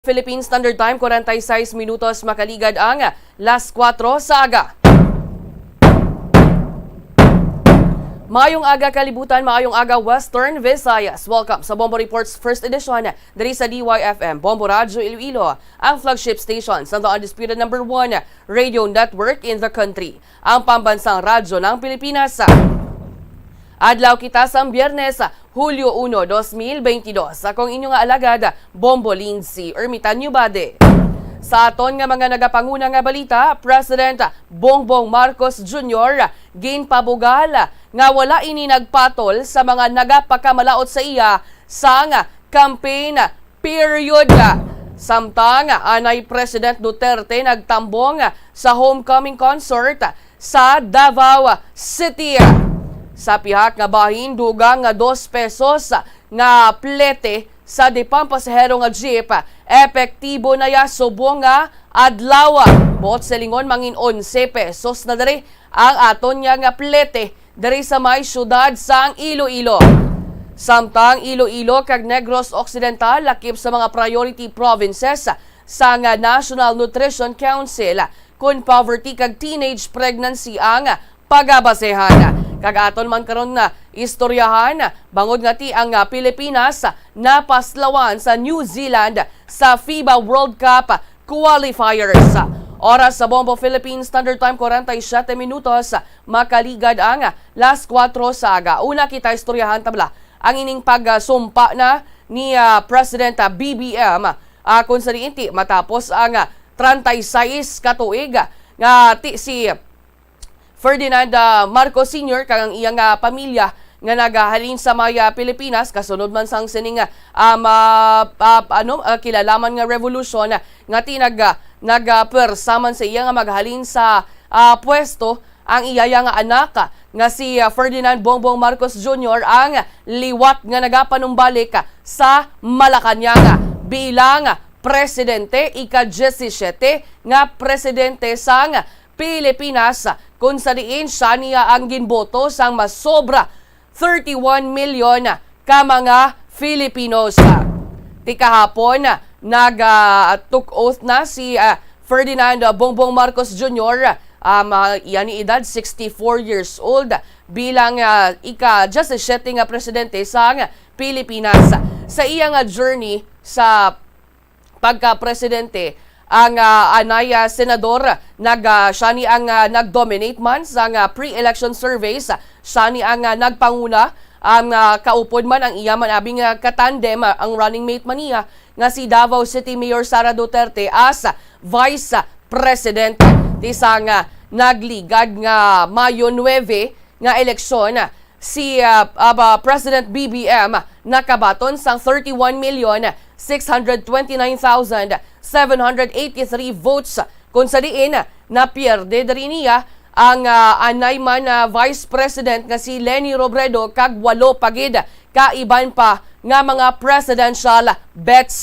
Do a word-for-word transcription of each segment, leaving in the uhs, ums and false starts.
Philippine Standard Time, kwarenta y seis minutos makaligad ang las kuwatro sa aga. Maayong aga, kalibutan, maayong aga, Western Visayas. Welcome sa Bombo Reports First Edition diri sa D Y F M, Bombo Radyo Iloilo, ang flagship station sa the undisputed number one radio network in the country, ang pambansang radyo ng Pilipinas. Adlaw kita sang Biyernes, Hulyo uno, dos mil bentidós. Ako ang inyo nga alagad, Bombo Lindsay Ermitanyo Bade. Sa aton nga mga nagapanguna nga balita, President Bongbong Marcos Junior ginpabugal nga wala ini nagpatol sa mga nagapakamalaut sa iya sang campaign period. Samtang anay President Duterte nagtambong sa homecoming concert sa Davao City. Sa pihak nga bahin, dugang nga dos pesos nga plete sa di pampasahero nga jeep, epektibo na ya subong nga adlaw. Buot silingon, mangin onse pesos na diri ang aton niya nga plete diri sa may siyudad sang Iloilo. Samtang Iloilo kag Negros Occidental lakip sa mga priority provinces sang National Nutrition Council kon poverty kag teenage pregnancy ang pagabasehan. Kag aton man karon nga istoryahan, bangod nga ti ang, ah, Pilipinas napaslawan sa New Zealand sa fiba World Cup qualifiers. Oras sa Bombo Philippine Standard Time, kwarenta y siyete minutos, makaligad ang las kuwatro sa aga. Una kita istoryahan tabla ang ining pagsumpa na ni, ah, President, ah, B B M, ah, kung sa diin ti matapos ang, ah, treinta y seis ka tuig, ah, nga ti si Ferdinand, ah, Marcos Senior kag ang iyang, ah, pamilya nga nagahalin sa may, ah, Pilipinas kasunod man sang sining, ah, um, ah, ah, ano, ah, kilalaman nga revolusyon, ah, nga ti nag, ah, nag, ah, pwersa man sa iya nga maghalin sa, ah, pwesto ang iyaya nga anak, ah, nga si, ah, Ferdinand Bongbong Marcos Junior ang liwat nga nagapanumbalik, ah, sa Malacañang, ah, bilang, ah, presidente, ika-diyesisiyete nga presidente sang Pilipinas, kung sa diin siya niya ang ginboto sang mas sobra thirty-one million ka mga Filipinos. Ti kahapon, nag, ah, took oath na si, ah, Ferdinand Bongbong Marcos Junior. Um, ah, iya ni edad sixty-four years old, bilang, ah, ika-diyesisiyete nga presidente sang Pilipinas. Sa iya nga journey sa pagka-presidente, ang, ah, anay, ah, senador, nag, ah, siya ni ang, ah, nag-dominate man sa, ah, pre-election surveys. Siya ni ang, ah, nagpanguna, ang, ah, kaupod man ang iya man abing, ah, katandem, ah, ang running mate man niya nga si Davao City Mayor Sara Duterte as Vice President. Ti sang, ah, nagligad nga Mayo nuebe nga eleksyon, si, ah, ah, ba, President B B M nakabaton sang thirty-one million six hundred twenty-nine thousand seven hundred eighty-three votes, kung sa diin napierde diri niya ang, ah, anay man, ah, Vice President nga si Leni Robredo kag walo pa gid ka iban pa nga mga presidential bets.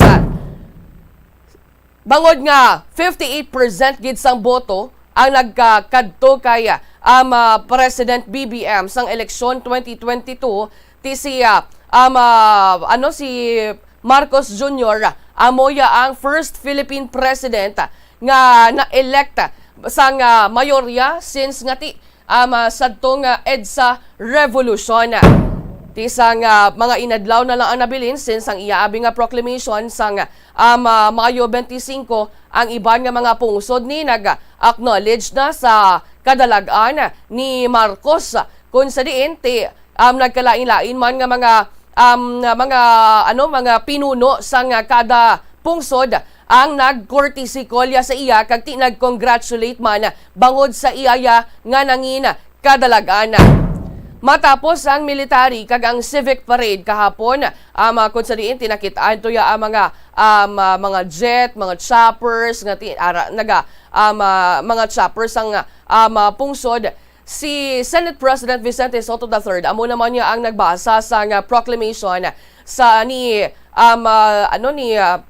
Bangod nga fifty-eight percent gid sang boto ang nagkakadto kay, um, ah, President B B M sang eleksyon twenty twenty-two, ti si, ah, um, ah, ano, si Marcos Junior, amo ya ang first Philippine president nga na-elect sang, ah, mayorya since nga ti um, ah, sadto nga EDSA Revolution. Ti sang, ah, mga inadlaw na lang ang nabilin since ang iya abi nga proclamation sang, um, ah, Mayo twenty-five, ang iban nga mga pungsod ni nag-acknowledge na sa kadalag-an ni Marcos, kung sa diin ti, um, nagkalain-lain man nga mga, um, mga, ano, mga pinuno sang kada pungsod ang nag-courtesy call ya sa iya kag ti nag-congratulate man bangod sa iya ya nga nangin kadalag-an. Matapos ang military kag ang civic parade kahapon, um, ah, kung sa diin tinakit-an to ya ang mga, um, ah, mga jet, mga choppers nga ti-, ara, naga, um, ah, mga choppers ang, um, ah, pungsod. Si Senate President Vicente Sotto the third, amo naman niya ang nagbasa sa nga proclamation sa ni, um, ah, ano ni, ah,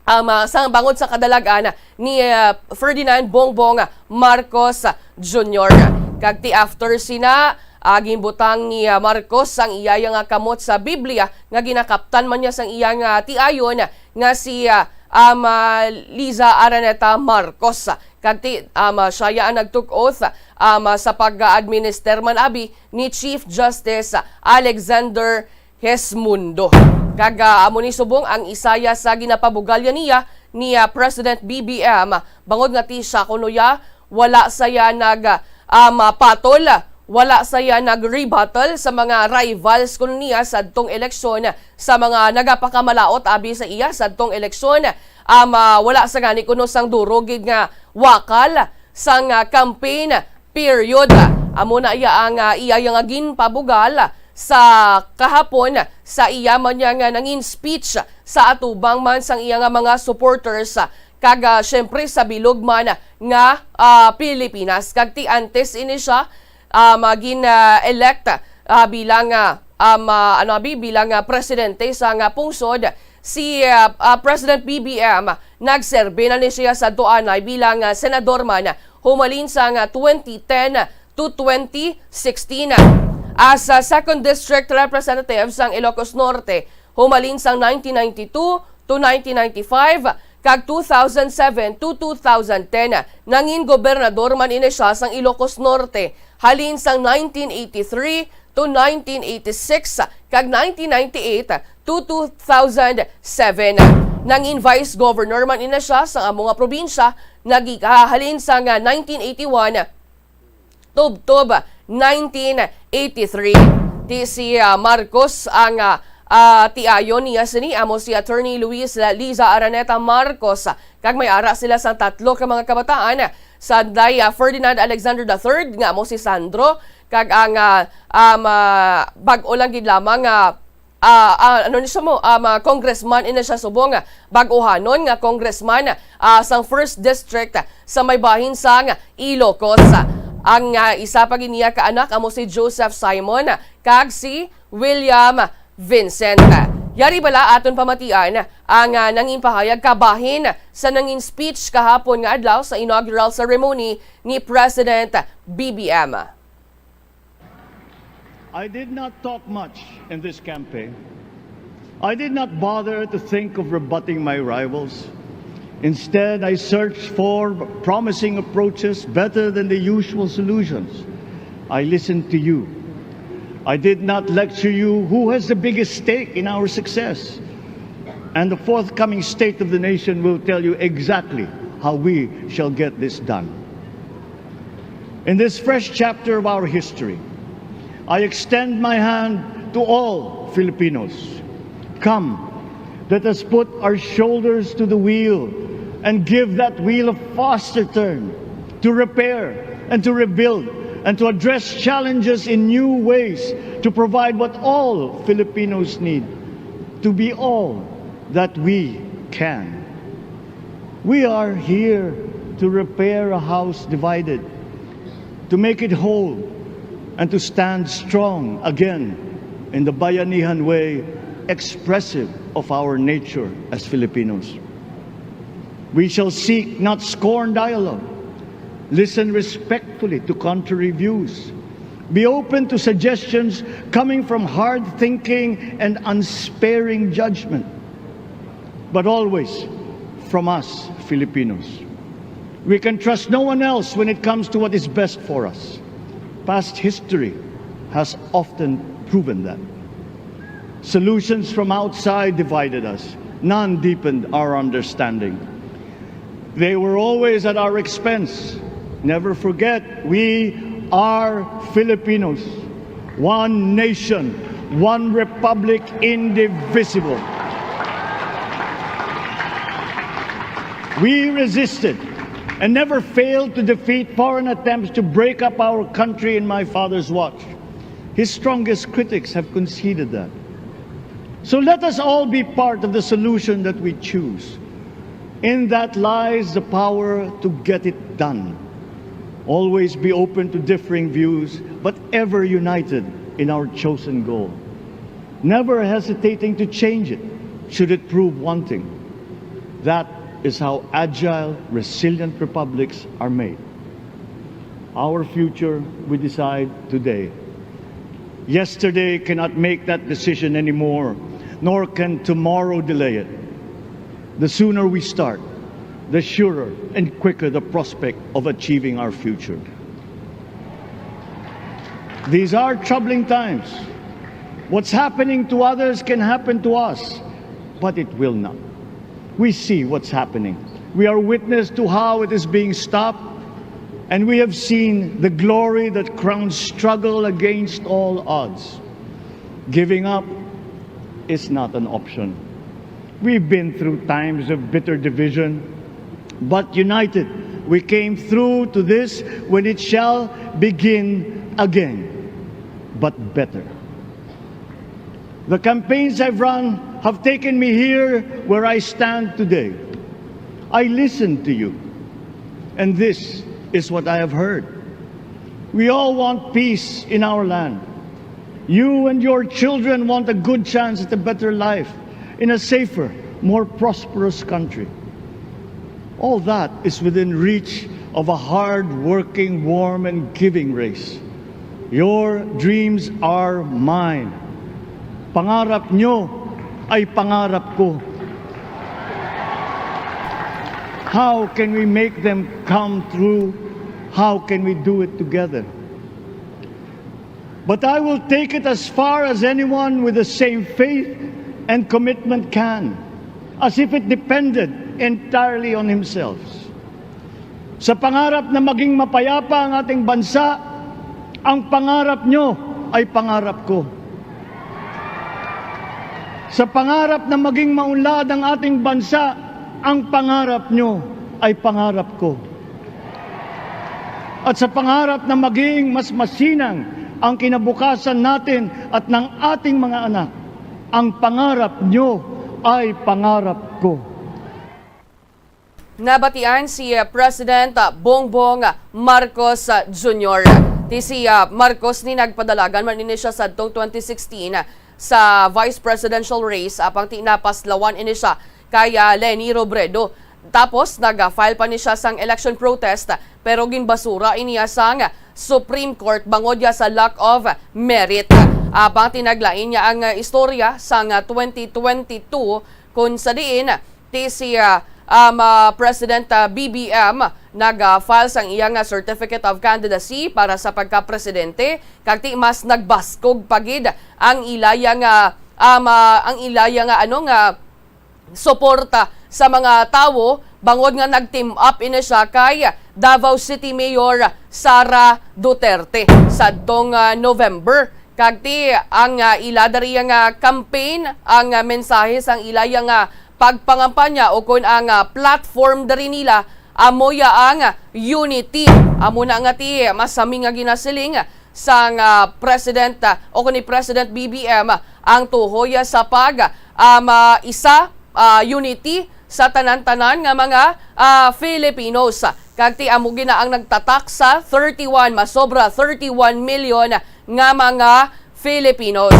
um, ah, sa bangod sa kadalag-an ni, ah, Ferdinand Bongbong Marcos Junior. Kag ti after sina, ah, ginbutang ni, ah, Marcos ang iyaya nga kamot sa Biblia nga ginakaptan man niya sang iyang, ah, tiayon nga si, ah, um, ah, Liza Araneta Marcos. Kag ti, um, ah, siya ya ang nag-took oath, um, ah, sa pag-administer man abi ni Chief Justice Alexander Hesmundo. Kag, ah, amo ni subong ang isa ya sa ginapabugal ya niya ni, ah, President B B M, bangod nga ti siya kuno ya wala saya nag, ah, um, patol, wala saya nag-rebuttal sa mga rivals kuno niya sadtong eleksyon, sa mga nagapakamalaot abi sa iya sadtong eleksyon. Um, ah, wala sa gani kuno sang duro gid nga wakal sang, ah, campaign period. Amo na iya ang, ah, iya nga ginpabugal sa kahapon sa iya man niya nga nangin speech sa atubang man sang iya nga mga supporters, kag, ah, siyempre sa bilog man nga, ah, Pilipinas. Kag ti antes ini siya, ah, magin, ah, elect, ah, bilang, ah, um, ah, ano abi, bilang, ah, presidente sa nga pungsod, si, ah, ah, President B B M, nagserbi na ni siya sa tuanay bilang, ah, senador man humalin sang twenty ten to twenty sixteen. As a second district representative sang Ilocos Norte, humalin sang nineteen ninety-two to nineteen ninety-five, kag two thousand seven to two thousand ten, nangin gobernador man ini siya sang Ilocos Norte, halin sang nineteen eighty-three to nineteen eighty-six, kag nineteen ninety-eight to two thousand seven. Nangin vice governor man ini siya sang amo nga probinsya, nagikahalin sang nineteen eighty-one tubtob nineteen eighty-three. Ti si, ah, Marcos ang, ah, ah, tiayon niya sini, amo si Attorney Luis La-, Liza Araneta Marcos, kag may ara sila sang tatlo ka mga kabataan, sanday, ah, Ferdinand Alexander the third, nga amo si Sandro, kag ang, ah, um, ah, bag-o lang gid lamang nga, ah, ah, ano ni siya mo, um, ah, congressman ini siya subong, ah, bag-uhanon nga congressman, ah, sang first district sa may bahin sang Ilocos. Ang, ah, isa pa gid niya ka anak amo si Joseph Simon kag si William Vincent. Yari bala aton pamatian ang, ah, nangin pahayag kabahin sa nangin speech kahapon nga adlaw sa inaugural ceremony ni President B B M. I did not talk much in this campaign. I did not bother to think of rebutting my rivals. Instead, I searched for promising approaches better than the usual solutions. I listened to you. I did not lecture you who has the biggest stake in our success. And the forthcoming State of the Nation will tell you exactly how we shall get this done. In this fresh chapter of our history, I extend my hand to all Filipinos. Come, let us put our shoulders to the wheel and give that wheel a faster turn to repair and to rebuild and to address challenges in new ways, to provide what all Filipinos need, to be all that we can. We are here to repair a house divided, to make it whole, and to stand strong again in the bayanihan way expressive of our nature as Filipinos. We shall seek, not scorn, dialogue. Listen respectfully to contrary views. Be open to suggestions coming from hard thinking and unsparing judgment, but always from us Filipinos. We can trust no one else when it comes to what is best for us. Past history has often proven that. Solutions from outside divided us, none deepened our understanding. They were always at our expense. Never forget, we are Filipinos. One nation, one republic, indivisible. We resisted and never failed to defeat foreign attempts to break up our country in my father's watch. His strongest critics have conceded that. So let us all be part of the solution that we choose. In that lies the power to get it done. Always be open to differing views, but ever united in our chosen goal. Never hesitating to change it should it prove wanting. That is how agile, resilient republics are made. Our future we decide today. Yesterday cannot make that decision anymore, nor can tomorrow delay it. The sooner we start, the surer and quicker the prospect of achieving our future. These are troubling times. What's happening to others can happen to us, but it will not. We see what's happening. We are witness to how it is being stopped, and we have seen the glory that crowns struggle against all odds. Giving up is not an option. We've been through times of bitter division, but united we came through to this when it shall begin again, but better. The campaigns I've run have taken me here where I stand today. I listened to you, and this is what I have heard. We all want peace in our land. You and your children want a good chance at a better life in a safer, more prosperous country. All that is within reach of a hard-working, warm, and giving race. Your dreams are mine. Pangarap nyo ay pangarap ko. How can we make them come true? How can we do it together? But I will take it as far as anyone with the same faith and commitment can, as if it depended entirely on himself. Sa pangarap na maging mapayapa ang ating bansa, ang pangarap nyo ay pangarap ko. Sa pangarap na maging maunlad ang ating bansa, ang pangarap nyo ay pangarap ko. At sa pangarap na maging mas masinang ang kinabukasan natin at ng ating mga anak, ang pangarap nyo ay pangarap ko. Nabatian si, ah, President, ah, Bongbong Marcos, ah, Junior. Ti si, ah, Marcos ni nagpadalagan man ini siya sadtong twenty sixteen sa vice presidential race, apang ti napaslawan ini siya kay, ah, Leni Robredo. Tapos nag-file pa ni siya sang election protest, pero ginbasura ini, ah, sang Supreme Court bangod ya sa lack of merit. Apang ti naglain niya ang, ah, istorya sang, ah, twenty twenty-two, kun sa diin ti si, ah, um, ah, President, ah, B B M nag-file sang iya nga certificate of candidacy para sa pagka-presidente, kag ti mas nagbaskog pa gid ang ilaya nga, um, ah, ang ilaya nga, ano, nga suporta sa mga tawo bangod nga nag-team up ini siya kay Davao City Mayor Sara Duterte sadtong, ah, November. Kag ti ang, ah, ila diri nga campaign, ang, ah, mensahe sang ilaya nga pagpangampanya ukon ang, ah, platform diri nila amo ya ang unity. Amo na nga ti masami nga ginasiling sang, ah, President, ah, o ni President B B M, ah, ang tuhoy, ah, sa pag, ah, ma-, isa, ah, unity sa tanan-tanan nga mga, ah, Filipinos. Kag ti amo gina ang nagtatak sa thirty-one, masobra thirty-one million nga mga Filipinos.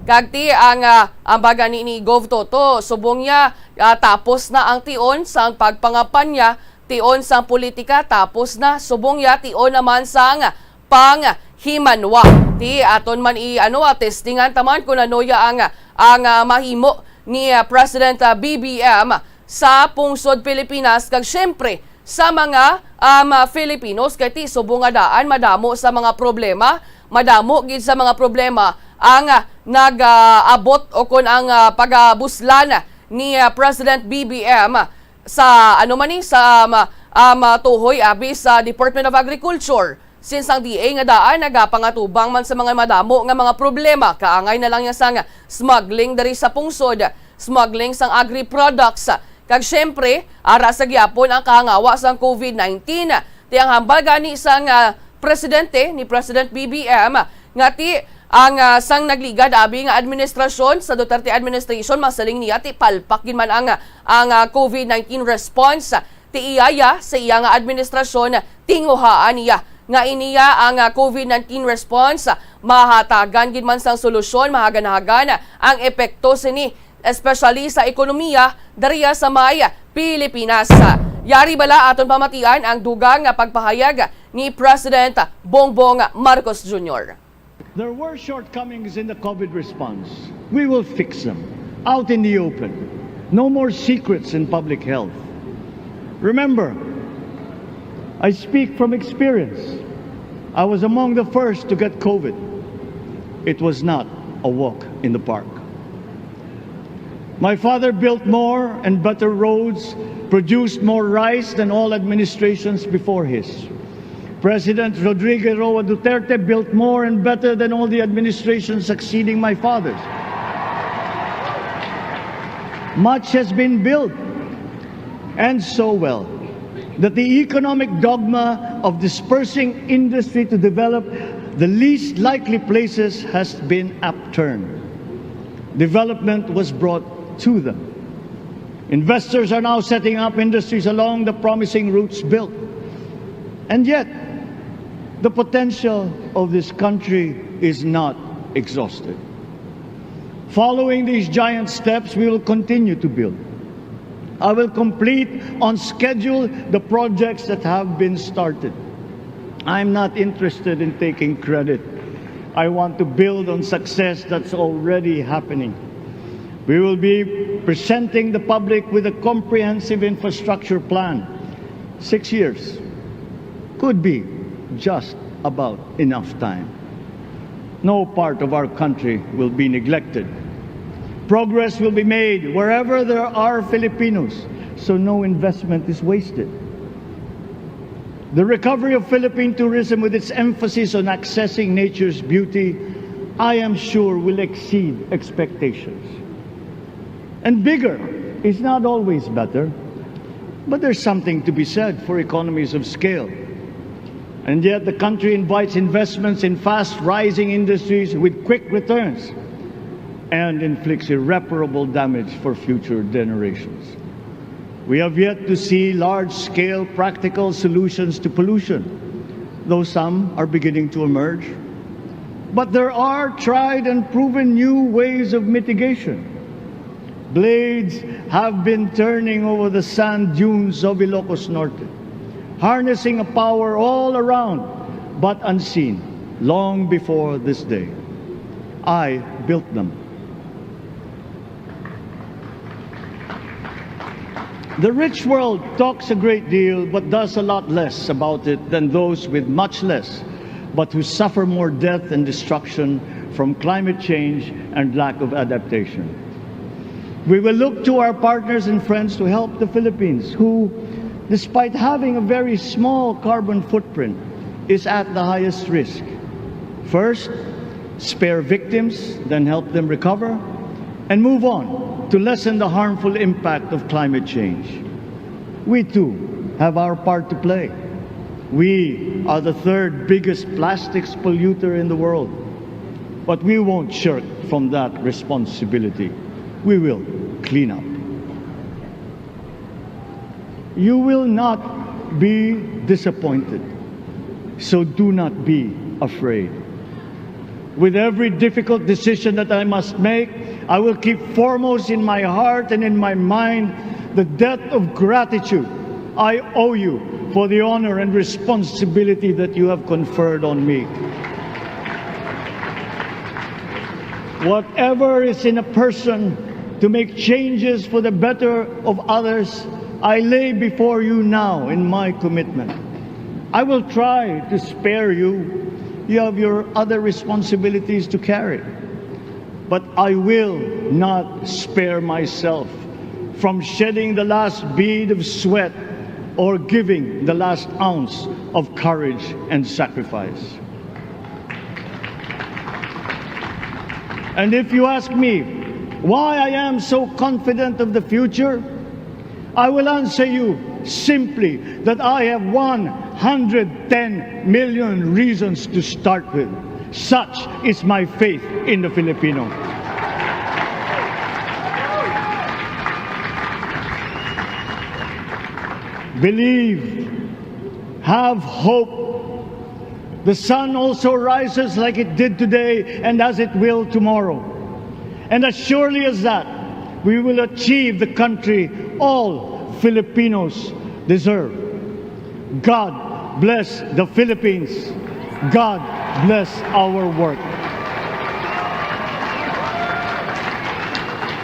Kag ti ang, ah, ang baga ni, ni Gov Toto, subong niya, ah, tapos na ang tion sang pagpangampanya, tion sang politika, tapos na, subong niya, tion naman sang panghimanwa. Ti aton man i-, ano, ah, testingan ta man kun ano ya ang, ang, ah, mahimo ni, ah, President, ah, B B M sa pungsod Pilipinas kag siyempre sa mga, um, ah, Filipinos, kay ti subong nga daan madamo sa mga problema, madamo gid sa mga problema ang, ah, nag-abot o kun ang, ah, pagabuslan ni, ah, President B B M sa, ano man ni, sa, um, um, tuhoy abi sa Department of Agriculture. Since ang D A nga daan nagapangatubang man sa mga madamo nga mga problema, kaangay na lang niya sang smuggling diri sa pungsod, smuggling sang agri-products, kag siyempre, ara sa gihapon ang kahangawa sang COVID nineteen. Ti ang hambal gani sang, ah, presidente ni President B B M nga ti ang, ah, sang nagligad abi nga administrasyon sa Duterte administration, masiling niya ti palpak gid man ang, ang, ah, COVID nineteen response ti iya ya sa iya nga administrasyon, tinguhaan niya nga iniya ang, ah, COVID nineteen response, mahatagan gid man sang solusyon, mahagan-hagan ang epekto sini, especially sa ekonomiya dariya sa may Pilipinas. Yari bala aton pamatian ang dugang nga pagpahayag ni President Bongbong Marcos Junior. There were shortcomings in the COVID response. We will fix them out in the open. No more secrets in public health. Remember, I speak from experience. I was among the first to get COVID. It was not a walk in the park. My father built more and better roads, produced more rice than all administrations before his. President Rodrigo Roa Duterte built more and better than all the administrations succeeding my father's. Much has been built, and so well, that the economic dogma of dispersing industry to develop the least likely places has been upturned. Development was brought to them. Investors are now setting up industries along the promising routes built. And yet, the potential of this country is not exhausted. Following these giant steps, we will continue to build. I will complete on schedule the projects that have been started. I'm not interested in taking credit. I want to build on success that's already happening. We will be presenting the public with a comprehensive infrastructure plan. Six years could be just about enough time. No part of our country will be neglected. Progress will be made wherever there are Filipinos, so no investment is wasted. The recovery of Philippine tourism, with its emphasis on accessing nature's beauty, I am sure will exceed expectations. And bigger is not always better, but there's something to be said for economies of scale. And yet, the country invites investments in fast-rising industries with quick returns and inflicts irreparable damage for future generations. We have yet to see large-scale practical solutions to pollution, though some are beginning to emerge. But there are tried and proven new ways of mitigation. Blades have been turning over the sand dunes of Ilocos Norte, harnessing a power all around but unseen long before this day. I built them. The rich world talks a great deal but does a lot less about it than those with much less, but who suffer more death and destruction from climate change and lack of adaptation. We will look to our partners and friends to help the Philippines, who, despite having a very small carbon footprint, is at the highest risk. First, spare victims, then help them recover, and move on to lessen the harmful impact of climate change. We too have our part to play. We are the third biggest plastics polluter in the world. But we won't shirk from that responsibility. We will clean up. You will not be disappointed, so do not be afraid. With every difficult decision that I must make, I will keep foremost in my heart and in my mind the debt of gratitude I owe you for the honor and responsibility that you have conferred on me. Whatever is in a person to make changes for the better of others, I lay before you now in my commitment. I will try to spare you. You have your other responsibilities to carry. But I will not spare myself from shedding the last bead of sweat or giving the last ounce of courage and sacrifice. And if you ask me why I am so confident of the future, I will answer you simply that I have one hundred ten million reasons to start with. Such is my faith in the Filipino. Believe, have hope. The sun also rises like it did today and as it will tomorrow. And as surely as that, we will achieve the country all Filipinos deserve. God bless the Philippines. God bless our work.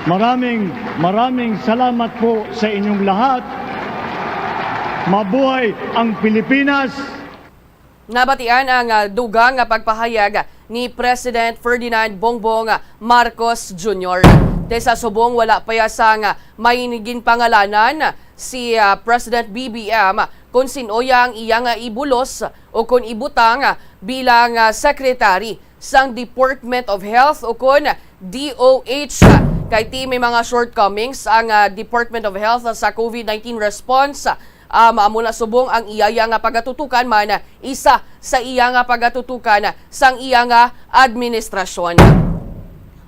Maraming, maraming salamat po sa inyong lahat. Mabuhay ang Pilipinas! Nabatian ang, ah, dugang nga pagpahayag ni President Ferdinand Bongbong Marcos Junior. Te sa subong wala pa ya sang, ah, may ginpangalanan si, ah, President B B M kung sin-o ya ang iya nga ibulos o kon ibutang, ah, bilang, ah, secretary sang Department of Health o kon D O H. Kay ti may mga shortcomings ang, ah, Department of Health sa COVID nineteen response. Um, amo na subong ang iya ya nga pagatutukan man isa sa iya nga pagatutukan sang iya nga administrasyon.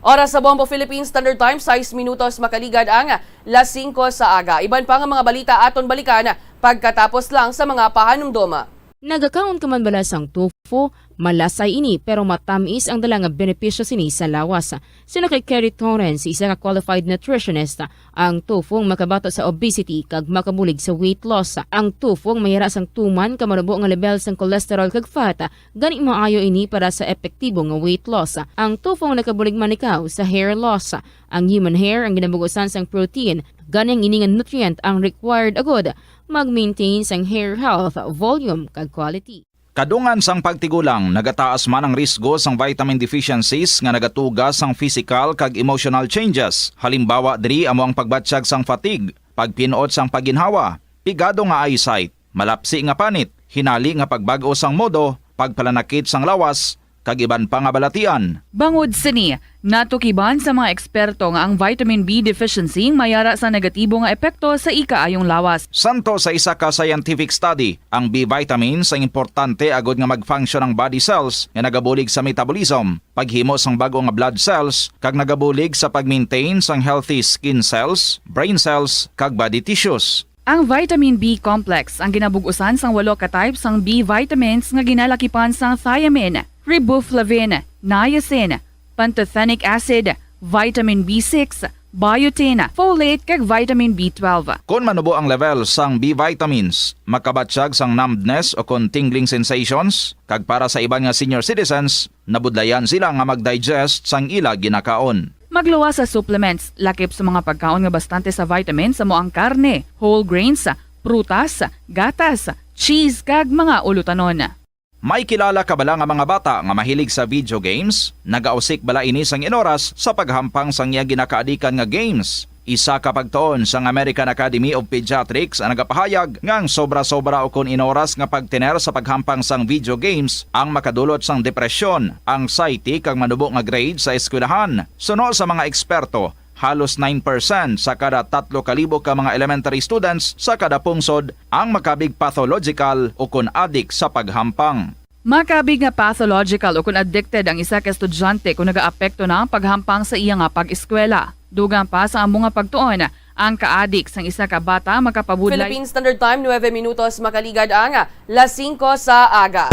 Oras sa Bombo Philippine Standard Time, sais minutos makaligad ang las singko sa aga. Iban pa nga mga balita aton balikan pagkatapos lang sa mga pahanumdom. Nagakaon ka man bala sang tofu? Malasay ini, pero matamis ang dala nga benepisyo sini sa lawas. Sino kay Kerry Torrens, isa ka qualified nutritionist, ang tofu ang makabato sa obesity kag makabulig sa weight loss. Ang tofu ang mayara sang tuman ka manubo nga level sang cholesterol kag fat, gani maayo ini para sa epektibo nga weight loss. Ang tofu ang nakabulig man ikaw sa hair loss. Ang human hair ang ginabugusan sang protein, gani ang ini nga nutrient ang required agud mag-maintain sang hair health, volume, kag quality. Kadungan sang pagtigulang, nagataas man ang risgo sang vitamin deficiencies nga nagatuga sang physical kag emotional changes. Halimbawa diri amo ang pagbatyag sang fatigue, pagpin-ot sang pagginhawa, pigado nga eyesight, malapsi nga panit, hinali nga pagbag-o sang modo, pagpalanakit sang lawas, kag iban pa nga balatian. Bangod sini, natukiban sa mga eksperto nga ang vitamin B deficiency mayara sa negatibo nga epekto sa ikaayong lawas. Santo sa isa ka scientific study, ang B vitamins ang importante agud nga mag-function ang body cells nga nagabulig sa metabolism, paghimo sang bag-o nga blood cells, kag nagabulig sa pag-maintain sang healthy skin cells, brain cells, kag body tissues. Ang vitamin B complex ang ginabug-usan sang walo ka type sang B vitamins nga ginalakipan sang thiamine, riboflavin, niacin, pantothenic acid, vitamin B six, biotin, folate, kag vitamin B twelve. Kon manubo ang level sang B vitamins, makabatyag sang numbness o kon tingling sensations, kag para sa iban nga senior citizens, nabudlayan sila nga mag-digest sang ila ginakaon. Magluwas sa supplements, lakip sa mga pagkaon nga bastante sa vitamins amo ang karne, whole grains, prutas, gatas, cheese, kag mga ulutanon. May kilala ka bala nga mga bata nga mahilig sa video games? Nagausik bala ini sang inoras sa paghampang sang iya ginakaadikan nga games? Isa ka pagtuon sang American Academy of Pediatrics ang nagapahayag nga ang sobra-sobra ukon inoras nga pagtener sa paghampang sang video games ang makadulot sang depresyon, anxiety, kag manubo nga grade sa eskwelahan. Suno sa mga eksperto, halos nine percent sa kada tatlo ka libo ka mga elementary students sa kada pungsod ang makabig pathological ukon adik sa paghampang. Makabig nga pathological ukon addicted ang isa ka estudyante kon nagaapekto na ang paghampang sa iya nga pag-eskwela. Dugang pa sa amo nga pagtuon, ang kaadik sang isa ka bata makapabudlay. Philippine Standard Time, nuebe minutos makaligad ang las singko sa aga.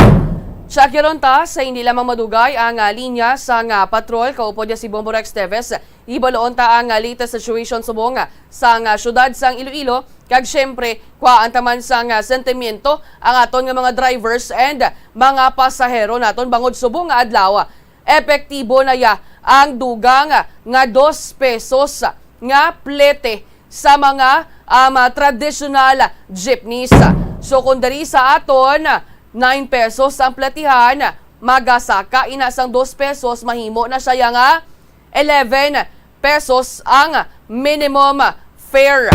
Tyakiron ta sa hindi lamang madugay ang, ah, linya sang, ah, patrol, kaupod niya si Bombo Rex Teves. Hibaloon ta ang, ah, latest situation subong, ah, sang, ah, siyudad sang Iloilo, kag siyempre, kuhaan ta man sang, ah, sentimiento ang aton nga mga drivers and mga pasahero naton bangod subong nga adlaw, epektibo na ya ang dugang nga dos pesos nga plete sa mga, um, traditional jeepneys. So kung diri sa aton, nine pesos ang platihan, magasaka ina sang dos pesos, mahimo na siya nga eleven pesos ang minimum fare.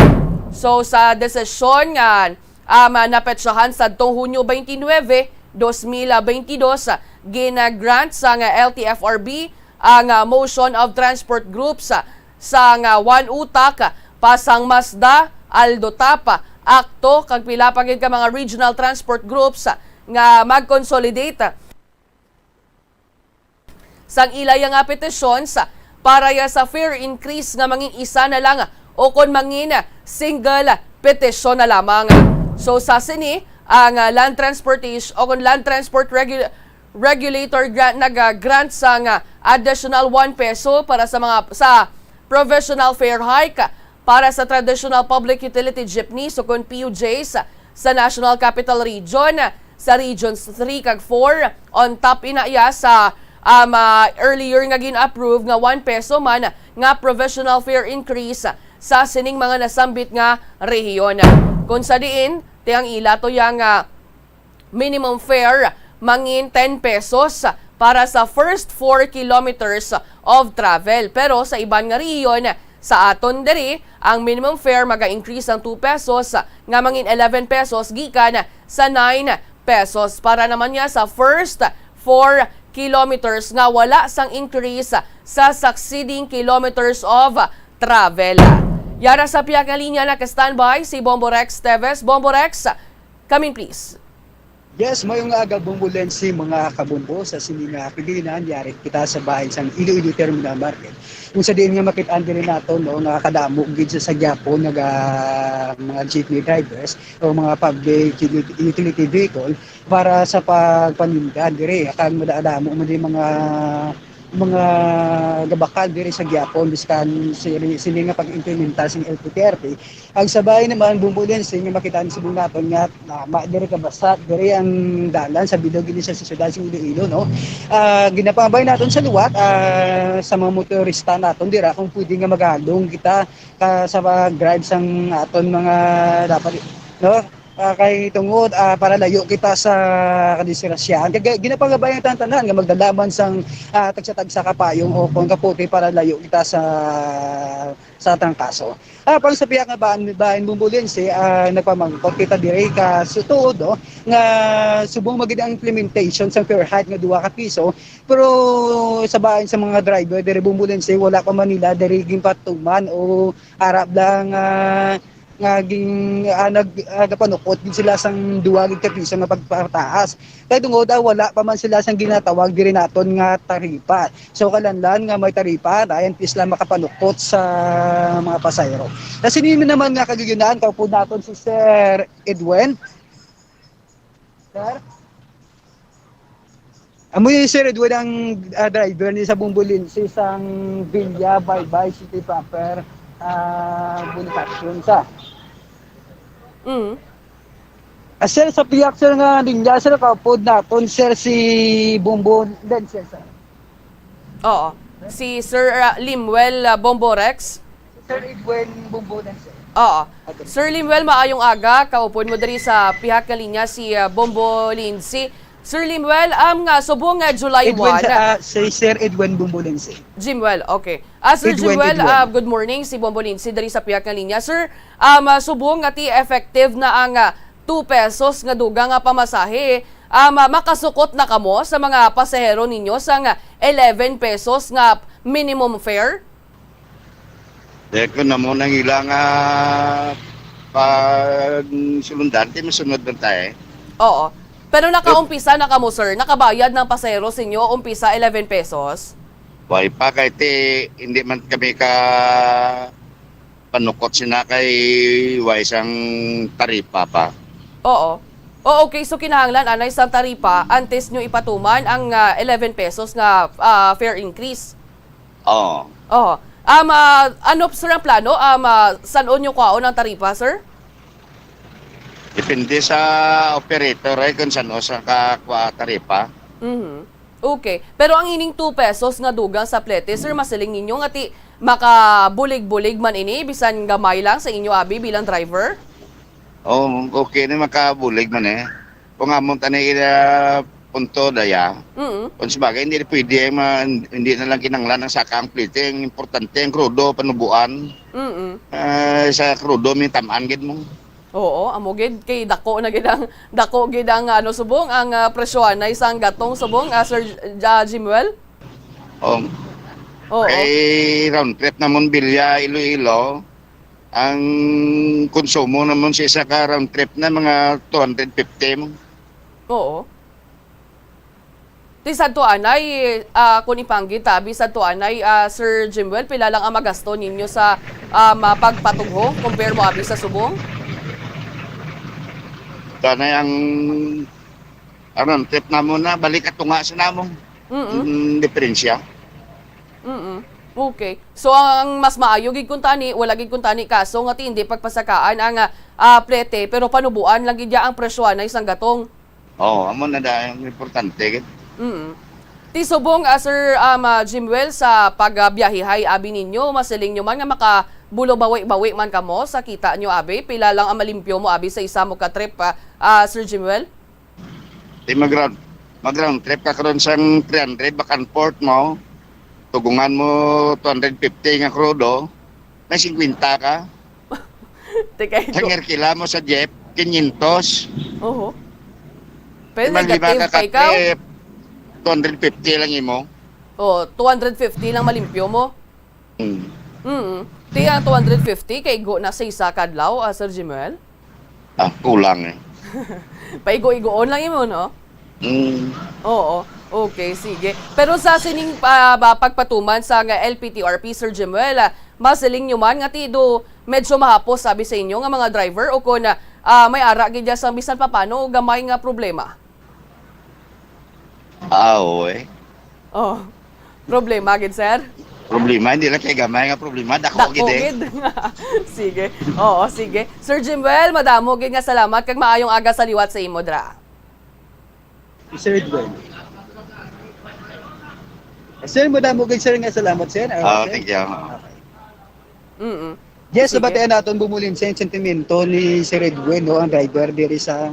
So sa desisyon nga, um, napetsahan sadtong Hunyo twenty-nine, twenty twenty-two, gina-grant sang L T F R B ang, uh, motion of transport groups sang, uh, One Utak, Pasang Mazda, Aldo Tap, Akto, kag pila pa gid ka mga regional transport groups nga mag-consolidate sang ila ya nga petitions para ya sa fare increase nga mangin isa na lang o kon mangin single petition na lamang. So sa sini, ang, ah, land transportation o kon land transport regu-, regulator grant nag-grant sang, ah, additional one peso para sa mga sa provisional fare hike para sa traditional public utility jeepneys o kon P U Js sa National Capital Region, sa Regions three kag four, on top ina ya sa, um, ah, earlier nga gin-approve nga one peso man nga provisional fare increase sa sining mga nasambit nga rehiyon. Kung sa diin, ti ang ila to yang, ah, minimum fare mangin ten pesos para sa first four kilometers of travel. Pero sa iban nga rehiyon, sa aton diri, ang minimum fare maga-increase sang two pesos nga mangin eleven pesos gikan sa nine pesos. Para naman niya sa first four kilometers nga wala sang increase sa succeeding kilometers of travel. Yara sa pihak nga linya naka-standby si Bombo Rex Teves. Bombo Rex, come in please. Yes, mayong aga, Bombo Lensi, mga kabombo, sa sini nga kagayonan, yari kita sa bahin sang Iloilo Terminal Market. Kung sa diin nga makit-an diri nato, no, nga kadamo gid sa, sa Quiapo, naga, mga jeepney drivers o mga public utility vehicle para sa pagpaninda diri. Kag madadamo man din mga, mga gabakal diri sa Quiapo, biskan sini, sini nga pag-implementa sing L T T R T. Ang sabay naman, Bombo Lensi, nga makita ni subong naton nga tama diri ka basa, diri ang dalan sa bilog ini sa siyudad sa Iloilo, no? Ah, ginapangabay naton sa liwat, ah, sa mga motorista naton dira kung pwede nga magalong kita ka, sa pag-drive sang aton mga dapat, no? Ah, kay tungod, ah, para layo kita sa kadisgrasyahan. Kag ginapangabay ang tanan-tanan nga magdala man sang, ah, tagsa-tagsa ka payong o kon kapote para layo kita sa, sa trangkaso. Ah, para sa pihak nga bahin, bahin Bombo Lensi, ah, nagpamangkot kita diri ka su-, tuod, no, nga subong man gid ang implementation sang fare hike nga duha ka piso, pero sa bahin sa mga driver diri Bombo Lensi, wala pa man nila diri ginpatuman o arap lang, ah, nga ging-, ah, nag-, ah, gapanukot gid sila sang duha gid ka piso nga pagpataas. Kay tungod, ah, wala pa man sila sang ginatawag diri naton nga taripa. So, kalanlan nga may taripa, dayon please lang makapanukot sa mga pasahero. Sa sini naman nga kagayonan, kaupod naton si Sir Edwin. Sir? Amo ni Sir Edwin ang, ah, driver ni sa Bombo Lensi sang Villa Baybay City Proper, ah, Bonifacio sa. Mm. Ah, sir, sa pihak, sir, nga linya, sir, kaupod naton, sir, si Bombo Lensi, sir. Oo. Si Sir, ah, Limuel, ah, Bombo Rex. Sir Edwin Bombo Lensi. Oo. Okay. Sir Limuel, maayong aga. Kaupod mo diri sa pihak nga linya si, ah, Bombo Lensi. Sir Limuel, um, nga subong nga July Edwin one. Sa, ah, si Sir Edwin Bombo Lensi. Jimwell, okay. Ah, Sir Edwin, Jimwell, Edwin. Ah, good morning. Si Bombo Lensi diri sa pihak nga linya. Sir, um, ah, subong nga ti effective na ang, ah, two pesos nga dugang nga pamasahe, um, ah, makasukot na kamo sa mga pasahero ninyo sang eleven pesos nga minimum fare? Dahil ko na mo nang ila nga pagsulundan, di masunod lang tayo eh. Oo. Pero nakaumpisa na kamo, sir? Nakabayad ng pasahero sa inyo, umpisa eleven pesos? Way pa, kay ti, hindi man kami ka panukot sina kay way sang taripa pa. Oo. O, okay, so kinahanglan anay sang taripa antes nyo ipatuman ang, ah, eleven pesos nga, ah, fare increase. Oo. Oo. Um, ah, ano, sir, ang plano? Um, ah, san-o nyo kwaon ang taripa, sir? Depende sa operator ay kung san-o sa kakwa taripa. Mhm. Okay. Pero ang ining two pesos nga dugang sa plete, sir, masiling ninyo nga ti makabulig-bulig man ini, bisan gamay lang sa inyo abi bilang driver? Oh, okay na makabulig man eh. Kung amon tani ila punto daya. Mm. Kung sabagay, hindi na pwede ma-, hindi na lang kinanglan ang saka ang plete. Ang importante ang krudo, panubuan. Mm. Ah, sa krudo, may tamaan gid mo. Oo, amo gid kay dako na gid ang, dako gid ang, ano, subong ang, ah, presyohanay sang gatong subong, ah, Sir J-, ah, Jimwell? Um, Oo. Kay round trip namon Bilya, Iloilo, ang konsumo namon sa isa ka round trip na mga two hundred fifty mo. Oo. Ti sadto anay, ah, kung ipanggit ta, abi sadto anay, ah, Sir Jimwell, pila lang ang magasto ninyo sa, um, ah, pagpatughong compare mo abi sa subong? Tanay ang, ang trip namon na balik at tunga sa namon. Mm-mm. Ang diferensya. Mm-mm. Okay. So, ang mas maayo gid kuntani, wala gid kuntani kaso nga ti hindi pagpasakaan ang, ah, ah, plete, pero panubuan lang gid ya ang presyohanay sang gatong. Oo, amo na da ang importante gid. Mm. Ti subong, ah, Sir, um, ah, Jimwell, sa pagbiyahihay abi ninyo, masiling nyo man nga makabulo bawi-bawi man kamo sa kita nyo abi, pila lang ang malimpyo mo abi sa isa mo ka trip, ah, ah, Sir Jimwell? Di mag-round, mag-round trip ka karon sang three hundred, back and forth mo, tugungan mo two hundred fifty nga krudo, may singkwenta ka. Teka, Sa ito. Ngirkila mo sa jeep, quinientos. Oho. Pero Di man lima negative ka pa ikaw? Trip, two hundred fifty lang imo. Oh, two hundred fifty lang malimpyo mo. Hmm. Mm. Ti ang two hundred fifty kay igo na sa isa ka adlaw, ah, Sir Jimuel? Ah, kulang eh. Paigo-igoon lang imo, no? Mm. Oo. Okay, sige. Pero sa sining, ah, ba, pagpatuman sa nga L P T R P, Sir Jimuel, ah, masiling nyo man nga ti do medyo mahapos sabi sa inyo nga mga driver o kon, ah, may ara gid dya sang bisan papano gamay nga problema? Ah, oo eh. Oh. Problema gid, sir? Problema, hindi lang kay gamay nga problema, dako Dako gid eh. gid. Sige. Oo, sige. Sir Jimuel, madamo gid nga salamat kag maayong aga sa liwat sa imo dra. Sir Edwin. Sir, madamo gid, sir, nga salamat, sir. Ah, Ah, sir. Thank you. Okay. Mm-mm. Yes, Sige. Nabatian naton bumulin sa sentimento ni Sir Edwin, no, ang driver diri sa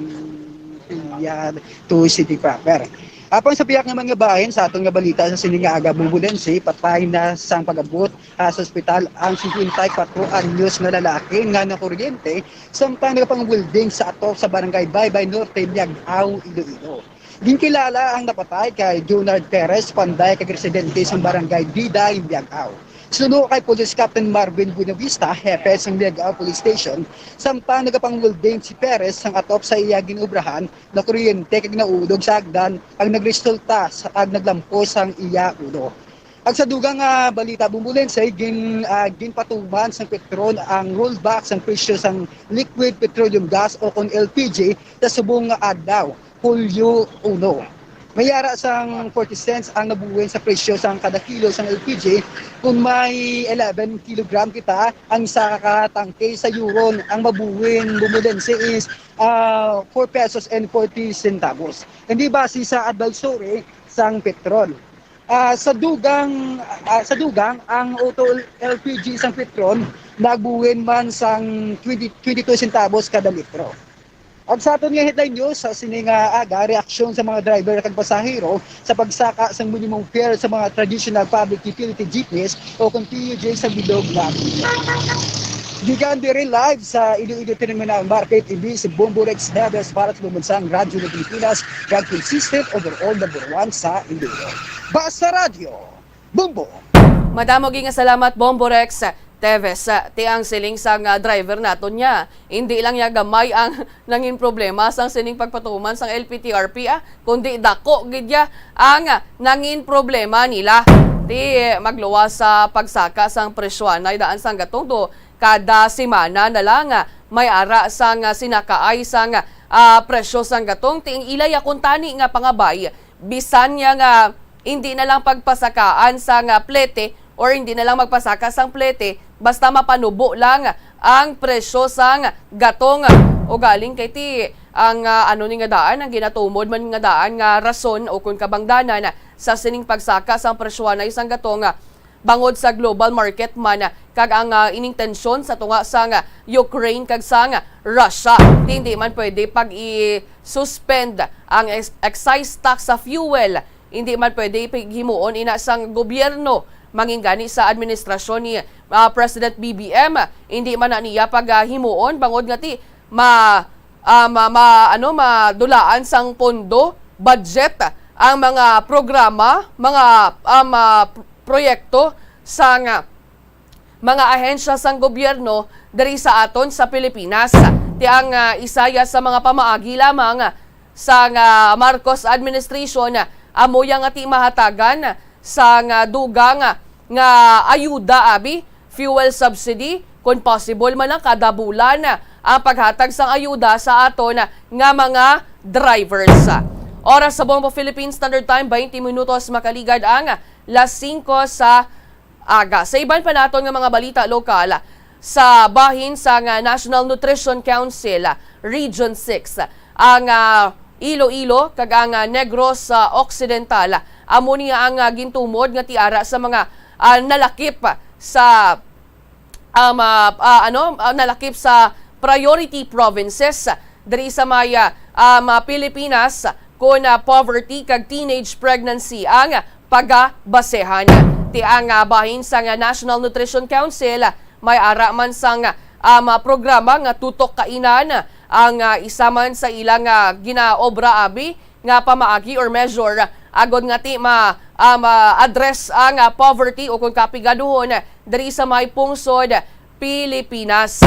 Piña Two City proper. Apang sa pihak naman nga bahin, sa aton nga balita sa sini nga aga, bumulin si patay na sang pag-abot, ah, sa ospital ang singkwenta y kwatro anyos nga lalaki nga nakuryente samtang nagapangulding sa atop sa barangay Baybay Norte, Miagao, Iloilo. Ginkilala ang napatay kay Junard Perez, panday kag residente sang barangay Biday, Miagao. Suno kay Police Captain Marvin Buenavista, hepe sang Miagao Police Station, samtang nagapangulding si Perez sang atop sa iya ginobrahan, nakuryente kag naulog sa hagdan ang nagresulta sa ag naglampos sang iya ulo. Ag sa dugang nga balita, bumulin sa gin, ah, ginpatuman sang Petron ang rollback sang presyo sang liquid petroleum gas o kon L P G sa subong nga adlaw, Hulyo uno. May ara sang forty cents ang nabuhin sa presyo sang kada kilo sang L P G. Kung may eleven kilogram kita, ang isa ka tangke sa Euron, ang mabuhin bumulense is, ah, four pesos and forty centavos. Hindi base sa advisory sang Petron. Ah, sa dugang, ah, sa dugang, ang auto L P G sang Petron nagbuhin man sang twenty, twenty-two centavos kada litro. Ag sa aton nga headline news, sa sini nga aga, reaksyon sa mga driver kag pasahero sa pagsaka sang minimum fare sa mga traditional public utility jeepneys o kon P U J sa bilog nga Gikan diri live sa Iloilo Terminal Market, ini si Bombo Rex Neves para sa Pambansang Radyo ng Pilipinas, kag consistent overall number one sa Iloilo. Basta Radyo, Bombo! Madamo gid nga salamat, Bombo Rex Teves. Ti ang siling sang, ah, driver naton niya, hindi lang niya gamay ang nangin problema sang sining pagpatuman sang L P T R P, ah, kundi dako gid ya ang nangin problema nila. Ti magluwas sa pagsaka sang presyo anay daan sang gatong do kada semana na lang, ah, may ara sang, ah, sinakaay sang, ah, presyo sang gatong. Ti ang ila ya kuntani nga pangabay, bisan niya nga hindi na lang pagpasakaan sang, ah, plete or hindi na lang magpasaka sang plete, basta mapanubo lang ang presyo sang gatong. Ugaling kay ti ang, ah, ano ni nga daan, ang ginatumod man nga daan nga rason o kon kabangdanan sa sining pagsaka sang presyo anay sang gatong, ah, bangod sa global market man kag ang, ah, ining tensyon sa tunga sang Ukraine kag sang Russia. Ti hindi man pwede pag i-suspend ang ex-, excise tax sa fuel. Hindi man pwede paghimuon ina sang gobyerno, mangin gani sa administrasyon ni, ah, President B B M. Hindi man na niya paghimuon bangod nga ti ma-, ah, ma-, ma-, ano, madulaan sang pondo, budget, ang mga programa, mga, ah, ma-, proyekto sang mga ahensya sang gobyerno diri sa aton sa Pilipinas. Ti ang, ah, isa ya sa mga pamaagi lamang sang, ah, Marcos administration, amo ya nga ti mahatagan sang, ah, dugang nga ayuda, abi, fuel subsidy, kon possible man lang kada bulan ang paghatag sang ayuda sa aton nga mga drivers. Oras sa Bombo Philippine Standard Time, twenty minutos makaligad ang las singko sa aga. Sa iban pa naton nga mga balita lokal, sa bahin sang, ah, National Nutrition Council, ah, Region six, ang, ah, Iloilo kag ang, ah, Negros, ah, Occidental, Amo niya ang, ah, gintumod nga tiara sa mga, ah, nalakip sa, um, ah, ah, ano, ah, nalakip sa priority provinces diri sa may, ah, um, ah, Pilipinas, kun, ah, poverty kag teenage pregnancy ang pagabasehan. Ti ang, ah, bahin sang National Nutrition Council, may ara man sang, um, ah, programa nga Tutok Kainan, ang, ah, isa man sa ilang, ah, ginaobra abi nga pamaagi or measure, agod nga ti ma-, ah, ma-address ang, ah, poverty o kung kapigaduhon diri sa may pungsod Pilipinas.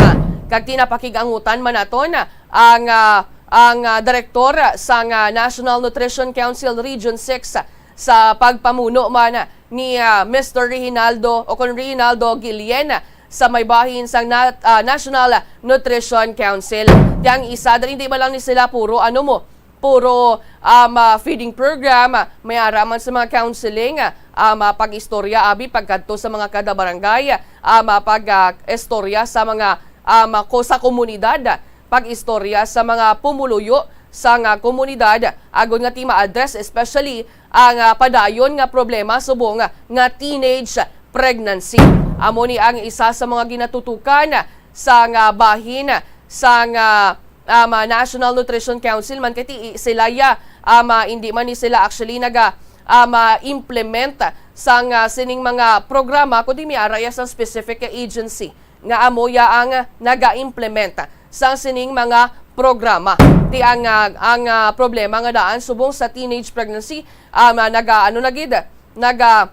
Kag ti napakig-angutan man naton ang, ah, ang, ah, direktor sang, ah, National Nutrition Council Region six sa pagpamuno man ni, ah, Mister Reginaldo o kon Reginaldo Guillen sa may bahin sang nat-, ah, National Nutrition Council. Ti ang isa diri, hindi man lang ni sila puro, ano mo, puro, um, ah, feeding program, ah, may ara man sa mga counseling, ah, um, ah, pag-istorya abi pagkadto sa mga kada barangay, um, ah, pag, ah, istorya sa mga, um, ah, ko-, sa komunidad, pag-istorya sa mga pumuluyo sa nga komunidad, agod nga ti ma-address especially ang, ah, padayon nga problema subong nga teenage pregnancy. Amo ni ang isa sa mga ginatutukan sa nga bahin sa nga, um, ah, National Nutrition Council man kay ti sila ya, um, ah, hindi man ni sila actually naga, um, ah, implement sang, ah, sining mga programa, kundi may ara ya sang specific agency nga amo ya ang naga-implement sang sining mga programa. Ti ang, ah, ang, ah, problema nga daan subong sa teenage pregnancy, um, ah, naga, ano na gid, naga,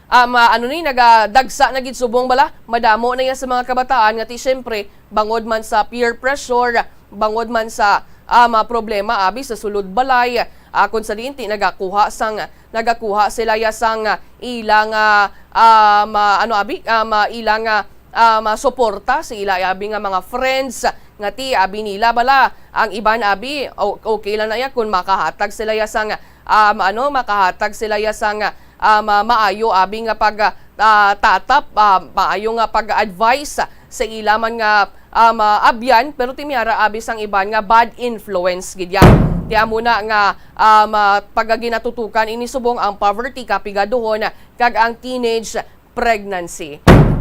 um, ah, ano ni, nagadagsa na gid subong bala, madamo na yan sa mga kabataan nga ti siyempre, bangod man sa peer pressure, bangod man sa, um, ah, problema abi sa sulod balay, ah, kung sa diin ti nagakuha sang, nagakuha sila ya sang, ah, ilang, ah, um, ah, ano abi, um, ah, ilang, ah, um, ah, suporta sa ila abi nga mga friends, nga ti abi nila bala ang iban abi, o-, okay lang na ya kung makahatag sila ya sang, um, ano, makahatag sila ya sang, um, ah, maayo abi nga pag, ah, tatap, ah, maayo nga pag-advise sa ila man nga, um, ah, abyan, pero ti may ara abi sang iban nga bad influence gid ya. Ti amo na nga, um, ah, pagaginatutukan ini subong ang poverty, kapigaduhon, kag ang teenage pregnancy.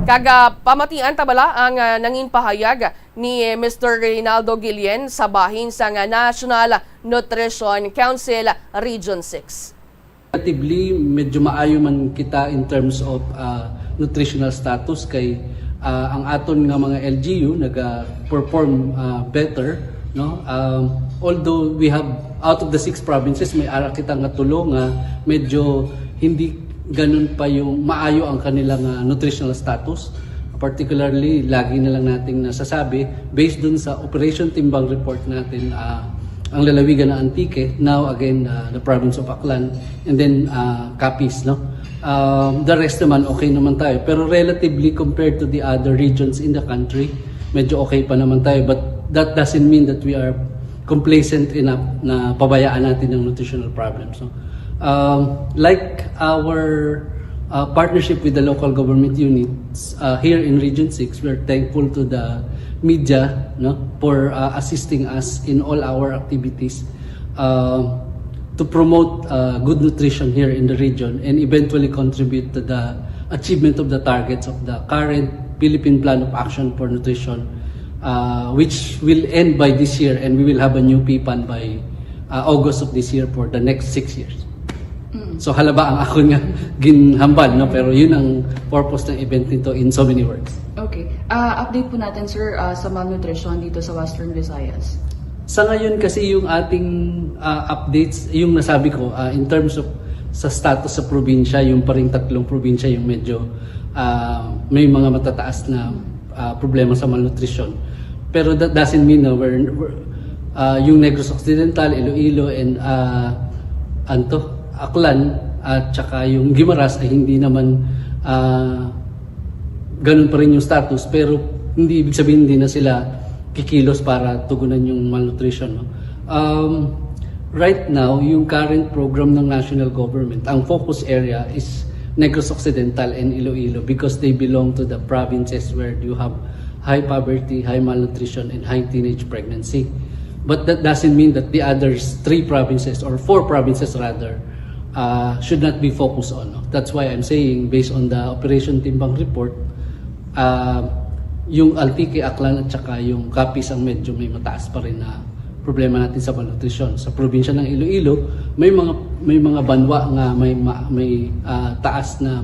Kag, ah, pamatian ta bala ang, ah, nangin pahayag ni Mister Reynaldo Guillen sa bahin sang National Nutrition Council Region six. Relatively, medyo maayo man kita in terms of, ah, nutritional status kay, ah, ang aton nga mga L G U naga-perform, ah, better, no? Um, although we have, out of the six provinces, may ara kita nga tulo nga medyo hindi ganun pa yung maayo ang kanilang, ah, nutritional status. Particularly, lagi na lang nating nasasabi, based dun sa Operation Timbang report natin, ah, ang lalawigan ng Antique, now again, ah, the province of Aklan, and then, ah, Capiz, no? Um, the rest naman, okay naman tayo. Pero relatively compared to the other regions in the country, medyo okay pa naman tayo. But that doesn't mean that we are complacent enough na pabayaan natin ang nutritional problems, no? Um, like our, uh, partnership with the local government units, uh, here in Region six, we're thankful to the media, no, for, uh, assisting us in all our activities, uh, to promote, uh, good nutrition here in the region and eventually contribute to the achievement of the targets of the current Philippine Plan of Action for Nutrition, uh, which will end by this year, and we will have a new P PAN by, uh, August of this year for the next six years. Mm. So, halaba ang akon nga ginhambal, no? Pero yun ang purpose ng event nito in so many words. Okay. Ah, update po natin, sir, ah, sa malnutrition dito sa Western Visayas. Sa ngayon kasi yung ating, ah, updates, yung nasabi ko, ah, in terms of sa status sa probinsya, yung pa ring tatlong probinsya yung medyo, ah, may mga matataas na, ah, problema sa malnutrition. Pero that doesn't mean na we're, we're, ah, yung Negros Occidental, Iloilo, and, ah, anto, Aklan, at saka yung Guimaras ay hindi naman, ah, ganun pa rin yung status, pero hindi ibig sabihin hindi na sila kikilos para tugunan yung malnutrition, no? Um, right now, yung current program ng national government, ang focus area is Negros Occidental and Iloilo because they belong to the provinces where you have high poverty, high malnutrition, and high teenage pregnancy. But that doesn't mean that the other three provinces, or four provinces rather, uh, should not be focused on, no? That's why I'm saying, based on the Operation Timbang report, uh, yung Antique, Aklan at saka yung Capiz ang medyo may mataas pa rin na problema natin sa malnutrisyon. Sa probinsya ng Iloilo, may mga may mga banwa nga may ma- may uh, taas na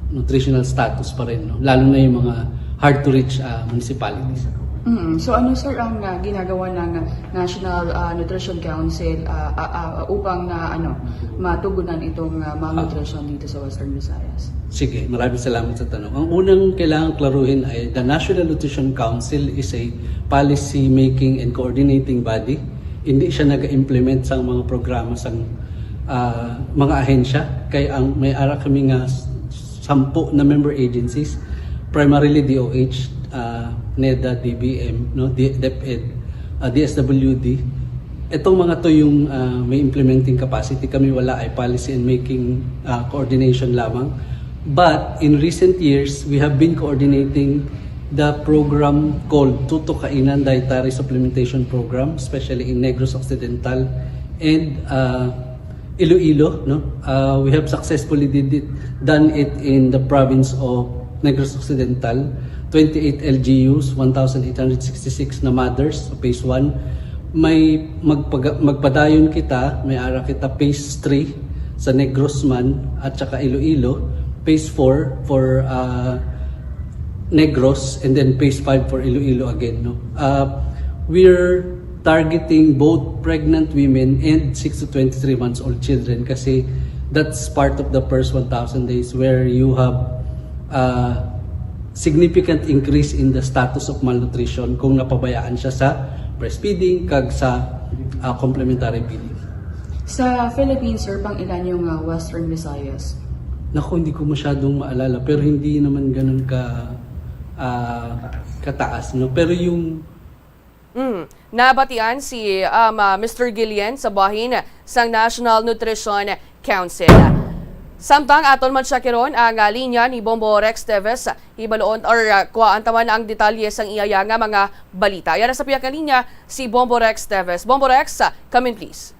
nutritional status pa rin, no? Lalo na yung mga hard to reach uh, municipalities. Mm. So ano, sir, ang uh, ginagawa ng uh, National uh, Nutrition Council uh, uh, uh, upang na ano matugunan itong uh, malnutrition dito sa Western Visayas? Sige, maraming salamat sa tanong. Ang unang kailangan klaruhin ay the National Nutrition Council is a policy making and coordinating body. Hindi siya nag-implement sa mga programa sa uh, mga ahensya. Kay ang may ara kami nga sampu na member agencies, primarily D O H, uh, NEDA, D B M, no, D- DepEd, uh, D S W D. Itong mga to yung uh, may implementing capacity. Kami wala, ay policy and making uh, coordination lamang. But in recent years, we have been coordinating the program called Tuto Kainan Dietary Supplementation Program, especially in Negros Occidental and uh, Iloilo, no? Uh, we have successfully did it, done it in the province of Negros Occidental, twenty-eight L G Us, one thousand eight hundred sixty-six na mothers sa phase one. May magpaga- magpadayon kita, may ara kita phase three sa Negros man at saka Iloilo, phase four for uh, Negros, and then phase five for Iloilo again, no? Uh, we're targeting both pregnant women and six to twenty-three months old children kasi that's part of the first one thousand days where you have uh, significant increase in the status of malnutrition kung napabayaan siya sa breastfeeding kag sa uh, complementary feeding. Sa Philippines, sir, pang ilan yung uh, Western Visayas? Naku, hindi ko masyadong maalala, pero hindi naman ganun ka uh, kataas, no? Pero yung Mm. Nabatian si um, uh, Mister Gillian sa bahin sang National Nutrition Council. Samtang aton man siya kiron ang uh, linya ni Bombo Rex Teves, ibaloon or uh, kuhaan ta man ang detalye sang iya nga mga balita. Yara sa pihak nga linya si Bombo Rex Teves. Bombo Rex, uh, come in please.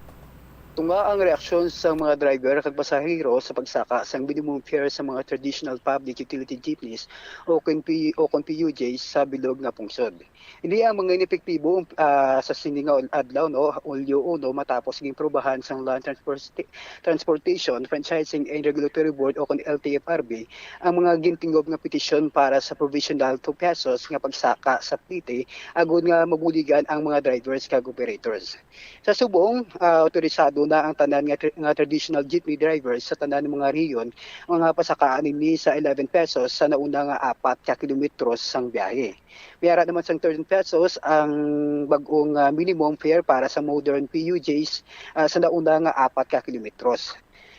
Tunga ang reaksyon sa mga driver kag pasahero sa pagsaka sang minimum fare sa mga traditional public utility jeepneys o kon, P, o kon P U Js sa bilog nga pungsod. Ini ang mga inepektibo uh, sa sini nga adlaw, no, Hulyo uno, matapos giprobahan sang Land Transport Transportation Franchising and Regulatory Board o kon L T F R B ang mga gintingob nga petisyon para sa provisional two pesos nga pagsaka sa plite agud nga mabuligan ang mga drivers kag operators. Sa subong, uh, autorisado na ang tanan nga, tra- nga traditional jeepney drivers sa tanan nga mga rehiyon nga pasakaan ini sa eleven pesos sa nauna nga apat ka kilometros sang biyahe. May ara naman sang thirteen pesos ang bag-ong uh, minimum fare para sa modern P U Js uh, sa nauna nga apat ka kilometros.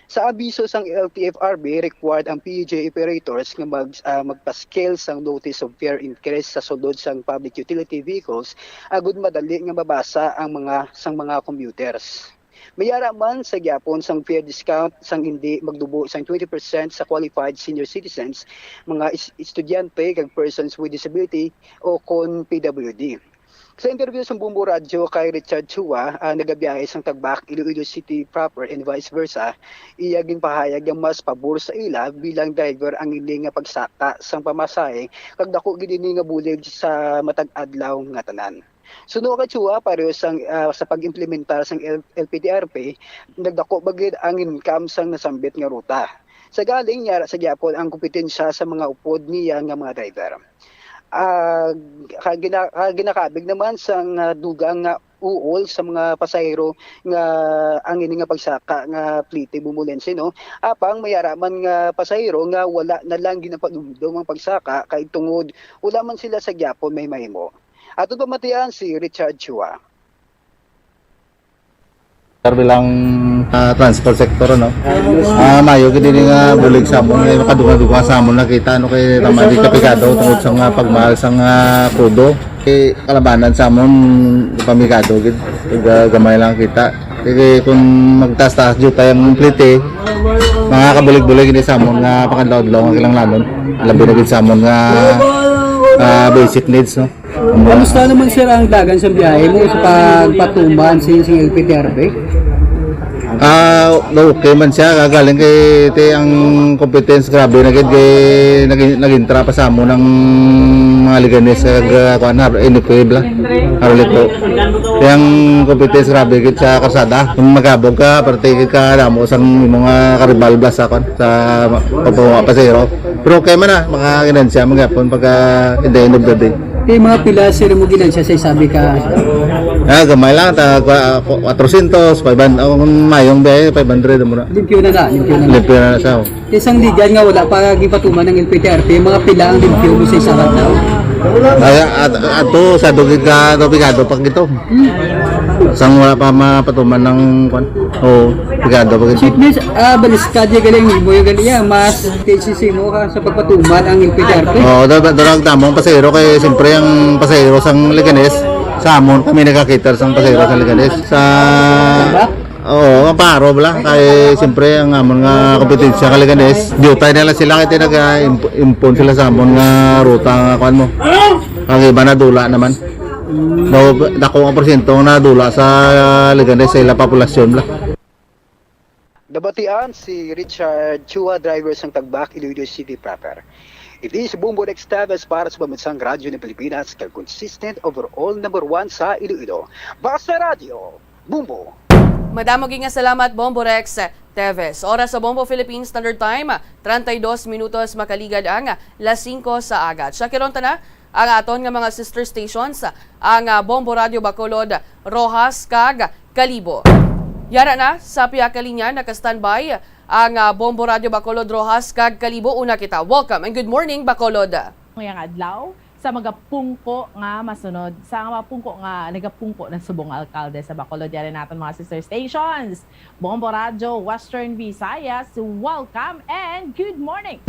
Sa abiso sang L T F R B, required ang P U J operators nga mag, uh, magpa-scale sang notice of fare increase sa sulod sang public utility vehicles agud madali nga mabasa ang mga sang mga commuters. May ara man sa gyapon sang fare discount sang hindi magdubo sang twenty percent sa qualified senior citizens, mga is- estudyante kag persons with disability o kon P W D. Sa interview sa Bombo Radyo kay Richard Chua, uh, nagabiyahe sang Tagbak, Iloilo City proper and vice versa, iya ginpahayag nga mas pabor sa ila bilang driver ang ini nga pagsaka sang pamasahe kag dako gid ini nga bulig sa matag adlaw nga tanan. Suno kay Chua, pareho sang uh, sa pag-implementar sang L- L P T R P, nagdako ba gid ang income sang nasambit nga ruta. Sa galing niya sa gyapon ang kompetensya sa mga upod niya nga mga driver. Uh, kagina, kaginakabig naman sang uh, dugang nga uol sa mga pasahero nga ang ini nga pagsaka nga plite bumulense, no? Apang may ara man nga pasahero nga wala na lang ginapanumdom ang pagsaka kay tungod wala man sila sa gyapon may mahimo. Aton pamatian si Richard Chua. Sir, bilang uh, transport sector, no? Ah, mayo gid ini nga bulig sa amon, nga makadugang-dugang sa amon nakita, no, kay tama di kapigado tungod sa nga pagmahal sa nga krudo. Kay kalabanan sa amon pamigado gid, kay gamay lang kita. Kay kung magtaas-taas jud tayo ang plite, mga kabulig-bulig ini sa amon nga pangadlaw-adlaw nga kinahanglanon. Labi na gid sa amon nga ah, basic needs, no? Kamusta naman, sir, ang dagan sa biyahe mo sa pagpatuman sa, sa L P T R B? Ah, okay man siya, kagaling kay ti ang competence grabe na gid kay naging nagintra pa sa amo ng mga Leganes kag, ah, kuan, har-, N F A bla. Harlito. Ti ang competence grabe gid sa karsada. Kung magabog ka, parte gid ka damo sang imong, ah, karibal bla sa kuan, sa pagpawa pasahero. Pero okay man na, makaginansya man gyapon pagka in the end of the day. Kay mga pila sila mo ginansya sa isabi ka? Ah, gamay lang, ta kwa- kwa- four hundred, five hundred, ang mayong biyahe, five hundred mo na. Limpyo na na, limpyo na na. Limpyo na na siya, oh. Isang ligan nga wala pa gipatuman ng L P T R P, mga pila ang limpyo mo sa isa ka adlaw? Ay, at, ato sa dugid ka, to pigado pa gito. Sang wala pa mapatuman ng kwan. Oo, pigado pa gito. Chief Miss, ah, baliskad yung galing mo, yung galing yan, mas K C C mo ka sa pagpatuman ang L P T R P. Oo, da- da- darag tamong pasahero kay siyempre ang pasahero sang Leganes, sa amon kami nagkakitar sang pasahero sang Leganes. Sa Oo, maparo bla kay siyempre ang amon nga kompetensya ka Leganes. Diutay nila sila kay naga-impon sila sa amon nga ruta nga kuan mo. Ang iba na dula naman. No, dako ang porsyento nga nadula sa Leganes sa ila populasyon bla. Nabatian si Richard Chua, driver sang Tagbak, Iloilo City proper. It is Bombo Rex Teves para sa Pambansang Radyo ng Pilipinas, kag consistent overall number one sa Iloilo. Basta Radyo, Bombo! Madamo gid nga salamat, Bombo Rex Teves. Oras sa Bombo Philippine Standard Time, treinta y dos minutos makaligad ang las singko sa aga. Check-on ta na ang aton nga mga sister stations, ang, ah, Bombo Radio Bacolod, Roxas, kag Kalibo. Yara na, sa pihak ka linya, naka-standby ang, ah, Bombo Radio Bacolod, Roxas, kag Kalibo. Una kita. Welcome and good morning, Bacolod. Ngayong adlaw, sa mga pungko nga masunod, sa mga pungko nga nagapungko ng subong alkalde sa Bacolod, yari naton mga sister stations. Bombo Radyo, Western Visayas, welcome and good morning!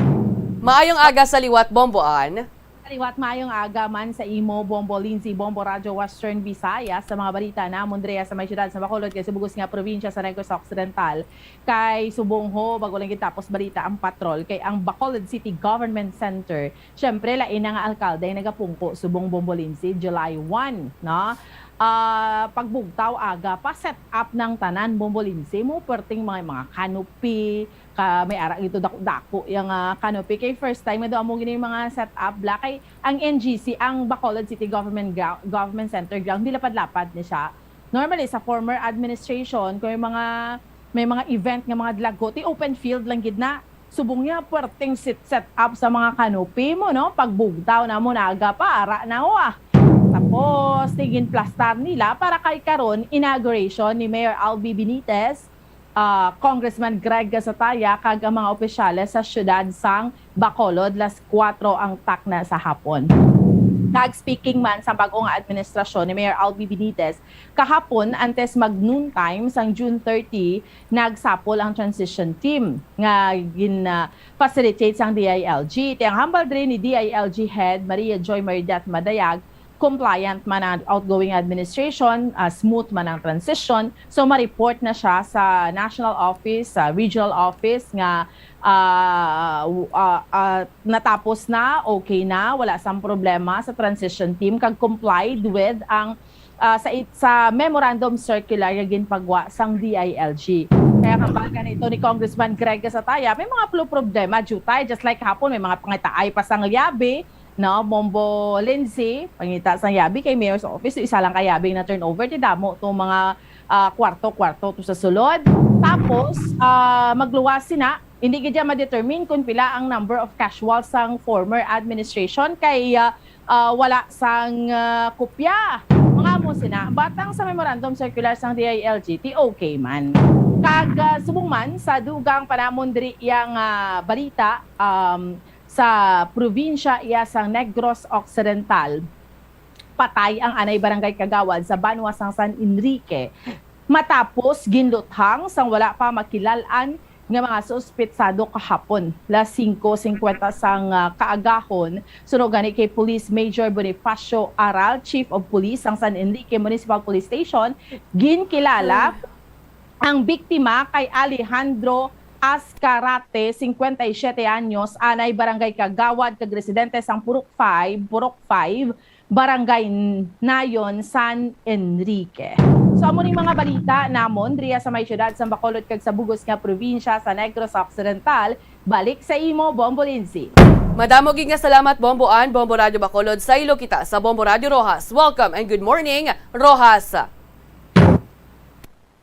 Maayong aga sa liwat, Bomboan. Liwat, maayong aga man sa imo, Bombo Lindsay, Bombo Radyo Western Visayas, sa mga balita namon diri sa may siyudad sa Bacolod kay sa bugos nga probinsya sa Negros Occidental. Kay subong ho, bago lang gid tapos balita ang patrol, kay ang Bacolod City Government Center, syempre, lain na nga alkalde ang nagapungko subong Bombo Lindsay, July one, no? Ah, pagbugtaw aga pa, set up ng tanan, Bombo Lindsay, mo perting mga, mga canopy, ka may ara ito dako-dako yung, ah, canopy. Kay first time nga daw amo gini yung mga set up bla, kay ang N G C, ang Bacolod City Government Gro- Government Center ground, di lapad-lapad ni siya. Normally sa former administration, kung may mga may mga event nga mga dalago, ti open field lang gid na. Subong niya, puwerteng set, set up sa mga canopy mo, no? Pagbugtaw na mo, naga pa, ara na ho, ah. Tapos, tigin plastar nila para kay karon, inauguration ni Mayor Albi Benitez, ah, Congressman Greg Gasataya, kag ang mga opisyales sa siyudad sang Bacolod, las kuwatro ang takna sa hapon. Nag-speaking man sa bag-o nga administrasyon ni Mayor Albi Benitez kahapon, antes mag noontime sang June thirty, nagsapol ang transition team nga gin, ah, facilitate sang D I L G. Ti ang hambal diri ni D I L G Head Maria Joy Maridet Madayag, compliant man ang outgoing administration, ah, smooth man ang transition. So, ma-report na siya sa national office, sa regional office nga, ah, w- ah, ah, natapos na, okay na, wala sang problema sa transition team kag complied with ang, ah, sa it- sa memorandum circular nga ginpagwa sang D I L G. Kay ang hambal gani ni Congressman Greg Gasataya, may mga plo problema, diutay, just like hapon, may mga pangitaay pa sang liabe, no, Bombo Lindsay, pangita sang yabi kay mayor's office, isa lang ka yabi na turnover, ti damo to mga, ah, kwarto-kwarto to sa sulod. Tapos, ah, magluwas sina, hindi gid ma-determine kung pila ang number of casuals sang former administration kay, ah, ah, wala sang, ah, kopya. Mga amo sina, batang sa memorandum circular sang D I L G, ti okay man. Kag, ah, subong man sa dugang panamon diri yang, ah, balita, um, sa probinsya iya sang Negros Occidental, patay ang anay barangay kagawad sa banwa sang San Enrique matapos ginluthang sang wala pa makilal-an nga mga suspetsado kahapon, las singko singkwenta sang, ah, kaagahon. Suno gani kay Police Major Bonifacio Aral, Chief of Police sang San Enrique Municipal Police Station, ginkilala ang biktima kay Alejandro Ascarate, singkwenta y siyete anyos, anay barangay kagawad kag residente sang Purok five, Purok five, Barangay Nayon, San Enrique. So, amo ni mga balita namon diriya sa may siyudad sa Bacolod kag sa bugos nga probinsya sa Negros Occidental. Balik sa imo, Bombo Lindsay. Madamo gid nga salamat, Bombo Ann, Bombo Radyo Bacolod. Saylo kita sa Bombo Radyo Roxas. Welcome and good morning, Roxas.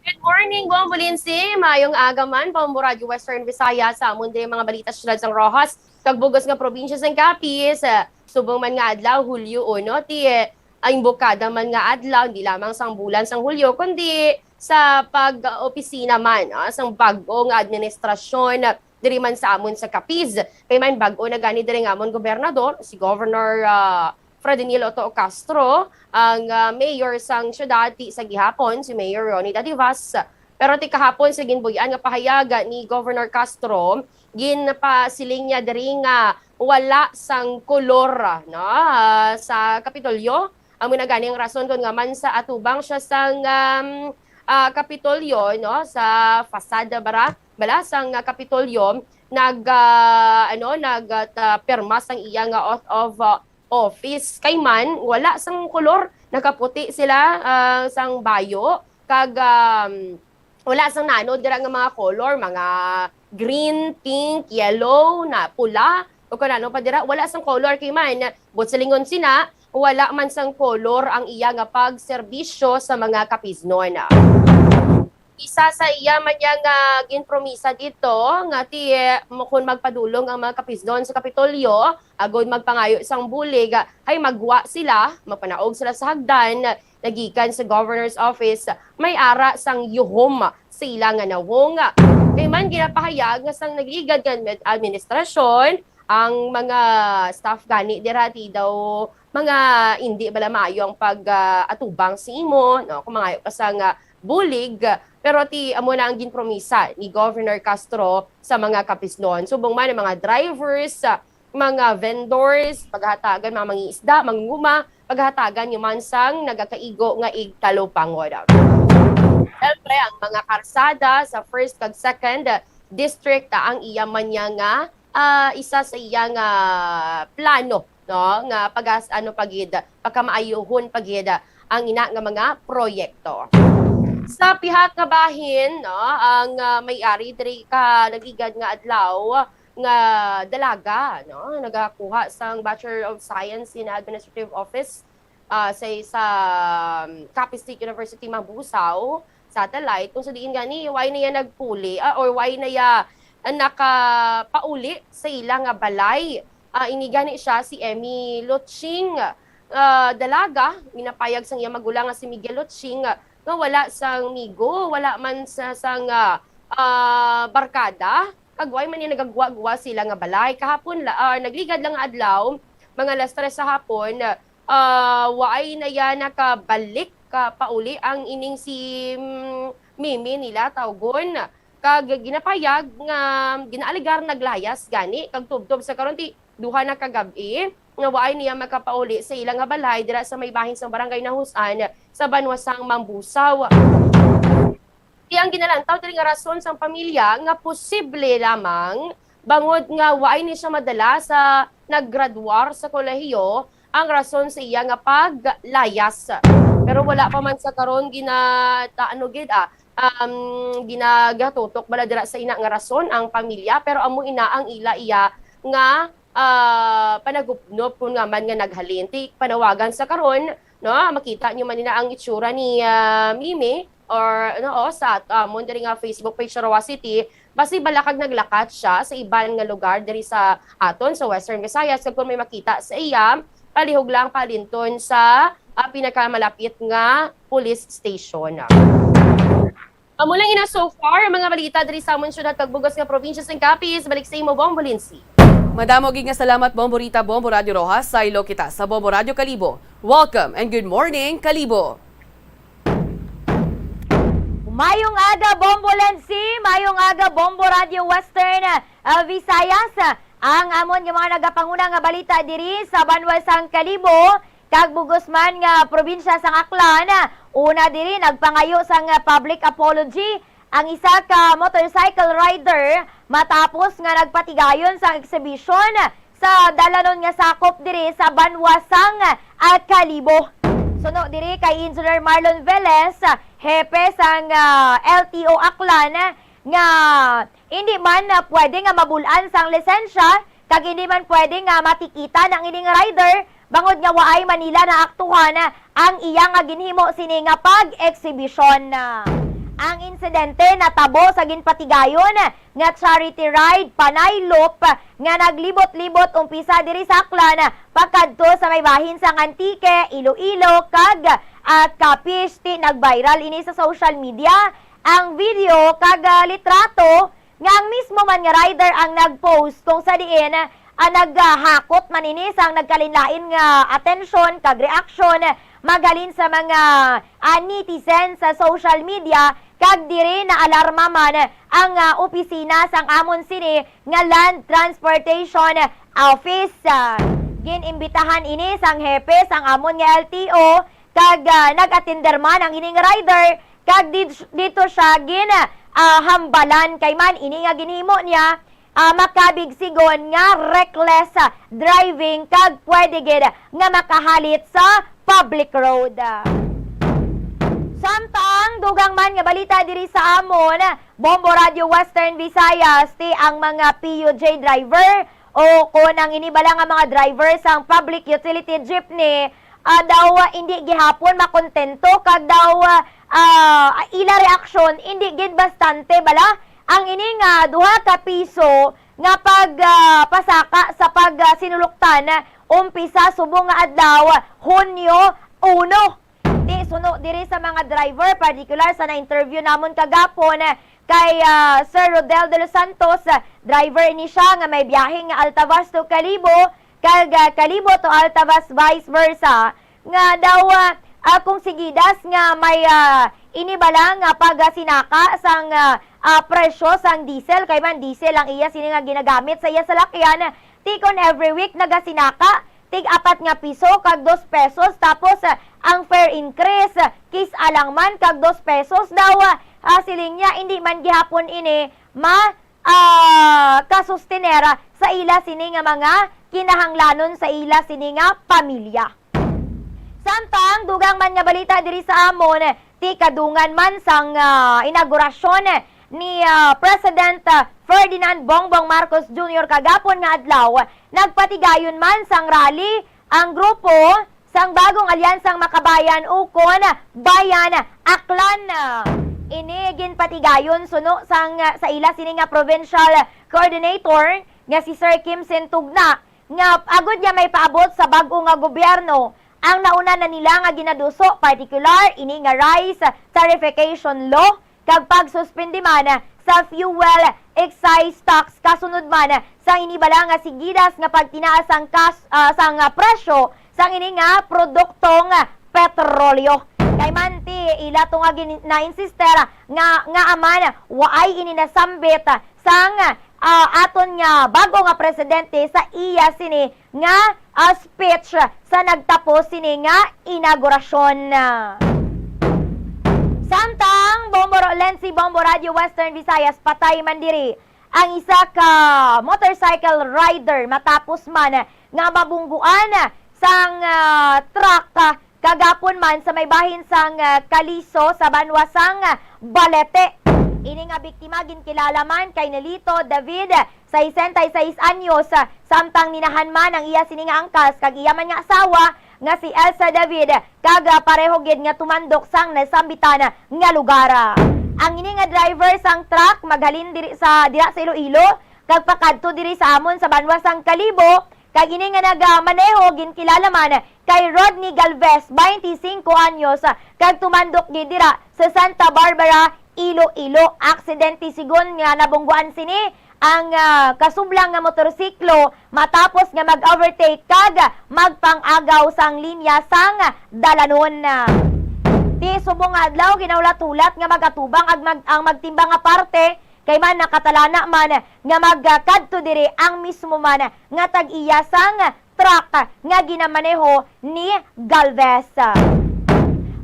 Good morning, Bombo Lindsay. Maayong aga man, Bombo Radyo Western Visayas, sa amon diri mga balita sa siyudad sang Roxas kag bugos nga probinsya sang Capiz. Subong man nga adlaw, Hulyo uno, ti, eh, ang imbokada man nga adlaw, hindi lamang sang bulan sang Hulyo, kundi sa pag-opisina man, ah, sang bag-o nga administrasyon diri man sa amon sa Capiz. Kay man bag-o na gani diri nga amon gobernador, si Governor, ah, Fredinil Otto Castro, ang, ah, mayor sang siyudad ti sa gihapon, si Mayor Ronnie Dadivas. Pero ti kahapon sa ginbuy-an nga pahayag ni Governor Castro, ginpasiling niya diri nga wala sang kolor, no, ah, sa Kapitolyo. Amo na gani ang rason kon ngaa man sa atubang siya sang, um, ah, Kapitolyo, no, sa fasada bara, bala sang, ah, Kapitolyo, nag, ah, ano, nag, ah, ta-, pirma sang iya nga oath of, ah, office. Kay man, wala sang kolor, nakaputi sila, ah, sang bayo, kag, um, wala sang naanod dira nga mga color, mga green, pink, yellow, na pula, o kung ano pa dira, wala sang color kay man, buot silingon sina, wala man sang color ang iya nga pagserbisyo sa mga Kapiznon. Isa sa iya man niya nga ginpromisa dito nga ti, mo-, kung magpadulong ang mga Kapiznon sa Kapitolyo, agod magpangayo sang bulig, hay magwa sila, mapanaog sila sa hagdan, nagikan sa governor's office, may ara sang yuhom sa ila nga nawong. Kay man ginapahayag nga sang nagligad nga admi-, administrasyon, ang mga staff gani dira ti daw mga indi bala maayo ang pag, ah, atubang sa imo, no? Kung mangayo ka sang, ah, bulig, pero ti amo na ang ginpromisa ni Governor Castro sa mga Kapiznon. Subong man ang mga drivers, ah, mga vendors, paghatagan, mga mangiisda, mangunguma, paghatagan niyo man sang nagakaigo nga igtalupangod. Siyempre, ang mga karsada sa first kag second district, ah, ang iya man niya nga, ah, isa sa iya nga plano, no, nga pagas-, ano pa gid, pagkamaayuhon pa gid ang ina nga mga proyekto. Sa pihak nga bahin, no, ang, ah, may-ari diri ka nagligad nga adlaw, nga dalaga, no, nagakuha sang Bachelor of Science in Administrative Office, ah, sa, sa, um, Capiz State University, Mambusao, Satellite, kung sa diin gani, why na iya nagpuli, ah, or why na iya, ah, nakapauli sa ila nga balay. Ah, ini gani siya, si Emmy Luching, ah, dalaga, ginapayag sang iya magulang nga si Miguel Luching, ah, nga wala sang migo, wala man sa, sang, ah, ah, barkada. Kag why man niya nagagwa-gwa sila nga balay. Kahapon la-, ah, nagligad lang nga adlaw, mga alas tres sa hapon, ah, waay na ya nakabalik ka pauli ang ining si, mm, Mimi nila, tawgon. Kag ginapayag nga ginaaligar naglayas gani, kag tubtob sa karon ti duha na ka gab-i nga waay niya makapauli sa ila nga balay dira sa may bahin sang Barangay Nahus-an sa banwa sang Mambusao. Iya ang ginalantaw diri nga rason sang pamilya nga posible lamang bangod nga waay ni siya madala sa naggraduar sa kolehiyo ang rason sa iya nga paglayas. Pero wala pa man sa karon gina-, ta-, ano gid, ah, um, ginagatutok bala dira sa ina nga rason ang pamilya, pero amo ina ang ila iya nga, ah, panagupnop kun nga man nga naghalin. Ti panawagan sa karon, no, makita niyo man ina ang itsura ni, ah, Mimi, or, no, o, sa at-, amon diri nga Facebook page sa Roxas City, basi bala kag naglakat siya sa iban nga lugar diri sa aton sa Western Visayas, kag kung may makita sa iya, palihog lang palinton sa, ah, pinakamalapit nga police station. Amo lang ina so far, mga balita diri sa amon syudad kag bugos nga probinsya sang Capiz. Balik sa imo, Bombo Lindsay. Madamo gid nga salamat, Bombo Rita, Bombo Radyo Roxas. Saylo kita sa Bombo Radyo Kalibo. Welcome and good morning, Kalibo. Mayong aga, Bombo Lensi. Mayong aga, Bombo Radyo Western, ah, Visayas. Ang amon nga mga nagapanguna nga balita diri sa banwa sang Kalibo, kag bugos man nga probinsya sang Aklan. Una diri, nagpangayo sang, ah, public apology ang isa ka motorcycle rider matapos nga nagpatigayon sang exhibition sa dalanon nga sakop diri sa banwa sang, ah, Kalibo. Suno diri kay Engineer Marlon Velez, hepe sang, ah, L T O Aklan, nga hindi man, ah, pwede nga mabul-an sang lisensya kag hindi man pwede nga matikitan ang ining rider bangod nga waay man nila naaktuhan ang iya nga ginhimo sini nga pag-eksibisyon. Ang insidente natabo sa ginpatigayon nga charity ride, Panay Loop, nga naglibot-libot umpisa diri sa Aklan pakadto sa may bahin sang Antique, Iloilo, kag, ah, Capiz. Ti nag-viral ini sa social media ang video kag, ah, litrato nga ang mismo man nga rider ang nag-post, kung sa diin, ah, naghakot man ini sang nagkalainlain nga atensyon kag reaksyon maghalin sa mga, ah, netizen sa social media, kag diri naalarma man ang, ah, opisina sang amon sini nga Land Transportation Office. Ah, gin-imbitahan ini sang hepe sang amon nga L T O, kag, ah, nag-atender man ang ining rider, kag did-, dito siya gin, ah, hambalan kay man ini nga ginhimo niya, ah, makabig sigon nga reckless, ah, driving kag pwede gid nga makahalit sa public road. Samtang dugang man nga balita diri sa amon, Bombo Radio Western Visayas, ti ang mga P U J driver o kon ang ini bala nga mga driver sang public utility jeepney, ah, daw, ah, indi gihapon makontento kag daw, ah, ah, ila reaksyon indi gid bastante bala ang ini nga duha ka piso nga pag, ah, pasaka sa pag, ah, sinuluktan umpisa subong nga adlaw, Hunyo uno. Ti suno diri sa mga driver, partikular sa na-interview namon kagapon kay, ah, Sir Rodel de los Santos, driver ini siya nga may biyahe nga Altavas to Kalibo, kag, ah, Kalibo to Altavas, vice versa, nga daw, ah, ah, kung sigidas nga may, ah, ini bala nga pagsinaka sang, ah, ah, presyo sang diesel, kay man diesel ang iya sini nga ginagamit sa iya salakyan, ti kon every week nagasinaka, tig apat nga piso kag dos pesos, tapos, ah, ang fare increase, ah, kis-a lang man kag dos pesos daw, ah, ah, siling niya, indi man gihapon ini ma, ah, kasustener sa ila sini nga mga kinahanglanon sa ila sini nga pamilya. Samtang dugang man nga balita diri sa amon, ti kadungan man sang, ah, inaugurasyon ni, ah, President, ah, Ferdinand Bongbong Marcos Junior kagapon nga adlaw, nagpatigayon man sang rally ang grupo sang bagong alyansang makabayan ukon Bayan Aklan. Ini ginpatigayon suno sang, sa ila sini nga provincial coordinator nga si Sir Kimsin Tugna, nga agod niya may paabot sa bag-o nga gobyerno ang nauna na nila nga ginaduso, partikular ini nga rice tarification law kag pagsuspindi man sa fuel excise tax, kasunod man sa ini bala nga sigidas nga pagtinaas sang kas-, ah, sang, ah, presyo sang ini nga produktong petrolyo. Kay man ti ila to nga gin-, na-insister nga, nga aman waay ini nasambit sang, ah, aton nga bago nga presidente sa iya sini nga, ah, speech sa nagtapos sini nga inaugurasyon. Samtang, Bombo Ra-, Lency Bombo Radio Western Visayas, patay man diri ang isa ka motorcycle rider matapos man nga mabungguan sang, ah, truck, ah, kagapon man sa may bahin sang, ah, Kaliso sa banwa sang, ah, Balete. Ini nga biktima ginkilala man kay Nelito David, sesenta y seis anyos, ah, samtang ninahan man ang iya sini nga angkas kag iya man nga asawa nga si Elsa David, kag, ah, pareho gid nga tumandok sang nasambitan nga lugar. Ang ini nga driver sang truck maghalin diri sa, dira sa Iloilo kag pakadto diri sa amon sa banwa sang Kalibo, kag ini nga nagamaneho ginkilala man kay Rodney Galvez, twenty-cinco anyos, kag tumandok gid dira sa Santa Barbara, Iloilo. Aksidente sigon nga nabungguan sini ang, ah, kasublang nga motorsiklo matapos nga mag-overtake kag magpang-agaw sang linya sang dalanon. Ti subong nga adlaw, ginahulat-hulat nga magatubang ang mag-, ang magtimbang nga parte, kay man nakatalana man nga magkadto diri ang mismo man nga tag-iya sang truck nga ginamaneho ni Galvez.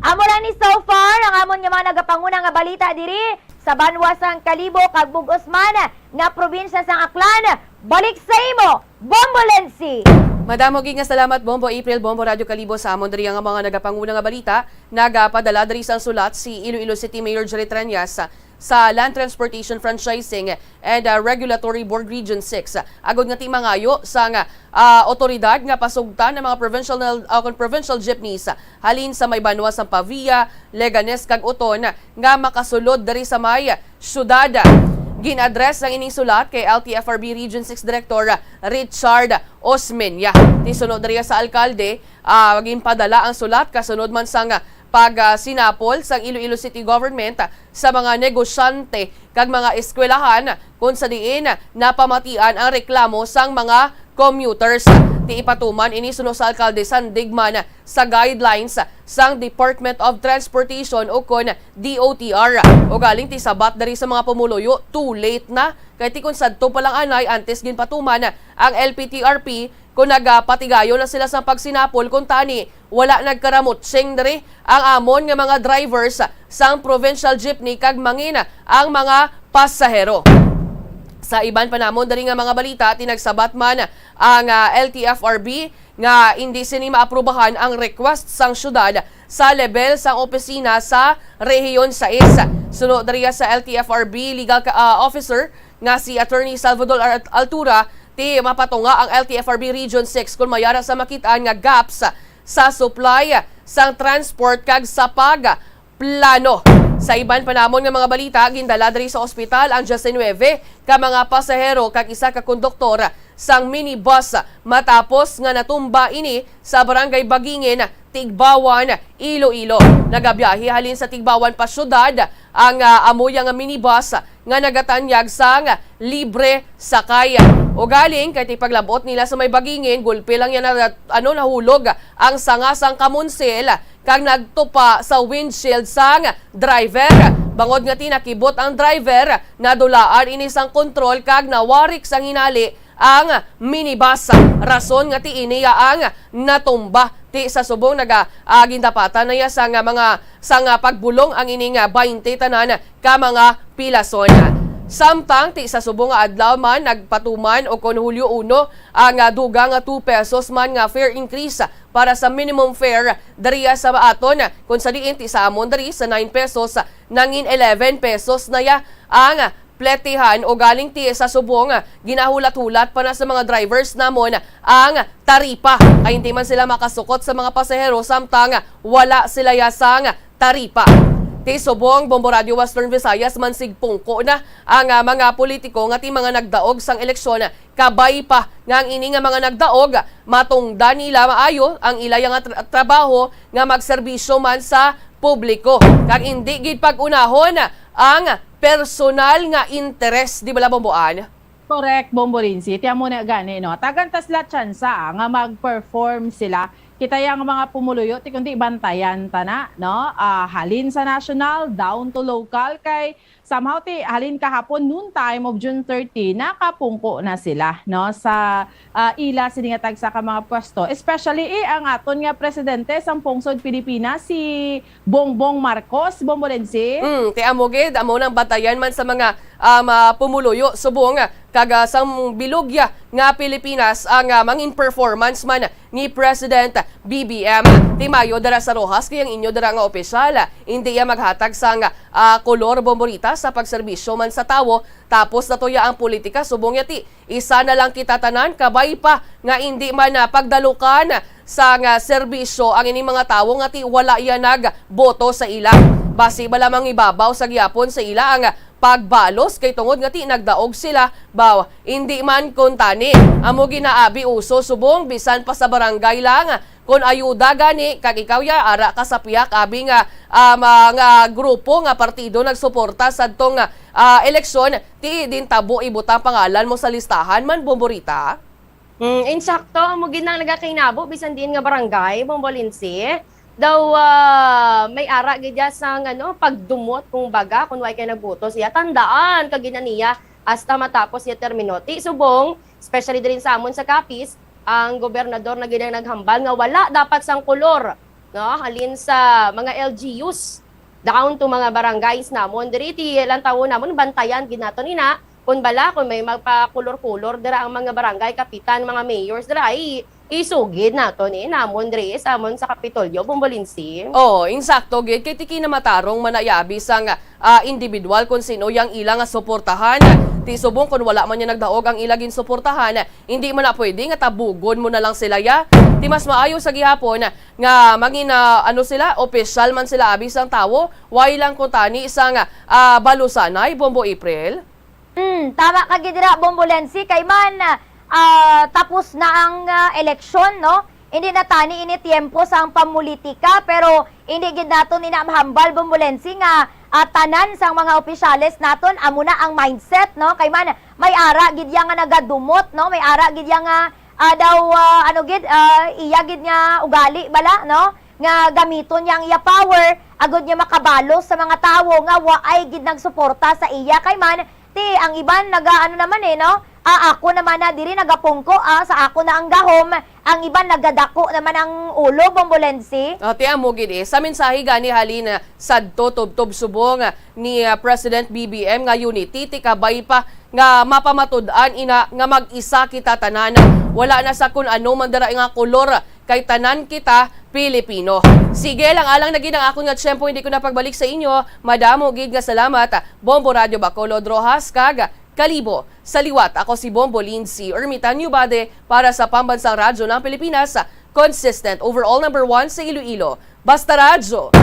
Amo lang ni so far ang amon nga mga nagapanguna nga balita diri Sa banwa sang Kalibo kag bug-os man nga probinsya sang Aklan, balik sa imo, Bombo Lensi. Madamo gid nga salamat, Bombo April, Bombo Radyo Kalibo, sa amon diri nga mga nagapanguna nga balita. Nagapadala diri sang sulat si Iloilo City Mayor Jerry Treñas sa Land Transportation Franchising and, uh, Regulatory Board Region six, agod nga ti mangayo sang, uh, otoridad nga pasugtan ang mga provincial, uh, kon provincial jeepneys halin sa may banwa sang Pavia, Leganes kag Oton nga makasulod diri sa may syudad. Gin-address ang ining sulat kay L T F R B Region six Director Richard Osmeña. Ti suno diri sa alkalde, ah, ginpadala ang sulat kasunod man sang pag, ah, sinapol sang Iloilo City Government sa mga negosyante kag mga eskwelahan, kung sa diin napamatian ang reklamo sang mga commuters. Ti ipatuman ini suno sa alkalde, sandig man sa guidelines sang Department of Transportation o kon D O T R. Ugaling ti sabat diri sa mga pumuluyo, too late na. Kay ti kon sadto pa lang anay, antes ginpatuman ang L P T R P, kon nagapatigayon na sila sang pagsinapol, kun tani wala nagkaramutsing diri ang amon nga mga drivers sang provincial jeepney kag mangin ang mga pasahero. Sa iban pa namon diri nga mga balita, ti nagsabat man ang, ah, L T F R B nga indi sini maaprubahan ang request sang syudad sa lebel sang opisina sa Rehiyon sais. Suno diriya sa L T F R B legal ka, ah, officer nga si Attorney Salvador Ar-, Altura, ti mapatunga ang L T F R B Region six kon may ara sa makit-an nga gaps sa supply sang transport kag sa pag plano. Sa iban pa namon nga mga balita, gindala diri sa ospital ang diyes nuebe ka mga pasahero kag isa ka konduktor sang minibus matapos nga natumba ini sa Barangay Bagingin, Tigbawan, Iloilo. Nagabiyahe halin sa Tigbawan pa syudad ang, ah, amuya nga minibus nga nagatanyag sang libre sakay. Ugaling kay ti paglab-ot nila sa may Bagingin, gulpi lang yan na, ano, nahulog ang sanga sang kamonsil kag nagtupa sa windshield sang driver. Bangod nga ti nakibot ang driver, nadulaan ini sang kontrol kag nawarik sang hinali ang minibus. Rason nga ti ini ya ang natumba. Ti sa subong naga, ah, gindapatan na ya sang mga, sang pagbulong ang ining, ah, baynte tanan ka mga pilason. Samtang ti sa subong nga adlaw man nagpatuman o kon Hulyo uno ang, ah, dugang nga two pesos man nga fare increase para sa minimum fare diriya sa aton, kung sa diin ti sa amon diri sa nine pesos, nangin eleven pesos na ya ang pletihan, ugaling ti sa subong ginahulat-hulat pa na sa mga drivers namon ang taripa, kay hindi man sila makasukot sa mga pasahero samtang wala sila ya sang taripa. Ti subong Bombo Radio Western Visayas, mansig pungko na ang, ah, mga politiko nga ti mga nagdaog sang eleksyon. Kabay pa nga ang ini nga mga nagdaog matungdan nila maayo ang ila nga tra-, trabaho nga magserbisyo man sa publiko, kag indi gid pag-unahon ang personal nga interes, di bala, Bomboan? Correct, Bombo Lindsay. Ti amo na gani, no? Tagan ta sila tsansa, ah, nga mag-perform sila. Kita yang mga pumuluyo, ti kundi bantayan ta na, no? Ah, halin sa national, down to local, kay somehow ti halin kahapon, noon time of June thirty, nakapungko na sila, no, sa, ah, ila sini nga tagsa ka mga pwesto. Especially, eh, ang aton nga presidente sang pungsod Pilipinas, si Bongbong Marcos, Bombo Lindsay. Mm, ti amo gid, amo nang batayan man sa mga, um, ah, pumuluyo subong, ah, kag, ah, sang bilog ya nga Pilipinas ang, ah, mangin performance man ni President B B M. Ti mayo dira sa Roxas kay ang inyo dira nga opisyal, ah, indi ya maghatag sang, ah, kolor bomborita sa pagserbisyo man sa tawo, tapos na to ya ang politika, subong ya ti isa na lang kita tanan, kabay pa nga indi man, ah, pagdalukan sang, ah, serbisyo ang ining mga tawo nga ti wala ya nagboto sa ila. Basi bala mangibabaw sa gihapon sa ila ang pagbalos kay tungod nga ti nagdaog sila, baw, indi man kuntani. Amo ginaabi uso subong bisan pa sa barangay lang. Kon ayuda gani kag ikaw ya ara ka sa pihak abi nga, ah, mga grupo nga partido nagsuporta sadtong, ah, eleksyon, ti din tabo ibutang pangalan mo sa listahan man, Bomborita? Mm, insakto, amo gid nang nagakainabo bisan diin nga barangay, Bombo Lindsay. Daw, ah, may ara gid ya sang, ano, pagdumot, kung baga, kung way kay nagboto siya. Tandaan, kag ginaniya, hasta matapos ya termino. Ti subong, especially diri sa amon sa Capiz, ang gobernador na gid ang naghambal nga wala dapat sang kolor, no? Halin sa mga L G Us. down to mga barangays namon diri, ti lantawon namon, bantayan gid naton ina. Kun bala, kun may magpakulor-kulor dira ang mga barangay kapitan, mga mayors dira, ay isugid naton ni namon diri sa amon sa Kapitolyo, Bombolinsi. Oo, insakto gid, kay ti kinamatarong man na iya abi sang, ah, individual kung sino yang ila nga suportahan. Ti subong kun wala man niya nagdaog ang ila ginsuportahan, hindi man na pwede nga tabugon mo na lang sila ya. Ti mas maayo sa gihapon nga mangin, ah, ano sila, opisyal man sila abi sang tawo, way lang kuntani sang, ah, balusanay, Bombo April. Hmm, tama ka gid dira, Bombolensi, kay man, ah, tapos na ang, ah, eleksyon, no? Hindi na tani ini tiempo sang pamulitika, pero hindi gid naton ina mahambal, Bombolensi, nga, ah, tanan sang mga opisyales naton amo na ang mindset, no? Kay man may ara gid iya nga nagadumot, no? May ara gid iya nga, ah, daw, ah, ano gid, ah, iya gid nga ugali bala, no? Nga gamiton niya ang iya power agud niya makabalos sa mga tawo nga waay gid nagsuporta sa iya. Kay man, ti, ang iban naga-, ano naman, eh, no? Ah, ako naman na diri nagapungko, ah, sa ako na ang gahom. Ang iban nagadako naman ang ulo, Bombolensi. Oh, ti amo gid, eh. Sa mensahe gani halin, ah, sadto tubtob subong, ah, ni, ah, President B B M nga unity, ti kabay pa nga mapamatud-an ina nga mag-isa kita tanan. Wala na sa kun ano man dira nga kolor, kay tanan kita Pilipino. Sige lang, alang na gid ang akon nga tiyempo, hindi ko na pagbalik sa inyo. Madamo gid nga salamat, Bombo Radyo Bacolod, Roxas, kag Kalibo. Sa liwat, ako si Bombo Lindsay Ermitan Ubade para sa Pambansang Radyo ng Pilipinas, consistent overall number one sa Iloilo. Basta Radyo,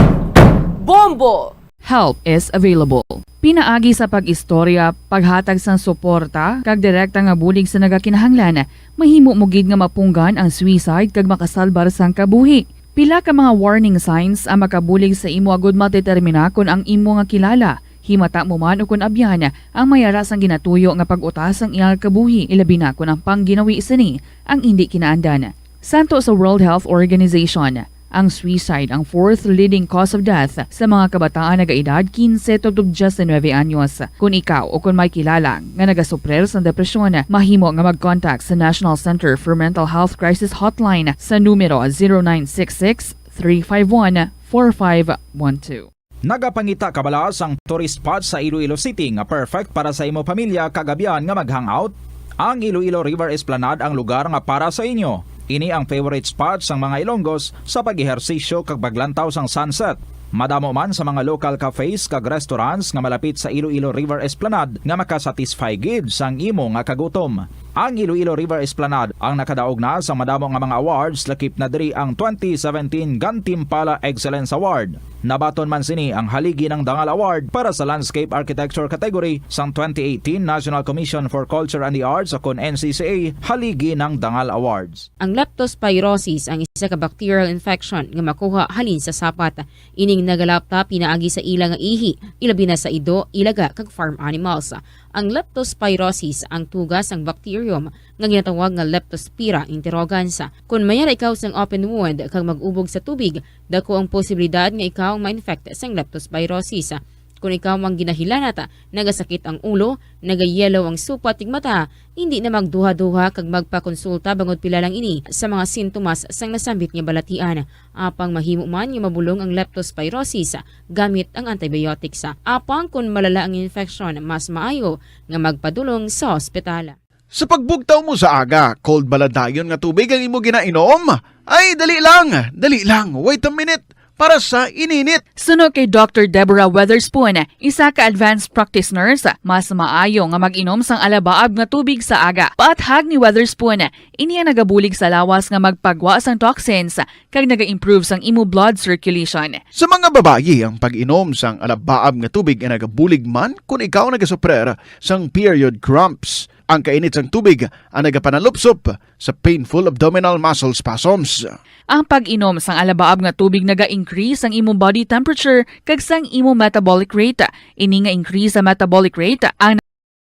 Bombo! Help is available. Pinaagi sa pag-istorya, paghatag sang suporta, kag direkta nga bulig sa nagakinahanglan, mahimo mo gid nga mapunggan ang suicide kag makasalbar sang kabuhi. Pila ka mga warning signs ang makabulig sa imo agud madetermina kon ang imo nga kilala, himata mo man ukon abyan, ang may ara sang ginatuyo nga pag-utas sang iyang kabuhi, ilabi na kon ang pangginawi sini ang indi kinaandan. Santo sa World Health Organization, ang suicide ang fourth leading cause of death sa mga kabataan nagaedad quince tubtob diecinuebe anyos. Kon ikaw o kon may kilala nga nagasuprer sang depresyon, mahimo nga mag-contact sa National Center for Mental Health Crisis Hotline sa numero zero nine six six, three five one, four five one two. Nagapangita ka bala sang tourist spot sa Iloilo City nga perfect para sa imo pamilya kag abyan nga mag-hangout? Ang Iloilo River Esplanade ang lugar nga para sa inyo. Ini ang favorite spot sang mga Ilonggos sa pag-ehersisyo kag paglantaw sang sunset. Madamo man sa mga local cafes kag restaurants nga malapit sa Iloilo River Esplanade nga makasatisfy gid sang imo nga kagutom. Ang Iloilo River Esplanade ang nakadaog na sang madamo nga mga awards, lakip na diri ang twenty seventeen Gantimpala Excellence Award. Nabaton man sini ang Haligi ng Dangal Award para sa Landscape Architecture category sang twenty eighteen National Commission for Culture and the Arts, o kon N C C A Haligi ng Dangal Awards. Ang leptospirosis ang isa ka bacterial infection nga makuha halin sa sapat. Ining nagalapta pinaagi sa ila nga ihi, ilabi na sa ido, ilaga, kag farm animals. Ang leptospirosis ang tuga sang bacterium nga ginatawag nga Leptospira interrogans. Kon may ara ikaw sang open wound kag mag-ubog sa tubig, dako ang posibilidad nga ikaw ang ma-infect sang leptospirosis. Kon ikaw ang ginahilanat, nagasakit ang ulo, nagayelo ang supat kag mata, hindi na magduha-duha kag magpakonsulta bangod pila lang ini sa mga sintomas sang nasambit nga balatian. Apang mahimo man nga mabulong ang leptospirosis gamit ang antibiotics. Apang kon malala ang infection, mas maayo nga magpadulong sa ospital. Sa pagbugtaw mo sa aga, cold bala dayon nga tubig ang imo ginainom? Ay, dali lang, dali lang, wait a minute, para sa ininit. Suno kay Doctor Deborah Weatherspoon, isa ka advanced practice nurse, mas maayo nga mag-inom sang alabaab nga tubig sa aga. Paathag ni Weatherspoon, ini ang nagabulig sa lawas nga magpagwa sang toxins kag naga-improve sang imo blood circulation. Sa mga babayi, ang pag-inom sang alabaab nga tubig ay nagabulig man kon ikaw nagasuprer sang period cramps. Ang kainit sang tubig ang nagapanalupsop sa painful abdominal muscle spasms. Ang pag-inom sang alabaab nga tubig naga-increase sang imo body temperature kag sang imo metabolic rate. Ini nga increase sa metabolic rate ang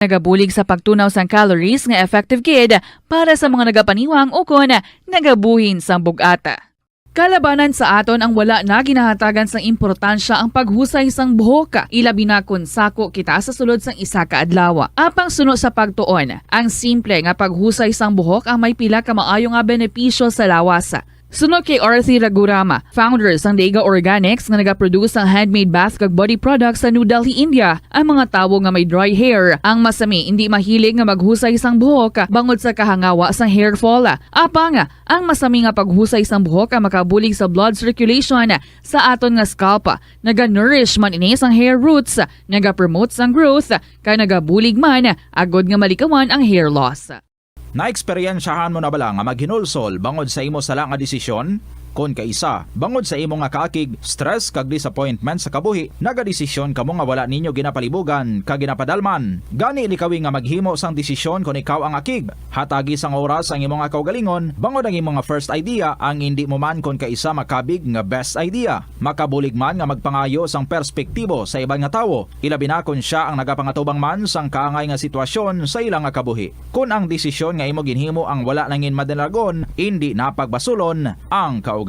nagabulig sa pagtunaw sang calories nga effective gid para sa mga nagapaniwang ukon nagabuhin sang bug-at. Kalabanan sa aton ang wala na ginahatagan sang importansya ang paghusay sang buhok, ilabi na kon sako kita sa sulod sang isa ka adlaw. Apang suno sa pagtuon, ang simple nga paghusay sang buhok ang may pila ka maayo nga benepisyo sa lawas. Suno kay Arthi Raghuram, founder sang Dega Organics nga nagaproduce sang handmade bath kag body products sa New Delhi, India, ang mga tawo nga may dry hair, ang masami, indi mahilig nga maghusay sang buhok bangod sa kahangawa sang hair fall. Apang, ang masami nga paghusay sang buhok ang makabulig sa blood circulation sa aton nga scalp. Naga-nourish man ini sang hair roots, nagapromote sang growth, kag nagabulig man agod nga malikawan ang hair loss. Naeksperyensyahan mo na bala nga maghinulsol bangod sa imo sala nga desisyon? Kon kaisa, bangod sa imo nga kaakig, stress kag disappointment sa kabuhi, nagadesisyon kamo nga wala ninyo ginapalibugan kag ginapadalman. Gani likawi nga maghimo sang desisyon kon ikaw ang akig. Hatagi sang oras ang imo nga kaugalingon bangod ang imo nga first idea ang indi mo man kon kaisa makabig nga best idea. Makabulig man nga magpangayo sang perspektibo sa iban nga tawo, ilabi na kon sia ang nagapangatubang man sang kaangay nga sitwasyon sa ila nga kabuhi. Kon ang desisyon nga imo ginhimo ang wala nangin madalagon, indi na pagbasulon ang kaugalingon.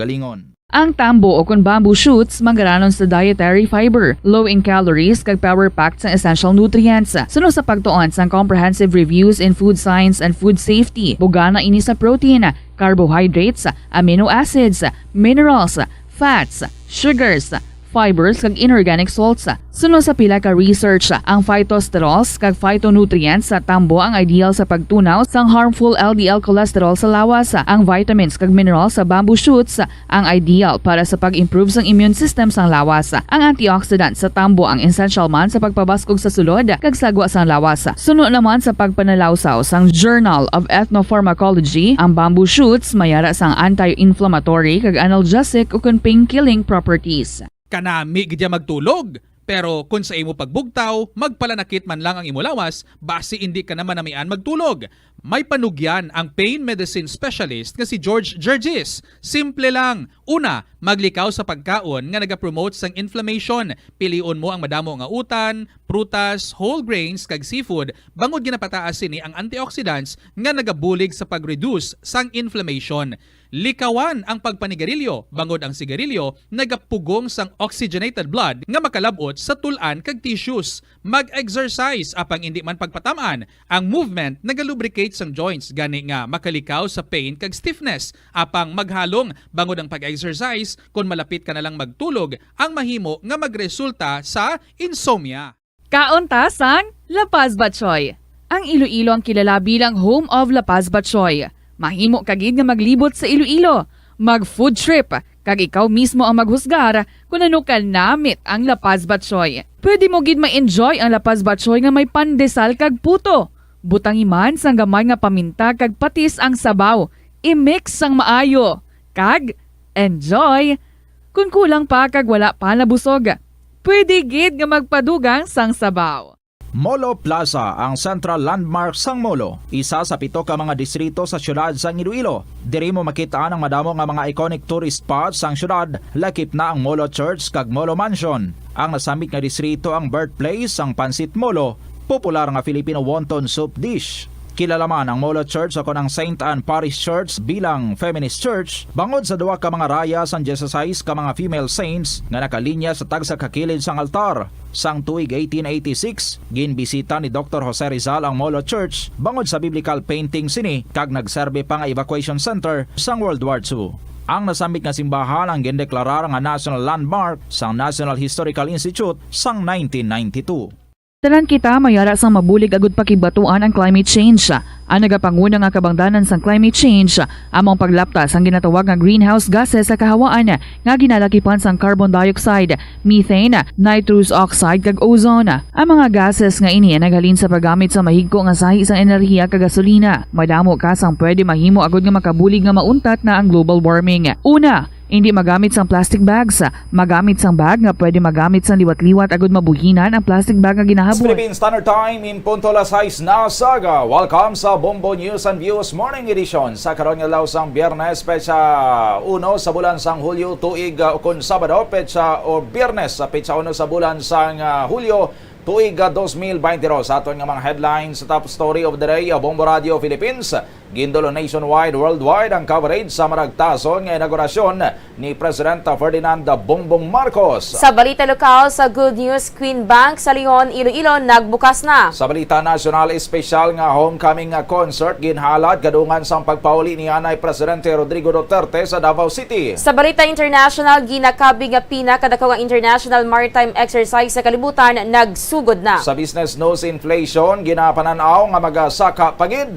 Ang tambo o kon bamboo shoots manggaranon sa dietary fiber, low in calories kag power-packed sang essential nutrients. Suno sa pagtuon sang Comprehensive Reviews in Food Science and Food Safety, bugana ini sa protein, carbohydrates, amino acids, minerals, fats, sugars, fibers, kag inorganic salts. Suno sa pila ka research, ang phytosterols kag phytonutrients sa tambo ang ideal sa pagtunaw sang harmful L D L cholesterol sa lawas. Ang vitamins kag minerals sa bamboo shoots ang ideal para sa pag-improve sang immune system sang lawas. Ang antioxidant sa tambo ang essential man sa pagpabaskog sa sulod kag sagwa sang lawas. Suno naman sa pagpanalawsaw sang Journal of Ethnopharmacology, ang bamboo shoots may ara sang anti-inflammatory kag analgesic ukon pain-killing properties. Kanami gid ya magtulog, pero kon sa imo pagbugtaw, magpalanakit man lang ang imo lawas, basi indi ka na manamian magtulog. May panugyan ang pain medicine specialist nga si George Gergis. Simple lang. Una, maglikaw sa pagkaon nga nagapromote sang inflammation. Pilion mo ang madamo nga utan, prutas, whole grains, kag seafood, bangod ginapataas sini ang antioxidants nga nagabulig sa pag-reduce sang inflammation. Likawan ang pagpanigarilyo, bangod ang sigarilyo nagapugong sang oxygenated blood nga makalab-ot sa tul-an kag tissues. Mag-exercise, apang indi man pagpatam-an. Ang movement nagalubricate sang joints, gani nga makalikaw sa pain kag stiffness. Apang maghalong, bangod ang pag-exercise, kon malapit ka na lang magtulog, ang mahimo nga magresulta sa insomnia. Kaon ta sang La Paz Batchoy. Ang Iloilo ang kilala bilang home of La Paz Batchoy. Mahimo ka gid nga maglibot sa Iloilo, mag-food trip, kag ikaw mismo ang maghusgar kon ano ka namit ang La Paz Batchoy. Pwede mo gid ma-enjoy ang La Paz Batchoy nga may pandesal kag puto. Butangi man sang gamay nga paminta kag patis ang sabaw. I-mix sang maayo, kag enjoy! Kon kulang pa kag wala pa nabusog, pwede gid nga magpadugang sang sabaw. Molo Plaza ang central landmark sang Molo, isa sa pito ka mga distrito sa siyudad sang Iloilo. Diri mo makit-an ang madamo nga mga iconic tourist spots sang siyudad, lakip na ang Molo Church kag Molo Mansion. Ang nasambit nga distrito ang birthplace sang Pancit Molo, popular nga Filipino wonton soup dish. Kilala man ang Molo Church o kon ang Saint Anne Parish Church bilang feminist church bangod sa duha ka mga raya sang dieciséis ka mga female saints nga nakalinya sa tagsa ka kilid sang altar. Sang tuig eighteen eighty-six, ginbisita ni Doktor Jose Rizal ang Molo Church bangod sa biblical painting sini kag nagserbi pa nga evacuation center sang World War Two. Ang nasambit nga simbahan ang gindeklarar nga National Landmark sang National Historical Institute sang nineteen ninety-two. Tanan kita may ara sang mabulig agud pakigbatuan ang climate change. Ang nagapanguna nga kabangdanan sang climate change amo ang paglapta sang ginatawag nga greenhouse gases sa kahawaan nga ginalakipan sang carbon dioxide, methane, nitrous oxide, kag ozone. Ang mga gases nga ini naghalin sa paggamit sa mahigko nga sahi sang enerhiya kag gasolina. Madamo ka sang pwede mahimo agud nga makabulig nga mauntat na ang global warming. Una, indi magamit sang plastic bags. Magamit sang bag nga pwede magamit sang liwat-liwat agud mabuhinan ang plastic bag nga Sa ginahaboy. Philippine Standard Time, in punto alas sais na sa aga. Welcome sa Bombo News and Views Morning Edition. Sa karon nga adlaw sang Biyernes, petsa uno sa bulan sang Hulyo, tuig, ah, ukon Sabado, petsa o Biyernes, sa petsa uno sa bulan sang, ah, Hulyo, tuig, ah, dos mil baynte dos. Sa aton nga mga headlines sa top story of the day, ah, Bombo Radio Philippines, gindulo nationwide, worldwide ang coverage sa maragtason nga inaugurasyon ni President Ferdinand Bongbong Marcos. Sa balita lokal, sa Good News, Queen Bank sa Leon, Iloilo, nagbukas na. Sa balita nasyonal, espesyal nga homecoming nga concert ginhalat kadungan sang pagpauli ni anay Presidente Rodrigo Duterte sa Davao City. Sa balita international, ginakabig nga pinakadako nga international maritime exercise sa kalibutan nagsugod na. Sa business news, inflation ginapanan-aw nga magasaka pa gid.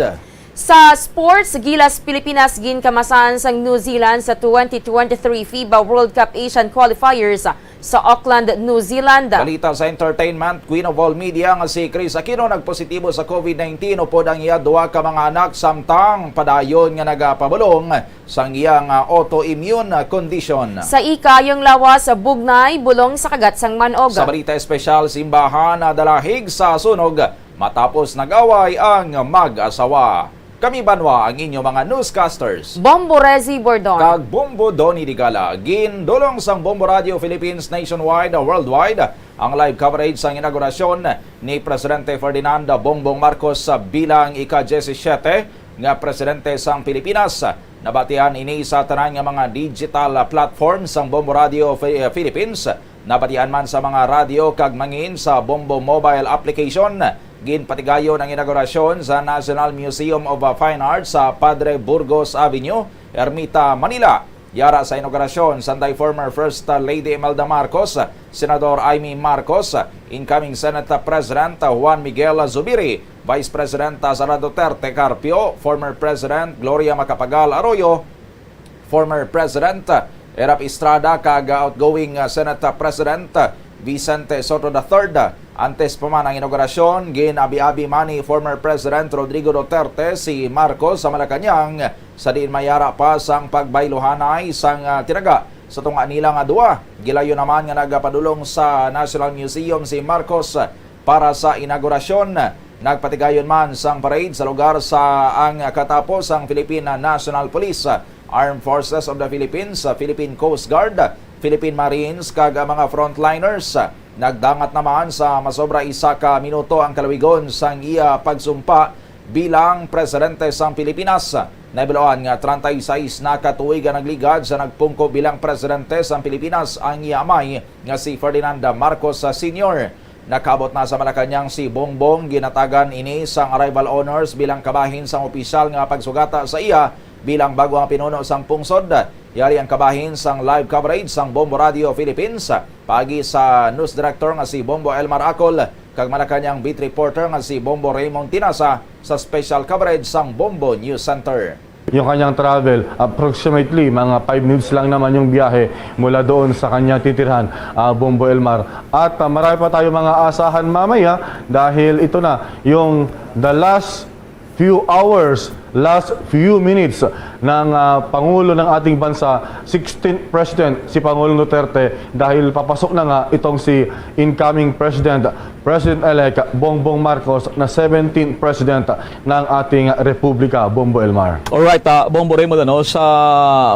Sa sports, gilas Pilipinas ginkamasan sang New Zealand sa twenty twenty-three FIBA World Cup Asian Qualifiers sa Auckland, New Zealand. Balita sa entertainment, Queen of All Media nga si Kris Aquino nagpositibo sa COVID nineteen upod ang iya duha ka mga anak, samtang padayon nga nagapabulong sang iyang, ah, autoimmune condition. Sa ika, yung lawas bugnay, bulong sa kagat sang manog. Sa balita espesyal, simbahan nadalahig sa sunog matapos nag-away ang mag-asawa. Kami banwa ang inyo mga newscasters, Bombo Rezi Bordon kag Bombo Donny Digala. Gindulong sang Bombo Radio Philippines nationwide, worldwide, ang live coverage sang inaugurasyon ni Presidente Ferdinand Bongbong Marcos sa bilang ika-diyesisete nga presidente sang Pilipinas. Nabatian ini sa tanan nga mga digital platform sang Bombo Radio Fi-, Philippines. Nabatian man sa mga radyo kag mangin sa Bombo mobile application. Ginpatigayon ang inaugurasyon sa National Museum of Fine Arts sa Padre Burgos Avenue, Ermita, Manila. Yara sa inaugurasyon, sanday former First Lady Imelda Marcos, Senador Imee Marcos, incoming Senate President Juan Miguel Zubiri, Vice President Sara Duterte Carpio, former President Gloria Macapagal Arroyo, former President Erap Estrada, kag outgoing, uh, Senate President Vicente Sotto the third. Antes pa man ang inaugurasyon, gin-abi-abi man ni former President Rodrigo Duterte si Marcos sa Malacañang, sa diin mayara pa sang pagbayluhanay sang, uh, tinaga sa tunga nila nga duwa. Gilayon naman nga nagapadulong sa National Museum si Marcos para sa inaugurasyon. Nagpatigayon man sang parade sa lugar sa ang katapos ang Philippine National Police, Armed Forces of the Philippines, Philippine Coast Guard, Philippine Marines, kag ang mga frontliners. Nagdangat naman sa masobra isa ka minuto ang kalawigon sang iya pagsumpa bilang presidente sang Pilipinas. Nahibaluan nga treinta y seis na ka tuig ang nagligad sa nagpungko bilang presidente sang Pilipinas ang iya amay nga si Ferdinand Marcos Senior. Nakaabot na sa Malacañang si Bongbong. Ginatagan ini sang arrival honors bilang kabahin sang opisyal nga pagsugata sa iya bilang bag-o nga pinuno sang pungsod. Yari ang kabahin sang live coverage sang Bombo Radio Philippines, paagi sa news director nga si Bombo Elmar Acol kag Malacañang beat reporter nga si Bombo Raymond Tinasa sa special coverage sang Bombo News Center. Yung kanyang travel, approximately mga five minutes lang naman yung biyahe mula doon sa kanya titirhan, ah, Bombo Elmar. At, ah, marami pa tayo mga asahan mamaya dahil ito na yung the last few hours, last few minutes ng, ah, Pangulo ng ating bansa, sixteenth President, si Pangulong Duterte, dahil papasok na nga itong si incoming President, President-elect Bongbong Marcos, na seventeenth President ng ating Republika, Bombo Elmar. Alright, ah, Bombo Raymond, ano, sa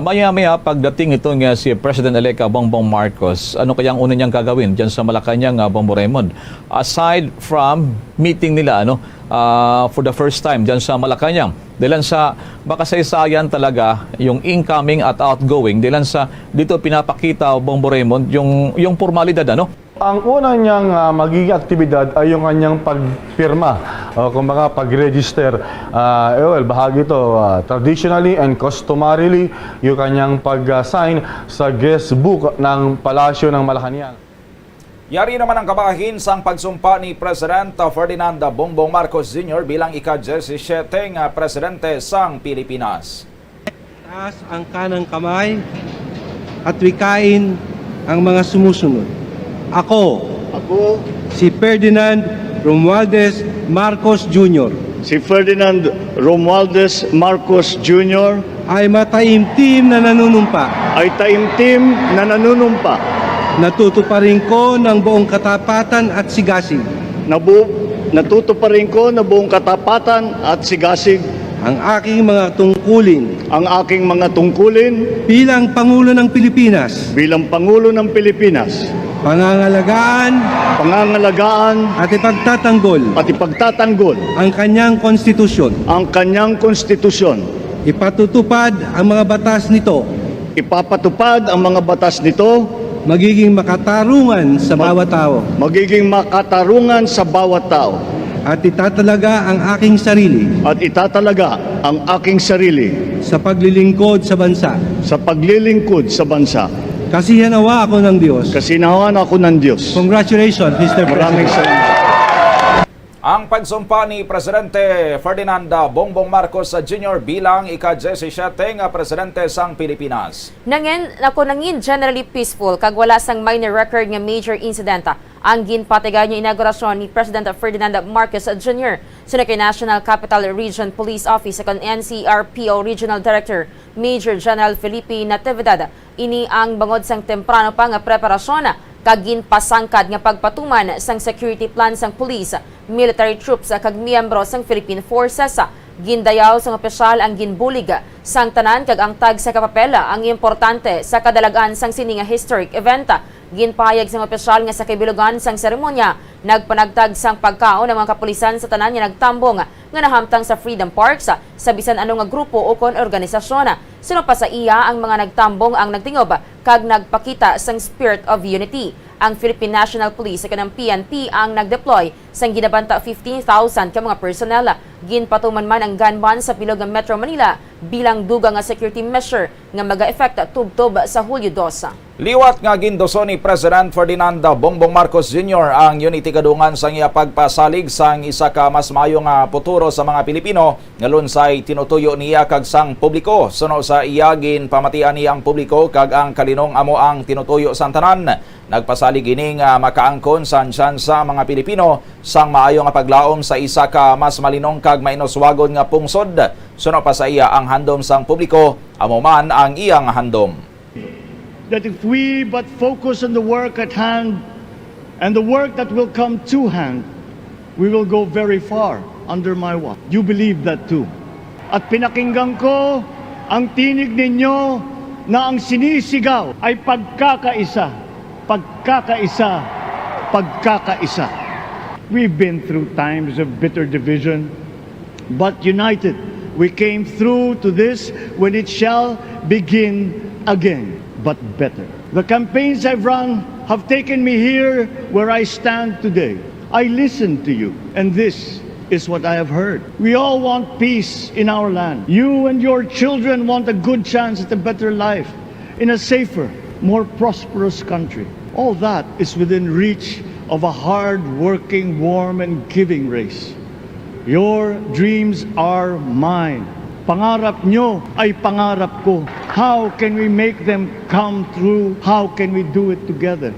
maya-maya pagdating ito nga si President-elect, ah, Bongbong Marcos, ano kaya ang una niyang gagawin dyan sa Malacañang, ah, Bombo Raymond? Aside from meeting nila, ano, ah, for the first time dyan sa Malacañang. Dahil sa makasaysayan talaga yung incoming at outgoing. Dahil sa dito pinapakita, Bombo Raymond, yung, yung formalidad, ano? Ang una niyang, ah, magiging aktibidad ay yung kanyang pagpirma o kumbaga pag-register. Ah, eh, well, bahagi ito, ah, traditionally and customarily, yung kanyang pag-sign sa guest book ng Palasyo ng Malacañang. Yari naman ang kabahin sang pagsumpa ni President Ferdinand Bongbong Marcos Junior bilang ika-diyesisete nga presidente sang Pilipinas. Taas ang kanang kamay at wikain ang mga sumusunod. Ako, Ako, si Ferdinand Romualdez Marcos Junior, si Ferdinand Romualdez Marcos Junior, ay mataimtim na nanunumpa, ay taimtim na nanunumpa. Natutuparin ko ng buong katapatan at sigasig. Nabu-, natutuparin ko ng buong katapatan at sigasig. Ang aking mga tungkulin Ang aking mga tungkulin bilang Pangulo ng Pilipinas, bilang Pangulo ng Pilipinas, pangangalagaan pangangalagaan at ipagtatanggol at ipagtatanggol ang kanyang konstitusyon. Ang kanyang konstitusyon. Ipatutupad ang mga batas nito. Ipapatupad ang mga batas nito. Magiging makatarungan sa bawat tao. Magiging makatarungan sa bawat tao. At itatalaga ang aking sarili. At itatalaga ang aking sarili. Sa paglilingkod sa bansa. Sa paglilingkod sa bansa. Kasi hinawa ako ng Diyos. Kasi hinawa ako ng Diyos. Congratulations, Mister Maraming President. Salamat. Ang pagsumpa ni Presidente Ferdinand Bongbong Marcos Junior bilang ika-diyesisiyete nga presidente sang Pilipinas. Nangin, ako nangin generally peaceful kag wala sang minor record nga major incident ang ginpatigayon nga inaugurasyon ni President Ferdinand Marcos Junior. Suno kay National Capital Region Police Office kon N C R P O Regional Director Major General Felipe Natividad, ini ang bangod sang temprano pa nga preparasyon kag ginpasangkad nga pagpatuman sang security plan sang police, military troops kag miyembro sang Philippine Forces. Gindayaw sang opisyal ang ginbulig sang tanan kag ang tag sa kapapel ang importante sa kadalag-an sang sini nga historic event. Ginpahayag sang opisyal nga sa kabilugan sang seremonya, nagpanagtag sang pagkaon ang mga kapulisan sa tanan nga nagtambong nga nahamtang sa Freedom Parks, sa bisan ano nga grupo ukon organisasyon. Suno pa sa iya, ang mga nagtambong ang nagtingob kag nagpakita sang spirit of unity. Ang Philippine National Police kag ang P N P ang nag-deploy sang ginabanta fifteen thousand ka mga personnel. Ginpatuman man ang gun ban sa bilog nga Metro Manila bilang dugang nga security measure nga maga-effect tubtob sa Hulyo dos. Liwat nga ginduso ni President Ferdinand Bongbong Marcos Junior ang Unity kadungan sang iya pagpasalig sang isa ka mas maayo nga futuro sa mga Pilipino nga lunsay tinutuyo niya kag sang publiko. Suno sa iya, ginpamatian niya ang publiko kag ang kalinong amo ang tinutuyo sang tanan. Nagpasalig ini nga makaangkon sang tsansa ang mga Pilipino sang maayo nga paglaom sa isa ka mas malinong kag mainuswagon nga pungsod. Suno pa sa iya, ang handom sang publiko amo man ang iya nga handom. That if we but focus on the work at hand and the work that will come to hand, we will go very far under my watch. You believe that too. At pinakinggan ko ang tinig ninyo na ang sinisigaw ay pagkakaisa, pagkakaisa, pagkakaisa. We've been through times of bitter division, but united we came through to this when it shall begin again, but better. The campaigns I've run have taken me here where I stand today. I listened to you, and this is what I have heard. We all want peace in our land. You and your children want a good chance at a better life in a safer, more prosperous country. All that is within reach of a hard-working, warm, and giving race. Your dreams are mine. Pangarap nyo ay pangarap ko. How can we make them come true? How can we do it together?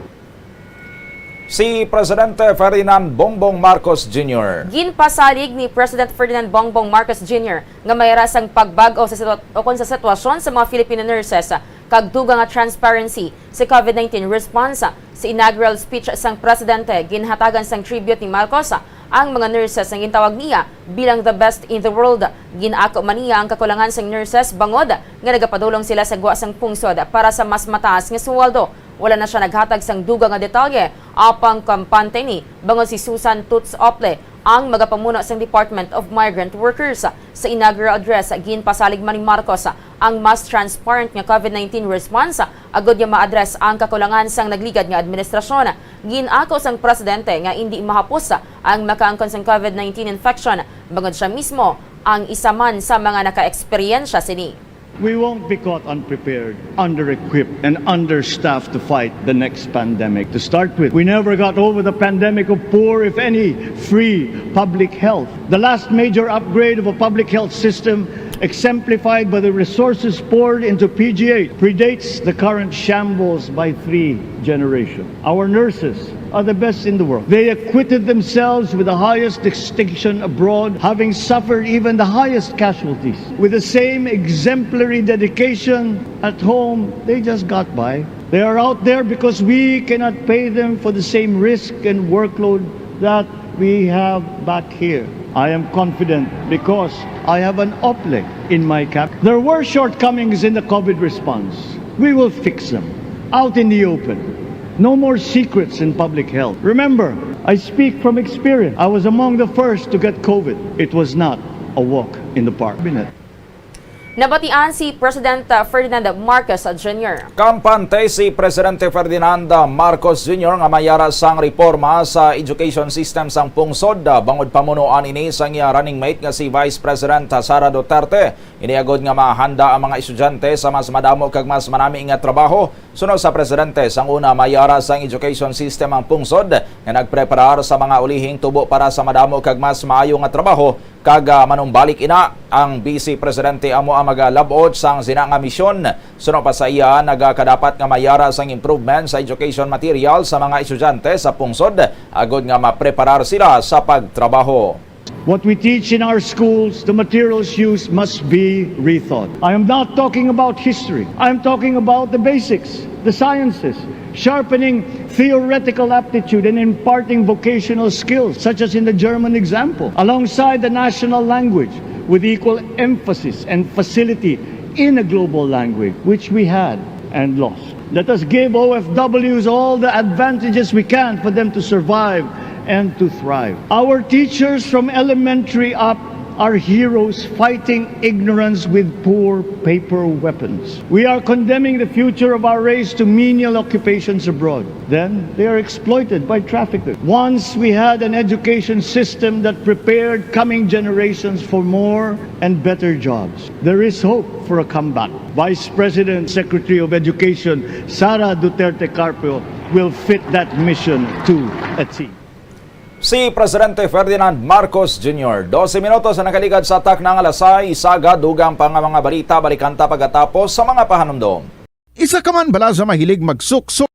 Si Presidente Ferdinand Bongbong Marcos Junior. Ginpasalig ni President Ferdinand Bongbong Marcos Junior nga mayra sang pagbag-o sa sitwa- ukon sa sitwasyon sa mga Filipino nurses kag dugang nga transparency sa COVID nineteen response. Sa inaugural speech sang presidente, ginhatagan sang tribute ni Marcos ang mga nurses nga gintawag niya bilang the best in the world. Gin-ako man niya ang kakulangan sang nurses bangod nga nagapadulong sila sa gwa sang pungsod para sa mas mataas nga suweldo. Wala na sia naghatag sang dugang nga detalye, apang kampante ini bangod si Susan Toots Ople, ang magapamuno sang Department of Migrant Workers. Sa inaugural address, ginpasalig man ni Marcos ang mas transparent nga COVID nineteen response agod nga ma-address ang kakulangan sang nagligad nga administrasyon. Gin-ako sang presidente nga indi mahapos ang makaangkon sang COVID nineteen infection bangod sia mismo ang isa man sa mga nakaeksperyensya sini. We won't be caught unprepared, under-equipped, and understaffed to fight the next pandemic. To start with, we never got over the pandemic of poor, if any, free public health. The last major upgrade of a public health system, exemplified by the resources poured into P G H, predates the current shambles by three generations. Our nurses are the best in the world. They acquitted themselves with the highest distinction abroad, having suffered even the highest casualties. With the same exemplary dedication at home, they just got by. They are out there because we cannot pay them for the same risk and workload that We have back here. I am confident because I have an ople in my cap. There were shortcomings in the COVID response. We will fix them out in the open. No more secrets in public health. Remember, I speak from experience. I was among the first to get COVID. It was not a walk in the park. Nabatian si President Ferdinand Marcos Junior. Kampante si Presidente Ferdinand Marcos Junior nga mayara sang reforma sa education system sang pungsod, bangod pamunuan ini sang iya running mate nga si Vice President Sara Duterte. Ini agod nga mahanda ang mga estudyante sa mas madamo kag mas manami nga trabaho. Suno sa presidente, sang una mayara sang education system ang pungsod nga nagpreparar sa mga ulihing tubo para sa madamo kag mas maayo nga trabaho, kag ah, manumbalik ina ang Vice Presidente amo ang magalab-ot sang sina nga misyon. Suno pa sa iya, nagakadapat nga mayara sang improvement sa education material sa mga estudyante sa pungsod agod nga mapreparar sila sa pagtrabaho. What we teach in our schools, the materials used must be rethought. I am not talking about history. I am talking about the basics, the sciences, sharpening theoretical aptitude and imparting vocational skills, such as in the German example, alongside the national language, with equal emphasis and facility in a global language, which we had and lost. Let us give O F Ws all the advantages we can for them to survive and to thrive. Our teachers from elementary up are heroes fighting ignorance with poor paper weapons. We are condemning the future of our race to menial occupations abroad. Then they are exploited by traffickers. Once we had an education system that prepared coming generations for more and better jobs. There is hope for a comeback. Vice President, Secretary of Education Sara Duterte Carpio will fit that mission to a T. Si Presidente Ferdinand Marcos Junior. Dose minutos ang nakaligad sa takna nga alas sais, aga dugang pa nga mga balita, balikan ta pagkatapos sa mga pahanumdom. Isa ka man bala sa mahilig magsuksok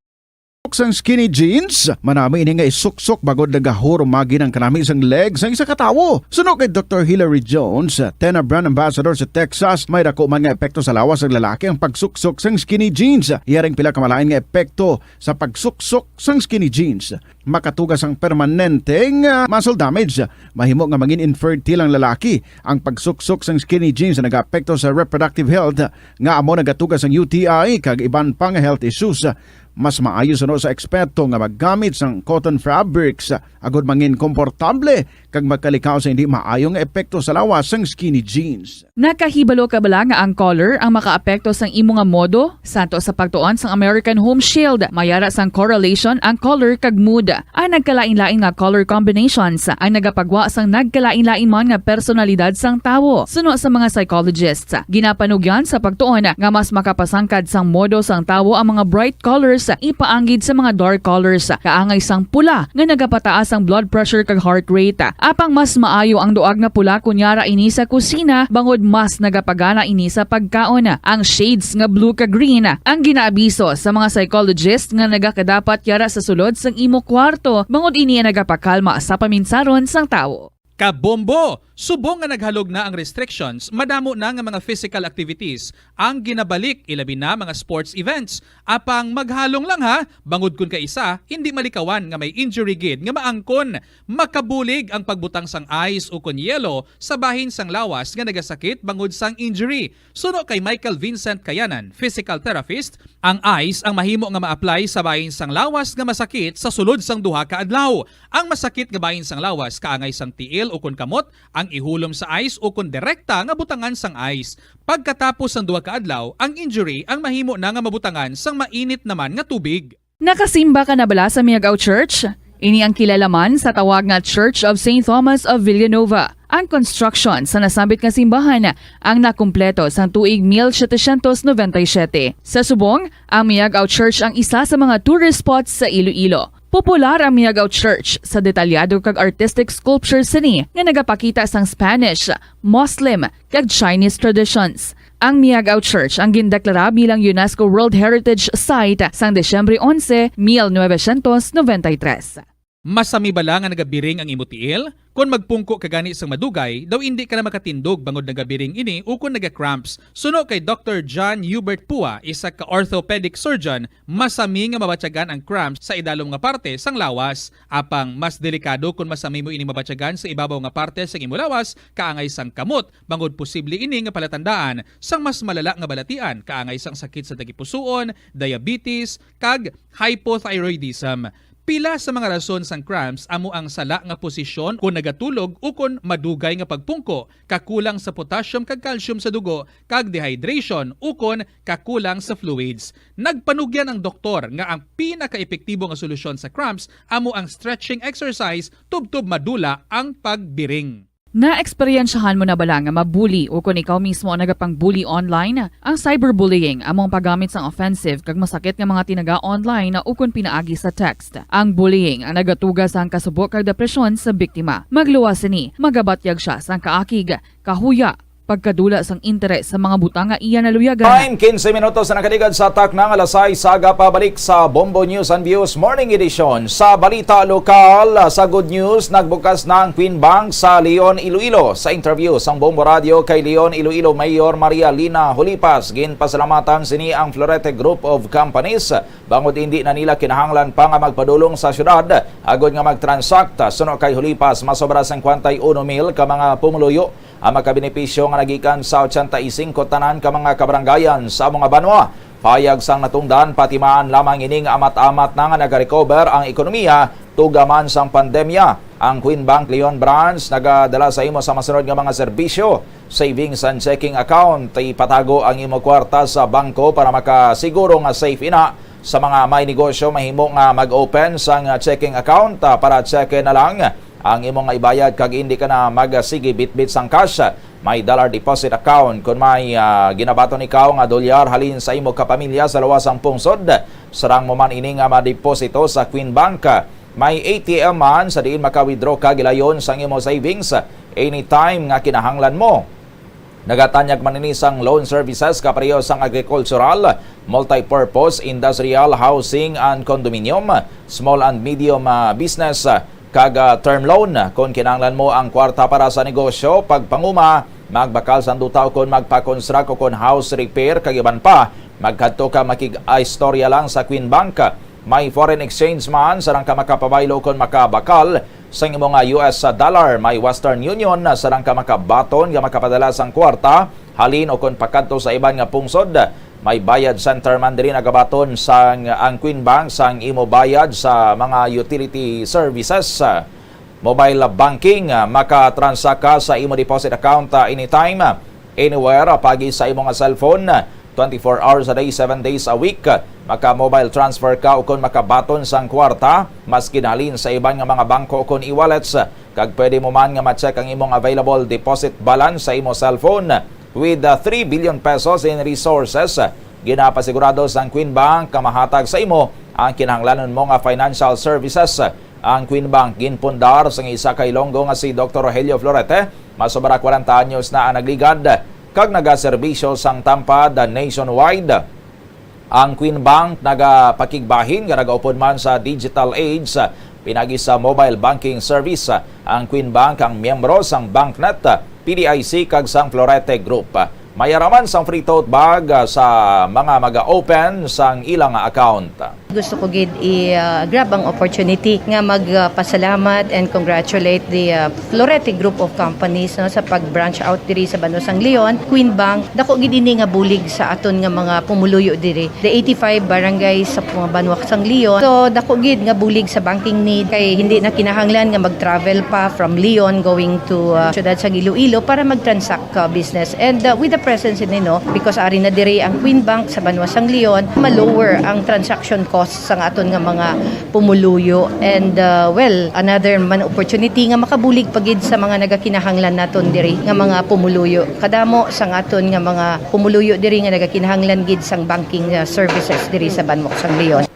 sang skinny jeans? Manami ini nga isuksok bangod nagahurumagi ang kanami sang leg sang isa ka tawo. Suno kay Doktor Hilary Jones, Tena brand ambassador sa Texas, may dako man nga epekto sa lawas sang lalaki ang pagsuksok sang skinny jeans. Iya ring pila ka malain nga epekto sa pagsuksok sang skinny jeans. Makatuga sang permanente nga muscle damage. Mahimo nga mangin infertile ang lalaki. Ang pagsuksok sang skinny jeans nagaapekto sa reproductive health, nga amo nagatuga sang U T I kag iban pa nga health issues. Mas maayo suno sa eksperto nga maggamit sang cotton fabrics agod mangin komportable kag magkalikaw sa hindi maayo nga epekto sa lawas sang skinny jeans. Nakahibalo ka bala nga ang color ang makaapekto sang imo nga modo? Santo sa pagtuon sang American Home Shield, mayara sang correlation ang color kag mood. Ang nagkalain-lain nga color combinations ang nagapagwa sang nagkalain-lain man nga personalidad sang tawo. Suno sa mga psychologists, ginapanugyan sa pagtuon nga mas makapasangkad sang modo sang tawo ang mga bright colors ipaanggid sa mga dark colors, kaangay sang pula nga nagapataas ang blood pressure kag heart rate. Apang mas maayo ang duag nga pula kon yara ini sa kusina, bangod mas nagapagana ini sa pagkaon. Ang shades nga blue kag green ang ginaabiso sa mga psychologist nga nagakadapat yara sa sulod sang imo kwarto, bangod ini ang nagapakalma sa paminsaron sang tawo. Kabombo! Subong nga naghalog na ang restrictions, madamo na nga mga physical activities ang ginabalik, ilabi na mga sports events. Apang maghalong lang ha, bangod kun kaisa hindi malikawan nga may injury gid nga maangkon. Makabulig ang pagbutang sang ice ukon yelo sa bahin sang lawas nga nagasakit bangod sang injury. Suno kay Michael Vincent Kayanan, physical therapist, ang ice ang mahimo nga ma-apply sa bahin sang lawas nga masakit sa sulod sang duha ka adlaw. Ang masakit nga bahin sang lawas kaangay sang tiil ukon kamot ang ihulom sa ice ukon direkta nga butangan sang ice. Pagkatapos sang duha ka adlaw, ang injury ang mahimo na nga mabutangan sang mainit naman nga tubig. Nakasimba ka na bala sa Miagao Church? Ini ang kilala man sa tawag nga Church of Saint Thomas of Villanova. Ang construction sa nasambit nga simbahan ang nakumpleto sang tuig mil setecientos noventa y siete. Sa subong, ang Miagao Church ang isa sa mga tourist spots sa Iloilo. Popular ang Miagao Church sa detalyado kag artistic sculpture sini nga nagapakita sang Spanish, Muslim, kag Chinese traditions. Ang Miagao Church ang gindeklara bilang UNESCO World Heritage Site sang Disyembre onse, mil novecientos noventa y tres. Masami bala nga nagabiring ang imo tiil? Kon magpungko ka gani sang madugay, daw indi ka na makatindog bangod nagabiring ini ukon naga-cramps. Suno kay Doktor John Hubert Pua, isa ka orthopedic surgeon, masami nga mabatyagan ang cramps sa idalom nga parte sang lawas. Apang mas delikado kon masami mo ini mabatyagan sa ibabaw nga parte sang imo lawas, kaangay sang kamot, bangod posible ini nga palatandaan sang mas malala nga balatian, kaangay sang sakit sa tagipusoon, diabetes, kag hypothyroidism. Pila sa mga rason sang cramps amo ang sala nga posisyon kon nagatulog ukon madugay nga pagpungko, kakulang sa potassium kag calcium sa dugo, kag dehydration ukon kakulang sa fluids. Nagpanugyan ang doktor nga ang pinakaepektibo nga solusyon sa cramps amo ang stretching exercise tubtob madula ang pagbiring. Naeksperyensyahan mo na bala nga mabuli ukon ikaw mismo ang nagapang-bully online? Ang cyberbullying amo ang paggamit sang offensive kag masakit nga mga tinaga online ukon pinaagi sa text. Ang bullying ang nagatuga sang kasubo kag depresyon sa biktima. Magluwas sini, magabatyag sia sang kaakig, kahuya, pagkadula sang interes sa mga butang nga iya naluyagan. Time, quince minutos na nakaligad sa takna nga alas sais sa aga. Pabalik sa Bombo News and Views Morning Edition. Sa balita lokal, sa good news, nagbukas na ang Queen Bank sa Leon, Iloilo. Sa interview sang Bombo Radio kay Leon, Iloilo Mayor Maria Lina Holipas, ginpasalamatan sini ang Florete Group of Companies bangod indi na nila kinahanglan pa nga magpadulong sa syudad agod nga mag-transact. Suno kay Holipas, mas sobra singkwenta y uno mil ka mga pumuluyo ang makabenepisyo nga nagikan sa ochenta y singko tanan ka mga kabarangayan sa amo nga banwa. Pahayag sang natungdan, patimaan lamang ini nga amat-amat na nga nagarecover ang ekonomiya tuga man sang pandemya. Ang Queen Bank Leon Branch nagadala sa imo sa masunod nga mga serbisyo: savings and checking account. Ipatago ang imo kwarta sa bangko para makasiguro nga safe ina. Sa mga may negosyo, mahimo nga mag-open sang checking account, ah, para cheque na lang ang imo nga ibayad kag indi ka na magasigi bitbit sang cash. May dollar deposit account kon may, ah, ginabaton ikaw nga dolyar halin sa imo kapamilya sa luwas sang pungsod. Sarang mo man ini nga madeposito sa Queen Bank, may A T M man sa diin maka-withdraw ka gilayon sang imo savings anytime nga kinahanglan mo. Nagatanyag man ini sang loan services kapareho sang agricultural, multipurpose, industrial, housing and condominium, small and medium, ah, business, ah, kag, ah, term loan. Kon kinahanglan mo ang kwarta para sa negosyo, pagpanguma, magbakal sang duta, o kon magpa-construct o kon house repair kag iban pa, magkadto ka makig-istorya lang sa Queen Bank. May foreign exchange man, sarang ka makapabaylo kon makabakal sang imo nga U S dollar. May Western Union, sarang ka makabaton nga makapadala sang kwarta halin o kon pakadto sa iban nga pungsod. May bayad center man diri nagabaton sang ang Queen Bank sang imo bayad sa mga utility services. Mobile banking, ah, makatransact ka sa imo deposit account, ah, anytime, ah, anywhere, ah, pagi sa imo nga cellphone, ah, twenty-four hours a day, seven days a week. Ah, maka-mobile transfer ka ukon makabaton sang kwarta, maski halin sa iban nga mga bangko ukon e-wallets, ah, kag pwede mo man nga ma-check ang imong available deposit balance sa imo cellphone. With, ah, three billion pesos in resources, ah, ginapasigurado sang Queen Bank nga mahatag sa imo ang kinahanglanon mo nga financial services. Ang Queen Bank ginpundar sang isa ka Ilonggo nga si Doktor Rogelio Florete. Mas sobra kwarenta anyos na ang nagligad kag nagaserbisyo sang Tampad nationwide. Ang Queen Bank nagapakigbahin nga nagaupod man sa digital age, pinagi sa mobile banking service. Ang Queen Bank ang miyembro sang BancNet, P D I C, kag sang Florete Group. May ara man sang free tote bag, ah, sa mga maga-open sang ila nga account. Gusto ko gid i-, ah, grab ang opportunity nga magpasalamat and congratulate the, ah, Florete Group of Companies, no, sa pag-branch out diri sa banwa sang Leon. Queen Bank, dako gid ini nga bulig sa aton nga mga pumuluyo diri. The eighty-five barangays sa mga banwa sang Leon. So, dako gid nga bulig sa banking need kay hindi na kinahanglan nga mag-travel pa from Leon going to, ah, siyudad sang Iloilo para mag-transact ka business. And, uh, with the presence ni, no, because ari na diri ang Queen Bank sa banwa sang Leon, ma-lower ang transaction costs sang aton nga mga pumuluyo. And, uh, well, another man opportunity nga makabulig pa gid sa mga nagakinahanglan naton diri nga mga pumuluyo. Kadamo sang aton nga mga pumuluyo diri nga nagakinahanglan gid sang banking, uh, services diri sa banwa sang Leon.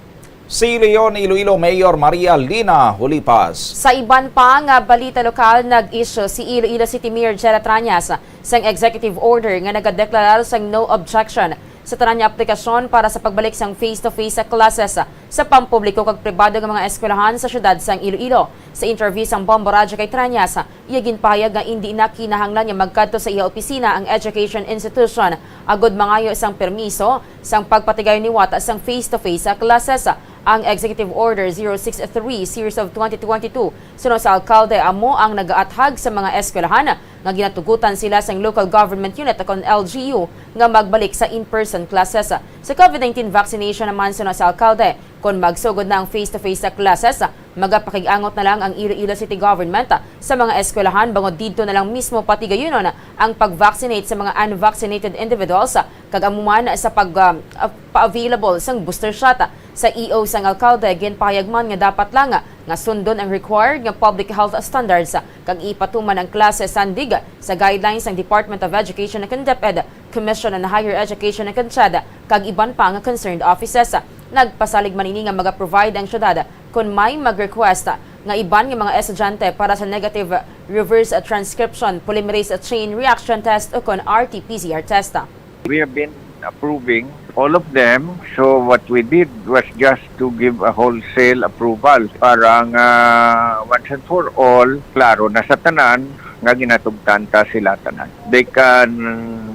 Si Leon, Iloilo Mayor Maria Lina Holipas. Sa iban pa nga balita lokal, nag-issue si Iloilo City Mayor Jella Trañas sang executive order nga nagadeklarar sang no objection sa tanan nga aplikasyon para sa pagbalik sang face-to-face sa classes sa pampubliko kag pribado nga mga eskwelahan sa siyudad sang Iloilo. Sa interview sang Bombo Radyo kay Treñas, iya ginpahayag nga indi na kinahanglan nga magkadto sa iya opisina ang education institution agud mangayo sang permiso sang pagpatigayon liwat sang face-to-face sa classes. Ang Executive Order zero six three Series of twenty twenty-two suno sa alkalde amo ang nagaathag sa mga eskwelahan nga ginatugutan sila sang local government unit kon L G U nga magbalik sa in-person classes. Sa COVID nineteen vaccination naman suno sa alkalde, kon magsugod na ang face-to-face sa classes, magapakig-angot na lang ang Iloilo City Government sa mga eskwelahan bangod didto na lang mismo patigayunon ang pag-vaccinate sa mga unvaccinated individuals kag amo man sa pag, ah, pa-available sang booster shot. Sa E O sang alkalde, ginpahayag man nga dapat lang nga sundon ang required nga public health standards kag ipatuman ang klase sandig sa guidelines sang Department of Education kag DepEd, Commission on Higher Education kag CHED, kag iban pa nga concerned offices. Nagpasalig man ini nga maga-provide ang syudad kon may mag-request nga iban nga mga estudyante para sa negative reverse transcription polymerase chain reaction test o kon R T P C R test. We have been approving all of them. So what we did was just to give a wholesale approval para nga once and for all, klaro na sa tanan nga ginatugtan ta sila tanan. They can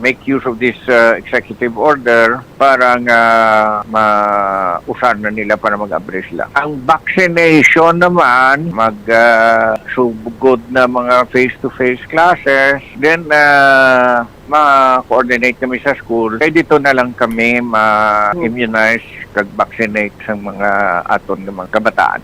make use of this uh, executive order para nga mausar na nila para mag-abri sila. Ang vaccination naman, mag uh, sugod na mga face-to-face classes, then uh, ma-coordinate kami sa school. Kay dito na lang kami ma-immunize kag vaccinate sa mga aton nga mga kabataan.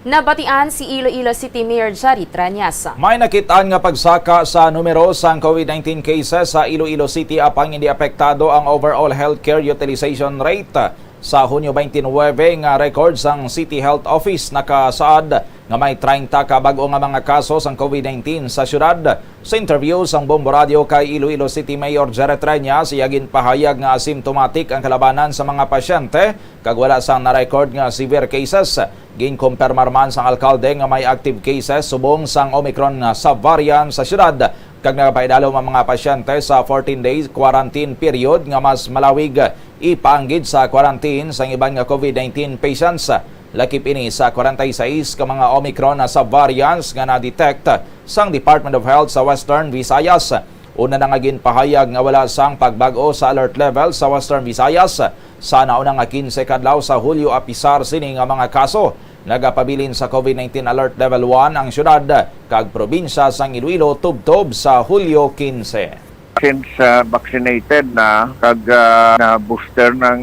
Nabatian si Iloilo City Mayor Jerry Treñas. May nakit-an nga pagsaka sa numero sang COVID nineteen cases sa Iloilo City, apang hindi apektado ang overall healthcare utilization rate. Sa Hunyo twenty-nine nga record sang City Health Office, nakasaad nga may treinta ka bag-o nga mga kaso sang COVID nineteen sa syudad. Sa interview sang Bombo Radio kay Iloilo City Mayor Jerry Treñas, iya ginpahayag nga asymptomatic ang kalabanan sa mga pasyente kag wala sang na-record nga severe cases. Ginkumpirmar man sang alkalde nga may active cases subong sang Omicron nga subvariant sa syudad, kag nagapaidalom ang mga pasyente sa fourteen days quarantine period nga mas malawig ipaanggid sa quarantine sang iban nga COVID nineteen patients. Lakip ini sa forty-six ka mga Omicron nga subvariants nga na-detect sang Department of Health sa Western Visayas. Una na nga ginpahayag nga wala sang pagbag-o sa alert level sa Western Visayas sa nauna nga quince ka adlaw sa Hulyo apisar sini nga mga kaso. Nagapabilin sa COVID nineteen Alert Level one ang syudad kag probinsya sang Iloilo tubtob sa Hulyo quince. Since uh, vaccinated na kag uh, na booster ng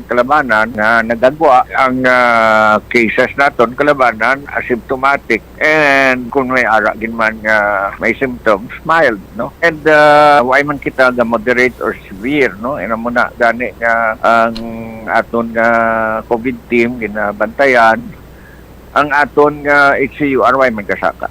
kalabanan nga nagagwa ang uh, cases naton kalabanan asymptomatic, and kung may ara gid man nga may symptoms, mild, no? And uh, wa man kita ga moderate or severe, no? Ina mo na gani nga ang aton nga COVID team ginabantayan, ang aton nga H C U R Y man kasaka.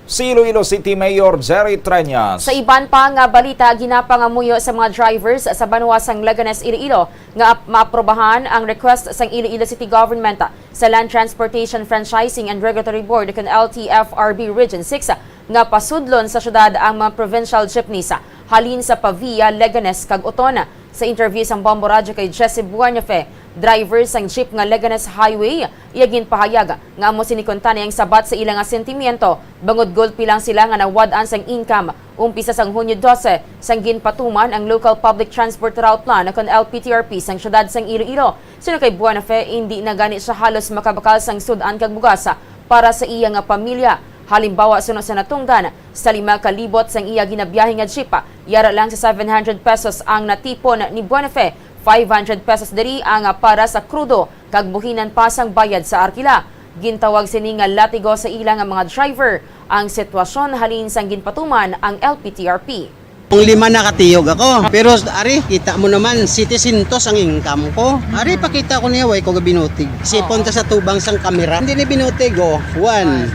Si Iloilo City Mayor Jerry Treñas. Sa iban pa nga balita, ginapangamuyo sa mga drivers sa banwa sang Leganes, Iloilo nga ap-, maaprobahan ang request sang Iloilo City Government sa Land Transportation Franchising and Regulatory Board, kan L T F R B Region six, nga pasudlon sa syudad ang mga provincial jeepneys halin sa Pavia, Leganes, kag Oton. Sa interview sang Bombo Radyo kay Jesse Buenafe, driver sang jeep nga Leganes Highway, iya ginpahayag nga amo sini kuntani ang sabat sa ila nga sentimiento, bangod gulpi lang sila nga nawad-an sang income umpisa sang Hunyo dose, sang ginpatuman ang Local Public Transport Route Plan, kon L P T R P, sang siyudad sang Iloilo. Suno kay Buenafe, indi na gani siya halos makabakal sang sud-an kag bugas para sa iya nga pamilya. Halimbawa, suno sa natungdan, sa lima ka libot sang iya ginabiyahe nga jeep, yara lang sa seven hundred pesos ang natipon ni Buenafe, five hundred pesos diri ang para sa krudo, kag buhinan pa sang bayad sa arkila. Gintawag sini nga latigo sa ila nga mga driver ang sitwasyon halin sang ginpatuman ang L P T R P. Kung lima na katiyog ako. Pero ari, kita mo naman, setecientos ang income ko. Ari, pakita ko niya, way ko gabinutig. Sipon ta sa tubang sang kamera. Hindi ni binutig, oh. One,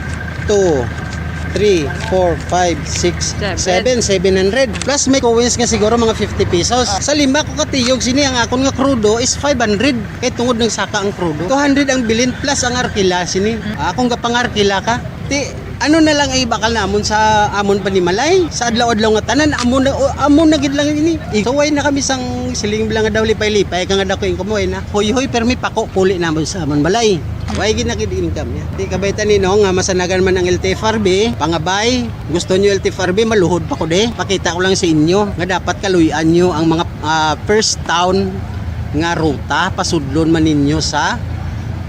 two, three, four, five, six, Seven. seven, seven hundred. Plus may coins nga siguro mga fifty pesos. Sa lima ko katiyog, sini ang akon nga krudo is five hundred. Kay tungod nagsaka ang krudo. Two hundred ang bilin plus ang arkila sini. Akong gapangarkila ka. Ti, Ano na lang ay bakal namon sa amon panimalay, sa adlaw-adlaw nga tanan, amo na, o, amo na gid lang ini. Isuway na kami sang siling lang nga daw lipay-lipay, ka nga dako yung kamuhay na. Hoy-hoy, permi pako, puli namon sa amon balay. Way gid na gid income niya. Di kabay tani, no, nga masanagan man ang L T F R B, pangabay, gusto nyo L T F R B, maluhod pa ko de. Pakita ko lang sa inyo nga dapat kaluy-an nyo ang mga, ah, first town nga ruta, pasudlon man ninyo sa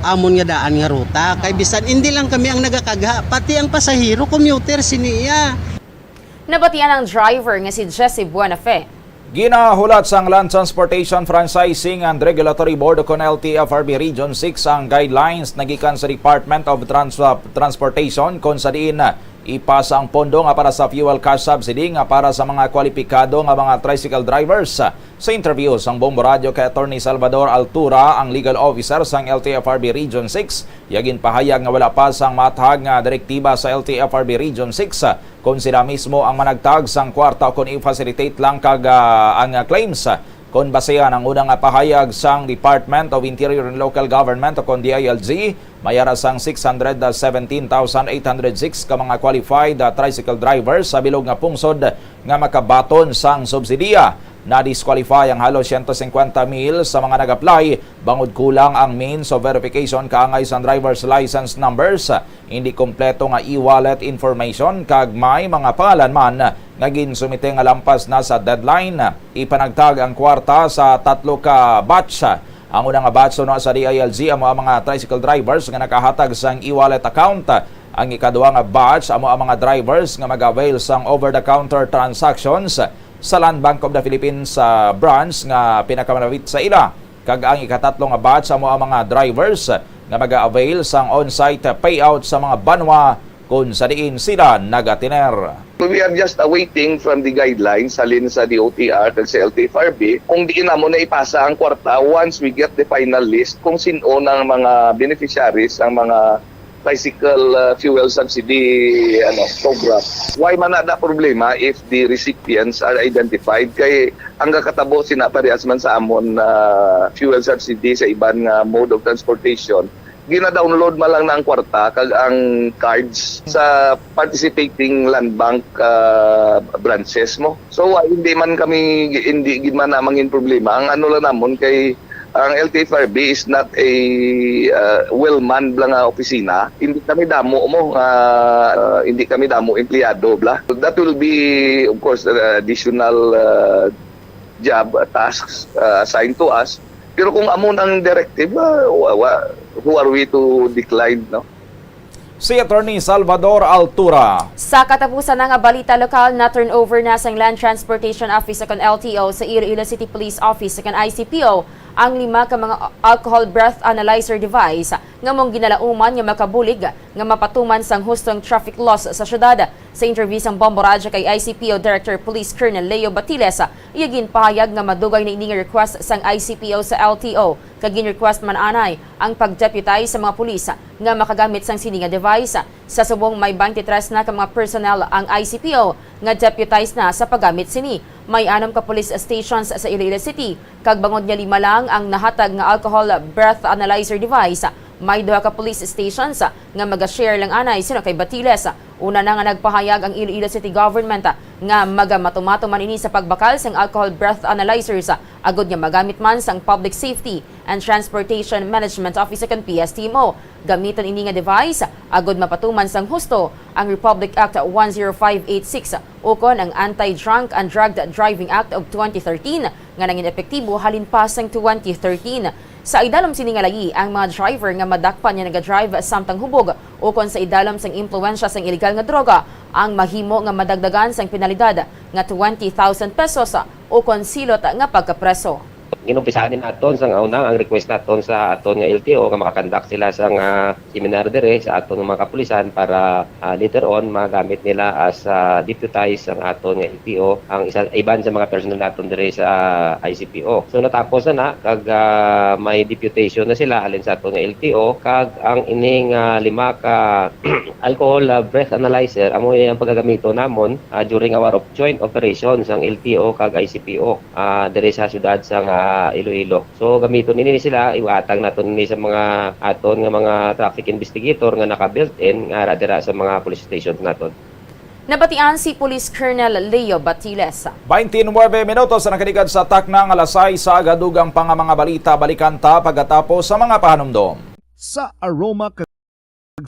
amon nga daan nga ruta. Kay bisan hindi lang kami ang nagakagha, pati ang pasahero, commuter, siniya. Nabatian ang driver nga si Jesse Buenafe. Ginahulat sang Land Transportation Franchising and Regulatory Board o kon L T F R B Region six ang guidelines nagikan sa Department of Trans-, Transportation, kon sa diin ipasa ang pondo nga para sa fuel cash subsidy nga para sa mga kwalipikado nga mga tricycle drivers. Sa interview sang Bombo Radio kay Attorney Salvador Altura, ang legal officer sang L T F R B Region six, iya ginpahayag nga wala pa sang maathag nga direktiba sa L T F R B Region six kon sila mismo ang managtag sang kwarta kon i-facilitate lang kag, ah, ang, ah, claims. Kon basehan ang una nga pahayag sang Department of Interior and Local Government o kon D I L G, may ara sang six hundred seventeen thousand eight hundred six ka mga qualified, ah, tricycle drivers sa bilog nga pungsod nga makabaton sang subsidiya. Na-disqualify ang halos siyento singkwenta mil sa mga nag-apply bangod kulang ang means of verification kaangay sang driver's license numbers, hindi kompleto nga e-wallet information, kag may mga pangalan man nga ginsumite nga lampas na sa deadline. Ipanagtag ang kwarta sa tatlo ka batch. Ang una nga batch suno sa D I L G amo ang mga tricycle drivers nga nakahatag sang e-wallet account. Ang ikaduha nga batch amo ang mga drivers nga mag-avail sang over-the-counter transactions sa Land Bank of the Philippines, ah, branch nga pinakamalapit sa ila. Kag ang ikatatlo nga batch amo ang mga drivers nga mag-avail sang on-site payout sa mga banwa kon sa diin sila nagatiner. We are just awaiting from the guidelines halin sa D O T R kag sa L T F R B kung diin namon na ipasa ang kwarta once we get the final list kung sin-o nang mga beneficiaries ang mga tricycle, uh, fuel subsidy, ano, program. Why man na problema if the recipients are identified? Kay ang kakatabo sina parehas man sa amon, uh, fuel subsidy sa iban nga mode of transportation, gina-download man lang na ang kwarta kag ang cards sa participating land bank, uh, branches mo. So, uh, hindi man kami, hindi gid man na mangin problema. Ang ano lang namon kay ang L T F R B is not a, uh, well-manned lang nga opisina. Hindi kami damo mo, uh, hindi kami damo empleyado bla. That will be, of course, uh, additional, uh, job, uh, tasks, uh, assigned to us. Pero kung amo ang directive, uh, wa-, wa-, who are we to decline, no? Si Attorney Salvador Altura. Sa katapusan na nga balita lokal, na-turnover na sang Land Transportation Office o kon L T O sa Iloilo City Police Office o kon I C P O ang lima ka mga alcohol breath analyzer device nga mong ginalauman nga makabulig nga mapatuman sang hustong traffic laws sa syudad. Sa interview sang Bombo Radyo kay I C P O Director Police Colonel Leo Batiles, iya ginpahayag nga madugay na ini nga request sang I C P O sa L T O, kag gin-request man anay ang pag-deputize sa mga pulis nga makagamit sang sini nga device. Sa subong may twenty-three na ka mga personnel ang I C P O nga deputized na sa paggamit sini. May anom ka police stations sa Iloilo City, kag bangod nga lima lang ang nahatag nga alcohol breath analyzer device, may duha ka police stations nga maga-share lang anay, suno kay Batiles. Una na nga nagpahayag ang Iloilo City Government nga magamatumato man ini sa pagbakal sang alcohol breath analyzers, agud nga magamit man sang Public Safety and Transportation Management Office o kon P S T M O. Gamiton ini nga device agud mapatuman sang husto ang Republic Act one zero five eight six ukon ang Anti-Drunk and Drugged Driving Act of twenty thirteen nga nangin epektibo halin pa sang twenty thirteen. Sa idalom sini nga layi, ang mga driver nga madakpan nga nagadrive samtang hubog ukon sa idalom sang impluwensya sang iligal nga droga ang mahimo nga madagdagan sang penalidad nga twenty thousand pesos ukon silot nga pagkapreso. Ginumpisahan ni naton sang una ang request naton sa aton nga L T O nga makakandak sila sang, ah, seminar diri sa aton nga mga kapulisan para, ah, later on magamit nila as, ah, deputize ang aton nga L T O, ang isa, iban sa mga personnel naton diri sa, ah, I C P O. So natapos na na kag, ah, may deputation na sila halin sa aton nga L T O, kag ang ining, ah, lima ka alcohol, ah, breath analyzer amo ang pagagamito namon, ah, during our op-, joint operations ang L T O kag I C P O, ah, diri sa siyudad sa nga ah, Iloilo. So, gamiton ini sila, iwatag naton ini sa mga aton nga mga traffic investigator nga naka-built-in nga ara dira sa mga police stations naton. Nabatian si Police Colonel Leo Batiles. Twenty-nine minutos na nakaligad sa takna nga alas sais sa aga. Dugang pa nga mga balita, balikan ta pagkatapos sa mga pahanumdom. Sa aroma kag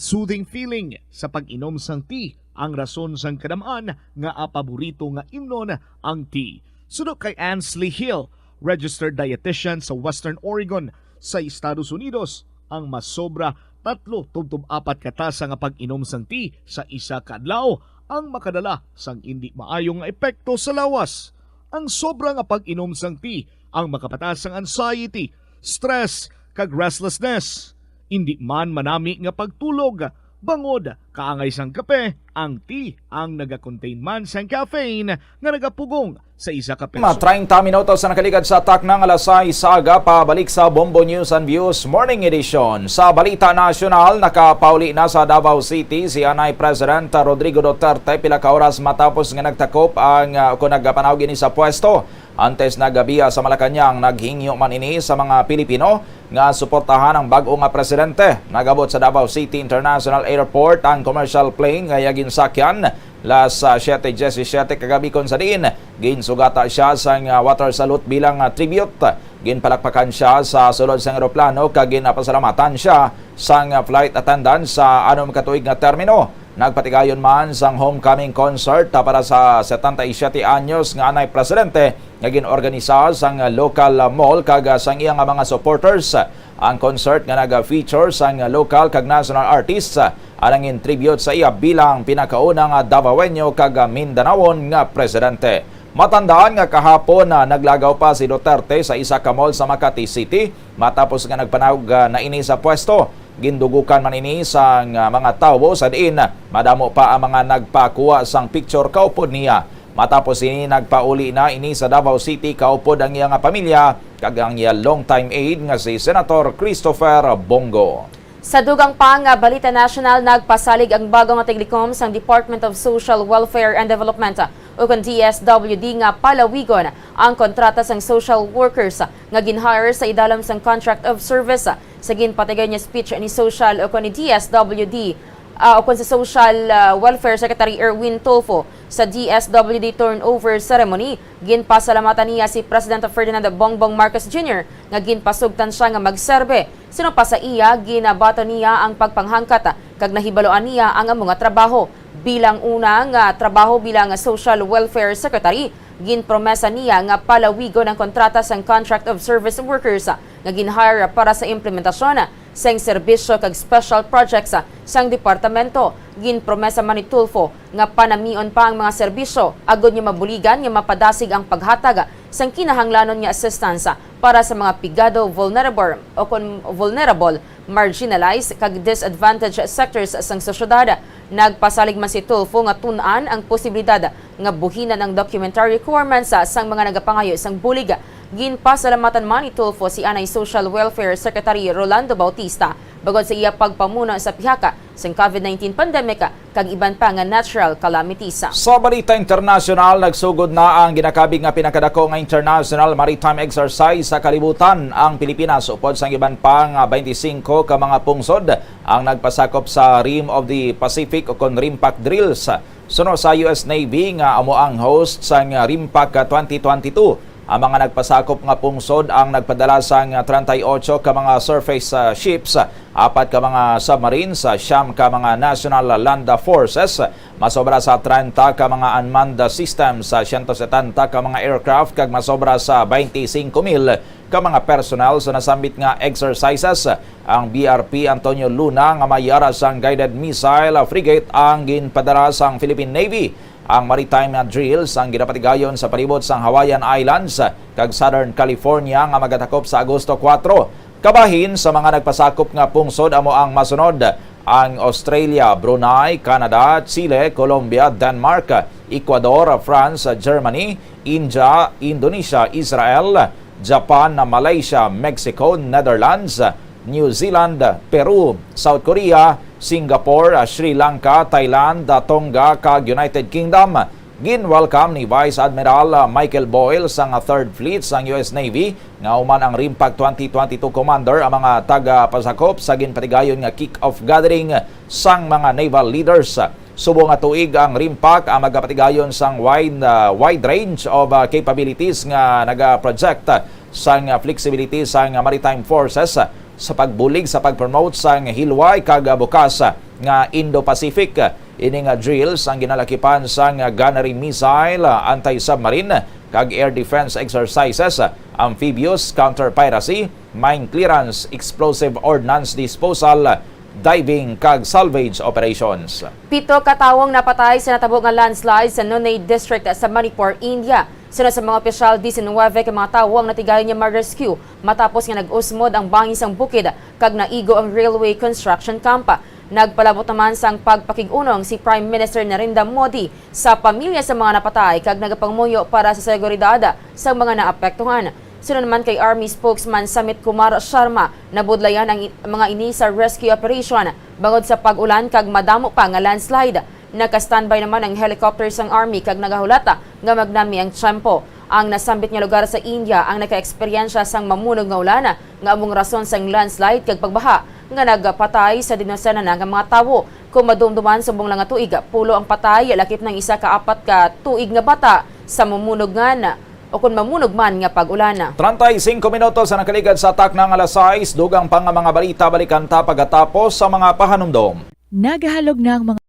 soothing feeling sa pag-inom sang tea ang rason sang kadam-an nga paborito nga imnon ang tea. Suno kay Ansley Hill, registered dietitian sa Western Oregon sa Estados Unidos, ang masobra tatlo tubtob apat ka tasa nga pag-inom sang tea sa isa ka adlaw ang makadala sang indi maayo nga epekto sa lawas. Ang sobra nga pag-inom sang tea ang makapataas sang anxiety, stress, kag restlessness. Indi man manami nga pagtulog, bangod kaangay sang kape, ang tea ang nagakontain man sang caffeine nga nagapugong sa isa ka Mga person. treinta minutos na nakaligad sa takna nga alas sais sa aga. Pabalik sa Bombo News and Views Morning Edition. Sa balita nasyonal, nakapauli na sa Davao City si anay President Rodrigo Duterte pila ka oras matapos nga nagtakop ang, ah, kung nagpanawag ini sa pwesto. Antes nagabiya sa Malacañang, naghingyo man ini sa mga Pilipino nga suportahan ang bag-o nga presidente. Nagabot sa Davao City International Airport ang commercial plane nga iya ginsakyan las, ah, siete diecisiete kagabi, kon sa diin ginsugata siya sang, ah, water salute bilang, ah, tribute. Ginpalakpakan siya sa sulod sang eroplano kag ginapasalamatan siya sang, ah, flight attendant sa anom ka tuig nga termino. Nagpatigayon man sang homecoming concert, ah, para sa setenta y siete anyos nga anay presidente nga gin-organisa sang local mall kag, ah, sang iya nga mga supporters. Ang concert nga naga-feature sang local kag national artists, ah, ang in tribute sa iya bilang pinakauna nga Davaoenyo kag, ah, Mindanaon nga presidente. Matandaan nga kahapon, ah, naglagaw pa si Duterte sa isa ka mall sa Makati City matapos nga nagpanawag, ah, na ini sa pwesto. Gindugukan man ini sang, ah, mga tawo sa diin madamo pa ang mga nagpakuha sang picture kaupod niya. Matapos ini, nagpauli na ini sa Davao City kaupod ang iya nga pamilya kag ang iya long-time aide nga si Senator Christopher Bong Go. Sa dugang pa nga balita nasyonal, nagpasalig ang bago nga tiglikom sang Department of Social Welfare and Development, ukon D S W D, nga palawigon ang kontrata sang social workers nga gin-hire sa idalom sang contract of service. Sa ginpatigayon nga speech ni Social, ukon ni D S W D, ah, ukon si Social, ah, Welfare Secretary Erwin Tulfo sa D S W D turnover ceremony, ginpasalamatan niya si President Ferdinand Bongbong Marcos Junior nga ginpasugtan siya nga magserbe. Suno pa sa iya, ginabaton niya ang pagpanghangkat kag nahibaluan niya ang amo nga trabaho. Bilang una nga trabaho bilang Social Welfare Secretary, ginpromesa niya nga palawigon ang kontrata sang contract of service workers nga gin-hire para sa implementasyon sang serbisyo kag special projects sang departamento. Ginpromesa man ni Tulfo nga panamion pa ang mga serbisyo agod nga mabuligan nga mapadasig ang paghatag sang kinahanglanon nga assistance para sa mga pigado, vulnerable, o kon vulnerable, marginalized, kag disadvantaged sectors sang sosyedad. Nagpasalig man si Tulfo nga tun-an ang posibilidad nga buhinan ang documentary requirements sang mga nagapangayo sang bulig. Ginpasalamatan man ni Tulfo si anay Social Welfare Secretary Rolando Bautista bangod sa iya pagpamuno sa pihak sang COVID nineteen pandemic kag iban pa nga natural calamities. Sa balita internasyonal, nagsugod na ang ginakabig nga pinakadako nga International Maritime Exercise sa kalibutan. Ang Pilipinas, upod sang iban pa nga twenty-five ka mga pungsod, ang nagpasakop sa Rim of the Pacific, o kon RIMPAC drills. Suno sa U S Navy, nga amo ang host sang RIMPAC twenty twenty-two, ang mga nagpasakop nga pungsod ang nagpadala sang treinta y ocho ka mga surface, ah, ships, apat ka mga submarines, siyam ka mga National Land Forces, masobra sa treinta ka mga unmanned systems, siyento setenta ka mga aircraft, kag masobra sa twenty-five mil ka mga personnel sa nasambit nga exercises. Ang B R P Antonio Luna nga may yara sang guided missile frigate ang ginpadala sang Philippine Navy. Ang maritime drills ang ginapatigayon sa palibot sang Hawaiian Islands kag Southern California nga magatakop sa Agosto kuwatro. Kabahin sa mga nagpasakop nga pungsod amo ang masunod: ang Australia, Brunei, Canada, Chile, Colombia, Denmark, Ecuador, France, Germany, India, Indonesia, Israel, Japan, Malaysia, Mexico, Netherlands, New Zealand, Peru, South Korea, Singapore, Sri Lanka, Thailand, Tonga, kag United Kingdom. Gin-welcome ni Vice Admiral, ah, Michael Boyle sang Third Fleet sang U S Navy nga human ang RIMPAC twenty twenty-two Commander ang mga taga-pasakop sa ginpatigayon nga kick-off gathering sang mga naval leaders. Subong nga tuig ang RIMPAC ang magapatigayon sang wide, ah, wide range of, ah, capabilities nga nagaproject sang flexibility sang maritime forces sa pagbulig sa pag-promote sang hilway kag bukas nga Indo-Pacific. Ini nga drills ang ginalakipan sang gunnery missile, anti-submarine, kag air defense exercises, amphibious counter-piracy, mine clearance, explosive ordnance disposal, diving, kag salvage operations. Pito ka tawo ang napatay sa natabo nga landslide sa Noney District sa Manipur, India. Sunod sa mga opisyal, diecinuebe ka mga tawo ang natigayon nga ma-rescue matapos nga nag-usmod ang bangin sang bukid kag naigo ang railway construction camp. Nagpalabot naman sang pagpakig-unong si Prime Minister Narendra Modi sa pamilya sa mga napatay kag nagapangamuyo para sa seguridad sa mga naapektuhan. Sunod naman kay Army Spokesman Samit Kumar Sharma, nabudlayan ang i-, mga ini sa rescue operation bangod sa pag-ulan kag madamo pa nga landslide. Naka-standby naman ang helicopter sang Army kag nagahulata nga magnami ang tiyempo. Ang nasambit nga lugar sa India ang nakaeksperyensya sang mamunog nga ulan nga among rason sang landslide kag pagbaha nga nagpatay sa dinusena na nga mga tawo. Kung madumduman, subong lang nga tuig, pulo ang patay, lakip nang isa ka apat ka tuig nga bata sa mamunog nga ukon mamunog man nga pag-ulan. Treinta y cinco minutos ang nakaligad sa takna nga alas sais. Dugang pa nga mga balita, balikan ta pagkatapos sa mga pahanumdom. Nagahalog na ang mga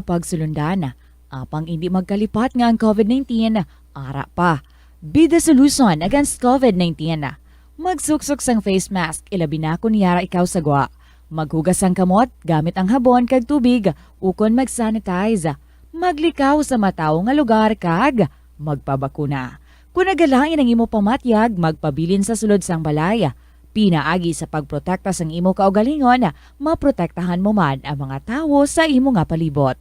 pagsulundan, apang indi magkalipat nga ang covid nineteen ara pa. Be the solution against covid nineteen. Magsuksok sang face mask, ilabi na kon yara ikaw sa gwa. Maghugas sang kamot gamit ang habon kag tubig, ukon mag-sanitize. Maglikaw sa matawo nga lugar kag magpabakuna. Kon nagalain ang imo pamatyag, magpabilin sa sulod sang balay. Pinaagi sa pagprotekta sang imo kaugalingon, maprotektahan mo man ang mga tawo sa imo nga palibot.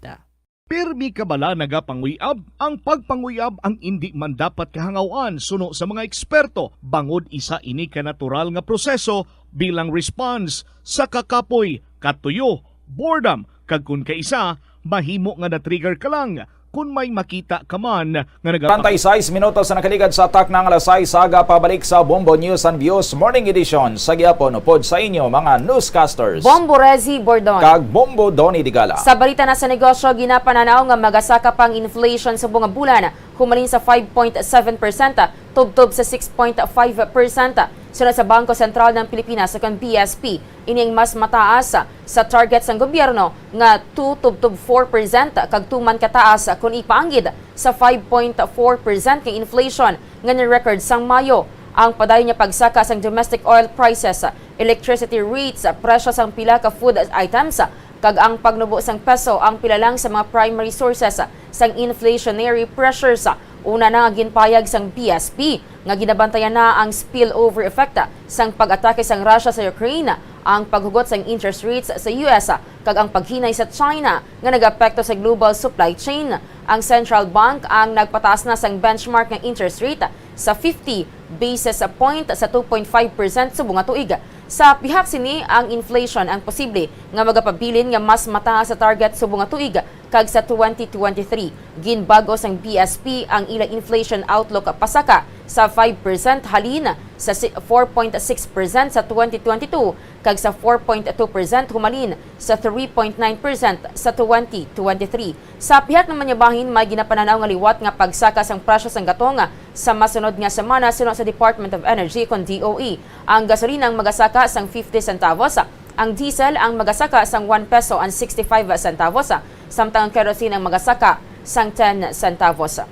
Pirmi ka bala nagapanguyab? Ang pagpanguyab ang indi man dapat kahangaw-an suno sa mga eksperto, bangod isa ini ka natural nga proseso bilang response sa kakapoy, katuyo, boredom, kag kon kaisa, mahimo nga na-trigger ka lang kon may makita ka man nga naga- Treinta y seis minutos na nakaligad sa takna nga alas sais, aga pabalik sa Bombo News and Views Morning Edition sa gihapon upod sa inyo mga newscasters. Bombo Rezi Bordon. Kag Bombo Donny Digala. Sa balita na sa negosyo, ginapananaw nga magasaka pa ang inflation subong nga bulan, humalin sa five point seven percent, tubtob sa six point five percent. Sunod sa Bangko Sentral ng Pilipinas, ukon B S P, ini ang mas mataas sa target sang gobyerno nga two tubtob four percent kag tuman kataas kon ipaanggid sa five point four percent nga inflation nga ni-record sang Mayo. Ang padayon nga pagsaka sang domestic oil prices, electricity rates, presyo sang pila ka food items, kag ang pagnubo sang peso ang pila lang sa mga primary sources sang inflationary pressures. Una na nga ginpayag sang B S P nga ginabantayan na ang spillover effect sang pag-atake sang Russia sa Ukraine, ang paghugot sang interest rates sa U S, kag ang paghinay sa China nga nag-apekto sa global supply chain. Ang central bank ang nagpataas na sang benchmark nga interest rate sa fifty basis point sa two point five percent subong nga tuig. Sa pihak sini, ang inflation ang posible nga magapabilin nga mas mataas sa target subong nga tuig kag sa twenty twenty-three. Ginbag-o sang B S P ang ila inflation outlook pasaka sa five percent halin sa si-, four point six percent sa twenty twenty-two kag sa four point two percent humalin sa three point nine percent sa twenty twenty-three. Sa pihak naman nga bahin, may ginapananaw nga liwat nga pagsaka sang presyo sang gatong sa masunod nga semana suno sa Department of Energy kon D O E. Ang gasolina ang magasaka sang fifty centavos, ang diesel ang magasaka sang one peso and sixty-five centavos, samtang ang kerosene ang magasaka sang ten centavos.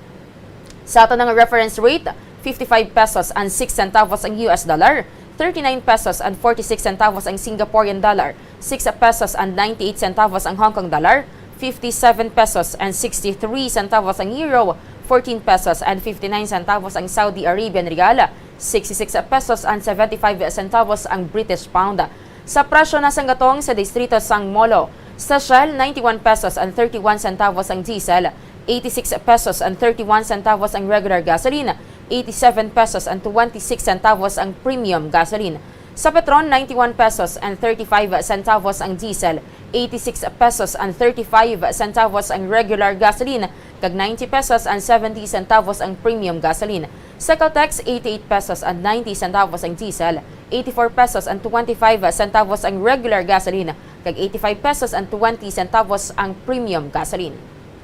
Sa aton nga reference rate, fifty-five pesos and six centavos ang U S dollar, thirty-nine pesos and forty-six centavos ang Singaporean dollar, six pesos and ninety-eight centavos ang Hong Kong dollar, fifty-seven pesos and sixty-three centavos ang euro, fourteen pesos and fifty-nine centavos ang Saudi Arabian rial, sixty-six pesos and seventy-five centavos ang British pound. Sa presyo na sang gatong sa distrito sang Molo, sa Shell, ninety-one pesos and thirty-one centavos ang diesel, eighty-six pesos and thirty-one centavos ang regular gasoline, eighty-seven pesos and twenty-six centavos ang premium gasoline. Sa Petron, ninety-one pesos and thirty-five centavos ang diesel, eighty-six pesos and thirty-five centavos ang regular gasoline, kag ninety pesos and seventy centavos ang premium gasoline. Sa Caltex, eighty-eight pesos and ninety centavos ang diesel, eighty-four pesos and twenty-five centavos ang regular gasoline, kag eighty-five pesos and twenty centavos ang premium gasoline.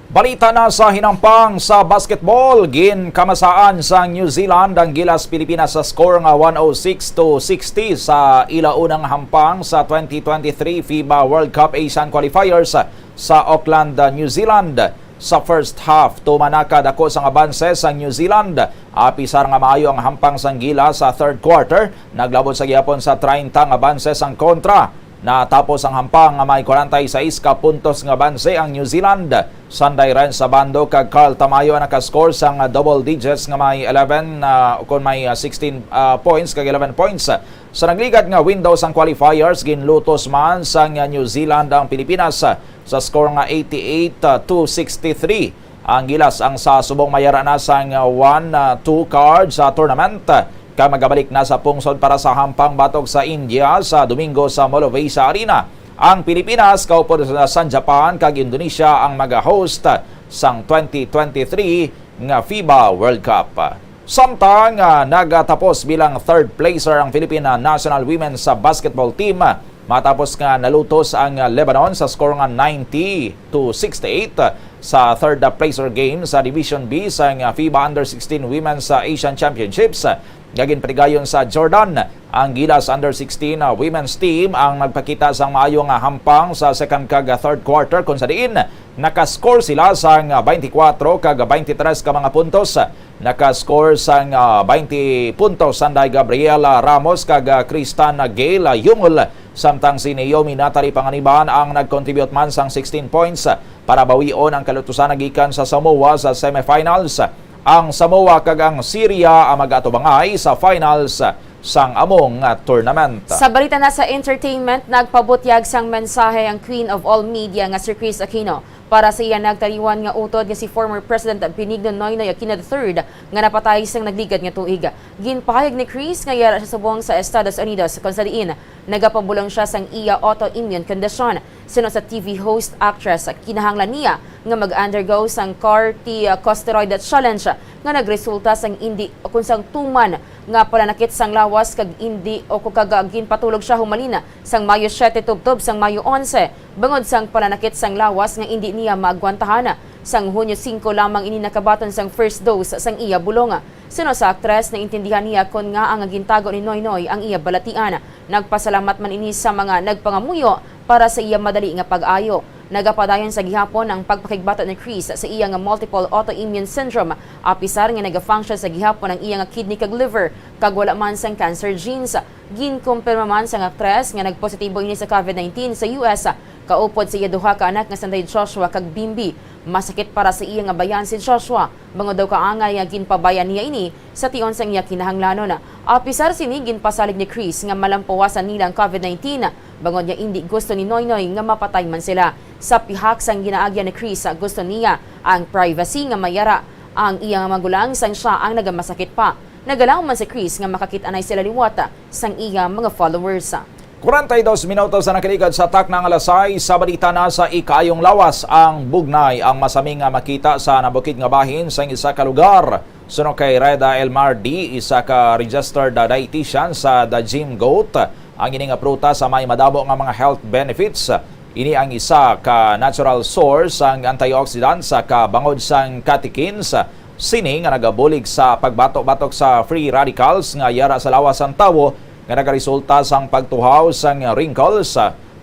Balita na sa hinampang sa basketball, ginkamasaan sang New Zealand ang Gilas Pilipinas sa score nga one oh six to sixty sa ila unang hampang sa twenty twenty-three FIBA World Cup Asian Qualifiers sa Auckland, New Zealand. Sa first half, tuman na kadako sang abanse sang New Zealand. Apisar nga maayo ang hampang sang Gilas sa third quarter, naglabot sa gihapon sa treinta nga abanse sang kontra. Natapos ang hampang nga may kwarenta y seis ka puntos nga banse ang New Zealand. Sanday Renz Abando kag Carl Tamayo ang nakascore sang double digits nga may eleven, ah, ukon may, ah, sixteen, ah, points kag eleven points. Sa nagligad nga window sang qualifiers, ginlutos man sang New Zealand ang Pilipinas sa score nga eighty-eight to sixty-three. Ang Gilas ang sa subong mayara na sang one, ah, two card sa tournament, kag magabalik na sa pungsod para sa hampang batok sa India sa Domingo sa Mall of Asia Arena. Ang Pilipinas kaupod sa, sa Japan kag Indonesia ang maga-host sang twenty twenty-three nga FIBA World Cup. Samtang, ah, nagatapos bilang third placer ang Philippine, ah, national women's, ah, basketball team, matapos nga nalutos ang, ah, Lebanon sa score nga ninety to sixty-eight, ah, sa third, ah, placer game sa Division B sang, ah, FIBA Under sixteen Women's, ah, Asian Championships, ah, nga ginpatigayon sa Jordan. Ang Gilas Under sixteen, ah, women's team ang nagpakita sang maayo nga hampang sa second kag, ah, third quarter, kung sa diin nakascore sila sang, ah, twenty-four kag twenty-three ka mga puntos. Nakascore sang, ah, twenty puntos sanday Gabriela Ramos kag, ah, Kristan Gail, ah, Yungol, samtang si Naomi Natalie Panganiban ang nag-contribute man sang sixteen points, ah, para bawion ang kalutusan gikan sa Samoa sa semifinals. Ang Samoa kag ang Syria ang mag-atubangay sa finals sang among, ah, tournament. Sa balita na sa entertainment, nagpabutyag sang mensahe ang Queen of All Media nga si Kris Aquino para sa iya nagtaliwan nga utod nga si former President Benigno Noynoy Aquino the third nga napatay sang nagligad nga tuig. Ginpahayag ni Kris nga yara siya subong sa Estados Unidos, kon sa diin nagapabulong siya sang iya autoimmune condition. Suno sa T V host, actress, kinahanglan niya nga mag-undergo sang corticosteroid challenge nga nagresulta sang indi o kon sang tuman nga palanakit sang lawas kag indi o kag ginpatulog siya humalin sang Mayo siete tubtob sang Mayo onse, bangod sang palanakit sang lawas nga indi niya maagwantahan. Sang Hunyo singko lamang ini nakabaton sang first dose sang iya bulong. Suno sa aktres, naintindihan niya kon ngaa nga gintago ni Noynoy ang iya balatian. Nagpasalamat man ini sa mga nagpangamuyo para sa iya madali nga pag-ayo. Nagapadayon sa gihapon ang pagpakigbato ni Kris sa iya nga multiple autoimmune syndrome, apisar nga nagafunction sa gihapon ang iya nga kidney kag liver, kag wala man sang cancer genes. Ginkumpirma man sang aktres nga nagpositibo ini sa COVID nineteen sa U S, kaupod sa iya duha ka anak nga sanday Joshua kag Bimbi. Masakit para sa iya nga bayan si Joshua, bangod daw kaangay nga ginpabayan niya ini sa tion sang iya kinahanglanon. Apisar sini, ginpasalig ni Kris nga malampawasan nila ang COVID nineteen, bangod nga indi gusto ni Noynoy nga mapatay man sila. Sa pihak sang ginaagyan ni Kris, gusto niya ang privacy nga mayara ang iya nga magulang sang siya ang nagamasakit pa. Nagalaom man si Kris nga makakit-anay sila liwat sang iya mga followers. Kwarenta y dos minutos ang nakaligad sa takna nga alas sais. Sa balita na sa ikaayong lawas, ang bugnay ang masami nga makita sa nabukid nga bahin sang isa ka lugar. Suno kay Reda Elmar D, isa ka registered dietitian sa The Gym Goat, ang ini nga prutas may madamo nga mga health benefits. Ini ang isa ka natural source sang antioxidant sa kabangod sang catechins. Sini nga nagabulig sa pagbatok-batok sa free radicals nga yara sa lawas sang tawo nga nagaresulta sang pagtuhaw sang wrinkles,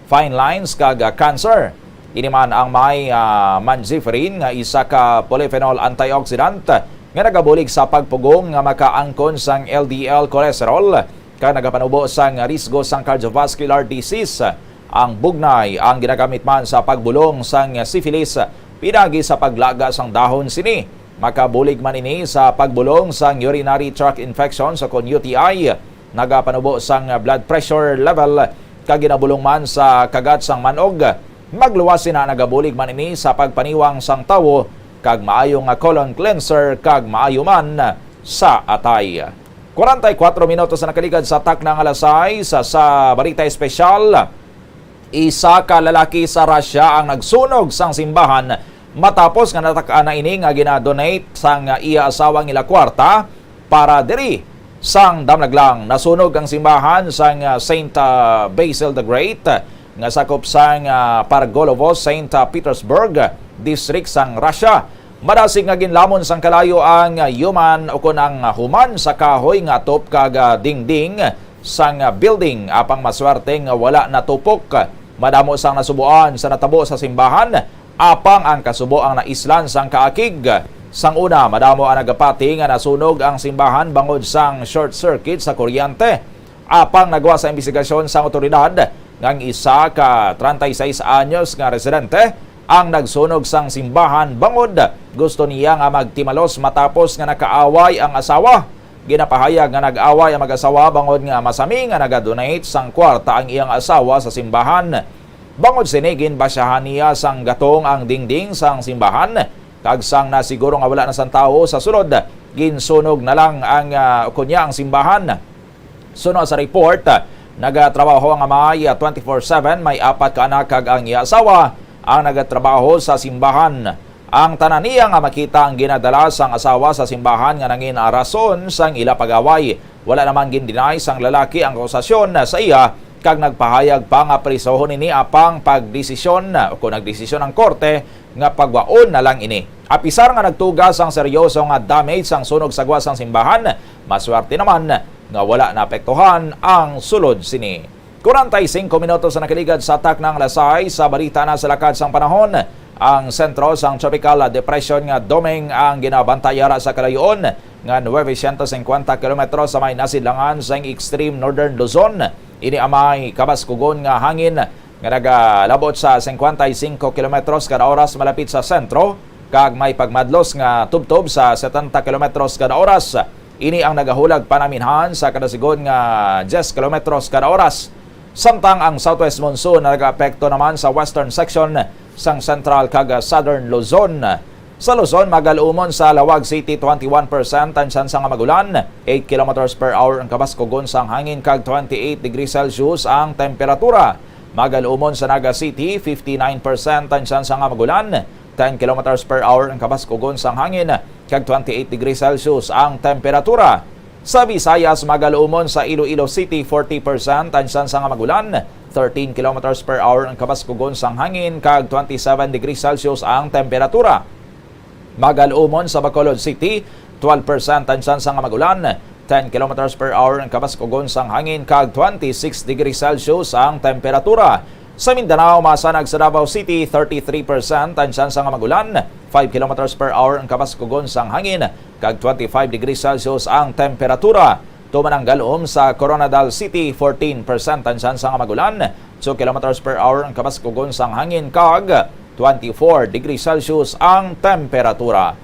fine lines, kag cancer. Ini man ang may, ah, mangiferin nga isa ka polyphenol antioxidant nga nagabulig sa pagpugong nga makaangkon sang L D L cholesterol kag nagapanubo sang risgo sang cardiovascular disease. Ang bugnay ang ginagamit man sa pagbulong sang syphilis, pinagi sa paglaga sang dahon sini. Makabulig man ini sa pagbulong sang urinary tract infection sa kon U T I, nagapanubo sang blood pressure level, kag ginabulong man sa kagat sang man-og. Magluwas sina, nagabulig man ini sa pagpaniwang sang tawo, kag maayo nga colon cleanser, kag maayo man sa atay. Kwarenta y kuwatro minutos na nakaligad sa takna nga alas sais. Sa balita espesyal, isa ka lalaki sa Russia ang nagsunog sang simbahan Matapos nga natak-an na ini nga gina-donate sang iya asawa ang ila kwarta para diri sang damlaglang, nasunog ang simbahan sang, ah, Saint, ah, Basil the Great, nga sakop sang, ah, Pargolovo, Saint, ah, Petersburg District sang Russia. Madasig nga ginlamon sang kalayo ang, ah, human ukon ang, ah, human sa kahoy nga atop kag, ah, dingding sang, ah, building, apang maswerte nga wala natupok. Madamo sang nasubuan sa natabo sa simbahan, apang ang kasubo ang naislan sang kaakig. Sang una, madamo ang nagapati nga nasunog ang simbahan bangod sang short circuit sa kuryente. Apang nagwa sa imbestigasyon sang awtoridad nga ang isa ka treinta y seis anyos nga residente ang nagsunog sang simbahan bangod gusto niya nga magtimalos matapos nga nakaaway ang asawa. Ginapahayag nga nag-away ang mag-asawa bangod nga masami nga naga-donate sang kwarta ang iyang asawa sa simbahan. Bangod sini, ginbasyahan niya sang gatong ang dingding sang simbahan, kag sang nasiguro nga wala na sang tawo sa sulod, ginsunog na lang ang, ah, kunya ang simbahan. Suno sa report, nagatrabaho ang amay, ah, twenty-four seven, may apat ka anak kag ang iya asawa ang nagatrabaho sa simbahan. Ang tanan niya nga makita ang ginadala sang asawa sa simbahan nga nangin rason sang ila pag-away. Wala naman gin-deny sang lalaki ang akusasyon sa iya, kag nagpahayag pa nga prisohon ini apang pagdesisyon, o kung nagdesisyon ang korte nga pagwaon na lang ini. Apisar nga nagtuga sang seryoso nga damage sang sunog sa gwa sang simbahan, maswerte naman nga wala naapektuhan ang sulod sini. Kwarenta y singko minutos ang nakaligad sa taknang alas sais. Sa balita na sa lakad sang panahon, ang sentro sang Tropical Depression nga Doming ang ginabantay ara sa kalayoon nga novecientos cincuenta kilometros sa may nasidlangan sang extreme northern Luzon. Ini ang may kabaskugon nga hangin nga nagalabot sa cincuenta y cinco kilometros kada oras malapit sa sentro, kag may pagmadlos nga tubtob sa setenta kilometros kada oras. Ini ang nagahulag panaminhan sa kada sigon nga diyes kilometros kada oras. Samtang ang southwest monsoon nagaapekto naman sa western section sang central kag southern Luzon. Sa Luzon, magal-umon sa Laoag City, twenty-one percent ang tsansa nga magulan, eight kilometers per hour ang kabaskugon sang hangin, kag twenty-eight degrees Celsius ang temperatura. Magal-umon sa Naga City, fifty-nine percent ang tsansa nga magulan, ten kilometers per hour ang kabaskugon sang hangin, kag twenty-eight degrees Celsius ang temperatura. Sa Visayas, magal-umon sa Iloilo City, forty percent ang tsansa nga magulan, thirteen kilometers per hour ang kabaskugon sang hangin, kag twenty-seven degrees Celsius ang temperatura. Magal-umon sa Bacolod City, twelve percent ang tsansa nga magulan, ten kilometers per hour ang kabaskugon sang hangin, kag twenty-six degrees Celsius ang temperatura. Sa Mindanao, masanag sa Davao City, thirty-three percent ang tsansa nga magulan, five kilometers per hour ang kabaskugon sang hangin, kag twenty-five degrees Celsius ang temperatura. Tuman ang galom sa Koronadal City, fourteen percent ang tsansa nga magulan, two kilometers per hour ang kabaskugon sang hangin, kag twenty-four degrees Celsius ang temperatura.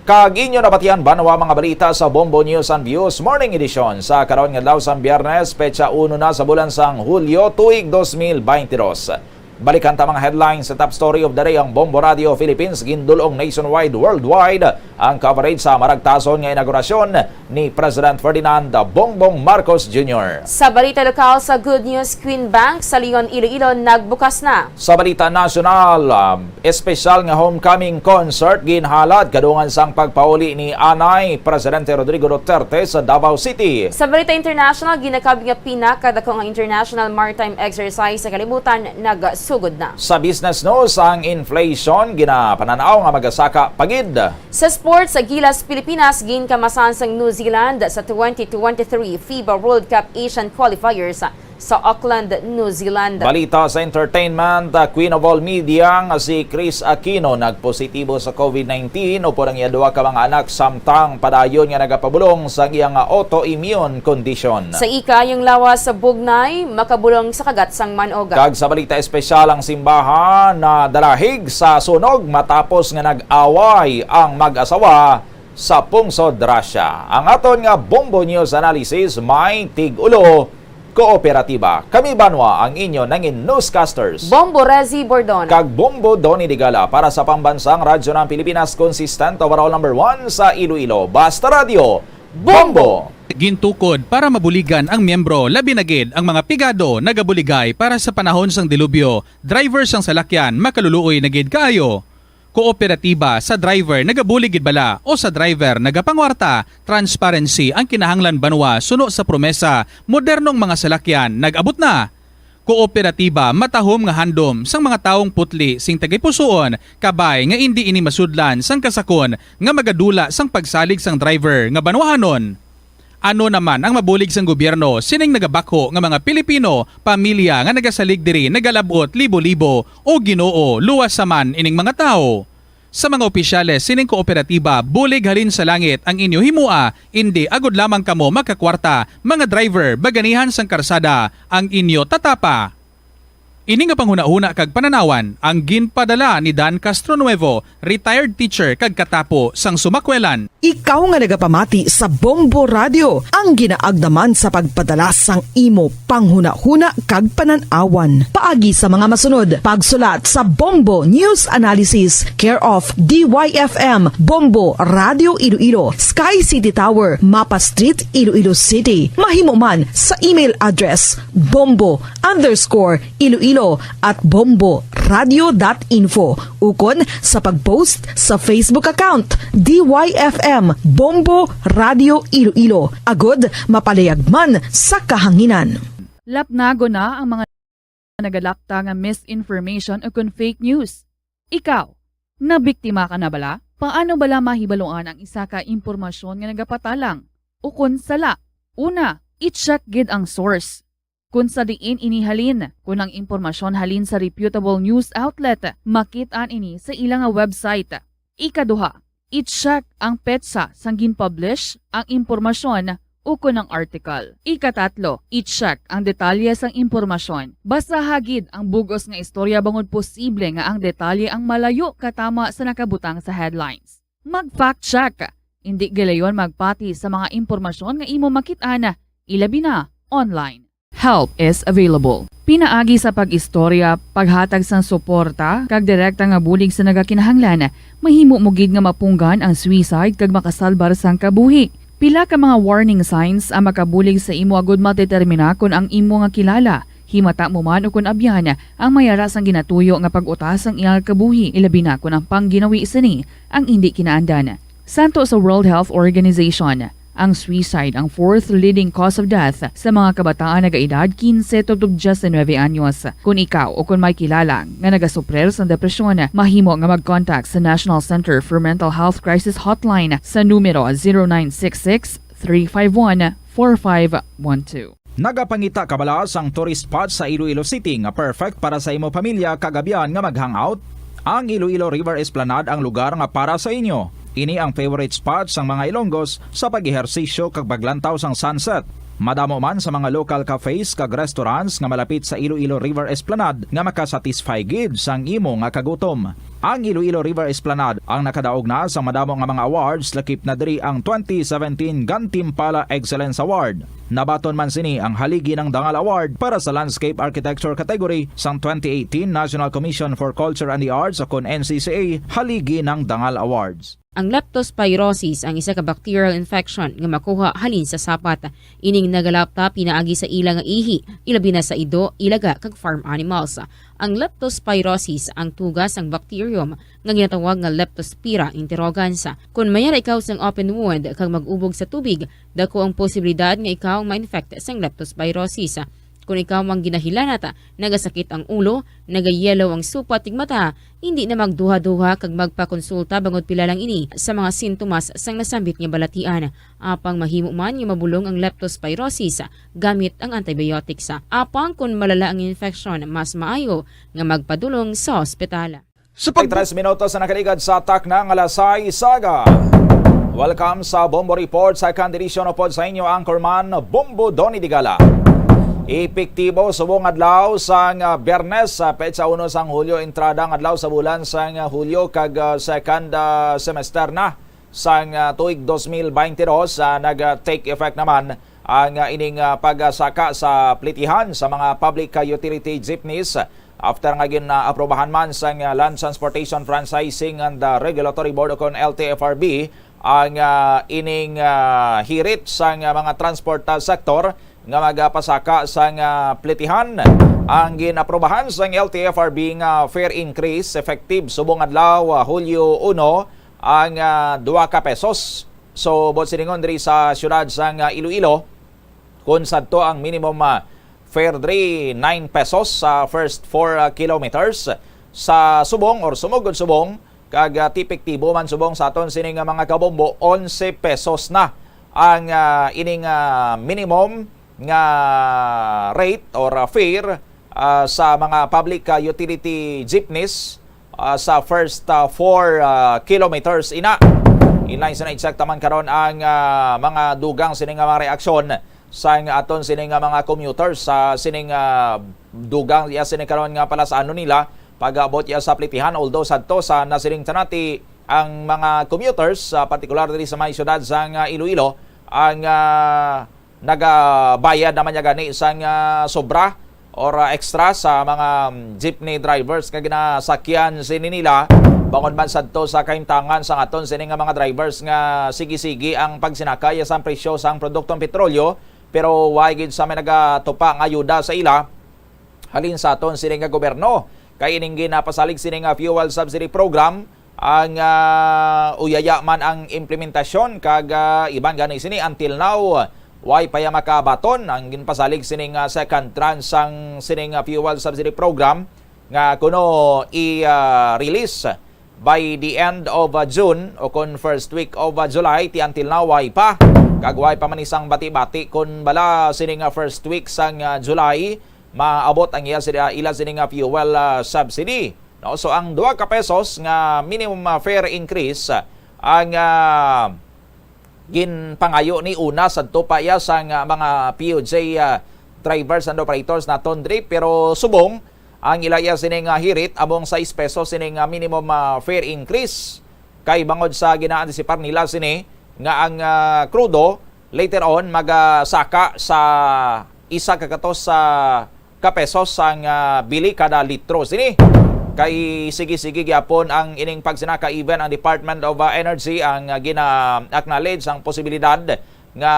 Kag inyo nabatian, banwa, mga balita sa Bombo News and Views Morning Edition sa karon nga adlaw sang Biyernes, petsa uno na sa bulan sang Hulyo, tuig dos mil baynte dos. Balikan ta mga headlines sa top story of the day. Ang Bombo Radio Philippines gindul-ong nationwide, worldwide ang coverage sa maragtason nga inaugurasyon ni President Ferdinand Bongbong Marcos Junior. Sa balita lokal sa Good News, Queen Bank sa Leon, Iloilo nagbukas na. Sa balita nasyonal, um, espesyal nga homecoming concert ginhalad kadungan sang pagpauli ni Anay Presidente Rodrigo Duterte sa Davao City. Sa balita international, ginakab nga pinakadako nga international maritime exercise sa kalibutan nagsugod na. Sa business news, ang inflation ginapanan-aw nga magasaka pa gid. Sa sports, Gilas Pilipinas ginkamasan sang New Zealand sa twenty twenty-three FIBA World Cup Asian Qualifiers sa Auckland, New Zealand. Balita sa entertainment, ah, Queen of All Media nga si Kris Aquino nagpositibo sa COVID nineteen, upod ang iya duha ka mga anak, samtang padayon nga nagapabulong sa iya nga autoimmune condition. Sa ikaayong lawas sa bugnay, makabulong sa kagat sang man-og. Kag sa balita espesyal, ang simbahan nadalahig sa sunog matapos nga nag-away ang mag-asawa sa pungsod Russia. Ang aton nga Bombo News Analysis may tig-ulo, kooperatiba. Kami, banwa, ang inyo nangin newscasters, Bombo Rezi Bordon kag Bombo Donny Digala, para sa Pambansang Radyo ng Pilipinas, consistent overall number one sa Iloilo. Basta Radyo, Bombo! Gintukod para mabuligan ang miyembro, labi na gid ang mga pigado nagabuligay para sa panahon sang dilubyo. Driver sang salakyan, makaluluoy na gid kaayo. Kooperatiba sa driver nagabulig gid bala o sa driver nagapangwarta, transparency ang kinahanglan banwa suno sa promesa, modernong mga salakyan nag-abot na. Kooperatiba matahom nga handom sang mga tawong putli sing tagipusoon, kabay nga indi ini masudlan sang kasakon nga magadula sang pagsalig sang driver nga banwahanon. Ano naman ang mabulig sang gobyerno sining nagabakho nga mga Pilipino, pamilya nga nagasalig diri nagalab-ot libo-libo o Ginoo, luwasa man ining mga tawo? Sa mga opisyales sining kooperatiba, bulig halin sa langit ang inyo himoa, indi agod lamang kamo makakwarta, mga driver, baganihan sang karsada ang inyo tatapa. Ini nga panghunahuna kag pananawan ang ginpadala ni Dan Castronuevo, retired teacher kag katapo sang sumakwelan. Ikaw nga nagapamati sa Bombo Radio, ang ginaagda man sa pagpadala sang imo panghunahuna kag pananawan. Paagi sa mga masunod, pagsulat sa Bombo News Analysis, care of D Y F M, Bombo Radio Iloilo, Sky City Tower, Mapa Street, Iloilo City. Mahimo man sa email address bombo underscore iloilo at bombo radio dot info, ukon sa pag-post sa Facebook account D Y F M Bombo Radio Iloilo, agod mapalayag man sa kahanginan. Lapnagon na ang mga nagalakta nga misinformation o kon fake news. Ikaw, nabiktima ka na bala? Paano bala mahibaluan ang isa ka impormasyon nga nagapatalang o kon sala? Una, i-check gid ang source. Kon sa diin ini halin, kon ang impormasyon halin sa reputable news outlet, makit-an ini sa ila nga website. Ikaduha, i-check ang petsa sang gin-publish ang impormasyon ukon ang article. Ikatatlo, i-check ang detalye sang impormasyon. Basaha gid ang bug-os nga istorya bangod posible nga ang detalye ang malayo katama sa nakabutang sa headlines. Mag-fact check. Indi gilayon magpati sa mga impormasyon nga imo makit-an, ilabi na online. Help is available. Pinaagi sa pag-istorya, paghatag sang suporta, kag direkta nga bulig sa nagakinahanglan, mahimo mo gid nga mapunggan ang suicide kag makasalbar sang kabuhi. Pila ka mga warning signs ang makabulig sa imo agud madetermina kon ang imo nga kilala, himata mo man ukon abyan, ang may ara sang ginatuyo nga pag-utas sang iyang kabuhi, ilabi na kon ang pangginawi sini ang indi kinaandan. Santo sa World Health Organization, ang suicide ang fourth leading cause of death sa mga kabataan nagaedad quince tubtob diecinuebe anyos. Kon ikaw o kon may kilala nga nagasuprir sang depresyon, mahimo nga mag-contact sa National Center for Mental Health Crisis Hotline sa numero zero nine six six, three five one, four five one two. Nagapangita ka bala sang tourist spot sa Iloilo City nga perfect para sa imo pamilya kag abyan nga mag-hangout? Ang Iloilo River Esplanade ang lugar nga para sa inyo. Ini ang favorite spot sang mga Ilonggos sa pag-ehersisyo kag paglantaw sang sunset. Madamo man sa mga local cafes kag restaurants nga malapit sa Iloilo River Esplanade nga makasatisfy gid sang imo nga kagutom. Ang Iloilo River Esplanade ang nakadaog na sa madamo nga mga awards, lakip na diri ang twenty seventeen Gantimpala Excellence Award. Nabaton man sini ang Haligi ng Dangal Award para sa Landscape Architecture category sang twenty eighteen National Commission for Culture and the Arts o kon N C C A Haligi ng Dangal Awards. Ang leptospirosis ang isa ka bacterial infection nga makuha halin sa sapat. Ining nagalapta pinaagi sa ila nga ihi, ilabi na sa ido, ilaga, kag farm animals. Ang leptospirosis ang tuga sang bacterium nga ginatawag nga Leptospira interrogans. Kon may ara ikaw sang open wound kag mag-ubog sa tubig, dako ang posibilidad nga ikaw ma-infect sang leptospirosis. Kon ikaw ang ginahilanat, nagasakit ang ulo, nagayellow ang supat ning mata, hindi na magduha-duha kag magpakonsulta bangod pila lang ini sa mga sintomas sang nasambit nga balatian. Apang mahimo man nga mabulong ang leptospirosis gamit ang antibiotics. Apang kon malala ang infeksyon, mas maayo nga magpadulong sa ospital. Sa pag- Tres minutos na nakaligad sa takna nga alas sais aga. Welcome sa Bombo Report, second edition, upod sa inyo anchorman, Bombo Donny Digala. Epektibo subong adlaw sang, ah, Biyernes, sa petsa uno sang Hulyo, entrada ang adlaw sa bulan sang, ah, Hulyo kag, ah, second, ah, semester na sang, ah, tuig dos mil baynte dos, ah, nag, ah, take effect naman ang, ah, ining, ah, pagsaka sa plitihan sa mga public, ah, utility jeepneys after nga gin-aprobahan man sang, ah, Land Transportation Franchising and, ah, Regulatory Board o kon L T F R B ang, ah, ining, ah, hirit sang, ah, mga transport, ah, sektor nga magapasaka sang, ah, plitihan. Ang ginaprobahan sang L T F R B nga fare increase effective subong adlaw, ah, Hulyo uno, ang, ah, dua ka pesos. So, buot silingon diri sa siyudad sang, ah, Iloilo, kung sadto ang minimum, ah, fare diri, nine pesos sa first four, ah, kilometers sa subong or sumugod subong, kag, ah, ti epektibo man subong sa aton sini nga mga kabombo, onse pesos na ang, ah, ining, ah, minimum nga rate or, ah, fare, ah, sa mga public, ah, utility jeepneys, ah, sa first, ah, four, ah, kilometers ina. Inline sa na eksakta man karon ang, ah, mga dugang sini nga mga reaksyon sang aton sini nga mga commuters sa sining, ah, dugang ya sini karon nga palasanon nila pag-abot ya sa plitihan, although sadto sa nasiling tanati ang mga commuters, ah, partikular diri sa may siyudad sang, ah, Iloilo, ang, ah, nagabayad naman niya gani sang, ah, sobra or, ah, extra sa mga, mm, jeepney drivers nga ginasakyan sini nila, bangod man sadto sa kahimtangan sang aton sini nga mga drivers nga sige-sige ang pagsinakay sang presyo sang produktong petrolyo, pero way gid sa may nagatupa nga ayuda sa ila halin sa aton sini nga gobyerno. Kay ining ginapasalig sini nga fuel subsidy program, ang, ah, uyaya man ang implementasyon kag, ah, iban gani sini, until now, way pa ya makabaton ang ginpasalig sini nga second tranche sang sini nga fuel subsidy program nga kuno i, ah, release by the end of, ah, June o kon first week of, ah, July. Ti until now, way pa. Kag way pa man isang bati-bati kon bala sini nga first week sang, ah, July maabot ang iya sila, ila sini nga fuel, ah, subsidy. No? So, ang dua ka pesos nga minimum, ah, fare increase, ah, ang, ah, ginpangayo ni una sadto pa iya sang, ah, mga P U J, ah, drivers and operators naton diri, pero subong ang ila iya sini nga hirit among sais pesos sini nga minimum, ah, fare increase. Kay bangod sa ginaantisipar nila sini nga ang, ah, krudo later on magasaka sa isa ka gatos sa ka pesos ang, ah, bili kada litro sini. Kay sige-sige gyapon ang ining pagsinaka, even ang Department of, ah, Energy ang, ah, gina-acknowledge ang posibilidad nga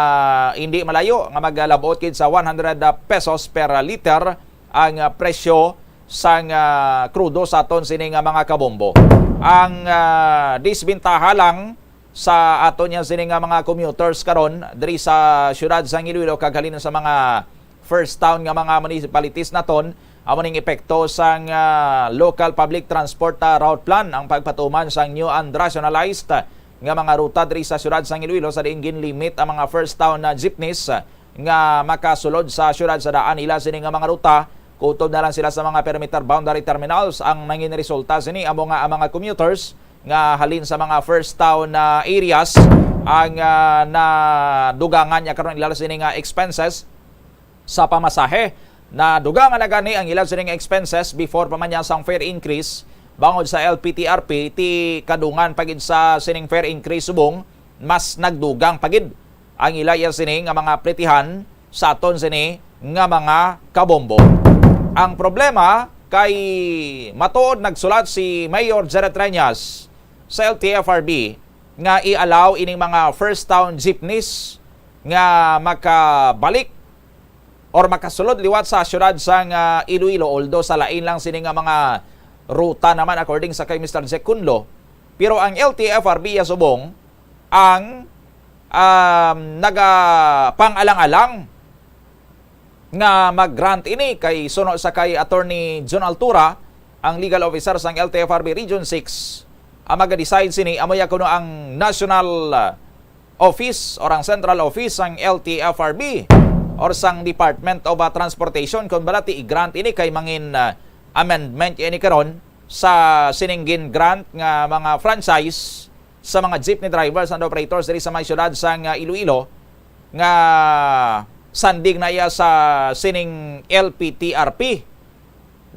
hindi malayo nga maglab-ot gid sa one hundred pesos per liter ang, ah, presyo sang, ah, krudo sa aton sini nga mga kabombo. Ang, ah, disbentaha lang sa aton yan sini nga mga commuters karon diri sa siyudad sang Iloilo kag halin sa mga first town nga mga municipalities naton, amo ning epekto sang, ah, Local Public Transport, ah, Route Plan, ang pagpatuman sang new and rationalized, ah, nga mga ruta diri sa siyudad sang Iloilo, sa diin ginlimit ang mga first town na jeepneys, ah, nga makasulod sa siyudad sa daan nila sini nga mga ruta, kutob na lang sila sa mga perimeter boundary terminals. Ang nangin resulta sini amo nga ang mga commuters nga halin sa mga first town na areas ang, ah, nadugangan niya karon ila sini nga expenses sa pamasahe. Nadugangan na gani ang ila sining expenses before pa man niya sang fare increase bangod sa L P T R P, ti kadungan pa gid sa sining fare increase subong mas nagdugang pa gid ang ila iya sini nga mga plitihan sa aton sini nga mga kabombo. Ang problema kay matuod nagsulat si Mayor Jared Treñas sa L T F R B nga i-allow ining mga first town jeepneys nga makabalik or makasulod liwat sa siyudad sang, ah, Iloilo, although sa lain lang sini nga mga ruta naman, according sa kay Mister Jack Kunlo. Pero ang L T F R B iya subong ang, um, nagapang-alang-alang nga mag-grant ini, kay suno sa kay Attorney John Altura, ang legal officer sang L T F R B Region six, ang maga-decide sini, amo ya kuno ang national, ah, office or ang central office sang L T F R B or sang Department of, ah, Transportation, kung bala ti i-grant ini kay mangin, ah, amendment ini karon sa sining gin-grant nga mga franchise sa mga jeepney drivers and operators diri sa may siyudad sang, ah, Iloilo nga sanding na iya sa sining L P T R P,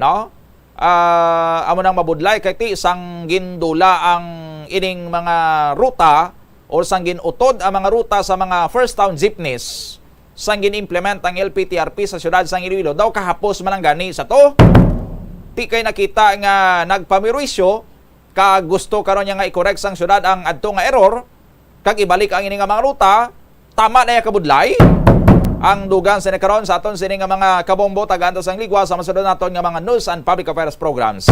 no? Ah, amo nang mabudlay kay ti sang gindula ang ining mga ruta o sang gin-utod ang mga ruta sa mga first town jeepneys, sang gin-implement ang L P T R P sa siyudad sang Iloilo, daw kahapos man lang gani sa to. Ti kay nakita nga nagpamirwisyo, kag gusto karon niya nga i-correct sang siyudad ang adto nga error, kag ibalik ang ini nga mga ruta, tama na iya kabudlay. Ang dugang sini karon sa aton sini nga mga kabombo, tagaan ta sang ligwa sa masunod naton nga mga news and public affairs programs.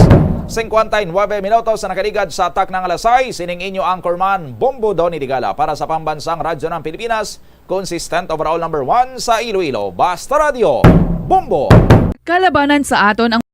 Singkwenta y nuebe minutos na nakaligad sa takna nga alas sais, sining inyo anchorman, Bombo Donny Digala, para sa Pambansang Radyo ng Pilipinas, consistent overall number one sa Iloilo. Basta Radyo, Bombo! Kalabanan sa aton ang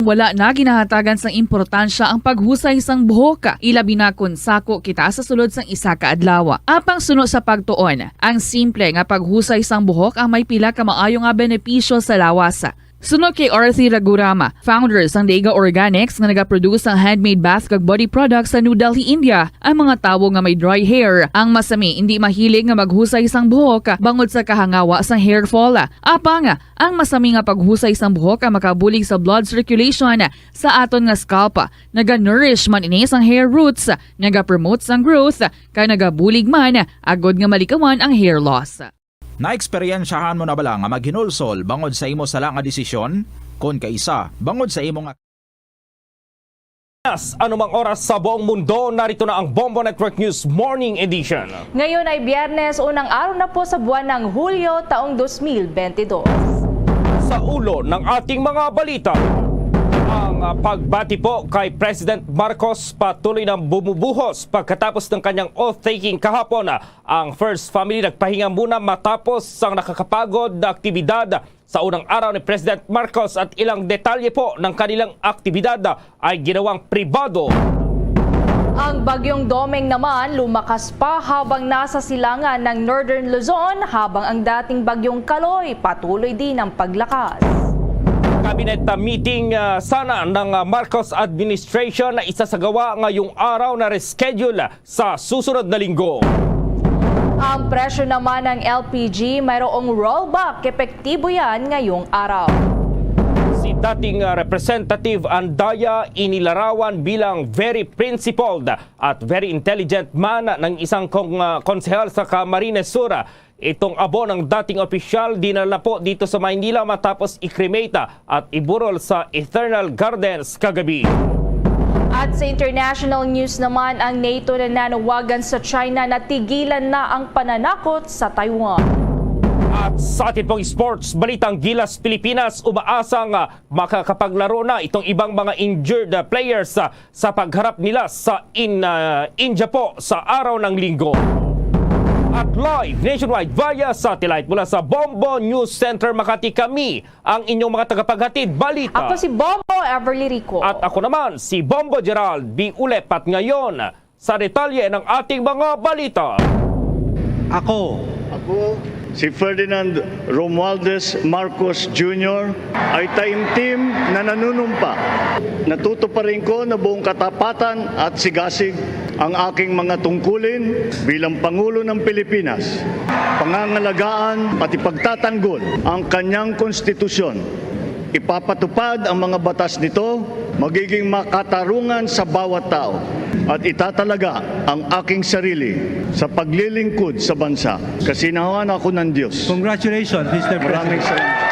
wala na ginahatagan sang importansya ang paghusay sang buhok, ilabi na kon sako kita sa sulod sang isa ka adlaw. Apang suno sa pagtuon, ang simple nga paghusay sang buhok ang may pila ka maayo nga benepisyo sa lawas. Suno kay Arthi Ragurama, founder sang Deiga Organics nga nagaproduce sang handmade bath kag body products sa New Delhi, India, ang mga tawo nga may dry hair ang masami indi mahilig nga maghusay sang buhok bangod sa kahangawa sang hair fall. Apang ang masami nga paghusay sang buhok ang makabulig sa blood circulation sa aton nga scalp. Naga-nourish man ini sang hair roots, nagapromote sang growth, kag nagabulig man agod nga malikawan ang hair loss. Naeksperyensyahan mo na bala nga maghinulsol bangod sa imo sala nga desisyon? Kon kaisa, bangod sa imo nga Yes, anumang oras sa buong mundo, narito na ang Bombo Network News Morning Edition. Ngayon ay Biyernes, unang araw na po sa buwan ng Hulyo, taong dos mil bentidós. Sa ulo ng ating mga balita, ang, ah, pagbati po kay President Marcos patuloy na bumubuhos pagkatapos ng kanyang oath-taking kahapon. Ang First Family nagpahinga muna matapos ang nakakapagod na aktibidad sa unang araw ni President Marcos at ilang detalye po ng kanilang aktibidad ay ginawang pribado. Ang Bagyong Doming naman lumakas pa habang nasa silangan ng Northern Luzon, habang ang dating Bagyong Kaloy patuloy din ang paglakas. Cabinet, ah, meeting, ah, sana ng, ah, Marcos administration na isasagawa ngayong araw na reschedule sa susunod na linggo. Ang presyo naman ng L P G mayroong rollback, epektibo yan ngayong araw. Si dating, ah, Representative Andaya inilarawan bilang very principled at very intelligent man ng isang kong, ah, konsehal sa Camarines Sur. Itong abo ng dating opisyal dinala po dito sa Maynila matapos i-cremate at iburol sa Eternal Gardens kagabi. At sa international news naman, ang NATO nananawagan sa China na tigilan na ang pananakot sa Taiwan. At sa atin pong sports balitang Gilas Pilipinas, umaasang, ah, makakapaglaro na itong ibang mga injured, ah, players, ah, sa pagharap nila sa in, ah, India po sa araw ng Linggo. At live nationwide via satellite mula sa Bombo News Center Makati, kami ang inyong mga tagapaghatid balita. Ako si Bombo Everly Rico. At ako naman si Bombo Gerald B. Ulepat. Ngayon, sa detalye ng ating mga balita. Ako. Ako, si Ferdinand Romualdez Marcos Junior, ay taimtim na nanunumpa. Natutuparin ko na buong katapatan at sigasig ang aking mga tungkulin bilang Pangulo ng Pilipinas, pangangalagaan at ipagtatanggol ang kanyang konstitusyon, ipapatupad ang mga batas nito, magiging makatarungan sa bawat tao, at itatalaga ang aking sarili sa paglilingkod sa bansa. Kasinahon ako ng Diyos. Congratulations, Mister Maraming President. Salamat.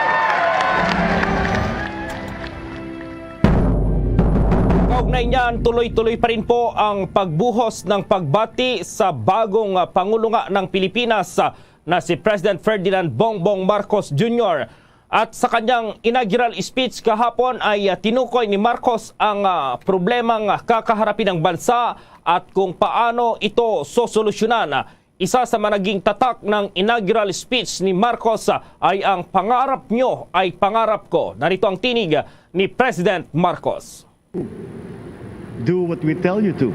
Kaugnay niyan, tuloy-tuloy pa rin po ang pagbuhos ng pagbati sa bagong, ah, Pangulo nga ng Pilipinas, ah, na si President Ferdinand Bongbong Marcos Junior. At sa kanyang inaugural speech kahapon ay, ah, tinukoy ni Marcos ang, ah, problemang kakaharapin ng bansa at kung paano ito sosolusyonan. Isa sa mga naging tatak ng inaugural speech ni Marcos, ah, ay "Ang pangarap nyo ay pangarap ko." Narito ang tinig ni President Marcos. Do what we tell you to.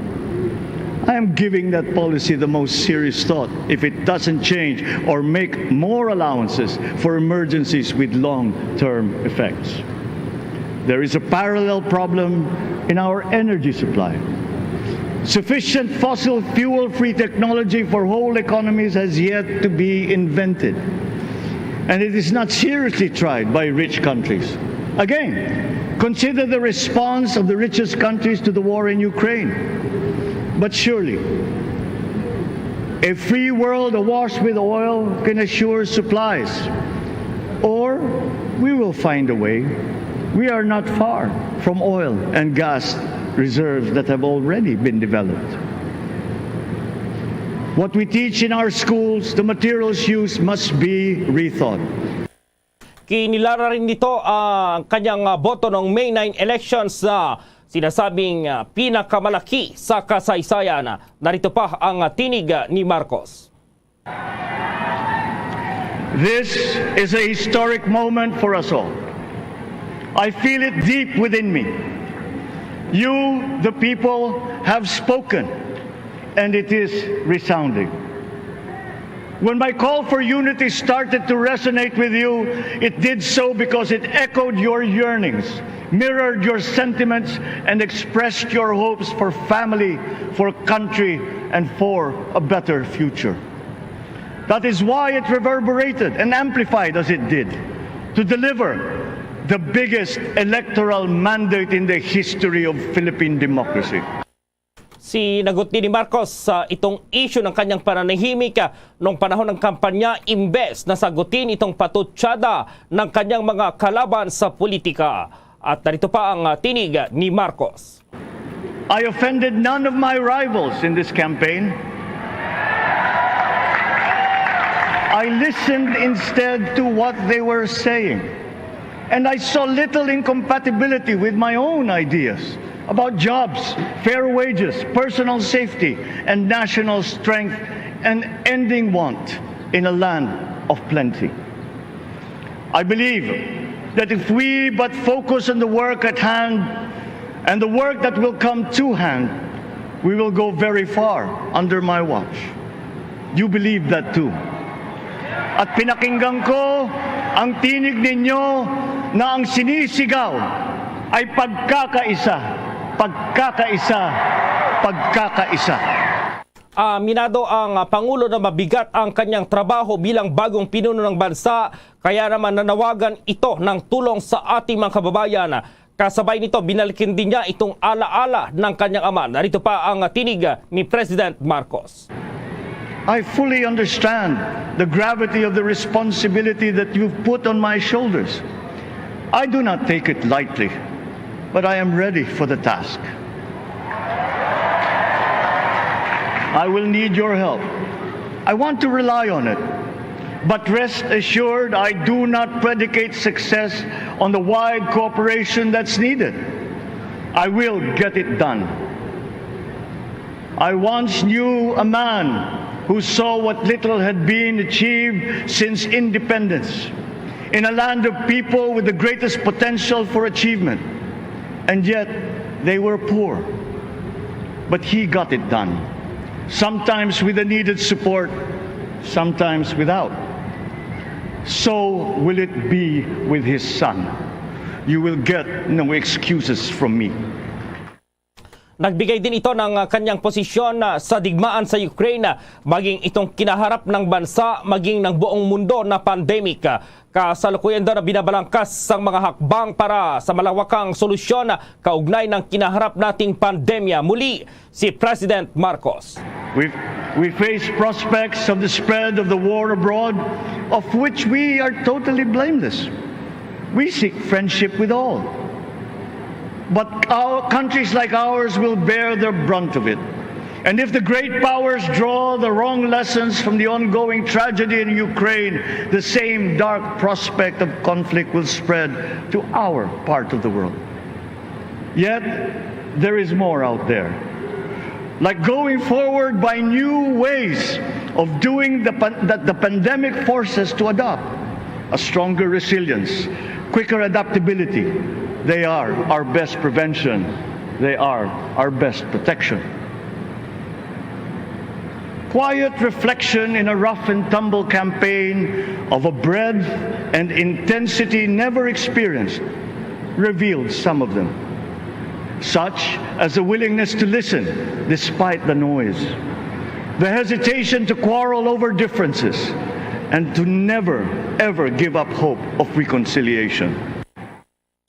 I am giving that policy the most serious thought if it doesn't change or make more allowances for emergencies with long-term effects. There is a parallel problem in our energy supply. Sufficient fossil fuel-free technology for whole economies has yet to be invented. And it is not seriously tried by rich countries. Again, consider the response of the richest countries to the war in Ukraine. But surely, a free world awash with oil can assure supplies. Or we will find a way. We are not far from oil and gas reserves that have already been developed. What we teach in our schools, the materials used must be rethought. Kinilara rin nito ang kanyang ah, boto noong May nine elections na sinasabing ah, pinakamalaki sa kasaysayan. Narito pa ang ah, tinig ah, ni Marcos. This is a historic moment for us all. I feel it deep within me. You, the people, have spoken, and it is resounding. When my call for unity started to resonate with you, it did so because it echoed your yearnings, mirrored your sentiments, and expressed your hopes for family, for country, and for a better future. That is why it reverberated and amplified as it did to deliver the biggest electoral mandate in the history of Philippine democracy. Sinagot din ni Marcos sa itong isyu ng kanyang pananahimik ah, noong panahon ng kampanya imbes na sagutin itong patutsada ng kanyang mga kalaban sa politika. At narito pa ang ah, tinig ni Marcos. I offended none of my rivals in this campaign. I listened instead to what they were saying. And I saw little incompatibility with my own ideas about jobs, fair wages, personal safety, and national strength, and ending want in a land of plenty. I believe that if we but focus on the work at hand and the work that will come to hand, we will go very far under my watch. You believe that too. At pinakinggan ko ang tinig ninyo na ang sinisigaw ay pagkakaisa, pagkakaisa, pagkakaisa. Aminado ang ah, Pangulo na mabigat ang kanyang trabaho bilang bagong pinuno ng bansa, kaya naman nanawagan ito ng tulong sa ating mga kababayan. Kasabay nito, binalikin din niya itong alaala ng kanyang ama. Narito pa ang tinig ni President Marcos. I fully understand the gravity of the responsibility that you've put on my shoulders. I do not take it lightly, but I am ready for the task. I will need your help. I want to rely on it. But rest assured, I do not predicate success on the wide cooperation that's needed. I will get it done. I once knew a man who saw what little had been achieved since independence in a land of people with the greatest potential for achievement. And yet, they were poor. But he got it done, sometimes with the needed support, sometimes without. So will it be with his son. You will get no excuses from me. Nagbigay din ito ng ah, kanyang posisyon ah, sa digmaan sa Ukraine, ah, maging itong kinaharap ng bansa, maging ng buong mundo na pandemic. Ah, kasalukuyan daw na binabalangkas ang mga hakbang para sa malawakang solusyon ah, kaugnay ng kinaharap nating pandemya. Muli, si President Marcos. We, we face prospects of the spread of the war abroad, of which we are totally blameless. We seek friendship with all. But our, countries like ours will bear the brunt of it. And if the great powers draw the wrong lessons from the ongoing tragedy in Ukraine, the same dark prospect of conflict will spread to our part of the world. Yet, there is more out there. Like going forward by new ways of doing the pan- that the pandemic forces to adopt, a stronger resilience, quicker adaptability. They are our best prevention. They are our best protection. Quiet reflection in a rough and tumble campaign of a breadth and intensity never experienced revealed some of them, such as the willingness to listen despite the noise, the hesitation to quarrel over differences, and to never, ever give up hope of reconciliation.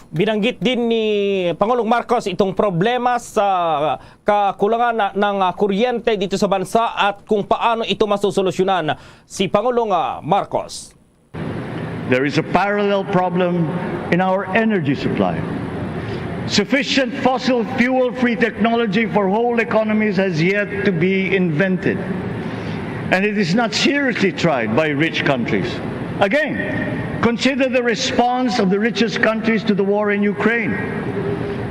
Binanggit din ni Pangulong Marcos itong problema sa kakulangan na- ng ah, kuryente dito sa bansa at kung paano ito masusolusyonan. Si Pangulong ah, Marcos. There is a parallel problem in our energy supply. Sufficient fossil fuel free technology for whole economies has yet to be invented. And it is not seriously tried by rich countries. Again, consider the response of the richest countries to the war in Ukraine.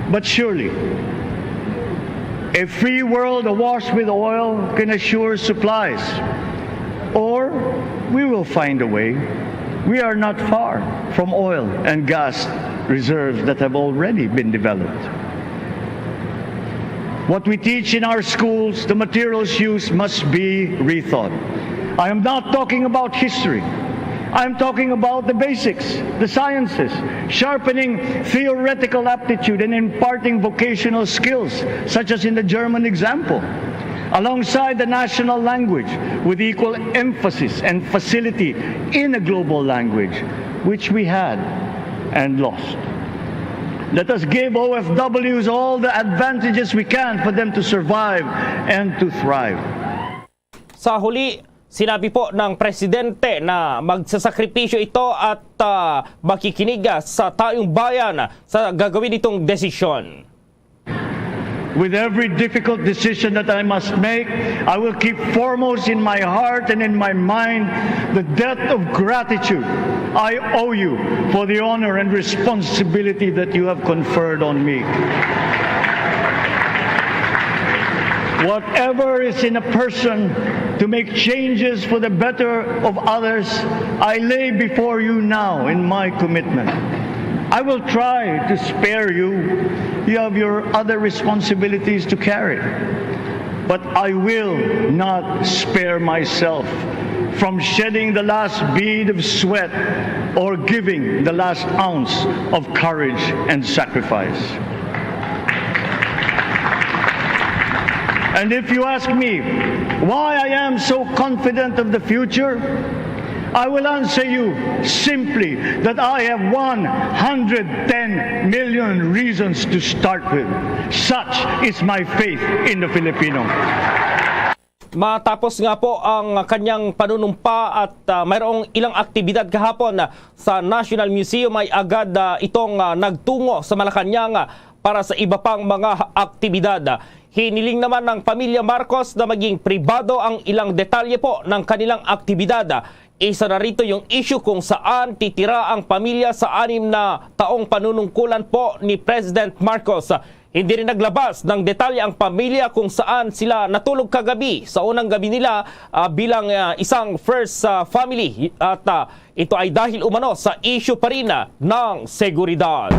But surely, a free world awash with oil can assure supplies. Or we will find a way. We are not far from oil and gas reserves that have already been developed. What we teach in our schools, the materials used must be rethought. I am not talking about history. I'm talking about the basics, the sciences, sharpening theoretical aptitude and imparting vocational skills, such as in the German example, alongside the national language with equal emphasis and facility in a global language, which we had and lost. Let us give O F Ws all the advantages we can for them to survive and to thrive. Sa huli, sinabi po ng presidente na magsasakripisyo ito at ah, makikinig ah, sa taong bayan sa gagawin nitong desisyon. With every difficult decision that I must make, I will keep foremost in my heart and in my mind the debt of gratitude I owe you for the honor and responsibility that you have conferred on me. Whatever is in a person to make changes for the better of others, I lay before you now in my commitment. I will try to spare you. You have your other responsibilities to carry. But I will not spare myself from shedding the last bead of sweat or giving the last ounce of courage and sacrifice. And if you ask me why I am so confident of the future, I will answer you simply that I have one hundred ten million reasons to start with. Such is my faith in the Filipino. Matapos nga po ang kanyang panunumpa at ah, mayroong ilang aktibidad kahapon ah, sa National Museum ay agad ah, itong ah, nagtungo sa Malacañang ah, para sa iba pang mga aktibidad. Hiniling naman ng pamilya Marcos na maging pribado ang ilang detalye po ng kanilang aktibidad. Isa na rito yung issue kung saan titira ang pamilya sa anim na taong panunungkulan po ni President Marcos. Hindi rin naglabas ng detalye ang pamilya kung saan sila natulog kagabi sa unang gabi nila ah, bilang ah, isang first ah, family at ah, ito ay dahil umano sa issue pa rin ah, ng seguridad.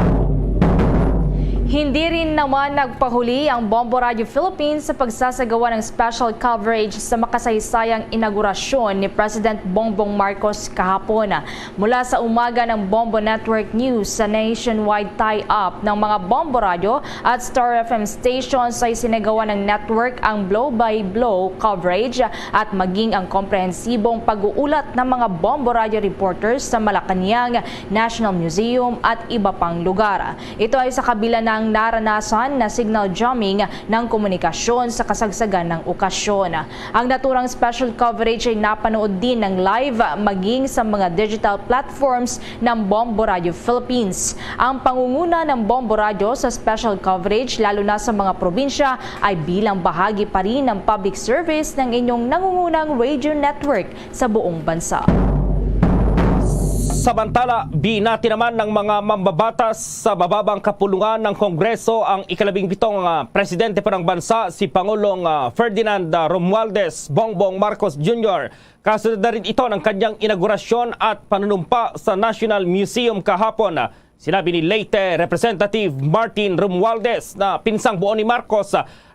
Hindi rin naman nagpahuli ang Bombo Radio Philippines sa pagsasagawa ng special coverage sa makasaysayang inaugurasyon ni President Bongbong Marcos kahapon. Mula sa umaga ng Bombo Network News sa nationwide tie-up ng mga Bombo Radio at Star F M stations ay sinagawa ng network ang blow-by-blow coverage at maging ang komprehensibong pag-uulat ng mga Bombo Radio reporters sa Malacañang, National Museum at iba pang lugar. Ito ay sa kabila ng naranasan na signal jamming ng komunikasyon sa kasagsagan ng okasyon. Ang naturang special coverage ay napanood din ng live maging sa mga digital platforms ng Bombo Radio Philippines. Ang pangunguna ng Bombo Radio sa special coverage, lalo na sa mga probinsya, ay bilang bahagi pa rin ng public service ng inyong nangungunang radio network sa buong bansa. Samantala, binati naman ng mga mambabatas sa mababang kapulungan ng Kongreso ang ikalabing pitong ah, presidente pa ng bansa, si Pangulong ah, Ferdinand ah, Romualdez Bongbong Marcos Junior. Kasunod na rin ito ng kanyang inaugurasyon at panunumpa sa National Museum kahapon. Sinabi ni Leyte Representative Martin Romualdez na pinsang buo ni Marcos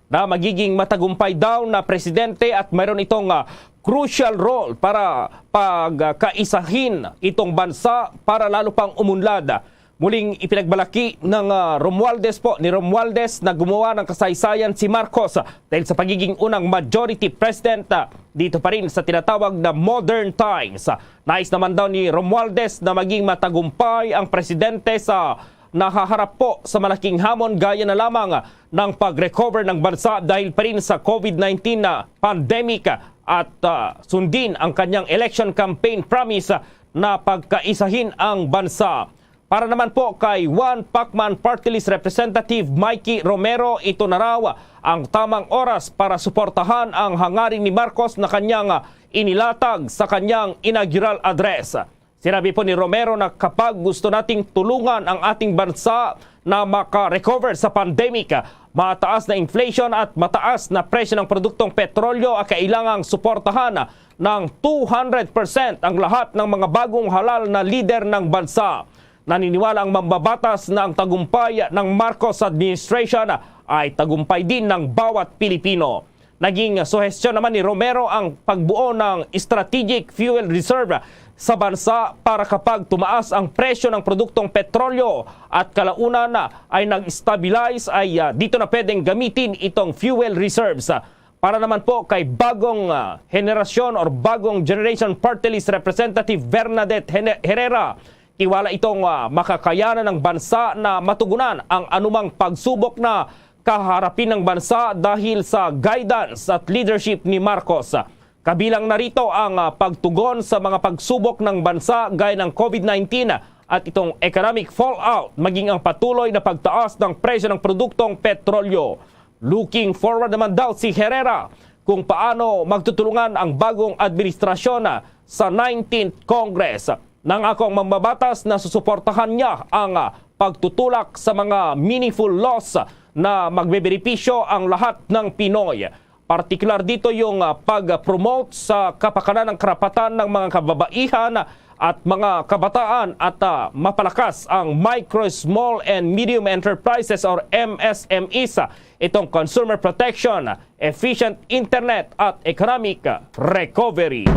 na magiging matagumpay daw na presidente at mayroon itong ah, crucial role para pagkaisahin itong bansa para lalo pang umunlad. Muling ipinagmalaki ng ah, Romualdez po, ni Romualdez na gumawa ng kasaysayan si Marcos dahil sa pagiging unang majority president ah, dito pa rin sa tinatawag na modern times. Nais naman daw ni Romualdez na maging matagumpay ang presidente sa nahaharap po sa malaking hamon gaya na lamang ng pag-recover ng bansa dahil pa rin sa COVID nineteen na pandemic at ah, sundin ang kanyang election campaign promise na pagkaisahin ang bansa. Para naman po kay One Pacman Party List Representative Mikey Romero, ito na raw ang tamang oras para suportahan ang hangarin ni Marcos na kanyang, ah, inilatag sa kanyang inaugural address. Sinabi po ni Romero na kapag gusto nating tulungan ang ating bansa na maka-recover sa pandemic, mataas na inflation at mataas na presyo ng produktong petrolyo, ay kailangang suportahan ng two hundred percent ang lahat ng mga bagong halal na lider ng bansa. Naniniwala ang mambabatas na ang tagumpay ng Marcos administration ay tagumpay din ng bawat Pilipino. Naging suhestyon naman ni Romero ang pagbuo ng strategic fuel reserve sa bansa para kapag tumaas ang presyo ng produktong petrolyo at kalaunan na ay nag-stabilize, ay, ah, dito na pwedeng gamitin itong fuel reserves. Para naman po kay bagong, ah, henerasyon or bagong generation party list representative Bernadette Hene-, Herrera, tiwala itong, ah, makakayanan ng bansa na matugunan ang anumang pagsubok na kaharapin ng bansa dahil sa guidance at leadership ni Marcos. Kabilang na rito ang, ah, pagtugon sa mga pagsubok ng bansa gaya ng COVID nineteen at itong economic fallout, maging ang patuloy na pagtaas ng presyo ng produktong petrolyo. Looking forward naman daw si Herrera kung paano magtutulungan ang bagong administrasyon, ah, sa nineteenth Congress. Nangako ang mambabatas na susuportahan niya ang, ah, pagtutulak sa mga meaningful laws na magbebenepisyo ang lahat ng Pinoy. Partikular dito yung, ah, pag-promote sa kapakanan ng karapatan ng mga kababaihan at mga kabataan at, ah, mapalakas ang micro, small, and medium enterprises or M S M Es, ah, itong consumer protection, efficient internet at economic recovery.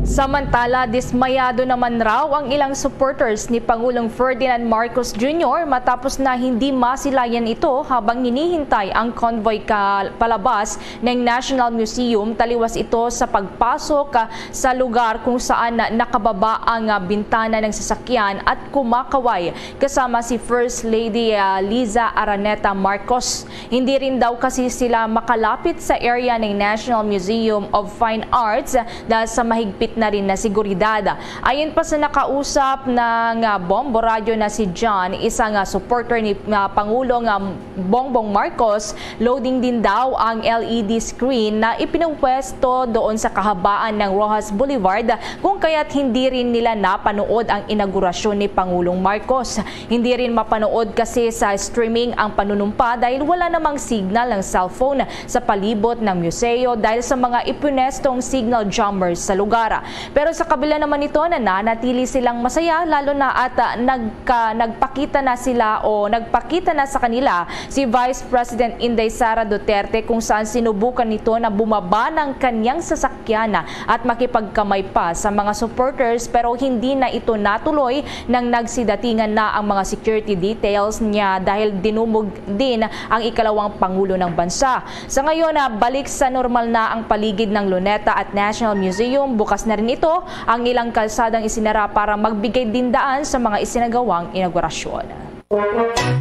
Samantala, dismayado naman raw ang ilang supporters ni Pangulong Ferdinand Marcos Junior matapos na hindi masilayan ito habang hinihintay ang convoy ka palabas ng National Museum, taliwas ito sa pagpasok, ah, sa lugar kung saan na-, nakababa ang, ah, bintana ng sasakyan at kumakaway kasama si First Lady, ah, Liza Araneta Marcos. Hindi rin daw kasi sila makalapit sa area ng National Museum of Fine Arts dahil sa mahigpit na rin na seguridad. Ayon pa sa nakausap ng, ah, Bombo Radyo na si John, isang, ah, supporter ni, ah, Pangulong, ah, Bongbong Marcos, loading din daw ang L E D screen na ipinupwesto doon sa kahabaan ng Roxas Boulevard, kung kaya't hindi rin nila napanood ang inaugurasyon ni Pangulong Marcos. Hindi rin mapanood kasi sa streaming ang panunumpa dahil wala namang signal ng cellphone sa palibot ng museo dahil sa mga ipunestong signal jammers sa lugar. Pero sa kabila naman nito, nananatili silang masaya, lalo na at, ah, nagka-, nagpakita na sila o nagpakita na sa kanila si Vice President Inday Sara Duterte, kung saan sinubukan nito na bumaba ng kanyang sasakyan at makipagkamay pa sa mga supporters, pero hindi na ito natuloy nang nagsidatingan na ang mga security details niya dahil dinumog din ang ikalawang pangulo ng bansa. Sa ngayon, ah, balik sa normal na ang paligid ng Luneta at National Museum. Bukas na rin ito ang ilang kalsadang isinara para magbigay din daan sa mga isinagawang inaugurasyon.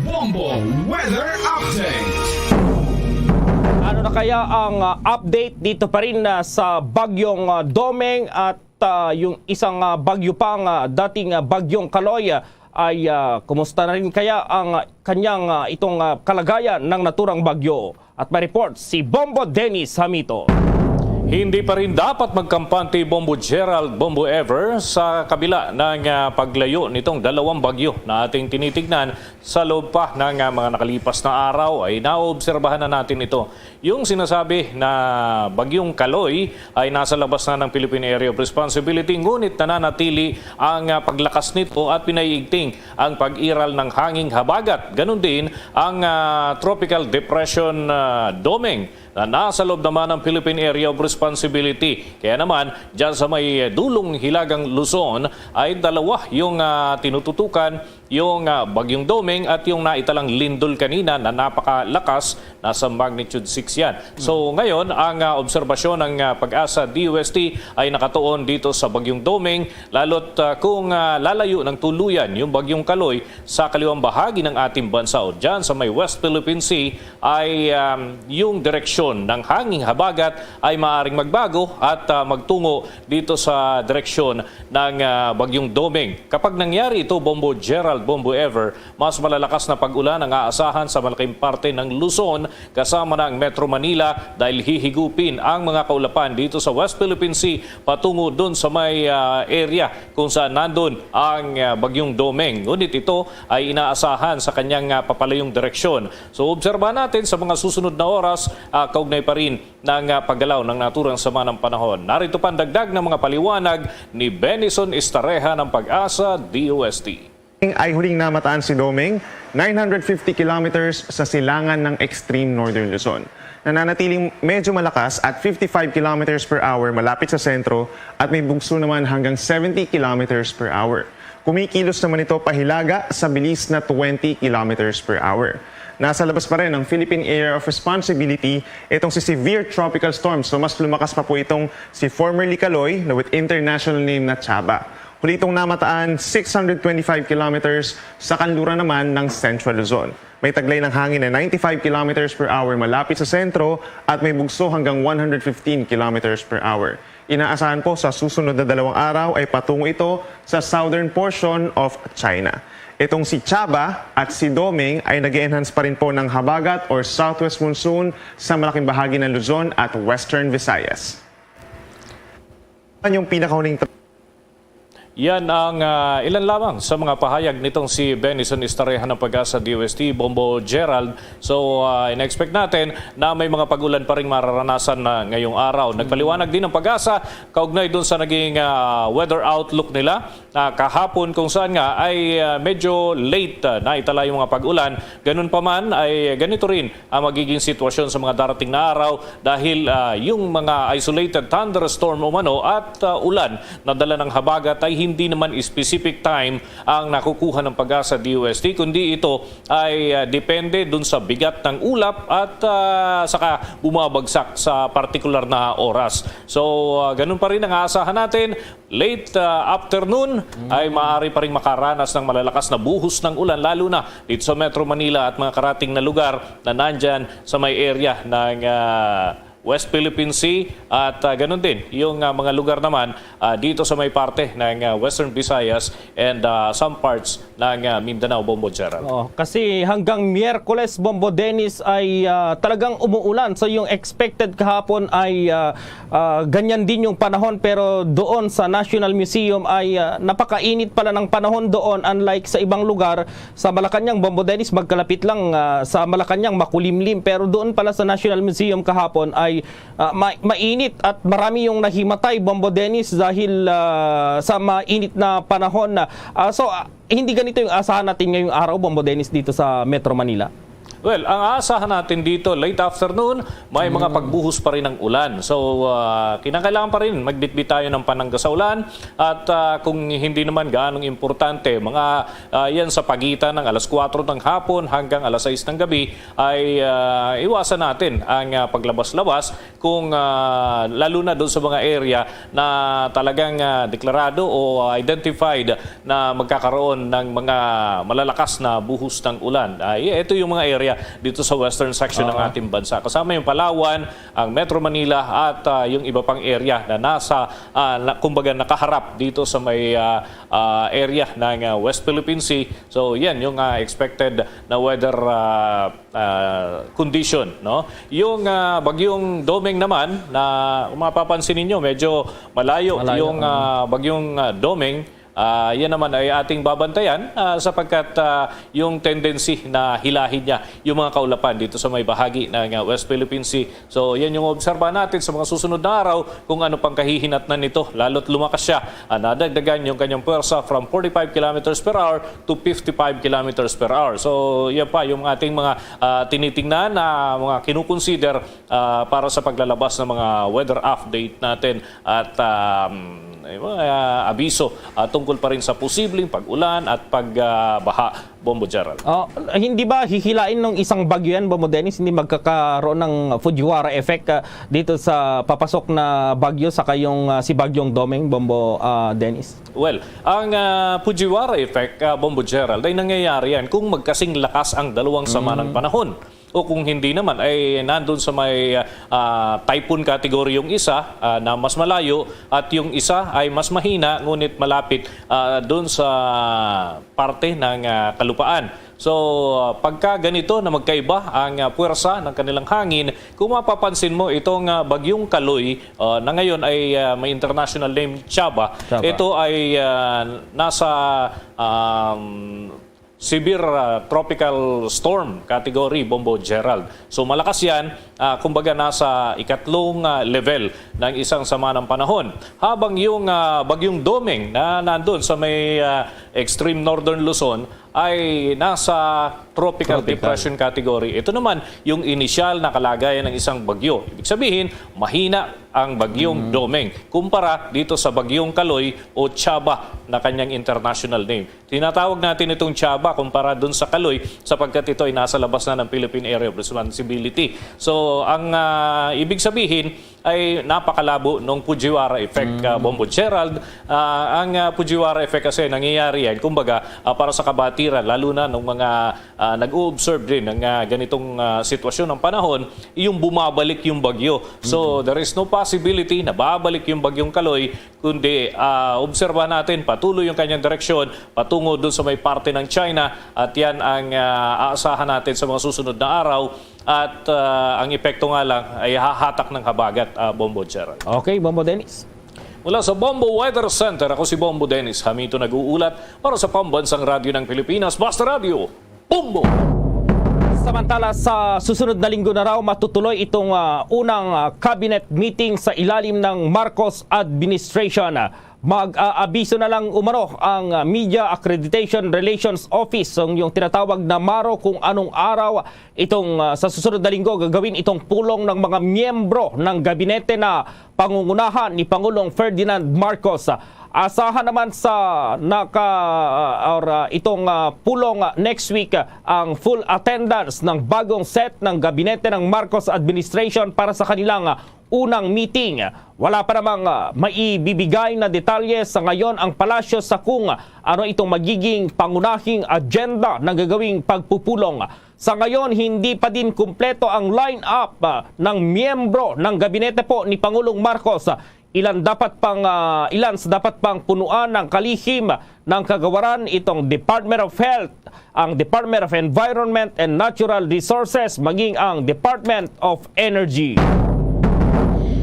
Bombo Weather Update. Ano na kaya ang, ah, update dito pa rin, ah, sa Bagyong, ah, Domeng at, ah, yung isang, ah, bagyo pa nga dating, ah, Bagyong Kaloy, ah, ay, ah, kumusta na rin kaya ang, ah, kanyang, ah, itong, ah, kalagayan ng naturang bagyo? At may report si Bombo Dennis Hamito. Hindi pa rin dapat magkampante Bombo Gerald, Bombo Ever, sa kabila ng, ah, paglayo nitong dalawang bagyo na ating tinitignan sa loob pa ng, ah, mga nakalipas na araw. Ay naobserbahan na natin ito. Yung sinasabi na Bagyong Kaloy ay nasa labas na ng Philippine Area of Responsibility, ngunit nananatili ang, ah, paglakas nito at pinaiigting ang pag-iral ng hanging habagat. Ganun din ang, ah, Tropical Depression, ah, Domeng na nasa loob naman ng Philippine Area of Responsibility. Kaya naman, dyan sa may dulong Hilagang Luzon ay dalawa yung, ah, tinututukan Yung, ah, Bagyong Doming at yung naitalang lindol kanina na napakalakas, nasa magnitude six yan. So, ngayon, ang, ah, obserbasyon ng, ah, PAGASA D O S T ay nakatuon dito sa Bagyong Doming, lalo't, ah, kung, ah, lalayo ng tuluyan yung Bagyong Kaloy sa kaliwang bahagi ng ating bansa o dyan sa may West Philippine Sea, ay, um, yung direksyon ng hanging habagat ay maaring magbago at, ah, magtungo dito sa direksyon ng, ah, Bagyong Doming. Kapag nangyari ito, Bombo Gerald, Bombo Ever, mas malalakas na pag-ulan ang aasahan sa malaking parte ng Luzon kasama na ang Metro Manila dahil hihigupin ang mga kaulapan dito sa West Philippine Sea patungo dun sa may, ah, area kung saan nandun ang, ah, Bagyong Doming. Ngunit ito ay inaasahan sa kanyang, ah, papalayong direksyon. So, obserbahan natin sa mga susunod na oras, ah, kaugnay pa rin ng, ah, paggalaw ng naturang sama ng panahon. Narito pa ang dagdag ng mga paliwanag ni Benison Estareja ng PAGASA D O S T. Ay huling namataan si Doming, nine hundred fifty kilometers sa silangan ng extreme northern Luzon. Nananatiling medyo malakas at fifty-five kilometers per hour malapit sa sentro at may bugso naman hanggang seventy kilometers per hour. Kumikilos naman ito pahilaga sa bilis na twenty kilometers per hour. Nasa labas pa rin ng Philippine Area of Responsibility itong si severe tropical storm, so mas lumakas pa po itong si formerly Kaloy na with international name na Chaba. Huli itong namataan six hundred twenty-five kilometers sa kanluran naman ng Central Luzon. May taglay ng hangin na ninety-five kilometers per hour malapit sa sentro at may bugso hanggang one hundred fifteen kilometers per hour. Inaasahan po sa susunod na dalawang araw ay patungo ito sa southern portion of China. Itong si Chaba at si Doming ay nag-enhance pa rin po ng habagat or southwest monsoon sa malaking bahagi ng Luzon at Western Visayas. Yan yung pinakahuling tra- Yan ang, ah, ilan lamang sa mga pahayag nitong si Benison Estareja ng PAGASA D O S T, Bombo Gerald. So, ah, ina-expect natin na may mga pag-ulan pa rin mararanasan na ngayong araw. Nagpaliwanag din ang PAGASA kaugnay dun sa naging, ah, weather outlook nila, ah, kahapon, kung saan nga ay, ah, medyo late, ah, na itala yung mga pag-ulan. Ganun pa man, ay ganito rin ang magiging sitwasyon sa mga darating na araw dahil, ah, yung mga isolated thunderstorm umano at, ah, ulan na dala ng habagat ay hindi naman specific time ang nakukuha ng PAGASA D O S T, kundi ito ay, ah, depende dun sa bigat ng ulap at, ah, saka bumabagsak sa partikular na oras. So, ah, ganun pa rin ang aasahan natin. Late, ah, afternoon ay maaari pa rin makaranas ng malalakas na buhos ng ulan, lalo na dito sa Metro Manila at mga karating na lugar na nandyan sa may area ng, ah, West Philippine Sea at, ah, ganun din yung, ah, mga lugar naman, ah, dito sa may parte ng, ah, Western Visayas and, ah, some parts ng, ah, Mindanao, Bombo Gerald. Oo, kasi hanggang Miyerkules, Bombo Dennis, ay, ah, talagang umuulan. So, yung expected kahapon ay, ah, ah, ganyan din yung panahon, pero doon sa National Museum ay, ah, napakainit pala ng panahon doon, unlike sa ibang lugar. Sa Malacañang, Bombo Dennis, magkalapit lang, ah, sa Malacañang makulimlim, pero doon pala sa National Museum kahapon ay, ah, ma- mainit at marami yung nahimatay, Bombo Dennis, dahil, ah, sa mainit na panahon. Ah, so, ah, hindi ganito yung asahan natin ngayong araw, Bombo Dennis, dito sa Metro Manila? Well, ang aasahan natin dito, late afternoon, may mga pagbuhos pa rin ng ulan. So, ah, kinakailangan pa rin magbitbit tayo ng panangga sa ulan. At, ah, kung hindi naman gaanong importante, mga, ah, yan sa pagitan ng alas kwatro ng hapon hanggang alas sais ng gabi, ay, ah, iwasan natin ang, ah, paglabas-labas kung, ah, lalo na doon sa mga area na talagang, ah, deklarado o identified na magkakaroon ng mga malalakas na buhos ng ulan. Ay, ito yung mga area dito sa western section ng ating bansa. Kasama yung Palawan, ang Metro Manila at, ah, yung iba pang area na nasa, ah, na, kumbaga nakaharap dito sa may, ah, ah, area ng, ah, West Philippine Sea. So yan yung, ah, expected na weather, ah, ah, condition, no? Yung, ah, bagyong Doming naman na kung mapapansin ninyo, medyo malayo, Malayo, yung, oo. Ah, bagyong, ah, Doming. Ah, yan naman ay ating babantayan, ah, sapagkat, ah, yung tendency na hilahin niya yung mga kaulapan dito sa may bahagi ng, ah, West Philippine Sea. So yan yung obserbahan natin sa mga susunod na araw kung ano pang kahihinatnan nito. Lalo't lumakas siya, ah, nadagdagan yung kanyang pwersa from forty-five kilometers per hour to fifty-five kilometers per hour. So yan pa yung ating mga, ah, tinitingnan na mga kinukonsider, ah, para sa paglalabas ng mga weather update natin at, um, yung mga, ah, abiso, ah, tungkol tungkol pa rin sa posibleng pag-ulan at pagbaha, Bombo Gerald. Oh, hindi ba hihilain ng isang bagyo yan, Bombo Dennis? Hindi magkakaroon ng Fujiwara effect, ah, dito sa papasok na bagyo sa kayong, ah, si Bagyong Domeng, Bombo, ah, Dennis? Well, ang, ah, Fujiwara effect, ah, Bombo Gerald, ay nangyayari yan kung magkasing lakas ang dalawang sama ng panahon. O kung hindi naman, ay nandun sa may, ah, typhoon category yung isa, ah, na mas malayo, at yung isa ay mas mahina, ngunit malapit, ah, dun sa parte ng, ah, kalupaan. So, ah, pagka ganito na magkaiba ang, ah, puwersa ng kanilang hangin, kung mapapansin mo, itong, ah, Bagyong Kaloy, ah, na ngayon ay, ah, may international name, Chaba, Chaba. Ito ay, ah, nasa, um, severe, ah, tropical storm category, Bombo Gerald. So, malakas yan, ah, kumbaga nasa ikatlong, ah, level ng isang sama ng panahon. Habang yung, ah, Bagyong Domeng na nandun sa may, ah, extreme northern Luzon ay nasa tropical Tropical. depression category. Ito naman yung inisyal na kalagayan ng isang bagyo. Ibig sabihin, mahina ang Bagyong Domeng kumpara dito sa Bagyong Kaloy o Chaba na kanyang international name. Tinatawag natin itong Chaba kumpara dun sa Kaloy sapagkat ito ay nasa labas na ng Philippine Area of Responsibility. So, ang, ah, ibig sabihin ay napakalabo ng Fujiwara effect, ah, Bombo Gerald. Ah, ang, ah, Fujiwara effect kasi nangyayari yan, kumbaga, ah, para sa kabatiran, lalo na nung mga, ah, nag-o-observe din ng, ah, ganitong, ah, sitwasyon ng panahon, yung bumabalik yung bagyo. So, there is no possibility na babalik yung Bagyong Kaloy, kundi, ah, obserbahan natin, patuloy yung kanyang direksyon patungo dun sa may parte ng China, at yan ang, ah, aasahan natin sa mga susunod na araw, at, ah, ang epekto nga lang ay hahatak ng habagat, ah, Bombo Gerald. Okay, Bombo Dennis. Mula sa Bombo Weather Center, ako si Bombo Dennis Hamito nag-uulat para sa Pambansang Radyo ng Pilipinas, Basta Radyo, Bombo! Samantala, sa susunod na linggo na raw matutuloy itong, ah, unang, ah, cabinet meeting sa ilalim ng Marcos administration. Mag-aabiso na lang umano ang, ah, Media Accreditation Relations Office, ang yung tinatawag na MARO, kung anong araw itong, ah, sa susunod na linggo gagawin itong pulong ng mga miyembro ng gabinete na pangungunahan ni Pangulong Ferdinand Marcos. Asahan naman sa naka, or, ah, itong, ah, pulong, ah, next week, ah, ang full attendance ng bagong set ng gabinete ng Marcos administration para sa kanilang, ah, unang meeting. Wala pa namang, ah, maibibigay na detalye sa ngayon ang palasyo sa kung ano itong magiging pangunahing agenda ng gagawing pagpupulong. Sa ngayon, hindi pa din kumpleto ang line-up, ah, ng miyembro ng gabinete po ni Pangulong Marcos. Ilan dapat pang, ah, ilan sa dapat pang punuan ng kalihim ng kagawaran itong Department of Health, ang Department of Environment and Natural Resources, maging ang Department of Energy.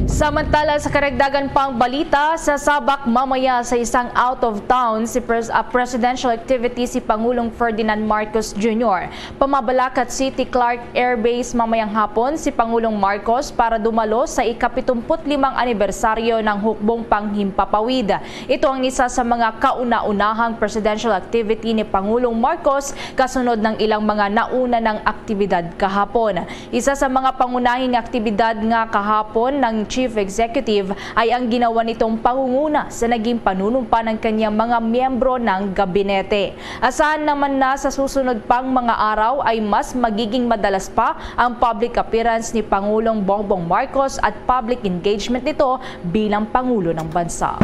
Samantala, sa karagdagan pang balita, sasabak mamaya sa isang out of town si pres-, ah, presidential activity si Pangulong Ferdinand Marcos Junior. Pamabalakat City Clark Air Base mamayang hapon si Pangulong Marcos para dumalo sa ika-pitumpu't limang anibersaryo ng Hukbong Panghimpapawid. Ito ang isa sa mga kauna-unahang presidential activity ni Pangulong Marcos kasunod ng ilang mga nauna ng aktibidad kahapon. Isa sa mga pangunahing aktibidad nga kahapon ng Chief Executive ay ang ginawa nitong pangunguna sa naging panunumpa ng kanyang mga miyembro ng gabinete. Asahan naman na sa susunod pang mga araw ay mas magiging madalas pa ang public appearance ni Pangulong Bongbong Marcos at public engagement nito bilang Pangulo ng Bansa.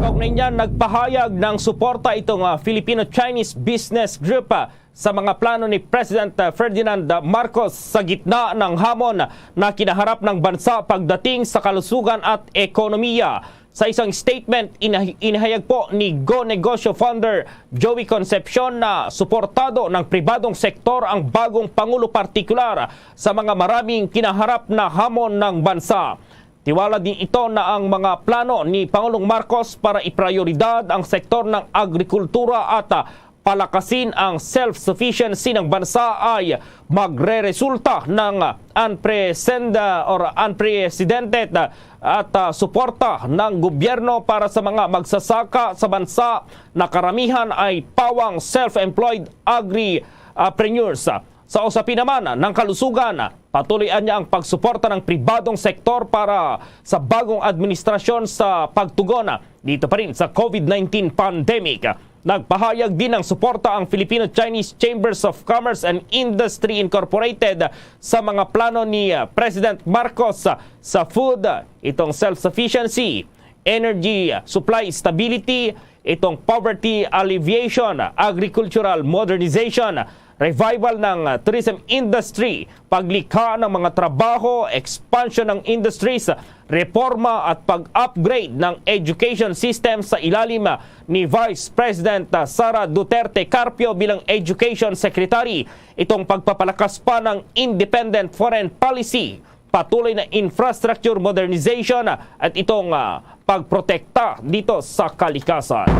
Kaugnay niyan, nagpahayag ng suporta itong, ah, Filipino-Chinese Business Group, ah, sa mga plano ni President, ah, Ferdinand, ah, Marcos sa gitna ng hamon na kinaharap ng bansa pagdating sa kalusugan at ekonomiya. Sa isang statement, inah-, inihayag po ni Go Negosyo founder Joey Concepcion na suportado ng pribadong sektor ang bagong Pangulo, partikular sa mga maraming kinaharap na hamon ng bansa. Tiwala din ito na ang mga plano ni Pangulong Marcos para iprioridad ang sektor ng agrikultura at, ah, palakasin ang self-sufficiency ng bansa ay magreresulta ng unpresenda-, or unprecedented at, ah, suporta ng gobyerno para sa mga magsasaka sa bansa na karamihan ay pawang self-employed agripreneurs. Sa usapin naman ng kalusugan, patuloy niya ang pagsuporta ng pribadong sektor para sa bagong administrasyon sa pagtugon Dito pa rin sa COVID nineteen pandemic, nagpahayag din ng suporta ang Filipino-Chinese Chambers of Commerce and Industry Incorporated sa mga plano ni, ah, President Marcos, ah, sa food, ah, itong self-sufficiency, energy, ah, supply stability, itong poverty alleviation, agricultural modernization, revival ng, ah, tourism industry, paglikha ng mga trabaho, expansion ng industries, reforma at pag-upgrade ng education system sa ilalim, ah, ni Vice President, ah, Sara Duterte Carpio bilang Education Secretary. Itong pagpapalakas pa ng independent foreign policy, patuloy na infrastructure modernization at itong, ah, pagprotekta dito sa kalikasan.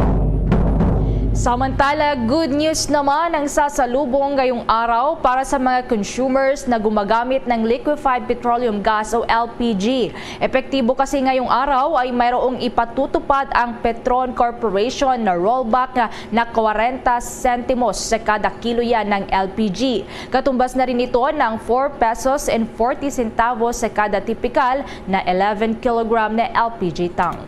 Samantala, good news naman ang sasalubong ngayong araw para sa mga consumers na gumagamit ng liquefied petroleum gas o L P G. Epektibo kasi ngayong araw ay mayroong ipatutupad ang Petron Corporation na rollback na kwarenta sentimos sa kada kilo yan ng L P G. Katumbas na rin ito ng four pesos and forty centavos sa kada tipikal na eleven kilogram na L P G tank.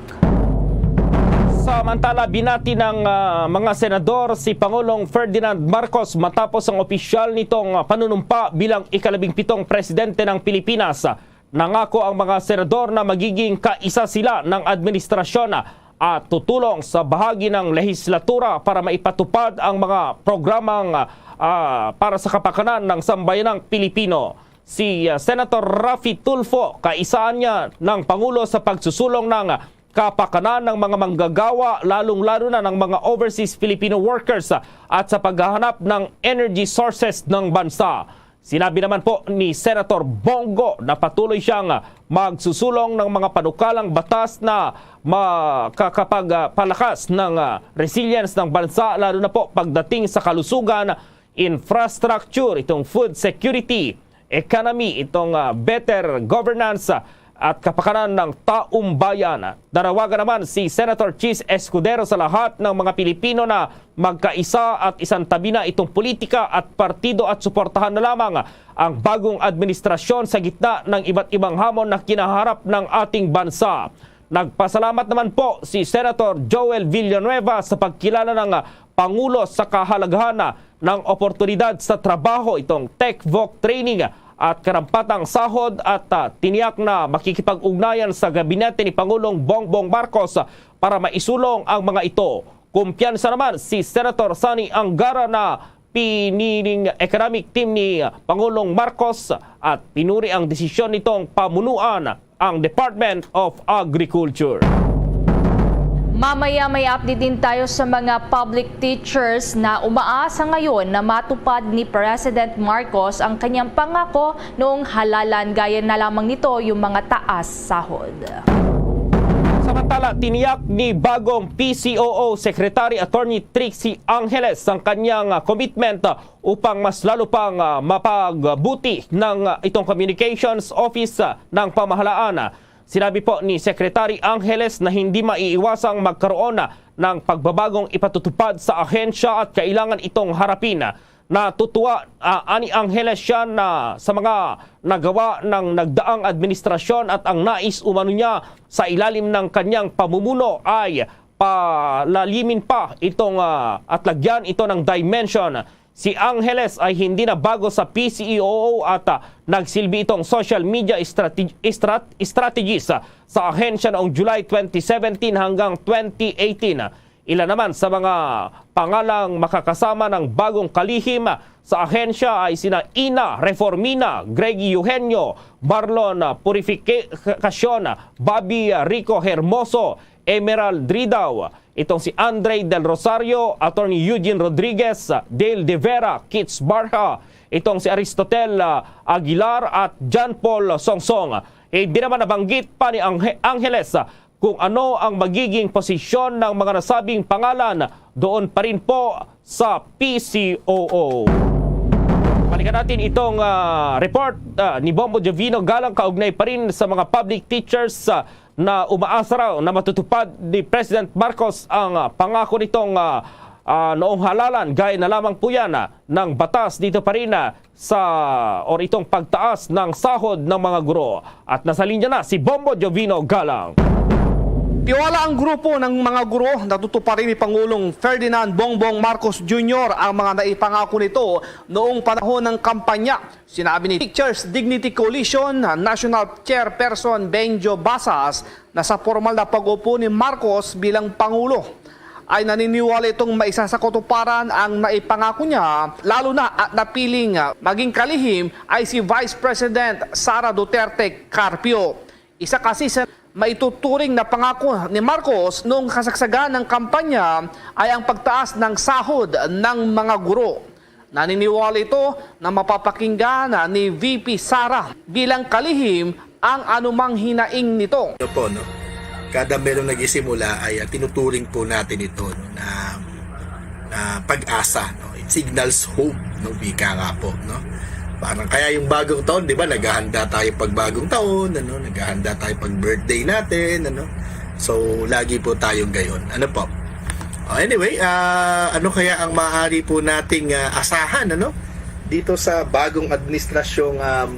Samantala, binati ng, ah, mga senador si Pangulong Ferdinand Marcos matapos ang opisyal nitong, ah, panunumpa bilang ikalabing pitong presidente ng Pilipinas. Nangako ang mga senador na magiging kaisa sila ng administrasyon at tutulong sa bahagi ng lehislatura para maipatupad ang mga programang, ah, para sa kapakanan ng sambayanang Pilipino. Si, ah, Senator Raffy Tulfo, kaisaan niya ng Pangulo sa pagsusulong ng kapakanan ng mga manggagawa, lalong-lalo na ng mga overseas Filipino workers, ah, at sa paghahanap ng energy sources ng bansa. Sinabi naman po ni Senator Bong Go na patuloy siyang magsusulong ng mga panukalang batas na makakapagpalakas ng, ah, resilience ng bansa, lalo na po pagdating sa kalusugan, infrastructure, itong food security, economy, itong, ah, better governance, ah, at kapakanan ng taumbayan. Nanawagan naman si Senator Chiz Escudero sa lahat ng mga Pilipino na magkaisa at isantabi na itong politika at partido at suportahan na lamang ang bagong administrasyon sa gitna ng iba't ibang hamon na kinaharap ng ating bansa. Nagpasalamat naman po si Senator Joel Villanueva sa pagkilala ng Pangulo sa kahalagahan ng oportunidad sa trabaho, itong TechVoc training at karampatang sahod at, ah, tiniyak na makikipag-ugnayan sa gabinete ni Pangulong Bongbong Marcos para maisulong ang mga ito. Kumpiyansa naman si Senator Sonny Angara na piniling economic team ni Pangulong Marcos at pinuri ang desisyon nitong pamunuan ang Department of Agriculture. Mamaya may update din tayo sa mga public teachers na umaasa ngayon na matupad ni President Marcos ang kanyang pangako noong halalan, gaya na lamang nito yung mga taas sahod. Samantala, tiniyak ni bagong P C O O Secretary Attorney Trixie Angeles ang kanyang, ah, commitment, ah, upang mas lalo pang, ah, mapagbuti ng, ah, itong communications office, ah, ng pamahalaan. Sinabi po ni Secretary Angeles na hindi maiiwasang magkaroon, ah, ng pagbabagong ipatutupad sa ahensya at kailangan itong harapin. Natutuwa, ah, ani Angeles siya na sa mga nagawa ng nagdaang administrasyon at ang nais umano niya sa ilalim ng kanyang pamumuno ay palalimin pa itong, ah, at lagyan ito ng dimension. Si Angeles ay hindi na bago sa P C O O at, ah, nagsilbi itong social media strate-, strat-, strategist, ah, sa ahensya noong July twenty seventeen hanggang twenty eighteen. Ila naman sa mga pangalang makakasama ng bagong kalihim sa ahensya ay sina Ina Reformina, Greggy Eugenio, Marlon Purificacion, Bobby Rico Hermoso, Emerald Ridao, itong si Andre Del Rosario, Attorney Eugene Rodriguez, Dale De Vera, Kits Barha, itong si Aristotel, ah, Aguilar at John Paul Songsong. Hindi naman nabanggit pa ni Anghe-, Angeles, ah, kung ano ang magiging posisyon ng mga nasabing pangalan doon pa rin po sa P C O O. Balikan natin itong, ah, report, ah, ni Bombo Jovino Galang kaugnay pa rin sa mga public teachers, ah, na umaasa raw na matutupad ni President Marcos ang, ah, pangako nitong, ah, ah, noong halalan, gaya na lamang po yan, ah, ng batas dito pa rin, ah, sa, or itong pagtaas ng sahod ng mga guro. At nasa linya na si Bombo Jovino Galang. Tiwala ang grupo ng mga guro na tutuparin ni Pangulong Ferdinand Bongbong Marcos Junior ang mga naipangako nito noong panahon ng kampanya. Sinabi ni Teachers Dignity Coalition National Chairperson Benjo Basas na sa formal na pag-upo ni Marcos bilang Pangulo ay naniniwala itong maisasakotuparan ang naipangako niya, lalo na at napiling maging kalihim ay si Vice President Sara Duterte Carpio. Isa kasi sa maituturing na pangako ni Marcos noong kasagsagan ng kampanya ay ang pagtaas ng sahod ng mga guro. Naniniwala ito na mapapakinggan ni V P Sara bilang kalihim ang anumang hinaing nito. Ano po, no? Kada merong nagsisimula ay ah, tinuturing po natin ito, no, na, na pag-asa, no? It signals hope, no? Wika nga po, no? Parang kaya yung bagong taon, di ba? Naghahanda tayo pag bagong taon, ano? Naghahanda tayo pag birthday natin, ano? So, lagi po tayong gayon. Ano po? Oh, anyway, ah, ano kaya ang maaari po nating ah, asahan, ano? Dito sa bagong administrasyong um,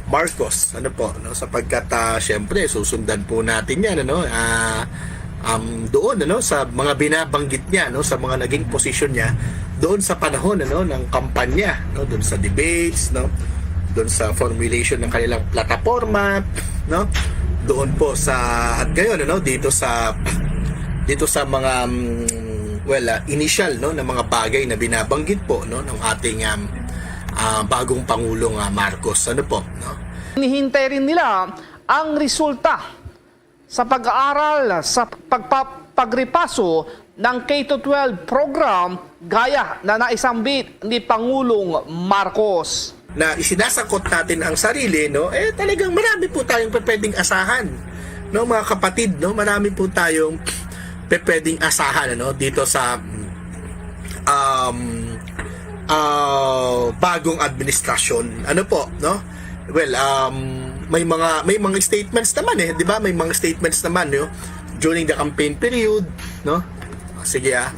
Marcos, ano po, no? Sapagkat ah, syempre susundan po natin 'yan, ano? Ah, um, doon, ano, sa mga binabanggit niya, no, sa mga naging posisyon niya doon sa panahon, ano, ng kampanya, no, doon sa debates, no, doon sa formulation ng kanilang plataforma, no, doon po sa at ngayon, ano, dito sa dito sa mga um, well, ah, initial, no, na mga bagay na binabanggit po, no, ng ating um, ah, bagong pangulong ah, Marcos, ano po, no? Hinihintay rin nila ang resulta sa pag-aaral sa pagpapagripaso ng K to twelve program gaya na naisambit ni Pangulong Marcos. Na isinasangkot natin ang sarili, no, eh talagang marami po tayong pwedeng asahan, no, mga kapatid, no, marami po tayong pwedeng asahan, ano, dito sa um, uh, bagong administrasyon. Ano po, no? Well, um, may mga may mga statements naman eh, 'di ba? May mga statements naman, no, during the campaign period, no? Sige ah.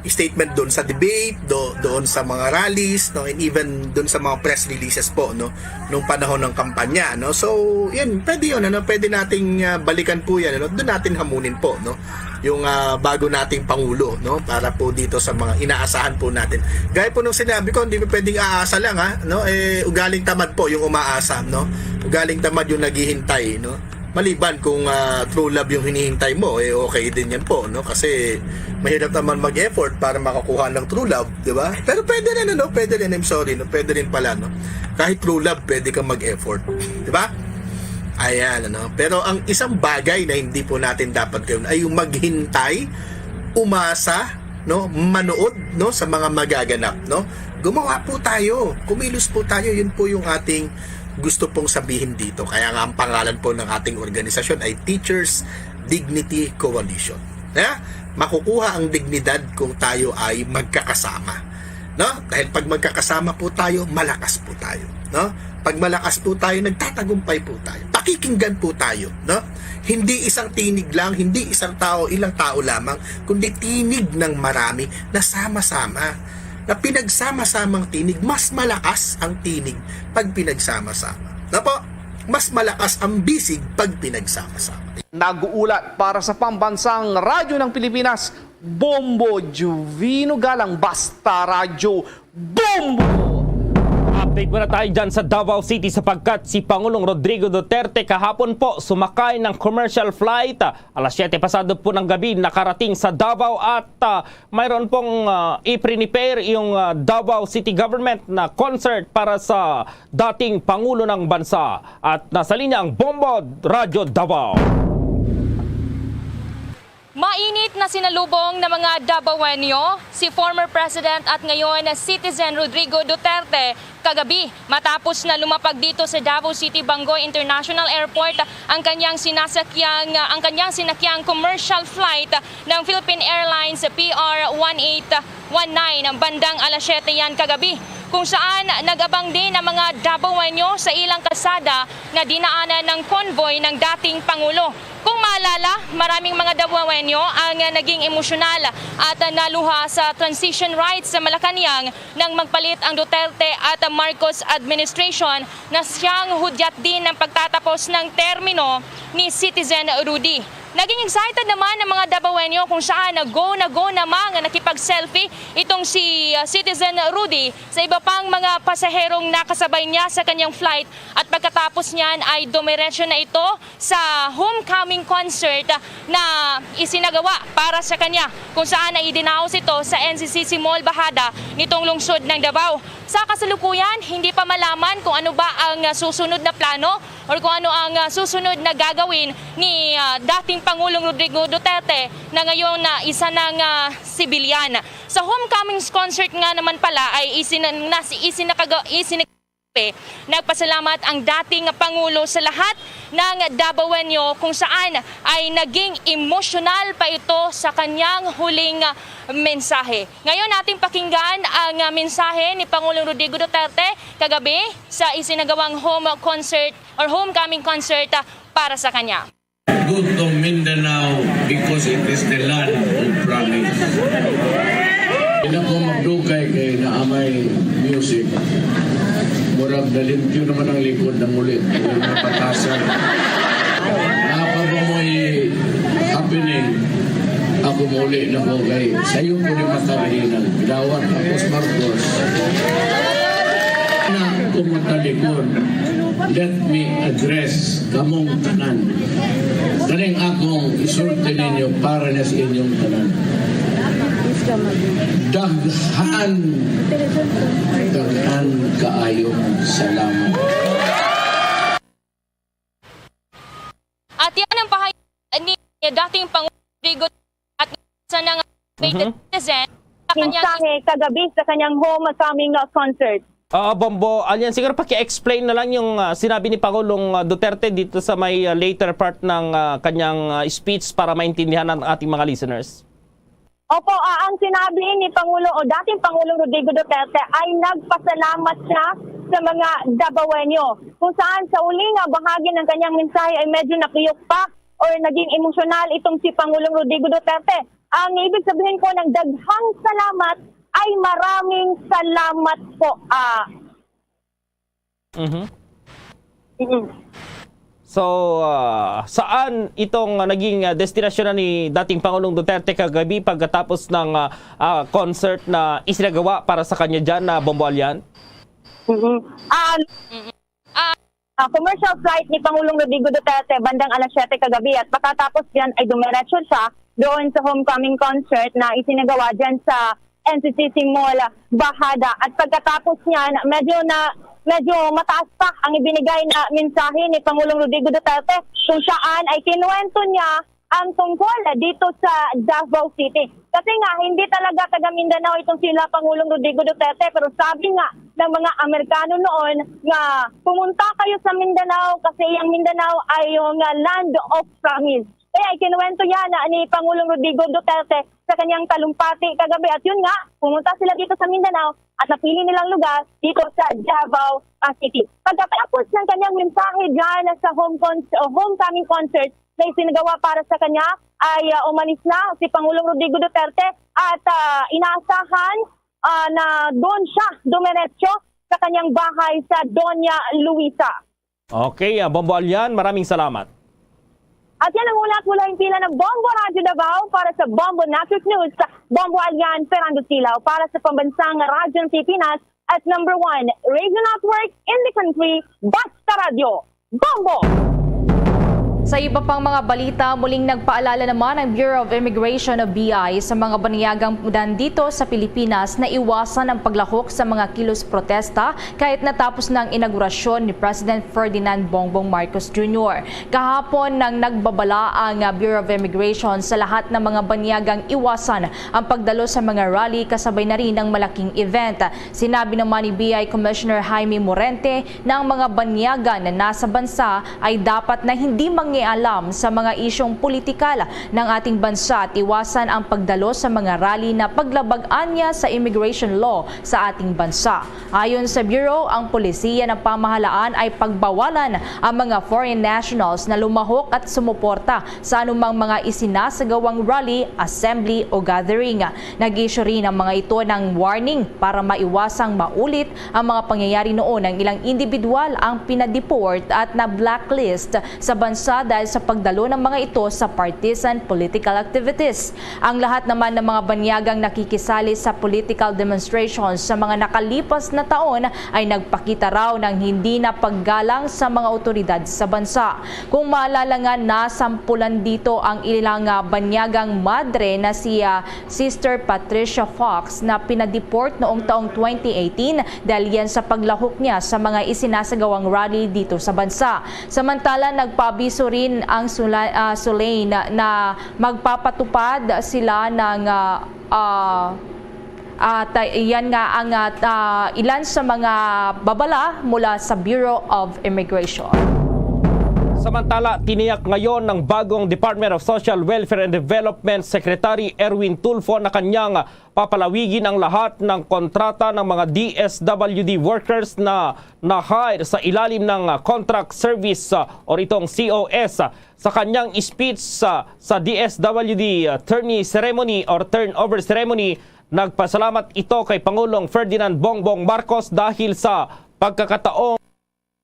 Statement doon sa debate, do, doon sa mga rallies, no, and even doon sa mga press releases po, no, nung panahon ng kampanya, no. So, 'yun, pwede 'yun, ano, pwede nating uh, balikan po 'yan, ano, doon natin hamunin po, no, yung uh, bago nating pangulo, no, para po dito sa mga inaasahan po natin. Gaya po nung sinabi ko, hindi po pwedeng aasa lang ha, no, eh ugaling tamad po yung umaasa, no. Ugaling tamad yung naghihintay, no. Maliban kung uh, true love yung hinihintay mo, eh okay din yan po, no? Kasi mahirap naman mag-effort para makakuha ng true love, di ba? Pero pwede rin, ano? Pwede rin, I'm sorry, no? Pwede rin pala, no? Kahit true love, pwede kang mag-effort, di ba? Ayan, ano? Pero ang isang bagay na hindi po natin dapat gawin ay yung maghintay, umasa, no? Manood, no? Sa mga magaganap, no? Gumawa po tayo, kumilos po tayo, yun po yung ating gusto pong sabihin dito. Kaya nga ang pangalan po ng ating organisasyon ay Teachers Dignity Coalition. Na makukuha ang dignidad kung tayo ay magkakasama. No? Dahil pag magkakasama po tayo, malakas po tayo. No? Pag malakas po tayo, nagtatagumpay po tayo. Pakikinggan po tayo. No? Hindi isang tinig lang, hindi isang tao, ilang tao lamang, kundi tinig ng marami na sama-sama. Na pinagsama-samang tinig, mas malakas ang tinig pag pinagsama-sama. Na po, mas malakas ang bisig pag pinagsama-sama. Nag-uulat para sa Pambansang Radyo ng Pilipinas, Bombo Juvino Galang, Basta Radyo, Bombo! Update muna tayo dyan sa Davao City sapagkat si Pangulong Rodrigo Duterte kahapon po sumakay ng commercial flight alas siyete pasado po ng gabi nakarating sa Davao at uh, mayroon pong uh, i-prepare yung uh, Davao City Government na concert para sa dating Pangulo ng Bansa. At nasa linya ang Bombo Radyo Davao. Mainit na sinalubong ng mga Dabawenyo si former President at ngayon Citizen Rodrigo Duterte kagabi matapos na lumapag dito sa Davao City Bangoy International Airport ang kanyang sinasakyang ang kanyang sinakyang commercial flight ng Philippine Airlines P R one eight one nine bandang alas siyete yan kagabi kung saan nag-abang din ang mga Dabawenyo sa ilang kalsada na dinaanan ng convoy ng dating Pangulo. Kung maalala, maraming mga Dawawenyo ang naging emosyonal at naluha sa transition rites sa Malacañang nang magpalit ang Duterte at Marcos administration na siyang hudyat din ng pagtatapos ng termino ni Citizen Rudy. Naging excited naman ang mga Dabawenyo kung saan na go na go naman nga nakipag-selfie itong si, ah, Citizen Rudy sa iba pang mga pasaherong nakasabay niya sa kanyang flight, at pagkatapos niyan ay dumiretso na ito sa homecoming concert na isinagawa para sa kanya, kung saan ay idinaos ito sa N C C C Mall Bajada nitong lungsod ng Davao. Sa kasalukuyan, hindi pa malaman kung ano ba ang, ah, susunod na plano or kung ano ang, ah, susunod na gagawin ni, ah, dating Pangulong Rodrigo Duterte na ngayon na isa ng, ah, sibilyan. Sa homecoming concert nga naman pala ay isin-, nas-, isinakaga-, isin-, nagpasalamat ang dating Pangulo sa lahat ng Dabawenyo, kung saan ay naging emosyonal pa ito sa kanyang huling mensahe. Ngayon, ating pakinggan ang mensahe ni Pangulong Rodrigo Duterte kagabi sa isinagawang home concert or homecoming concert para sa kanya. Go to Mindanao because it is the land of promise. Ina ko magdugay kay naamay music. Murag nalimpyo naman ang likod ng ulit. Yung napatasan. Napa ba mo'y happening? Ako muli na ko kay sayo ko ni Matabihinang. Dawat tapos Marcos. Na kumatalikod. Let me address kamong tanan. Kaning akong isulti ninyo para na sa inyong tanan. Daghan, daghan kaayong salamat. At yan ang pahayag ni dating Pangulong Rodrigo at sa nang Mhm. citizen sa kanyang Mensahe kagabi sa kanyang homecoming, uh, concert. Ah, Bombo Alyan, siguro paki-explain na lang yung, ah, sinabi ni Pangulong, ah, Duterte dito sa may, ah, later part ng, ah, kanyang, ah, speech para maintindihan ng ating mga listeners. Opo, ah, ang sinabi ni Pangulo o dating Pangulong Rodrigo Duterte ay nagpasalamat siya sa mga Dabawenyo, kung saan sa uli nga bahagi ng kanyang mensahe ay medyo napiyok pa or naging emosyonal itong si Pangulong Rodrigo Duterte. Ang ibig sabihin po ng daghang salamat ay maraming salamat po. Ah. Mhm. Mm. So, ah, saan itong, ah, naging, ah, destinasyon na ni dating Pangulong Duterte kagabi pagkatapos ng, ah, ah, concert na isinagawa para sa kanya dyan, na Bombo Alyan? Mm. Ah, ah, commercial flight ni Pangulong Rodrigo Duterte bandang alas siyete kagabi, at pagkatapos yan ay dumiretso siya doon sa homecoming concert na isinagawa dyan sa N C C C Mall Bajada. At pagkatapos niyan, medyo na, medyo mataas pa ang ibinigay na mensahe ni Pangulong Rodrigo Duterte, kung saan ay kinuwento niya ang tungkol dito sa Davao City. Kasi nga, hindi talaga taga Mindanao itong sila Pangulong Rodrigo Duterte, pero sabi nga ng mga Amerikano noon nga pumunta kayo sa Mindanao kasi ang Mindanao ay yung, ah, land of promise. Kaya ikinuwento yan na ni Pangulong Rodrigo Duterte sa kanyang talumpati kagabi. At yun nga, pumunta sila dito sa Mindanao at napili nilang lugar dito sa Davao, ah, City. Pagkatapos ng kanyang mensahe dyan sa home con-, o homecoming concert na isinagawa para sa kanya, ay, ah, umalis na si Pangulong Rodrigo Duterte at, ah, inaasahan, ah, na doon siya dumiretso sa kanyang bahay sa Doña Luisa. Okay, ah, Bombo Alyan, maraming salamat. At yan ang ulat mula Hempila ng Bombo Radyo Davao para sa Bombo Network News. Bombo Alyan, Fernando Silaw para sa Pambansang Radyo ng Pilipinas at number one radio network in the country, Basta Radyo, Bombo! Sa iba pang mga balita, muling nagpaalala naman ang Bureau of Immigration o B I sa mga banyagang nandito sa Pilipinas na iwasan ang paglahok sa mga kilos protesta kahit natapos na ang inaugurasyon ni President Ferdinand Bongbong Marcos Junior. Kahapon nang nagbabala ang, ah, Bureau of Immigration sa lahat ng mga banyagang iwasan ang pagdalo sa mga rally kasabay na rin ng malaking event. Sinabi naman ni B I Commissioner Jaime Morente na ang mga banyagan na nasa bansa ay dapat na hindi mangialam sa mga isyong politikal ng ating bansa at iwasan ang pagdalo sa mga rally na paglabag-an niya sa immigration law sa ating bansa. Ayon sa Bureau, ang polisiya ng pamahalaan ay pagbawalan ang mga foreign nationals na lumahok at sumuporta sa anumang mga isinasagawang rally, assembly o gathering. Nag-issue rin ang mga ito ng warning para maiwasang maulit ang mga pangyayari noon ang ilang individual ang pinadeport at na-blacklist sa bansa dahil sa pagdalo ng mga ito sa partisan political activities. Ang lahat naman ng mga banyagang nakikisali sa political demonstrations sa mga nakalipas na taon ay nagpakita raw ng hindi na paggalang sa mga awtoridad sa bansa. Kung maalala nga, nasampulan dito ang ilang, ah, banyagang madre na si, ah, Sister Patricia Fox na pinadeport noong taong twenty eighteen dahil yan sa paglahok niya sa mga isinasagawang rally dito sa bansa. Samantala, nagpaabiso rin ang Sula-, ah, Sulain na magpapatupad sila ng, ah, ah, ah, ta-, yan nga ang, ah, ah, ilan sa mga babala mula sa Bureau of Immigration. Samantala, tiniyak ngayon ng bagong Department of Social Welfare and Development Secretary Erwin Tulfo na kanyang papalawigin ang lahat ng kontrata ng mga D S W D workers na na-hire sa ilalim ng, ah, contract service, ah, or itong C O S. Sa kanyang speech sa, sa D S W D, ah, tourney ceremony or turnover ceremony, nagpasalamat ito kay Pangulong Ferdinand Bongbong Marcos dahil sa pagkakataong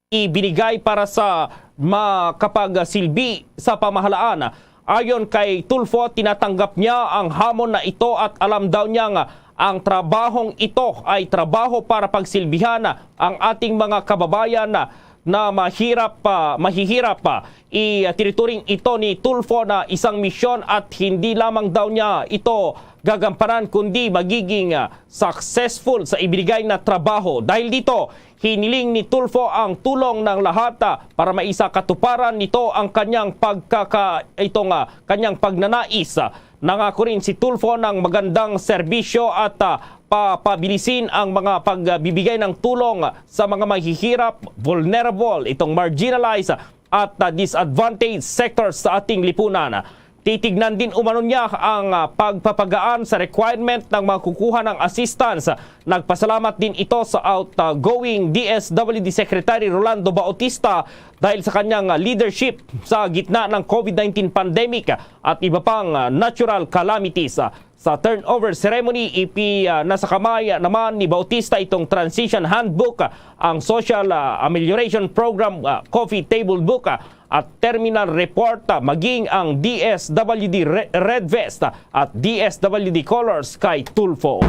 ibinigay para sa makapagsilbi sa pamahalaan. Ayon kay Tulfo, tinatanggap niya ang hamon na ito at alam daw niyang ang trabahong ito ay trabaho para pagsilbihan ang ating mga kababayan na mahirap pa, mahihirap pa. I-, tinuturing ito ni Tulfo na isang misyon at hindi lamang daw niya ito gagampanan kundi magiging, ah, successful sa ibinigay na trabaho. Dahil dito, hiniling ni Tulfo ang tulong ng lahat, ah, para maisakatuparan nito ang kanyang pagkaka-, itong, ah, kanyang pagnanais. Nangako rin si Tulfo ng magandang serbisyo at, ah, papabilisin ang mga pagbibigay ng tulong sa mga mahihirap, vulnerable, itong marginalized at, ah, disadvantaged sectors sa ating lipunan. Titignan din umano niya ang, ah, pagpapagaan sa requirement ng mga kukuha ng assistance. Nagpasalamat din ito sa outgoing D S W D Secretary Rolando Bautista dahil sa kanyang, ah, leadership sa gitna ng COVID nineteen pandemic at iba pang, ah, natural calamities. Sa turnover ceremony, ipi-, ah, nasa kamay naman ni Bautista itong Transition Handbook, ah, ang Social, ah, Amelioration Program, ah, Coffee Table Book, ah, at Terminal Report, ah, maging ang D S W D Re-, Red Vest, ah, at D S W D Colors kay Tulfo.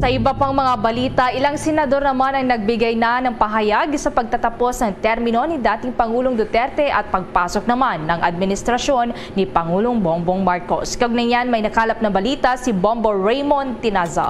Sa iba pang mga balita, ilang senador naman ang nagbigay na ng pahayag sa pagtatapos ng termino ni dating Pangulong Duterte at pagpasok naman ng administrasyon ni Pangulong Bongbong Marcos. Kaugnay niyan, may nakalap na balita si Bombo Raymond Tinaza.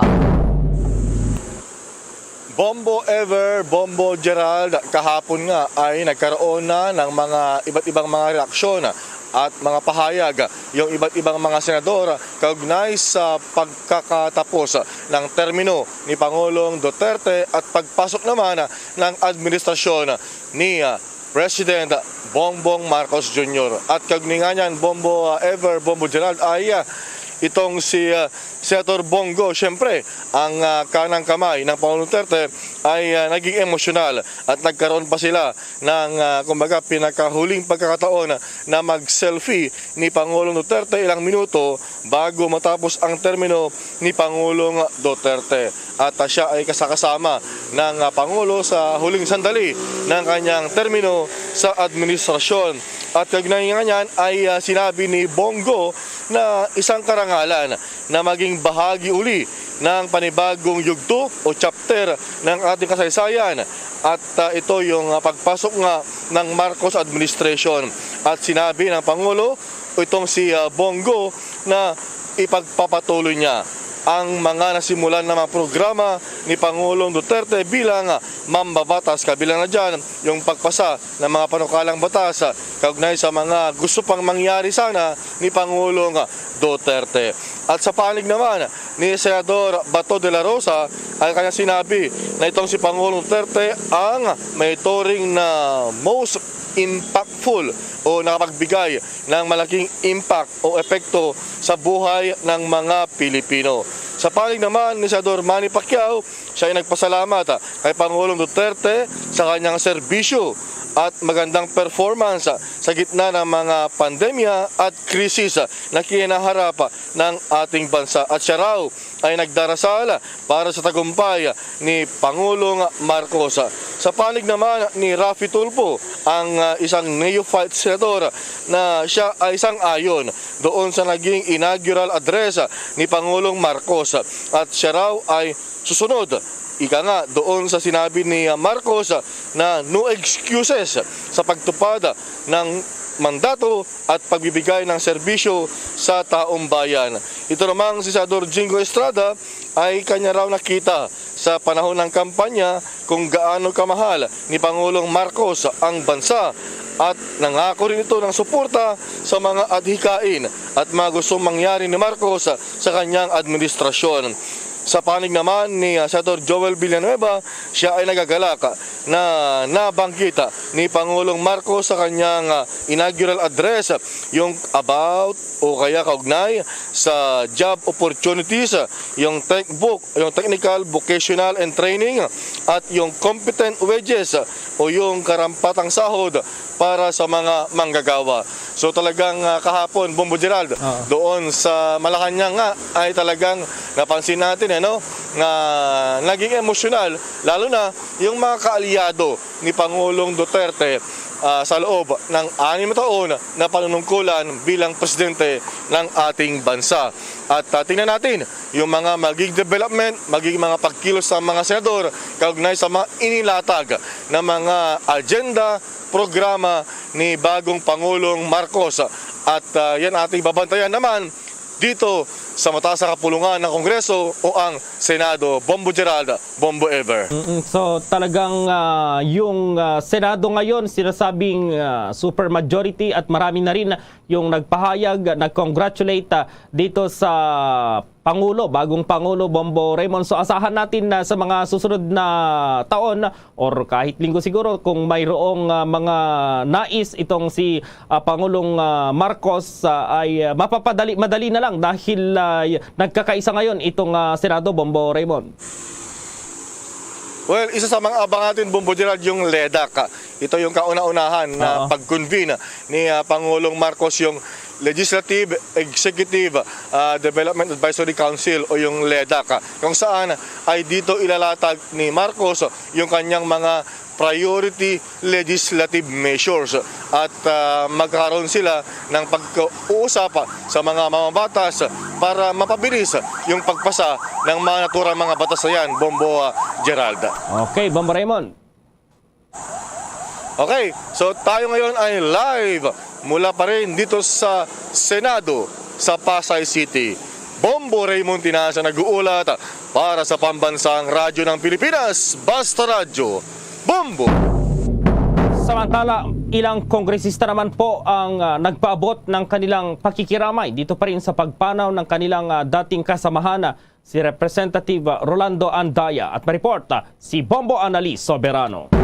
Bombo Ever, Bombo Gerald, kahapon nga ay nagkaroon na ng mga iba't ibang mga reaksyon at mga pahayag yung iba't ibang mga senador kaugnay sa pagkakatapos ng termino ni Pangulong Duterte at pagpasok naman ng administrasyon ni, ah, President Bongbong Marcos Junior. At kaugnay nga niyan, Bombo, ah, Ever, Bombo Gerald, ay, ah, itong si, ah, Senator Bongo, siyempre, ang, ah, kanang kamay ng Pangulong Duterte ay, ah, naging emosyonal at nagkaroon pa sila ng, ah, kumbaga, pinakahuling pagkakataon na mag-selfie ni Pangulong Duterte ilang minuto bago matapos ang termino ni Pangulong Duterte. At, ah, siya ay kasakasama ng, ah, Pangulo sa huling sandali ng kanyang termino sa administrasyon. At kaugnay nga niyan ay, ah, sinabi ni Bongo na isang karangalan na maging bahagi uli ng panibagong yugto o chapter ng ating kasaysayan. At, ah, ito yung, ah, pagpasok nga ng Marcos administration. At sinabi ng Pangulo, itong si, ah, Bongo, na ipagpapatuloy niya ang mga nasimulan na mga programa ni Pangulong Duterte bilang, ah, mambabatas. Kabilang na dyan yung pagpasa ng mga panukalang batas, ah, kaugnay sa mga gusto pang mangyari sana ni Pangulong, ah, Duterte. At sa panig naman ni Senador Bato de la Rosa, ang kanyang sinabi na itong si Pangulong Duterte ang may turing na most impactful o nakapagbigay ng malaking impact o epekto sa buhay ng mga Pilipino. Sa panig naman ni Senador Manny Pacquiao, siya ay nagpasalamat kay Pangulong Duterte sa kanyang serbisyo at magandang performance sa gitna ng mga pandemya at krisis na kinaharap ng ating bansa. At siya raw ay nagdarasal para sa tagumpay ni Pangulong Marcos. Sa panig naman ni Raffy Tulfo, ang, ah, isang neophyte senador, na siya ay sang-ayon doon sa naging inaugural address ni Pangulong Marcos, at siya raw ay susunod, ika nga, doon sa sinabi ni, ah, Marcos na no excuses sa pagtupad ng mandato at pagbibigay ng serbisyo sa taong bayan. Ito namang si Senador Jingo Estrada ay kanya raw nakita sa panahon ng kampanya kung gaano kamahal ni Pangulong Marcos ang bansa, at nangako rin ito ng suporta sa mga adhikain at mga gustong mangyari ni Marcos sa kanyang administrasyon. Sa panig naman ni, ah, Senador Joel Villanueva, siya ay nagagalak na nabanggit ni Pangulong Marcos sa kanyang, ah, inaugural address yung about o kaya kaugnay sa job opportunities, yung tech book, yung technical, vocational, and training, at yung competent wages o yung karampatang sahod para sa mga manggagawa. So talagang, ah, kahapon, Bombo Gerald, Oo. doon sa Malacañang nga ay talagang napansin natin, ano, na naging emosyonal, lalo na yung mga kaalyado ni Pangulong Duterte, ah, sa loob ng anim na taon na panunungkulan bilang presidente ng ating bansa. At, ah, tingnan natin yung mga magiging development, magiging mga pagkilos sa mga senador kaugnay sa mga inilatag na mga agenda, programa ni bagong Pangulong Marcos. At, ah, yan ating babantayan naman dito sa mataas na kapulungan ng Kongreso o ang Senado. Bombo Gerald, Bombo Ever. Mm-mm. So talagang, ah, yung, ah, Senado ngayon sinasabing, ah, super majority at marami na rin yung nagpahayag, nag-congratulate, ah, dito sa Pangulo, bagong Pangulo Bombo Raymond. So asahan natin na sa mga susunod na taon or kahit linggo siguro kung mayroong, ah, mga nais itong si, ah, Pangulong, ah, Marcos, ah, ay, ah, mapapadali, madali na lang dahil, ah, y- nagkakaisa ngayon itong, ah, Senado, Bombo Raymond. Well, isa sa mga abang natin, Bombo Gerald, yung ledak. Ito yung kauna-unahan na Oo. pag-convene ni, ah, Pangulong Marcos, yung Legislative Executive, ah, Development Advisory Council o yung ledak, kung saan ay dito ilalatag ni Marcos yung kanyang mga priority legislative measures at, ah, magkaroon sila ng pag-uusap sa mga mamabatas para mapabilis yung pagpasa ng mga naturang mga batas na yan, Bombo, ah, Gerald. Okay, Bombo Raymond. Okay, so tayo ngayon ay live mula pa rin dito sa Senado sa Pasay City. Bombo Raymond Tinaza nag-uulat para sa Pambansang Radyo ng Pilipinas, Basta Radyo, Bombo! Samantala, ilang kongresista naman po ang, ah, nagpaabot ng kanilang pakikiramay dito pa rin sa pagpanaw ng kanilang, ah, dating kasamahan, ah, si Representative Rolando Andaya. At may report, ah, si Bombo Annalise Soberano.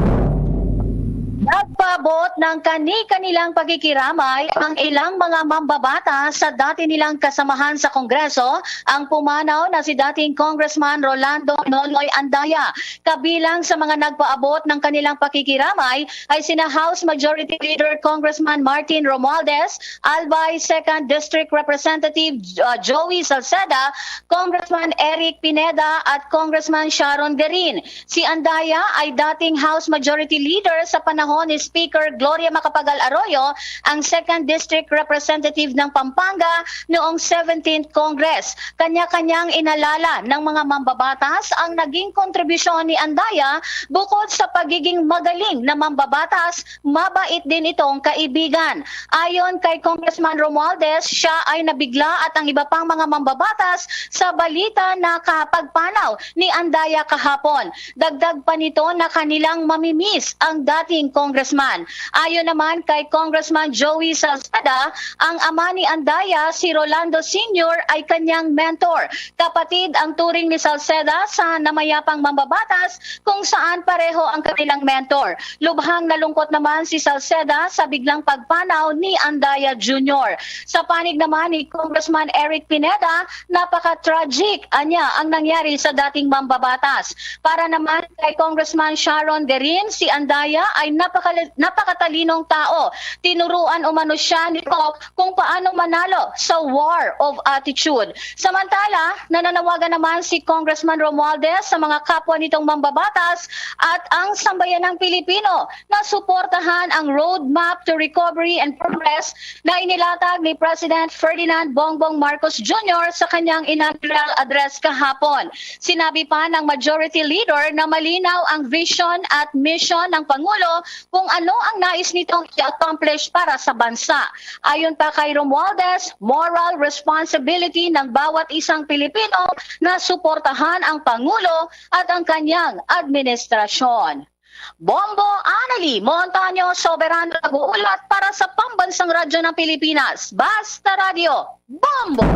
Nagpaabot ng kani-kanilang pakikiramay ang ilang mga mambabatas sa dati nilang kasamahan sa Kongreso, ang pumanaw na si dating Congressman Rolando Nonoy Andaya. Kabilang sa mga nagpaabot ng kanilang pakikiramay ay sina House Majority Leader Congressman Martin Romualdez, Albay Second District Representative, uh, Joey Salceda, Congressman Eric Pineda, at Congressman Sharon Garin. Si Andaya ay dating House Majority Leader sa panahon ni Speaker Gloria Macapagal Arroyo, ang Second District Representative ng Pampanga noong seventeenth Congress. Kanya-kanyang inalala ng mga mambabatas ang naging kontribusyon ni Andaya bukod sa pagiging magaling na mambabatas, mabait din itong kaibigan. Ayon kay Congressman Romualdez, siya ay nabigla at ang iba pang mga mambabatas sa balita na kapagpanaw ni Andaya kahapon. Dagdag pa nito na kanilang mamimiss ang dating congressman. Ayon naman kay Congressman Joey Salceda, ang ama ni Andaya, si Rolando Senior, ay kanyang mentor. Kapatid ang turing ni Salceda sa namayapang mambabatas, kung saan pareho ang kanilang mentor. Lubhang nalungkot naman si Salceda sa biglang pagpanaw ni Andaya Junior. Sa panig naman ni Congressman Eric Pineda, napaka-tragic anya ang nangyari sa dating mambabatas. Para naman kay Congressman Sharon Derin, si Andaya ay napakali-, napakatalinong tao. Tinuruan umano siya ni Pope kung paano manalo sa war of attitude. Samantala, nananawagan naman si Congressman Romualdez sa mga kapwa nitong mambabatas at ang sambayanang Pilipino na suportahan ang Roadmap to Recovery and Progress na inilatag ni President Ferdinand Bongbong Marcos Junior sa kanyang inaugural address kahapon. Sinabi pa ng Majority Leader na malinaw ang vision at mission ng Pangulo kung ano ang nais nitong i-accomplish para sa bansa. Ayon pa kay Romualdez, moral responsibility ng bawat isang Pilipino na suportahan ang Pangulo at ang kanyang administrasyon. Bombo Anali Montaño Soberano nag-uulat para sa Pambansang Radyo ng Pilipinas, Basta Radyo, Bombo!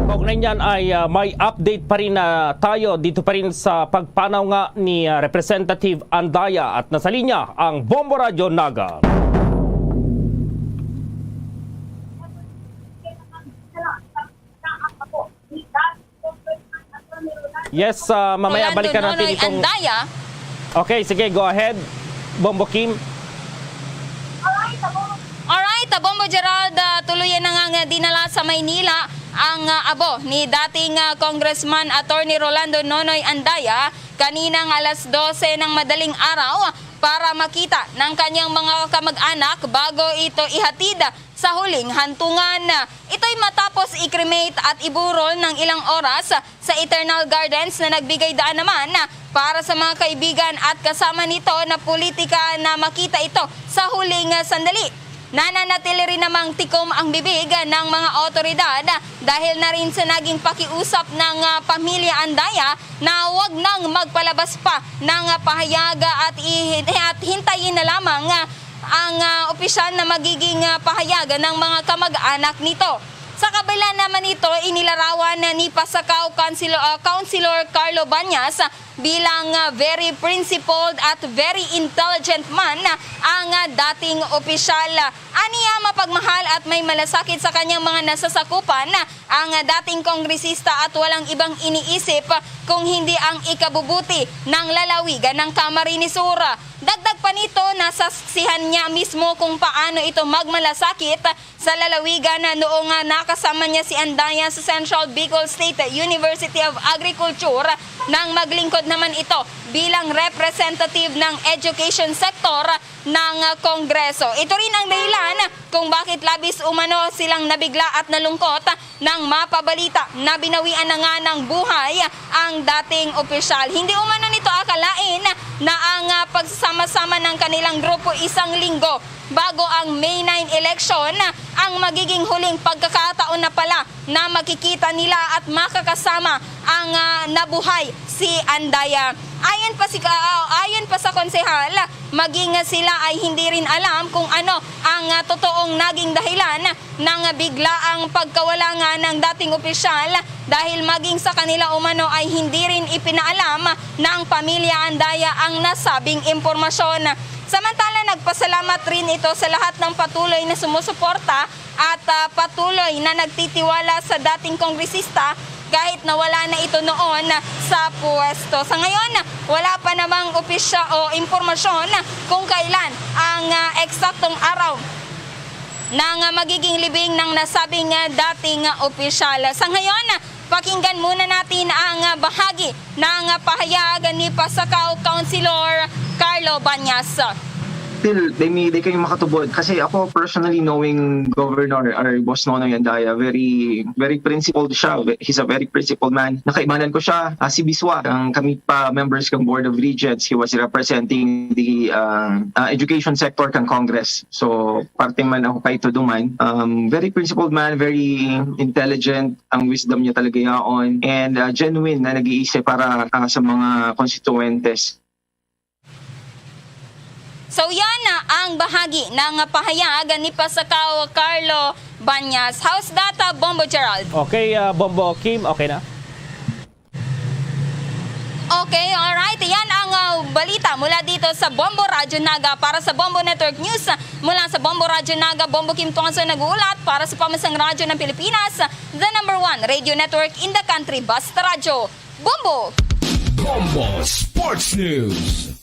Kaugnay niyan ay, ah, may update pa rin na tayo dito pa rin sa pagpanaw nga ni, ah, Representative Andaya at nasa linya ang Bombo Radyo Naga. Yes, ah, mamaya Rolando balikan natin Nonoy itong Andaya. Okay, sige, go ahead, Bombo Kim. Alright, ah, Bombo Gerald, ah, tuluyan na nga, nga dinala sa Maynila ang, ah, abo ni dating, ah, Congressman Attorney Rolando Nonoy Andaya kaninang alas dose ng madaling araw para makita ng kanyang mga kamag-anak bago ito ihatid sa huling hantungan. Ito'y matapos i-cremate at iburol ng ilang oras sa Eternal Gardens na nagbigay daan naman para sa mga kaibigan at kasama nito na politika na makita ito sa huling sandali. Nananatili rin namang tikom ang bibig ng mga awtoridad dahil na rin sa naging pakiusap ng, ah, pamilya Andaya na wag nang magpalabas pa ng, ah, pahayag at i-, at hintayin na lamang, ah, ang, ah, opisyal na magiging, ah, pahayag ng mga kamag-anak nito. Sa kabila naman nito, inilarawan ni Pasacao Council-, ah, Councilor Carlo Bañas bilang, ah, very principled at very intelligent man ang, ah, dating opisyal. Aniya, mapagmahal at may malasakit sa kanyang mga nasasakupan ang, ah, dating kongresista at walang ibang iniisip kung hindi ang ikabubuti ng lalawigan ng Camarines Sur. Dagdag pa nito, nasaksihan niya mismo kung paano ito magmalasakit sa lalawigan noong, ah, nakasama niya si Andaya sa Central Bicol State University of Agriculture nang maglingkod naman ito bilang representative ng education sector ng, ah, Kongreso. Ito rin ang dahilan kung bakit labis umano silang nabigla at nalungkot nang mapabalita na binawian na nga ng buhay ang dating opisyal. Hindi umano nito akalain na ang, ah, pagsasama-sama ng kanilang grupo isang linggo bago ang May nine election ang magiging huling pagkakataon na pala na makikita nila at makakasama ang, ah, nabuhay si Andaya. Ayon pa si ka-, ah, ayon pa sa konsehal, maging sila ay hindi rin alam kung ano ang, ah, totoong naging dahilan ng biglaang pagkawala nga ng dating opisyal dahil maging sa kanila umano ay hindi rin ipinaalam ng pamilya Andaya ang nasabing impormasyon. Samantala, nagpasalamat rin ito sa lahat ng patuloy na sumusuporta at, ah, patuloy na nagtitiwala sa dating kongresista kahit na wala na ito noon sa puwesto. Sa ngayon, wala pa namang opisya o impormasyon kung kailan ang, ah, eksaktong araw ng, ah, magiging libing ng nasabing, ah, dating, ah, opisyal. Sa ngayon, pakinggan muna natin ang, ah, bahagi ng, ah, pahayag ni Pasacao Councilor Carlo Bañas. Still, di mi, di kami makatubod. Kasi ako, personally, knowing Governor or Boss Nonoy Andaya, very, very principled siya. He's a very principled man. Nakaibanan ko siya, ah, si Biswa, ang kami pa members kang Board of Regents, he was representing the, ah, ah, education sector kang Congress. So, parte man ako kay Tuduman. Um, very principled man, very intelligent, ang wisdom niya talaga yaon, and, ah, genuine na nag-iisip para, ah, sa mga konstituentes. So yan na ang bahagi ng pahayag ni Pasakaw Carlo Banyas. How's that, uh, Bombo Gerald? Okay, uh, Bombo Kim, okay na? Okay, alright. Yan ang uh, balita mula dito sa Bombo Radyo Naga. Para sa Bombo Network News, mula sa Bombo Radyo Naga, Bombo Kim Tuanzo nag-uulat para sa Pamansang Radyo ng Pilipinas, the number one radio network in the country. Basta Radyo, Bombo! Bombo Sports News.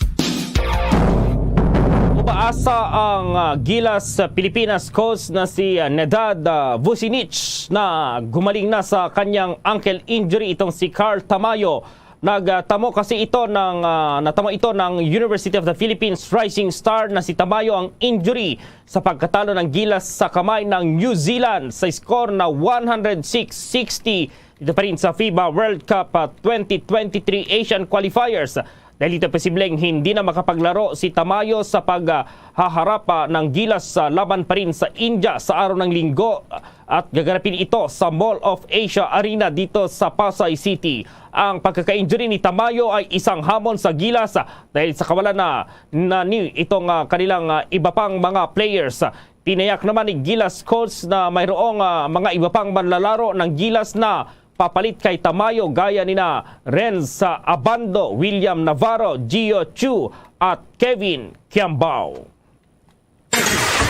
Umaasa ang uh, Gilas uh, Pilipinas coach na si uh, Nedad uh, Vucinic na gumaling na sa kanyang ankle injury itong si Carl Tamayo. Nagtamo kasi ito ng uh, natamo ito ng University of the Philippines Rising Star na si Tamayo ang injury sa pagkatalo ng Gilas sa kamay ng New Zealand sa score na one hundred six sixty dito pa rin sa FIBA World Cup uh, twenty twenty-three Asian Qualifiers. Dahil ito posibleng hindi na makapaglaro si Tamayo sa paghaharap uh, ng Gilas uh, laban pa rin sa India sa araw ng Linggo uh, at gaganapin ito sa Mall of Asia Arena dito sa Pasay City. Ang pagkaka-injury ni Tamayo ay isang hamon sa Gilas uh, dahil sa kawalan na, na ni itong uh, kanilang uh, iba pang mga players. Tinayak naman ni Gilas coach na mayroong uh, mga iba pang manlalaro ng Gilas na papalit kay Tamayo gaya nina Renz Abando, William Navarro, Gio Chu at Kevin Kiambao.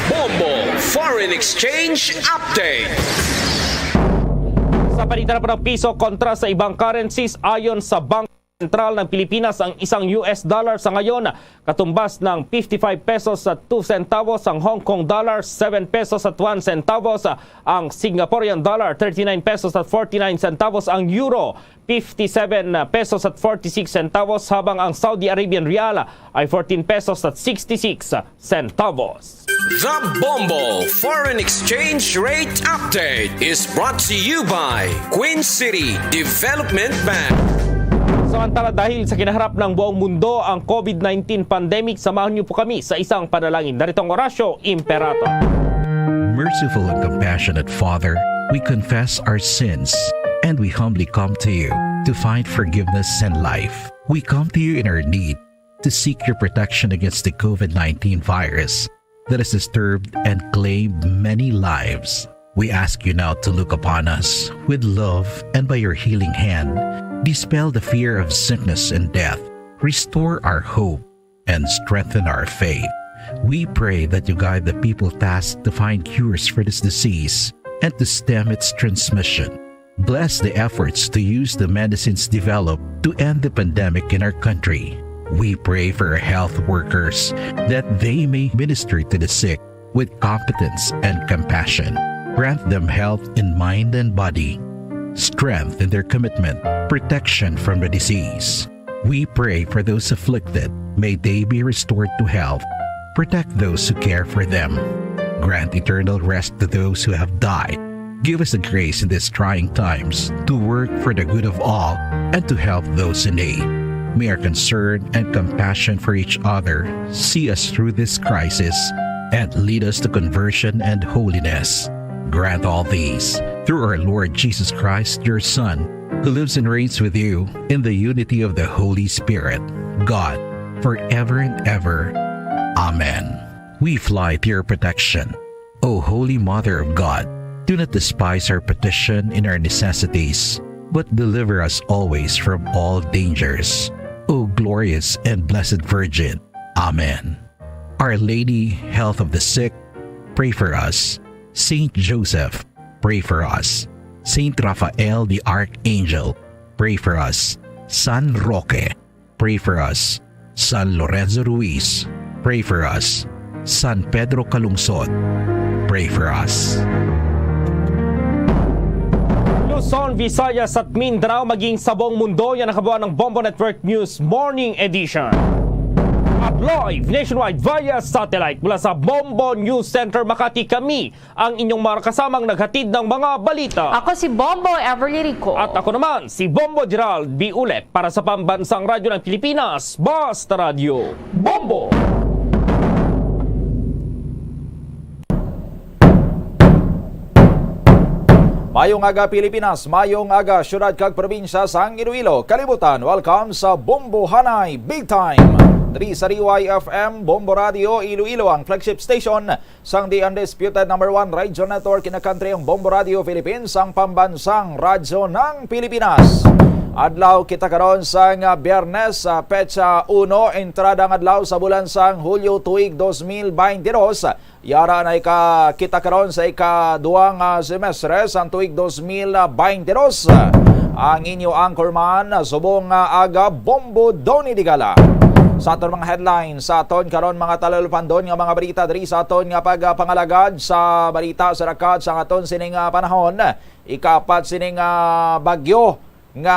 Bombo Foreign Exchange Update. Sa palitan po ng piso kontra sa ibang currencies ayon sa Bangko Sentral ng Pilipinas, ang isang U S dollar sa ngayon katumbas ng fifty-five pesos at two centavos, ang Hong Kong dollar seven pesos at one centavos, ang Singaporean dollar thirty-nine pesos at forty-nine centavos, ang euro fifty-seven pesos at forty-six centavos, habang ang Saudi Arabian rial ay fourteen pesos at sixty-six centavos. The Bombo Foreign Exchange Rate Update is brought to you by Queen City Development Bank. Samantala, dahil sa kinaharap ng buong mundo ang COVID nineteen pandemic, samahan niyo po kami sa isang panalangin. Narito ang Orasyo Imperator. Merciful and compassionate Father, we confess our sins and we humbly come to you to find forgiveness and life. We come to you in our need to seek your protection against the COVID nineteen virus that has disturbed and claimed many lives. We ask you now to look upon us with love and by your healing hand, dispel the fear of sickness and death, restore our hope, and strengthen our faith. We pray that you guide the people tasked to find cures for this disease and to stem its transmission. Bless the efforts to use the medicines developed to end the pandemic in our country. We pray for our health workers that they may minister to the sick with competence and compassion. Grant them health in mind and body, strength in their commitment, protection from the disease. We pray for those afflicted. May they be restored to health. Protect those who care for them. Grant eternal rest to those who have died. Give us the grace in these trying times to work for the good of all and to help those in need. May our concern and compassion for each other see us through this crisis and lead us to conversion and holiness. Grant all these through our Lord Jesus Christ, your Son, who lives and reigns with you in the unity of the Holy Spirit, God, forever and ever. Amen. We fly to your protection, O Holy Mother of God. Do not despise our petition in our necessities, but deliver us always from all dangers. O glorious and blessed Virgin. Amen. Our Lady, Health of the Sick, pray for us. Saint Joseph, pray for us. Saint Raphael the Archangel, pray for us. San Roque, pray for us. San Lorenzo Ruiz, pray for us. San Pedro Calungsod, pray for us. Luzon, Visayas at Mindanao, maging sa buong mundo, yan ang kabuuan ng Bombo Network News Morning Edition. At live nationwide via satellite mula sa Bombo News Center Makati, kami ang inyong mga kasamang naghatid ng mga balita. Ako si Bombo Everly Rico. At ako naman, si Bombo Gerald B. Ulep para sa Pambansang Radyo ng Pilipinas, Basta Radyo. Bombo! Mayong aga, Pilipinas. Mayong aga, syudad kag probinsya sang Iloilo. Kalibutan, welcome sa Bombohanay Big Time. Diri sa D Y F M Bombo Radio Iloilo, ang flagship station sang The Undisputed Number One Radio Network in the country, ang Bombo Radio Philippines, ang pambansang radyo ng Pilipinas. Adlaw kita karon sang, ah, Biyernes, ah, petsa uno, entrada nga adlaw sa bulan sang Hulyo tuig dos mil baynte dos. Yara na ika-, kita karon sa ikaduha nga semestre sang tuig dos mil baynte dos. Ang inyo anchorman, subong nga aga, Bombo Donny Digala. Sa aton mga headlines, sa aton karon mga talalupandon nga mga balita diri sa aton nga pagpangalagad sa balita sa rakat sa aton sining, ah, panahon, ikaapat sining, ah, bagyo nga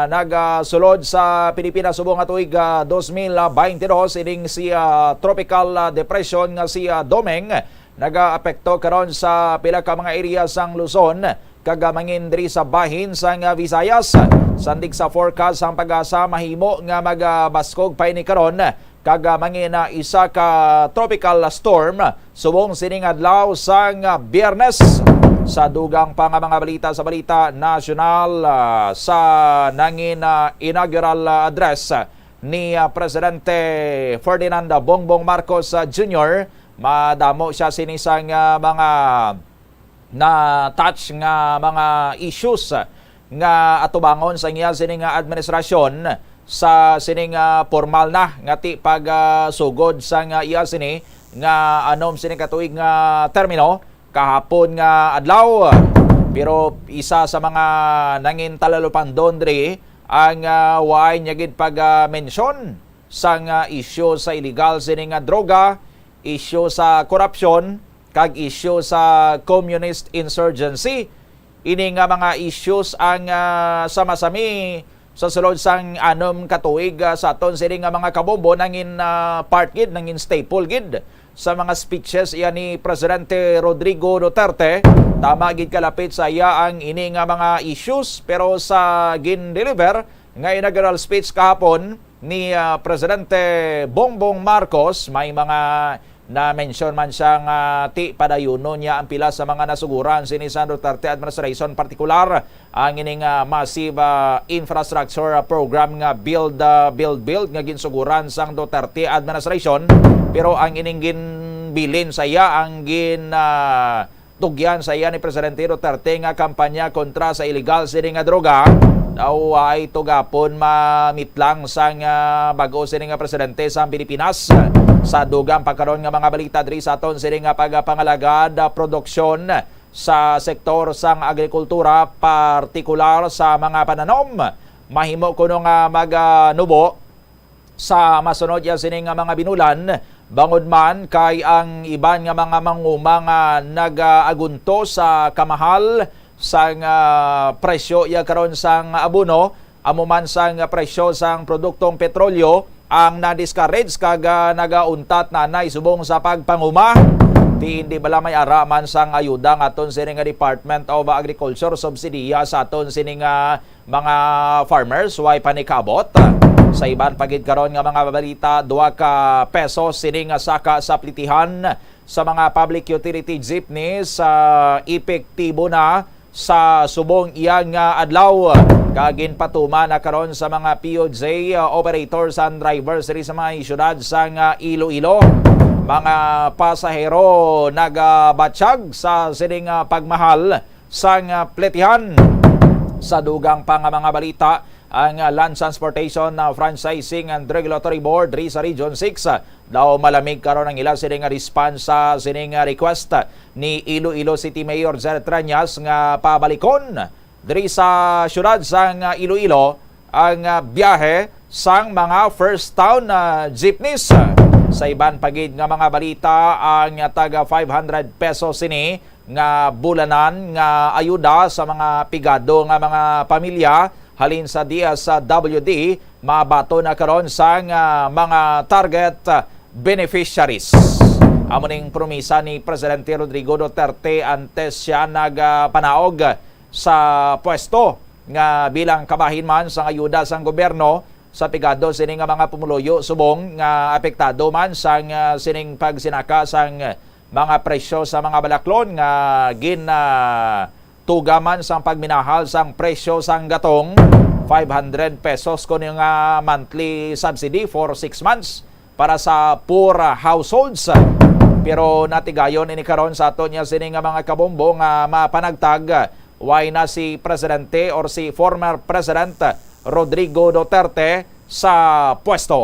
nagasulod sa Pilipinas subong nga tuig, ah, dos mil baynte dos, ining si, ah, Tropical, ah, Depression nga si, ah, Domeng, nagaapekto karon sa pila ka mga area sang Luzon, kag, ah, mangin diri sa bahin sang, ah, Visayas. Sandig sa forecast sang PAGASA, mahimo nga magabaskog pa ini karon kag, ah, mangin, ah, isa ka tropical storm subong sining adlaw sang, ah, Biyernes. Sa dugang pa nga mga balita sa balita nasyonal, ah, sa nangin, ah, inaugural, ah, address ni, ah, Presidente Ferdinand Bongbong Marcos, ah, Junior, madamo siya sini sang, ah, mga na-touch nga mga issues nga atubangon sa iya sini nga administrasyon sa sini nga formal na nga ti pagsugod sa nga iya sini nga anom sini ka tuig nga termino kahapon nga adlaw. Pero isa sa mga nangin talalupandon diri ang, ah, waay niya gid pag, ah, mention sang, ah, isyu sa illegal sini nga droga, isyu sa korupsyon, kag isyu sa communist insurgency. Ini nga mga issues ang, ah, sa masami sa sulod sang anom ka tuig, ah, sa aton sini nga mga kabombo nangin, ah, part gid, nangin staple gid sa mga speeches iya ni Presidente Rodrigo Duterte. Tama gid kalapit sa iya ang ini nga mga issues, pero sa gin-deliver nga inaugural speech kahapon ni, ah, Presidente Bongbong Marcos, may mga na-mention man siya nga ti padayunon niya ang pila sa mga nasuguran sini sa Duterte administration, partikular ang ining, ah, massive, ah, infrastructure, ah, program nga Build, ah, Build, Build nga ginsuguran sang Duterte administration. Pero ang ining ginbilin sa iya, ang gin, ah, tugyan sa iya ni Presidente Duterte nga kampanya kontra sa iligal sini nga droga daw ay tugapon mamitlang sang, ah, bag-o sini nga presidente sa Pilipinas. Sa dugang pa karon nga mga balita diri sa aton sini nga pagpangalagad, ah, produksyon sa sektor sang agrikultura, partikular sa mga pananom, mahimo kuno nga maganubo sa masunod ya sini nga mga binulan, bangod man kay ang iban nga mga manguma nga nagaagunto sa kamahal sang, ah, presyo ya karon sang abono, amo man sang presyo sang produktong petrolyo ang na-discourage kag, ah, nagauntat nanay subong sa pagpanguma. Ti hindi bala may ara man sang ayuda nga aton sini nga Department of Agriculture subsidiya sa aton sini nga mga farmers way panikabot. Sa iban pa gid karon nga mga balita, dua ka pesos sini nga saka sa plitihan sa mga public utility jeepney sa epektibo na sa subong iya nga adlaw. Kag ginpatuman na karon sa mga P U J, uh, operators and drivers diri sa mga syudad sang, uh, Iloilo. Mga pasahero nagabatsyag sa sining, uh, pagmahal sang, ah, pletihan. Sa dugang pa nga mga balita, ang, ah, Land Transportation, ah, Franchising and Regulatory Board diri sa Region six, ah, daw malamig karon ang ila sini nga response sa sining, ah, request, ah, ni Iloilo City Mayor Jared Treñas nga pabalikon diri sa syudad sang, ah, Iloilo ang, ah, biyahe sang mga first town, ah, jeepneys. Sa iban pa gid nga mga balita, ang, ah, taga five hundred pesos sini nga bulanan nga ayuda sa mga pigado nga mga pamilya halin sa D S W D mabaton na karon sang, ah, mga target, ah, beneficiaries. Amo ning promisa ni Presidente Rodrigo Duterte antes siya nagpanaog sa pwesto nga bilang kabahin man sang ayuda sang gobyerno sa pigado sini nga mga pumuluyo subong nga apektado man sang, ah, sining pagsinaka sang mga presyo sa mga balaklon nga gin, ah, tuga man sang pagminahal sang presyo sang gatong. five hundred pesos kuno nga monthly subsidy for six months para sa poor households. Pero natigayon ini karon sa aton nga sini nga mga kabombo nga mapanagtag, way na si Presidente or si former President Rodrigo Duterte sa pwesto.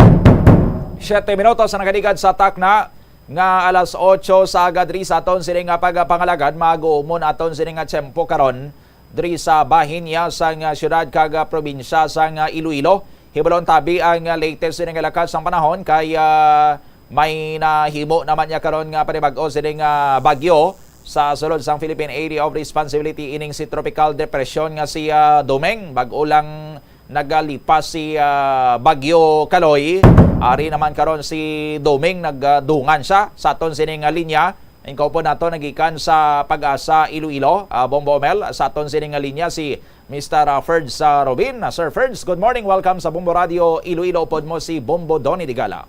Siyete minutos ang nakaligad sa takna nga alas otso sa aga diri sa aton sini nga pagpangalagad. Mag-uumon aton sini nga tiyempo karon diri sa bahin niya sang siyudad kag probinsya sang Iloilo. Hibalon tabi ang latest sini nga lakat sang panahon kay, ah, may nahimo naman niya karon nga panibag-o sini nga bagyo sa sulod sang Philippine Area of Responsibility ining si Tropical Depression nga si, ah, Domeng. Bag-o lang nagalipas si, ah, Bagyo Kaloy. Ari naman karon si Domeng, nagdungan siya sa aton sining linya. Ang kaupod nato nagikan sa Pag-asa Iloilo, ah, Bombo Mel, sa aton sining linya si Mister, ah, Ferds, ah, Robin. Ah, Sir Ferds, good morning. Welcome sa Bombo Radio Iloilo. Upod mo si Bombo Donny Digala.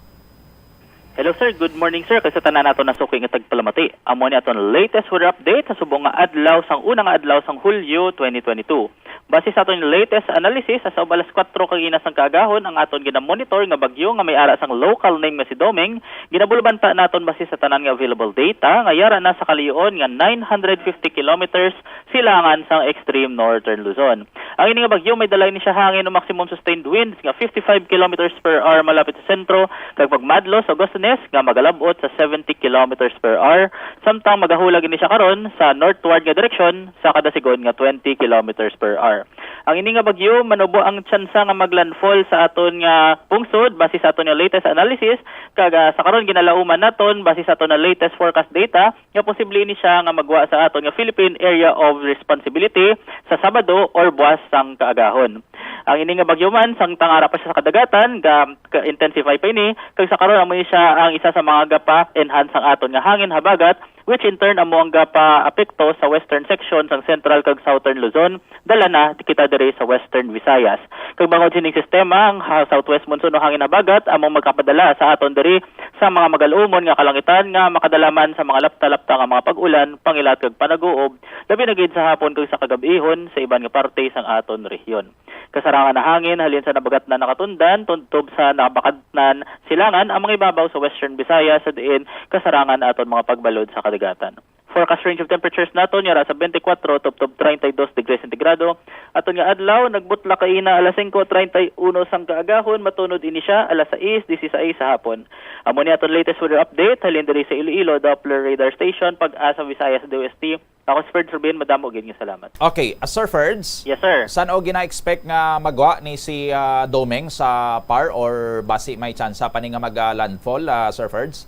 Hello, sir. Good morning, sir. Kag sa tanan nato nasuki nga tagpalamati, amo ni aton latest weather update sa subong nga adlaw sang una nga adlaw sang Hulyo twenty twenty-two. Base sa aton latest analysis, sa alas kuwatro kag ina sang kaagahon ang aton ginamonitor nga bagyo nga may ara sang local name nga si Domeng, ginabulbanta naton base sa tanan nga available data nga yara na sa kalayo-on nga nine hundred fifty kilometers silangan sang extreme northern Luzon. Ang ini nga bagyo may dala ini siya hangin o maximum sustained winds nga fifty-five kilometers per hour malapit sa sentro, kag magmadlog sa gustenes nga magalab-ot sa seventy kilometers per hour, samtang magahulag ini siya karon sa northward nga direksyon sa kada sigon nga twenty kilometers per hour. Ang ini nga bagyo manubo ang tsansa nga maglandfall sa aton nga pungsod base sa aton nga latest analysis, kag, ah, sa karon ginalauman naton base sa aton nga latest forecast data nga posible ini siya nga magwa sa aton nga Philippine Area of Responsibility sa Sabado or buwas sang kaagahon. Ang ini nga bagyo man, samtang ara pa siya sa kadagatan, ga-, ga-intensify pa ini, kag sa karon amo ni siya ang isa sa mga gapa-enhance sang aton nga hangin habagat, which in turn amo ang gapa-apekto sa western section sang central kag southern Luzon, dala na kita diri sa Western Visayas. Kag bangod sining sistema, ang ha-, southwest monsoon o hangin habagat amo magkapadala sa aton diri sa mga magaluumon nga kalangitan nga makadala man sa mga lapta-lapta nga mga pag-ulan, pangilat kag panaguob, labi na gid sa hapon kag sa kagab-ihon sa iban nga parte sang aton rehiyon. Kasarangan na hangin halin sa nabagatnan nakatundan tubtob sa nabakatnan silangan ang mga ibabaw sa Western Visayas, sa diin kasarangan aton mga pagbalod sa kadagatan. Forecast range of temperatures naton yara sa twenty-four tubtob treinta y dos degrees centigrado. Aton nga adlaw, nagbutla kaina alas singko treinta y uno sang kaagahon, matunod ini siya alas sais dieciséis sa hapon. Amo ni aton latest weather update halin diri sa Iloilo Doppler Radar Station, Pag-asa Visayas D O S T. Ako si Ferds Rubin, madamo gid nga salamat. Okay, ah, Sir Ferds? Yes, sir. San-o gina-expect nga magwa ni si, ah, Domeng sa par or basi may tsansa pa ni nga mag, ah, landfall, ah, Sir Ferds?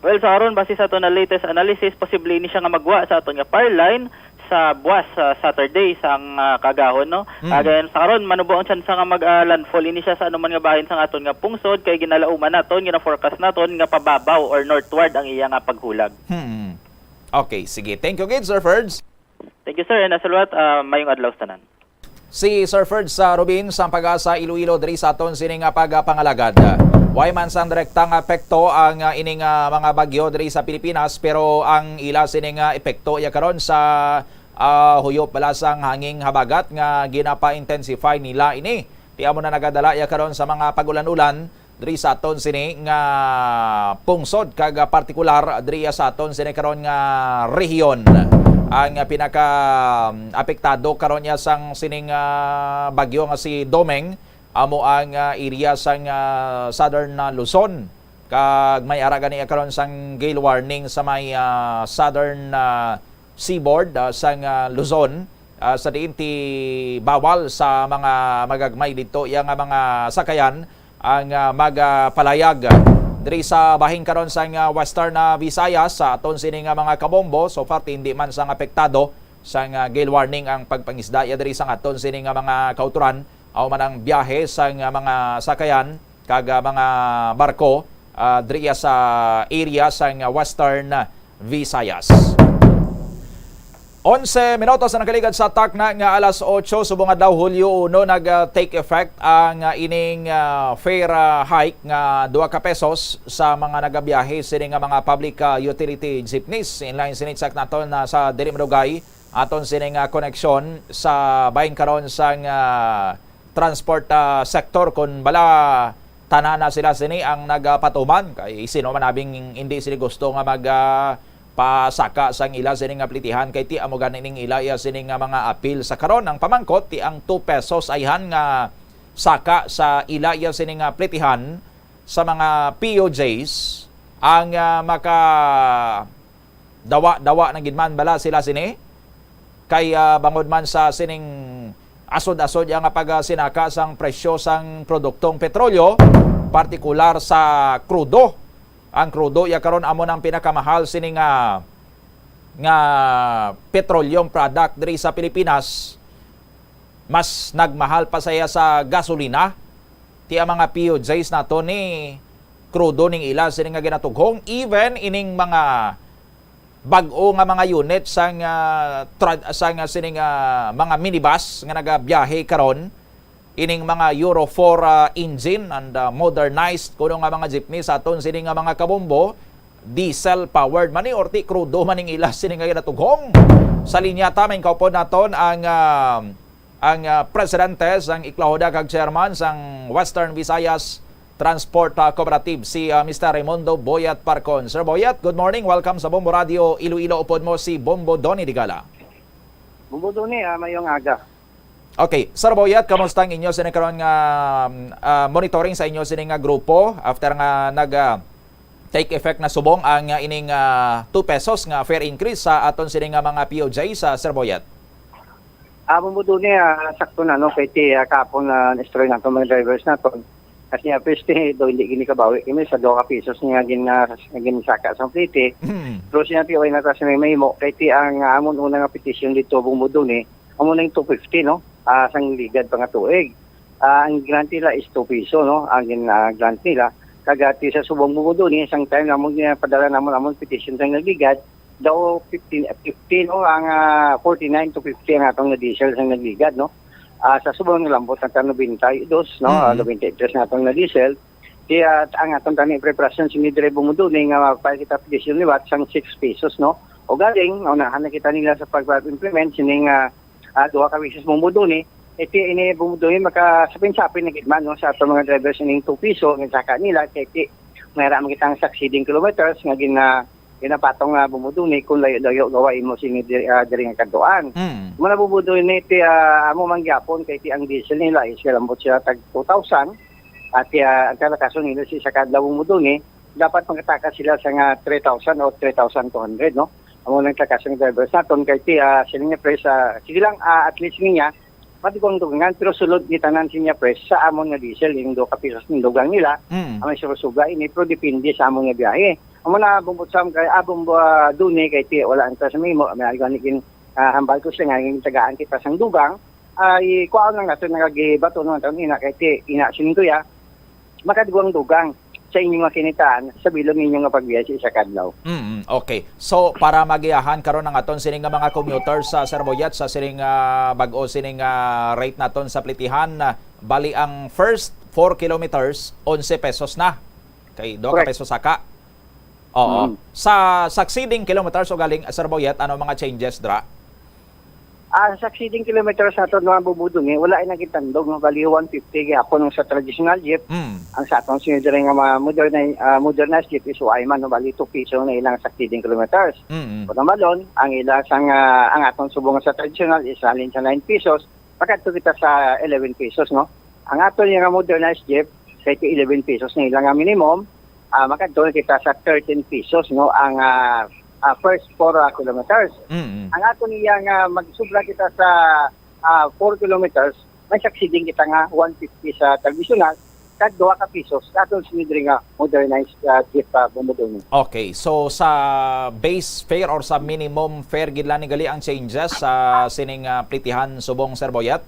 Well, sa karon, base sa aton nga latest analysis, posible ni siya nga magwa sa aton nga par line sa buwas sa Saturday sang, ah, kaagahon, no? Mm. Again, sa karon, manubo ang tsansa nga mag, ah, landfall ini siya sa anuman nga bahin sang aton nga pungsod, kay ginalauman naton, gina-forecast naton nga pababaw or northward ang iya nga paghulag. Hmm. Okay, sige. Thank you gid, Sir Ferds. Thank you, sir, and as always, ah, mayong adlaw sa tanan. Si Sir Ferds, ah, Rubin sang Pag-asa Iloilo diri sa aton sini nga pagpangalagad. Way man sang direktang epekto ang, ah, ining, ah, mga bagyo diri sa Pilipinas, pero ang ila sini nga epekto iya karon sa, ah, huyop bala sang hanging habagat nga ginapa-intensify nila ini. Ti amo na nagadala iya karon sa mga pag-ulan-ulan diri sa aton sini nga pungsod, kag, ah, partikular diri sa aton sini karon nga rehiyon. Ang pinaka, um, apektado karon niya sang sining, ah, bagyo nga si Domeng amo ang, ah, area sang, ah, Southern, ah, Luzon, kag may ara gani karon sang gale warning sa may, ah, Southern, ah, seaboard, ah, sang, ah, Luzon, ah, sa diin ti bawal sa mga magagmay didto iya nga mga sakayan ang, ah, magapalayag. Diri sa bahin karon sang, ah, Western, ah, Visayas, sa aton sini nga mga kabombo, so far hindi man sang apektado sang, ah, gale warning ang pagpangisda iya diri sang aton sini nga mga kautoran, aw man ang biyahe sang, ah, mga sakayan kag, ah, mga barko, ah, diri sa area sang Western Visayas. Onse minutos ang nakaligad sa takna nga alas otso, subong adlaw, Hulyo uno, nag, ah, take effect ang, ah, ining, ah, fare, ah, hike nga dua ka pesos sa mga nagabiyahe sini nga mga public, ah, utility jeepneys. Inline sini, check naton na sa dili madugay aton sini nga koneksyon sa bahin karon sang, ah, transport, ah, sector, kung bala tanan na sila sini ang nagapatuman, kay sino man abing hindi sila gusto nga mag, ah, pasaka sang ila sini nga plitihan, kay ti amo gani ning ila iya sini nga mga apil sa karon. Ang pamangkot, ti ang two pesos ayhan nga saka sa ila iya sini nga plitihan sa mga P O Js ang, ah, maka dawa-dawa na gid man bala sila sini? Kay, ah, bangod man sa sining asod-asod iya nga pagsinaka sang presyo sang produktong petrolyo, partikular sa krudo. Ang krudo iya karon amo nang pinakamahal sini nga, nga petroleum product diri sa Pilipinas. Mas nagmahal pa saya sa gasolina. Ti ang mga P O Js nato ni krudo ning ila sini nga ginatughong, even ining mga bag-o nga mga unit sang, ah, trad-, sang, ah, sining, ah, mga minibus nga nagabiyahe karon, ining mga Euro four, ah, engine and, ah, modernized kuno nga mga jeepney sa aton sini nga mga kabombo, diesel powered man ni, or ti krudo man ning ila sini nga ginatughong. Sa linya ta, may kaupod naton ang, ah, ang, ah, presidente sang Iklahoda kag chairman sang Western Visayas Transport, ah, Cooperative, si, ah, Mister Raimundo Boyat Parcon. Sir Boyat, good morning. Welcome sa Bombo Radio Iloilo. Upod mo si Bombo Donny Digala. Bombo Donny, ah, mayong aga. Okay, Sir Boyat, kamusta ang inyo sini karon nga, ah, monitoring sa inyo sini nga grupo after nga nag, ah, take effect na subong ang, ah, ining, ah, two pesos nga fare increase sa aton sini nga mga P O J sa, Sir Boyat? Ah, Bombo Donny, ah, sakto na, no, kay ti, ah, kahapon na na-istorya nato mga drivers naton. Kasi nga, peste, do, hindi gini kabawi kami sa duha ka pesos nga gin-, ah, ginsaka sa plete. Hmm. Pero siya, ti, okay na ta sa may mahimo. Kay ti, ang, ah, amon una nga petition dito, Bombo Donny, amo na yung two fifty, no? Ah, sang ligad pa nga tuig. Ah, ang grant nila is two piso, no? Ang gin-, ah, grant nila. Kag, ah, ti sa subong, Bombo Donny, sang time namon, ah, padala namon, amon petition sang nagligad, daw fifteen, fifteen, no, ang, ah, forty-nine to fifty ang atong na-diesel sa nagligad, no? Ah, sa subong nilambot ang ta nobenta y dos, no? Ah, Mhm. nobenta y tres na atong na-diesel. Kaya ang atong tani preparasyon sini dire, Bombo Donny, nga magpalit kita petition liwat sang six pesos, no? O galing, naunahan na kita nila sa pag-implement sining, ah, ah, duha ka beses, Bombo Donny. Iti ini, Bombo Donny, maka sapin-sapin na gid man, no, sa atong mga drivers ining two piso nga saka nila, kay ti, mayra man kita ang succeeding kilometers nga gina-, ginapatong nga, Bombo Donny, kung layo-layo gawa imo sini di-, ah, diri nga kadtuan. Mm. Muna, Bombo Donny, ti, ah, amo man gyapon kay ti ang diesel nila is kalambot siya tag two thousand, at, ah, ang kalakason nila sa isa ka adlaw, Bombo Donny, dapat makatakas sila sa nga three thousand o three thousand two hundred, no? Amo lang kalakason drivers naton kay ti, ah, sila nga price, ah, sige lang, ah, at least niya, madugang-dugangan, pero sulod ni tanan sinya pres sa amon nga diesel, yung duha ka pesos ng dugang nila, Mm. ang may surusuga ini, pero depende sa amon nga biyahe. Amo na, Bombo Sam, kay, ah, Bombo, ah, Donny, kay ti, wala ang tas mimo, may algo ni gin-, ah, hambal ko siya nga, yung tagaan kita sang dugang, ay, kuwaon lang nato, nagagibato naman taon, ina, kay ti, ina, sining kuya, makadugang-dugang sa inyong mga kinitaan sa bilog ninyo nga pagbiyahe sa isa ka adlaw. Mm, okay. So, para magiyahan karon ang aton sining nga mga commuters sa Sir Boyat, sa sining, ah, bag-o sining, ah, rate naton sa plitihan, ah, bali ang first four kilometers, onse pesos na. Kay duha ka Correct. pesos saka. Oo. Mm. Sa succeeding kilometers o galing, Sir Boyat, ano mga changes dra? Ah, sa succeeding kilometers nato, mga Bombo Donny, wala ay naging tandog, no? Bali, one fifty gyapon ang sa traditional jeep. Mm. Ang sa atong sinidiri nga mga moderni-, ah, modernized jeep is wala man, no? Bali, two piso na ilang succeeding kilometers. Mm. Kung namalon, ang ila sang, ah, ang atong subong sa traditional is halin sa nine pesos, pagkadto kita sa eleven pesos, no? Ang ato nga modernized jeep, kay eleven pesos na ilang nga minimum, ah, makadto kita sa thirteen pesos, no? Ang, ah, ah, first four, ah, kilometers. Mm. Ang ato niya nga magsubra kita sa, ah, four kilometers, may succeeding kita nga one fifty sa traditional, kag duha ka pesos sa aton sinidri nga modernized, ah, jeep, ah, Bombo Donny. Okay, so sa base fare or sa minimum fare gid lang ni gali ang changes sa sining, ah, plitihan subong, Sir Boyat?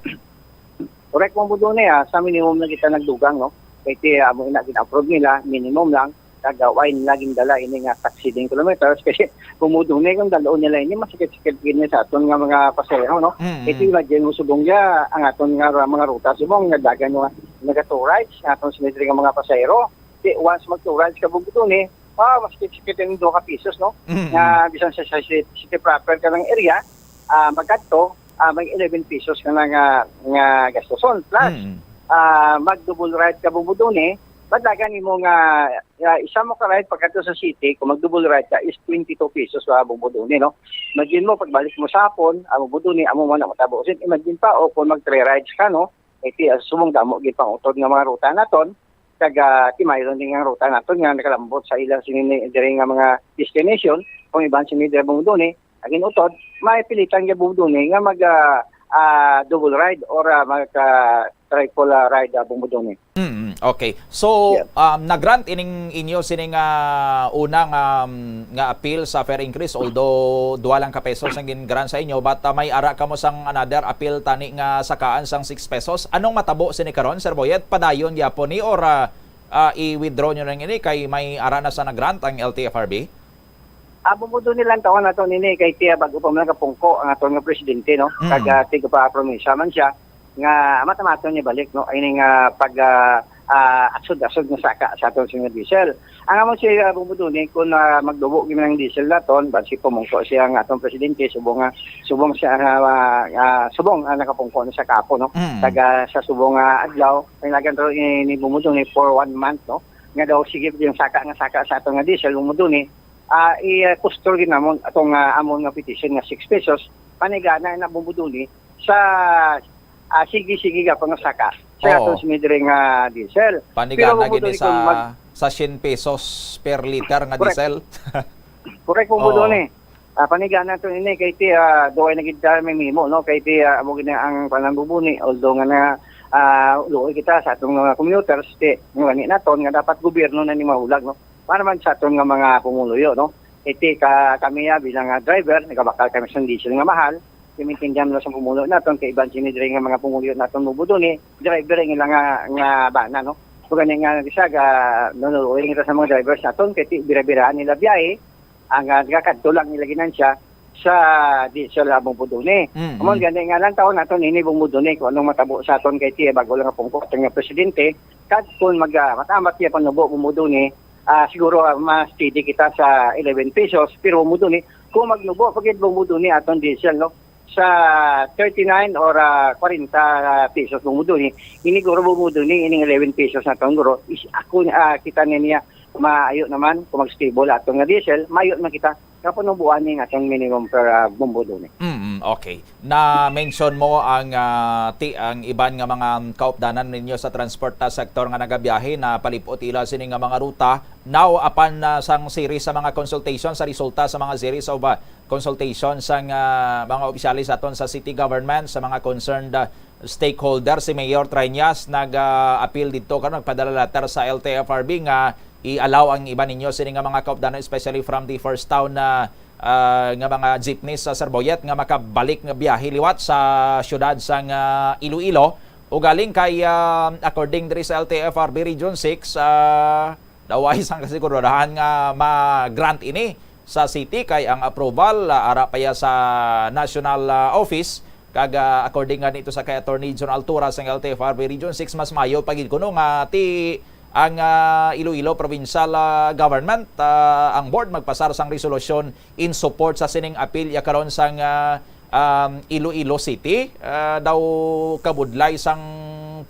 Correct, Bombo Donny, ah, sa minimum na kita nagdugang, no? Kay ti, ah, amo ina gin-approve nila, minimum lang. Kag, ah, why nila gindala ini nga succeeding kilometers? Kasi Bombo Donny, kung daloon nila ini, masikit-sikit gid ni sa aton nga mga pasahero, no? Mm. Ito, imagine mo subong niya, ang aton nga ra-, mga ruta subong, nga dagan nga naga-two rides, ang aton sinidri nga mga pasahero. Di, once mag-two rides ka, Bombo Donny, ah, masikit-sikit yung duha ka pesos, no? Mm. Nga bisan sa, sa city, city proper ka ng area, ah, magkadto, ah, may eleven pesos ka na nga, nga gastuson. Plus, Mm. ah, mag-double ride ka, Bumuduni, madlagan nimo nga, ah, isa mo ka ride pagkadto sa city, kung mag-double ride ka, is twenty-two pesos pa, Bumuduni, no? Imagine mo, pagbalik mo sa hapon, ah, Bumuduni, amo man ang matabo. Sin-, imagine pa, o kung mag-three rides ka, no? Eh, ti, ah, subong damo gid pang utod nga mga ruta naton, kag, ah, timayon din ang ruta naton nga nakalambot sa ilang sini diri nga mga destination, kung iban sini diri, Bumuduni, ang inutod, may pilitan nga, Bumuduni, nga mag, ah, ah, double ride or, ah, mag, ah, triple, ah, ride, ah, Bumuduni. Mm, okay. So, Yeah. um, na-grant ining inyo sining, ah, unang, um, nga appeal sa fare increase, although dua lang ka pesos ang gin-grant sa inyo, but, ah, may ara kamo sang another appeal tani nga sakaan sang six pesos. Anong matabo sini karon, Sir Boyet? Padayon gyapon ni or, ah, ah, i-withdraw nyo lang ini kay may ara na sa nag-grant ang L T F R B? Ah, Bumuduni, lantawon naton ini kay ti, ah, bag-o pa man nakapungko ang aton nga presidente, no? Mm. Kag, ah, tigpapromisa man siya nga amat-amaton niya balik, no? Ini nga pag, ah, ah, asod-asod nga saka sa aton sini nga diesel. Ang amon si, ah, Bumuduni, kung, ah, magdubo gyud ang diesel naton, basi pumungko siya nga aton presidente, subong nga, subong siya, ah, ah, subong, ah, nakapungko na sa kapo, no? Mm. Kag, ah, sa subong nga adlaw, pinagan to ni, ni Bumuduni for one month, no? Nga daw sige yung saka nga saka sa aton nga diesel, Bumuduni, ah, i-posture gyud namon atong, ah, amon nga petition nga six pesos, panigana na, Bumuduni, sa, ah, sige-sige gapon nga saka sa Oh. atong sini diri nga diesel. Panigana Pero, gini Bumuduni, sa, kung mag- sa siyam pesos per liter nga Correct. diesel. Correct, Bumuduni. Oh. Ah, panigana to ini kay ti, ah, duay na gid ta may memo, no? Kay ti, ah, amo gid na ang panambubuni, although nga na, ah, luoy kita sa atong mga commuters, ti, nga gani naton nga dapat gobyerno na ni mahulag, no? Para man sa aton nga mga pumuluyo, no? Iti ka, kami, ah, bilang, ah, driver, nagabakal kami sa diesel nga mahal. Maintindihan mo sa pumulo naton, kay iban sini diri nga mga pumulo naton, Bumuduni, driver ang ila nga, nga bana, no? So, gani nga, isa, ga, nanuloy kita sa mga drivers naton, kay ti, bira-biraan nila biyahe, ang, ah, nagakadto lang nila ginansya sa diesel, ah, Bumuduni. Mm, Amon mm. gani nga lang taon naton ini, Bumuduni, kung anong matabo sa aton kay ti, bago lang ang pungko aton nga presidente, kag kung mag, ah, matamat niya panubo, Bumuduni, ah, siguro, ah, mas steady kita sa eleven pesos, pero Bumuduni, kung magnubo pa gid, Bumuduni, aton diesel, no, sa thirty-nine or, ah, forty pesos, Bumuduni, ini guro, Bumuduni, ining eleven pesos naton guro, is ako, ah, kita niya, maayo naman kung mag-stable aton nga diesel, maayo naman kita kapanubuan ning atong minimum per, ah, Bumuduni. Mm, okay. Na-mention mo ang, ah, ti-, ang iban nga mga kaupdanan ninyo sa transport, ah, sektor nga nagabiyahe, na palipot ila sini nga mga ruta. Now, apan, ah, sang series sa mga consultation, sa resulta sa mga series of, ah, consultation sang, ah, mga opisyales aton sa city government, sa mga concerned, ah, stakeholder, si Mayor Treñas nag, ah, appeal didto karon, nagpadala letter sa L T F R B nga i-allow ang iban ninyo sini nga mga kaupdanan, especially from the first town na, ah, nga mga jeepneys sa Sir Boyet nga makabalik nga biyahe liwat sa siyudad sang, ah, Iloilo. Ugaling kay, ah, according diri sa L T F R B Region six, ah, daw ay sang kasiguraduhan nga ma-grant ini sa city kay ang approval, ah, ara pa ya sa national, ah, office. Kag, ah, according nga nito sa kay Attorney John Altura sang L T F R B Region six, mas mayo pa gid kuno nga ti ang, ah, Iloilo Provincial, ah, Government, ah, ang board magpasar sang resolusyon in support sa sining appeal ya karon sang, ah, um, Iloilo City. Ah, daw kabudlay sang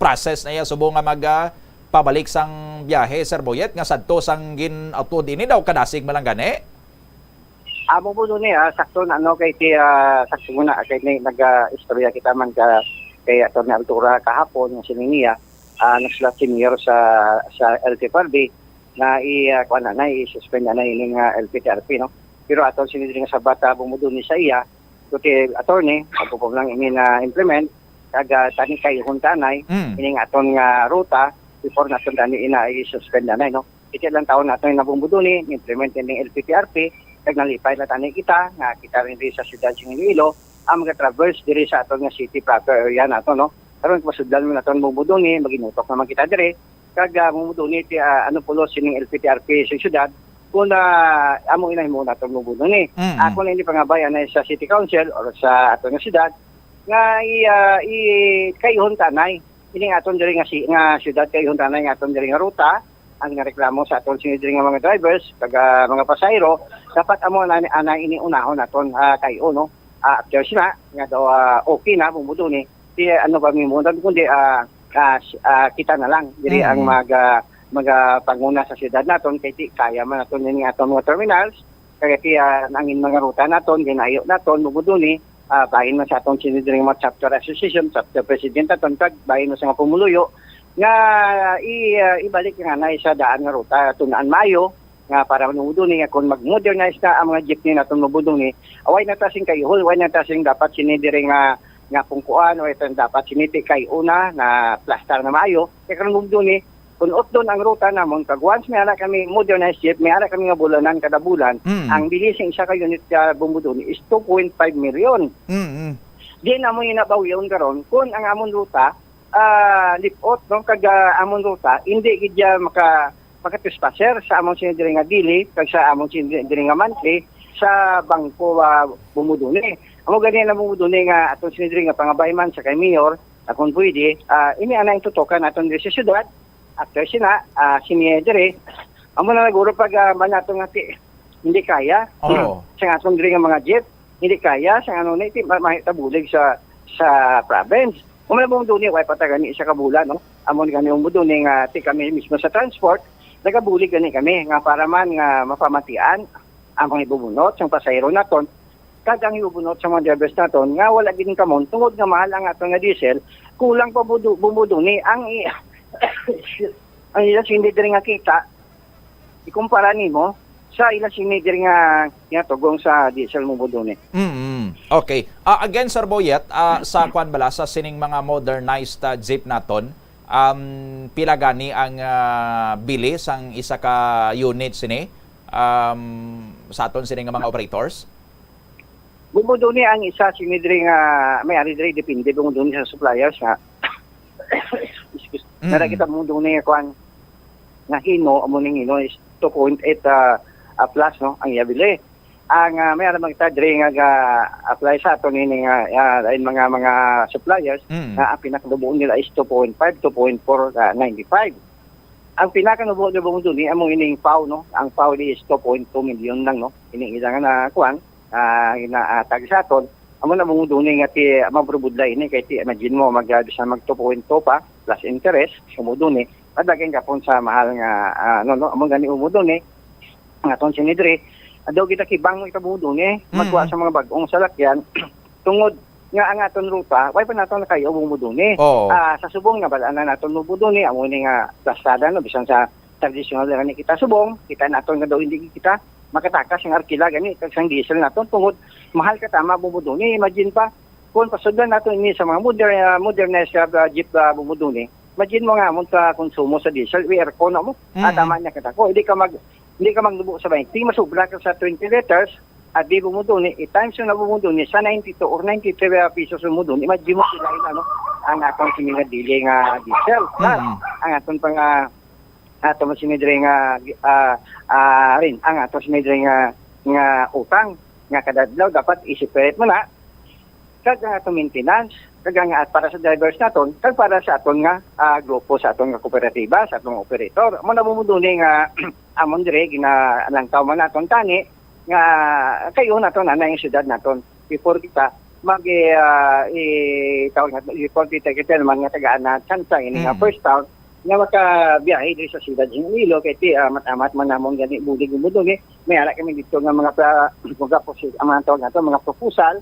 process na iya subong nga mag, ah, pabalik sang biyahe, Sir Boyet, nga sadto sang gin-upload ini daw kadasig man lang gani? Amo po nun eh, ah, sakto na, ano, kay ti, ah, sakto muna, kay may nag, ah, istorya kita man ka, kay Attorney Altura kahapon, nga sini niya, ah, nagsulat si Mayor sa, sa L T F R B, na i, ah, kuwan na, na i-suspend na, na ining, ah, L P T R P, no? Pero aton sini diri nga sa bata, bumuduni sa iya, so ti, attorney, ako po lang ini na implement, kag, ah, tani kay Huntanay, Mm. ining aton nga ruta, before naton tani ina i-suspend na, no? Iti lang taon naton nga bumuduni, implement ining L P T R P, kag nalipay na tani kita, nga kita rin diri sa siyudad sa Iloilo, ang mag-traverse diri sa aton nga city proper area nato, no? Karon, masudlan mo naton bumuduni, maginutok naman kita diri, kag, ah, bumuduni ti, ah, ano pulo sining L P T R P sa siyudad, kung, ah, amo inahimo naton bumuduni. Mm. Ako na ini pangabay, anay sa City Council or sa aton nga siyudad, nga i, ah, i, kayuhon tanay. Ining aton diri nga si, nga siyudad, kayuhon tanay nga aton diri nga ruta, ang nga reklamo sa aton sini diri nga mga drivers, kag, ah, mga pasahero, dapat amo na, ana ini unahon naton, ah, kay-o, no? ah, after sina, nga daw, ah, okay na, Bong Budoni, di ano pa mi mo, kundi, ah, ah, s-, ah, kita na lang, diri ang Mm. mag, ah, magapanguna sa siyudad naton, kay di kaya man naton ini aton mga terminals, kay ti, ah, ang mga ruta naton, ginayo naton, Bong Budoni, ah, bahin man sa aton sini diri nga mga chapter association, chapter president naton, kag bahin man sa mga pumuluyo, nga i-, ah, ibalik nga na sa daan nga ruta, tunaan maayo, nga para Bong Budoni, nga kung mag-modernize na ang mga jeepney naton, Bong Budoni, away na ta sing kayuhol, away na ta sing dapat sini diri nga, nga pungkuan, away ta dapat sini ti kay una na plastar na maayo. Kay karon, Bong Budoni, kung utdon ang ruta namon, kag once may ara kami modernized jeep, may ara kami nga bulanan kada bulan, Mm. ang bili sing isa ka unit ka, Bong Budoni, is two point five million. Mm, mm. Di na mo inabawion karon kung ang amon ruta, ah, lipot, no, kag, ah, amon ruta, hindi gid ya maka-, maka-trespasser sa amon sini diri nga daily kag sa amon sini diri nga monthly sa bangko, ah, Bong Budoni. Amo gani na, Bong Budoni, nga aton sini diri nga pangabay man sa kay mayor, ah, kung pwede, ah, ini ana ang tutokan naton diri sa syudad. After sina, ah, sini diri, amo na naguro pag, ah, man nato nga ti-, hindi kaya. Oo. Sa atong diri nga mga jeep, hindi kaya sa ano na iti ma-, mahita bulig sa, sa province. Kung may Bong Budoni, way pa ta gani isa ka bulan, no? Amo ni kami Bong Budoni nga ti kami mismo sa transport, nagabulig gani kami nga para man nga mapamatian ang mga ibubunot sang pasahero naton, kag ang ibubunot sa mga drivers naton nga wala gid kamon tungod nga mahal ang aton nga diesel, kulang pa Budu-, Bong Budoni ang i-, ang ila sini diri nga kita, ikumpara nimo sa ila sini diri nga ginatugong sa diesel, Bong Budoni. Mm. Okay. Ah, again, Sir Boyet, ah, sa kwan bala, sa sining mga modernized, ah, jeep naton, um, pila gani ang, ah, bili sang isa ka unit sini, um, sa aton sini nga mga operators? Bong Budoni, ang isa sini diri nga may ari diri, depende, Bong Budoni, sa suppliers, ha. Excuse. Mm. Nara kita, Bong Budoni, nga kwan, nga hino, amo ning hino is two point eight, ah, ah, plus, no, ang iya bili. Ang, ah, may alam kita diri nga ga-apply sa aton ini nga, ah, lain mga, mga suppliers Mm. nga ang pinakanubo nila is two point five, two point four, ah, ninety-five. Ang pinakanubo ni Bong Budoni, amo ining paw, no? Ang paw di is two point two million lang, no? Ining ila nga na, kuwan, ah, ginaatag sa aton. Amo na, Bong Budoni, nga ti, mabrubudlay ini, kay ti, imagine mo, mag, ah, bisan mag two point two pa, plus interest, sa Bong Budoni, madagay gapon sa mahal nga, ah, ano, no? Amo gani, Bong Budoni, ang aton sini diri, daw kita kibang mo ita, Bong Budoni, Mm. magkuha sa mga bag-ong salakyan, tungod nga ang aton ruta, way pa naton nakayo, Bong Budoni. Oo. Ah, sa subong nga, bal-an na naton, Bong Budoni, amo ni nga plastada, no? Bisan sa tradisyonal na ni kita subong, kita naton nga daw hindi kita makatakas ang arkila gani, kag sang diesel naton, tungod mahal ka tama, Bong Budoni. Imagine pa, kung pasudlan naton ini sa mga moder-, ah, modernized, ah, jeep, ah, Bong Budoni, imagine mo nga, amon sa konsumo sa diesel, may aircon na mo. Mm. Ah, tama niya kita ko. Hindi ka mag-, hindi ka magnubo sa twenty, masubra ka sa twenty liters, at di, Bong Budoni, i-times yun na, Bong Budoni, sa ninety-two or ninety-three pesos, Bong Budoni, imagine mo sila yun, ano, ang atong sini nga daily nga diesel. Ha? Mm. Ang atong pang, ah, ato mo sini diri nga, ah, ah, rin, ang ato sini diri nga, nga utang, nga kada adlaw dapat i-separate mo na. Kag ang atong maintenance, kag ang, ah, para sa drivers naton, kag para sa aton nga, ah, grupo, sa aton nga kooperatiba, sa atong operator. Amo na, Bong Budoni, nga amon diri, gina-, langkaw man naton tani, nga kayo naton, ana, ang siyudad naton. Before kita, mag, eh, ah, i-, tawag naton, before kita, kita naman nga tagaan na chance, ini nga Mm. first town, nga makabiyahe diri sa siyudad sa Iloilo, kay ti, ah, matamat man namon gani bulig mo dun, eh. May ara kami dito nga mga pra-, mga prosi-, ang mga tawag nato, mga proposal,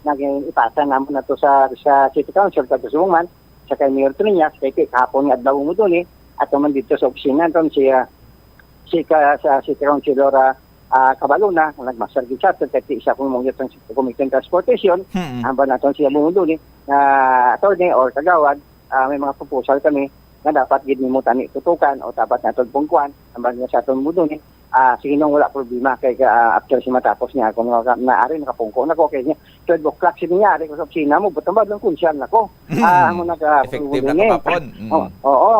nga gin-, ipasa namon nato sa, sa City Council, kag sa Subong man, sa kay Mayor Triñas, kay ti, kahapon nga adlaw mo dun, eh. Ato man dito sa opisina, naton si, ah, si ka-, sa City Councilor, ah, ah, Cabaluna, nga nagmasar gid sa aton, kay ti, isa kong mungyo sa Committee on Transportation, Mm. hambal naton siya mo dun, eh, nga attorney or kagawad, ah, may mga proposal kami nga dapat gid nimo tani tutukan o dapat naton pungkuan, ambag niya sa aton mundo ni, ah, sige nung wala problema kay, ah, after si matapos niya ako nga na ari nakapungko na ko kay niya twelve o'clock si niya ari ko sa opisina mo, but ang badlong kunsyal na ko. Ah, amo nag, ah, Effective na mundo ni. Kahapon. Mm. Oh, oo.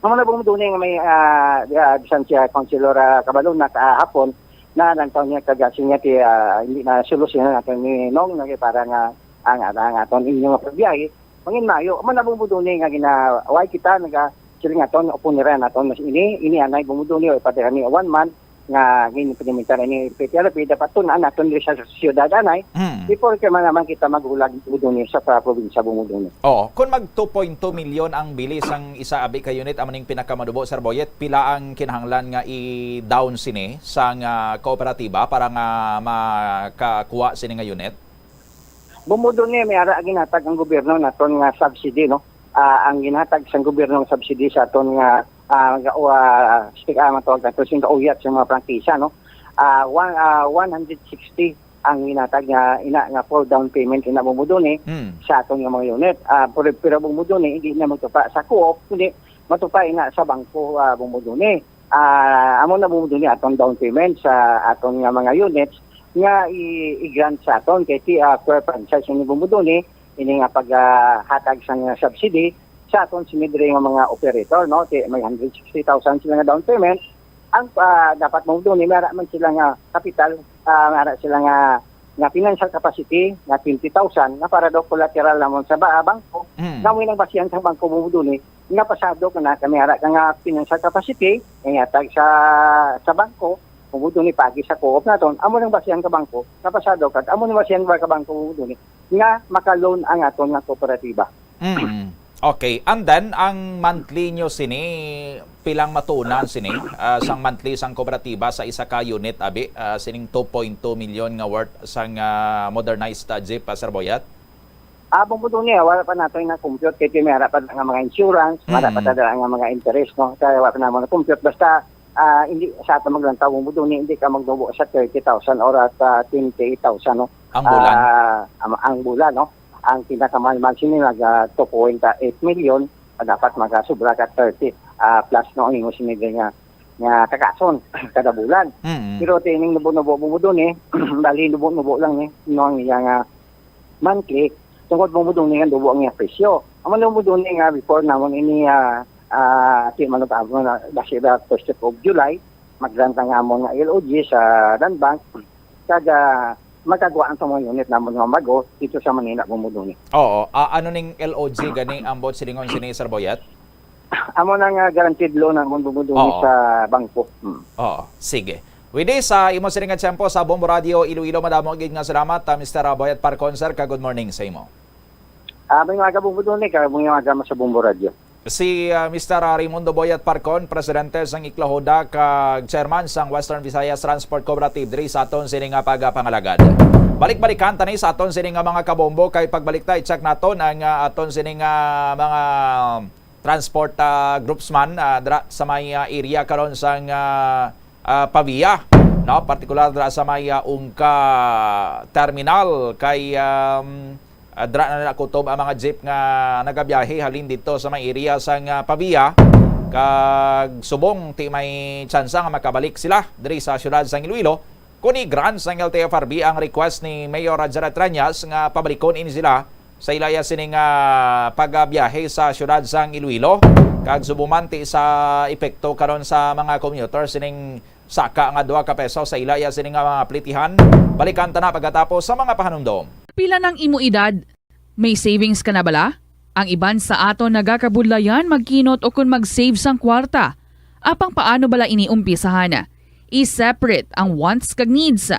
Amo na bang mundo ni nga may, ah, ah, bisan siya Councilor, ah, Cabalon na kahapon na lang taon niya kagasi niya ti, ah, hindi na solusyon natin ni Nong na kay para nga ang, ang, ang aton inyo nga pagbiyahe. Mangin mayo, man abong buduni nga ginaway kita, naga, sila nga ton, upo nira naton, mas ini, ini anay bumuduni, o pati kami, one month, nga ginimplementar ni P T R P, dapat tun-an naton diri sa siyudad, anay, Hmm. before kay man naman kita maghulag, Bumuduni, sa, sa probinsya, Bumuduni. Oo, kung mag two point two milyon ang bili sang isa abi ka unit, amo ning pinakamanubo, Sir Boyet, pila ang kinahanglan nga i-down sini sang, ah, kooperatiba para nga makakuha sini nga unit? Bumuduni, may ara ginhatag ang gobyerno naton nga subsidy, no? Ah, ang ginhatag sang gobyerno nga subsidy sa aton nga, ah, ga-, ah, stig-, ah, matawag nato, sing gauyat sa mga prangkisa, no? Ah, one, ah, one hundred sixty ang ginhatag nga ina nga for down payment ina, Bumuduni, Hmm. sa aton nga mga unit. Ah, pero, pero, Bumuduni, hindi na matupa sa co-op, kundi matupa ina sa bangko, ah, Bumuduni. Ah, amo na, Bumuduni, atong down payment sa aton nga mga units nga i-, i-grant sa aton kay ti, ah, per franchise ni, Bumuduni, ini nga paghatag sang subsidy sa aton sini diri nga mga operator, no? Ti, may hundred sixty thousand sila nga down payment. Ang, ah, dapat, Bumuduni, may ara man sila nga kapital, ah, may ara sila nga, nga financial capacity nga twenty thousand nga para daw collateral namon sa ba-, bangko. Mm. Nga amo nang basihan sang bangko, Bumuduni, nga pasado ka na kami ara ka nga financial capacity nga ihatag sa, sa bangko, Bumuduni, paagi sa co-op naton, amo nang basihan ka bangko nga pasado ka, amo nang basihan ba ka bangko, Bumuduni, nga maka-loan ang aton nga kooperatiba. Mm. Okay. And then, ang monthly nyo sini, pilang matunan sini, ah, sang monthly sang kooperatiba sa isa ka unit, abi, ah, sining two point two million nga worth sang, ah, modernized, ah, jeep, ah, Sir Boyet? Ah, Bumuduni, ah, wala pa nato na-compute kay may ara pa nga mga insurance, may ara pa Mm. ta nga mga interest, no? Kaya wala pa naman na-compute. Basta, ah, hindi sa ato maglantaw, Bumuduni, hindi ka magnubo sa thirty thousand or at, ah, twenty-eight thousand, no? Ang bulan? Ah, ang, ang bulan, no? Ang pinakamahal man sini nag, ah, two point eight million, ah, dapat magasubra ka thirty, ah, plus, no, ang imo sini nga, nga kakason kada bulan. Mm. Pero tining nubo-nubo, Bumuduni, bali nubo-nubo lang ni, no, ang iya nga monthly, tungod, Bumuduni, nga nubo ang iya presyo. Ang nubo-nubo ni nga before namon ini, ah, ah, ti manutabo na, basi ba first week of July, mag-grant ang amon nga L O G sa Land Bank, kag, ah, magkagwaan sa mga unit namon nga bago dito sa Manila, Bumuduni. Oo. Ah, ano ning L O G gani ang buot silingon sini, Sir Boyet? Amo na nga guaranteed loan namon, Bumuduni, Oo. sa bangko. Hmm. Oo, sige. With this, sa imo sini nga tiyempo sa Bombo Radio Iloilo, madamo gid nga salamat, ah, Mister Boyet Parcon, sir, ka good morning sa imo. Ah, may mga kabungbo doon eh, kaya may mga gama sa Bombo Radio. Si, ah, Mister Raimundo Boyet Parcon, presidente sang Iklahoda kag chairman sang Western Visayas Transport Cooperative, diri sa aton sini nga pagapangalagad. Balik-balikan tani sa aton sini nga mga kabombo, kay pagbalik ta, i-check naton ang, ah, aton sini nga mga transport, ah, groups man, ah, dra sa may, ah, area karon sang, ah, ah, Pavia, no? Partikular dra sa may, ah, Ungka Terminal kay, um, ah, dra na nakutob ang mga jeep nga nagabiyahe halin dito sa may area sang, ah, Pavia, kag subong ti may tsansa nga makabalik sila diri sa siyudad sang Iloilo. Kuni grant sang L T F R B ang request ni Mayor Jared Treñas nga pabalikon ini sila sa ilaya sining, ah, pagbiyahe sa siyudad sang Iloilo, kag subong man ti sa epekto karon sa mga commuter sining saka nga duha ka peso sa ilaya sining, ah, mga plitihan. Balikan ta na pagkatapos sa mga pahanumdom. Pila nang imo edad? May savings ka na bala? Ang iban sa aton nagakabudlayan magkinot o kon mag-save sang kwarta. Apang paano bala ini umpisahan? I-separate ang wants kag needs.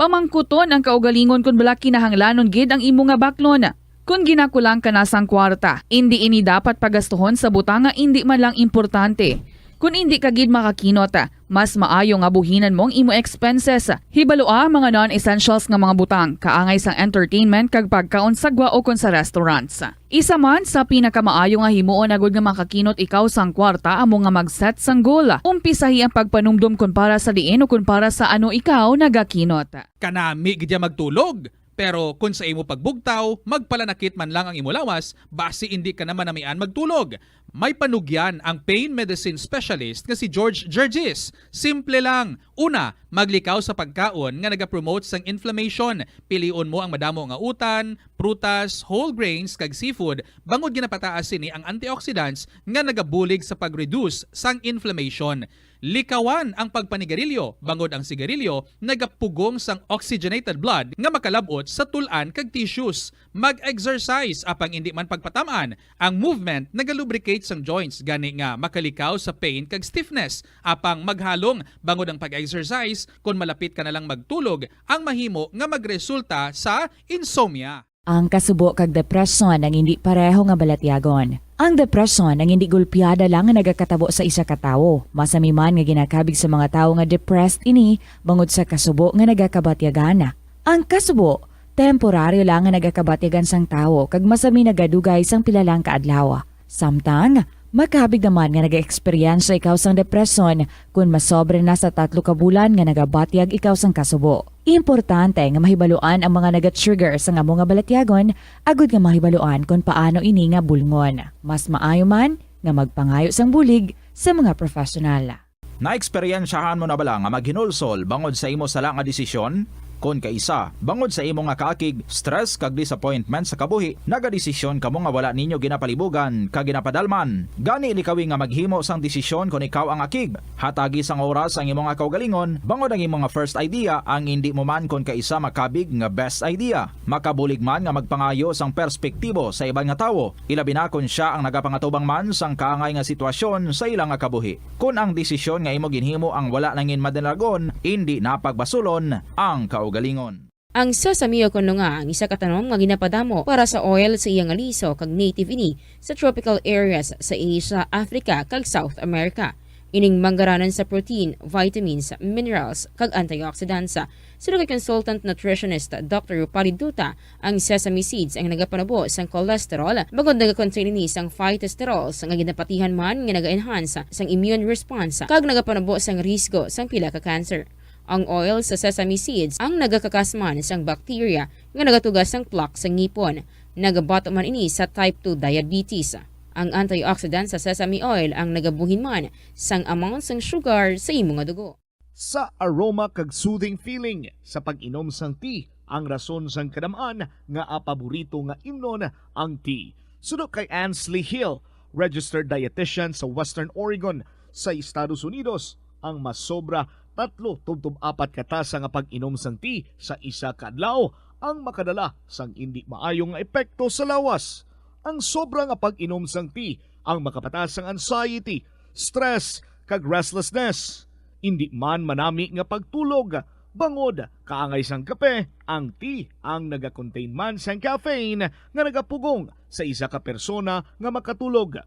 Pamangkuton ang kaugalingon kon bala kinahanglanon gid ang imo nga baklon. Kon ginakulang ka na sang kwarta, indi ini dapat pagastuhon sa butang nga indi man lang importante. Kon indi ka gid makakinot, mas maayo nga buhinan mo ang imo expenses. Hibalua ang mga non-essentials nga mga butang, kaangay sang entertainment kag pagkaon sa gwa o kon sa restaurants. Isa man sa pinakamaayo nga himuon agud nga makakinot ikaw sang kwarta amo nga mag-set sang goal. Umpisahi ang pagpanumdom kon para sa diin o kon para sa ano ikaw nagakinot. Kanami gid ya magtulog. Pero kon sa imo pagbugtaw, magpalanakit man lang ang imo lawas, basi indi ka na manamian magtulog. May panugyan ang pain medicine specialist nga si George Gergis. Simple lang. Una, maglikaw sa pagkaon nga nagapromote sang inflammation. Pilion mo ang madamo nga utan, prutas, whole grains, kag seafood, bangod ginapataas sini ang antioxidants nga nagabulig sa pag-reduce sang inflammation. Likawan ang pagpanigarilyo, bangod ang sigarilyo nagapugong sang oxygenated blood nga makalab-ot sa tul-an kag tissues. Mag-exercise, apang indi man pagpatam-an. Ang movement nagalubricate sang joints, gani nga makalikaw sa pain kag stiffness. Apang maghalong, bangod ang pag-exercise, kon malapit ka na lang magtulog, ang mahimo nga magresulta sa insomnia. Ang kasubo kag depresyon ang indi pareho nga balatyagon. Ang depresyon ang indi gulpiada lang nga nagakatabo sa isa ka tawo. Masami man nga ginakabig sa mga tawo nga depressed ini bangod sa kasubo nga nagakabatyagan. Ang kasubo, temporaryo lang nga nagakabatyagan sang tawo kag masami nagadugay sang pila lang ka adlaw. Samtang, makabig naman nga nag-eksperyensya ikaw sang depresyon kon masobra na sa tatlo ka bulan nga nagabatyag ikaw sang kasubo. Importante nga mahibaluan ang mga naga-trigger sang amo nga balatyagon agud nga mahibaluan kon paano ini nga bulngon. Mas maayo man nga magpangayo sang bulig sa mga professional. Naeksperyensyahan mo na bala nga maghinulsol bangod sa imo sala nga desisyon? Kon kaisa, bangod sa imo nga kaakig, stress kag disappointment sa kabuhi, nagadesisyon kamo nga wala ninyo ginapalibugan kag ginapadalman. Gani, likawi nga maghimo sang desisyon kon ikaw ang akig. Hatagi sang oras ang imo nga kaugalingon, bangod ang imo nga first idea ang indi mo man kon kaisa makabig nga best idea. Makabulig man nga magpangayo sang perspektibo sa iban nga tawo, ilabi na kon sia ang nagapangatubang man sang kaangay nga sitwasyon sa ila nga kabuhi. Kon ang desisyon nga imo ginhimo ang wala nangin madalagon, indi na pagbasulon ang kaugalingon. Ang sesame o kon nga ang isa ka tanom nga ginapadamo para sa oil sa iya nga liso kag native ini sa tropical areas sa Asia, Africa, kag South America. Ining manggaranan sa protein, vitamins, minerals, kag antioxidants. Suno kay consultant nutritionist Doctor Rupali Duta, ang sesame seeds ang nagapanubo sang cholesterol, bangod nagakontain ini sang phytosterols nga ginapatihan man nga naga-enhance sang immune response kag nagapanubo sang risgo sang pila ka cancer. Ang oil sa sesame seeds ang nagakakas man sang bacteria nga nagatuga sang plaque sa ngipon. Nagabato man ini sa type two diabetes. Ang antioxidant sa sesame oil ang nagabuhin man sang amount sang sugar sa imo nga dugo. Sa aroma kag soothing feeling sa pag-inom sang tea, ang rason sang kadam-an nga paborito nga imnon ang tea. Suno kay Ansley Hill, registered dietitian sa Western Oregon sa Estados Unidos, ang masobra tatlo tubtob apat ka tasa nga pag-inom sang tea sa isa ka adlaw ang makadala sang indi maayo nga epekto sa lawas. Ang sobra nga pag-inom sang tea ang makapataas sang anxiety, stress, kag restlessness. Indi man manami nga pagtulog, bangod kaangay sang kape, ang tea ang nagakontain man sang caffeine nga nagapugong sa isa ka persona nga makatulog.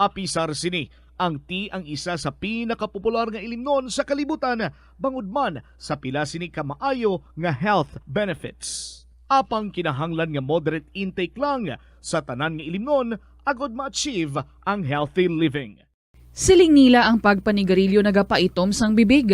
Apisar sini, ang tea ang isa sa pinakapopular nga ilimnon sa kalibutan, bangod man sa pila sini ka maayo nga health benefits. Apang kinahanglan nga moderate intake lang sa tanan nga ilimnon agud ma-achieve ang healthy living. Siling nila ang pagpanigarilyo nagapaitom sang bibig.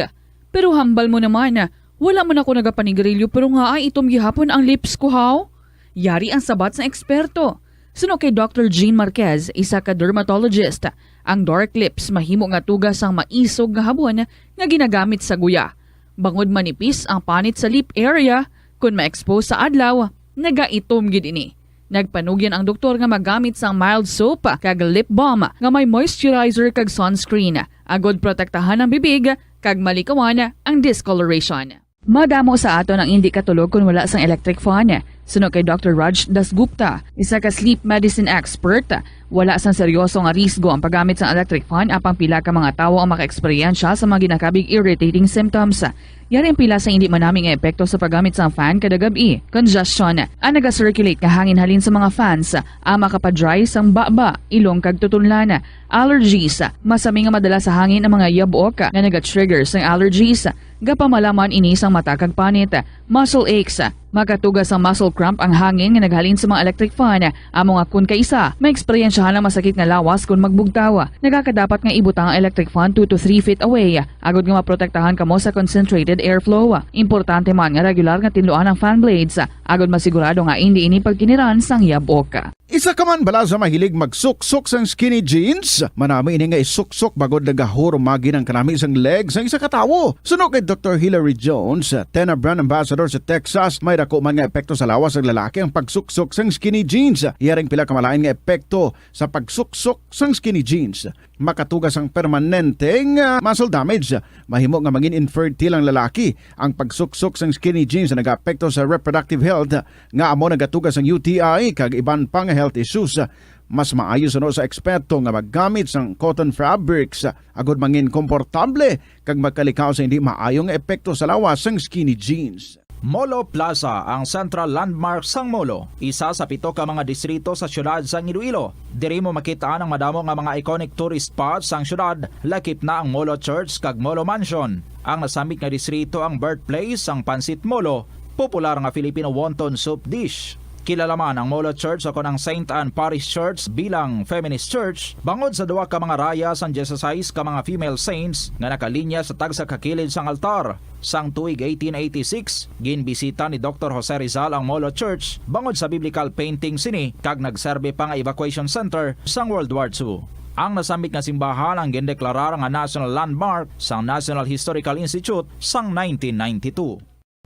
Pero hambal mo naman, wala man ako nagapanigarilyo pero nga ay itom gihapon ang lips ko, haw? Yari ang sabat sang eksperto. Suno kay Doctor Jean Marquez, isa ka dermatologist, ang dark lips mahimo nga tuga sang maisog nga habon nga ginagamit sa guya. Bangod manipis ang panit sa lip area, kon ma-expose sa adlaw, nagaitom gid ini. Nagpanugyan ang doktor nga magamit sang mild soap kag lip balm nga may moisturizer kag sunscreen, agud protektahan ang bibig kag malikawan ang discoloration. Madamo sa aton ang indi katulog kon wala sang electric fan. Suno kay Doctor Raj Dasgupta, isa ka sleep medicine expert, wala sang seryoso nga risgo ang paggamit sang electric fan, apang pila ka mga tawo ang makaeksperyensya sa mga ginakabig irritating symptoms. Yari ang pila sa indi manami nga epekto sa paggamit sang fan kada gab-i. Congestion, ang naga-circulate nga hangin halin sa mga fans, ang makapa-dry sang baba, ilong kag tutunlan. Allergies, masami nga madala sa hangin ang mga yabok nga naga-trigger sang allergies. Gapamalaman ini sang mata kag panit. Muscle aches, makatuga sang muscle cramp ang hangin nga naghalin sa mga electric fan. Amo nga kun kaisa, maeksperiensyahan ang masakit nga lawas kun magbugtaw. Nagakadapat nga ibutang ang electric fan two to three feet away, agud nga maprotektahan kamo sa concentrated airflow. Importante man nga regular nga tinluan ang fan blades, agud masigurado nga indi ini pagkiniran sang yabok. Isa ka man bala sa mahilig magsuksok sang skinny jeans? Manami ini nga isuksok bangod nagahurumagi ang kanami sang leg sang isa ka tawo. Suno kay Doktor Hilary Jones, Tena brand ambassador sa Texas, may Ako man nga epekto sa lawas sang lalaki ang pagsuksok sang skinny jeans. Iya ring pila ka malain nga epekto sa pagsuksok sang skinny jeans. Makatuga sang permanenteng, ah, muscle damage. Mahimo nga mangin infertile ang lalaki. Ang pagsuksok sang skinny jeans nagaapekto sa reproductive health, nga amo nagatuga sang U T I kag iban pa nga health issues. Mas maayo suno sa eksperto nga maggamit sang cotton fabrics agud mangin komportable kag magkalikaw sa hindi maayo nga epekto sa lawas sang skinny jeans. Molo Plaza, ang central landmark sang Molo, isa sa pito ka mga distrito sa siyudad sang Iloilo. Diri mo makit-an ang madamo nga mga iconic tourist spots sang siyudad, lakip na ang Molo Church kag Molo Mansion. Ang nasambit nga distrito ang birthplace sang Pancit Molo, popular nga Filipino wonton soup dish. Kilala man ang Molo Church o kon ang Saint Anne Parish Church bilang feminist church bangod sa duha ka mga raya sang dieciséis ka mga female saints nga nakalinya sa tagsa ka kilid sang altar. Sang tuig eighteen eighty-six, ginbisita ni Doktor Jose Rizal ang Molo Church bangod sa biblical painting sini kag nagserbi pa nga evacuation center sang World War Two. Ang nasambit nga simbahan ang gindeklarar nga national landmark sang National Historical Institute sang nineteen ninety-two.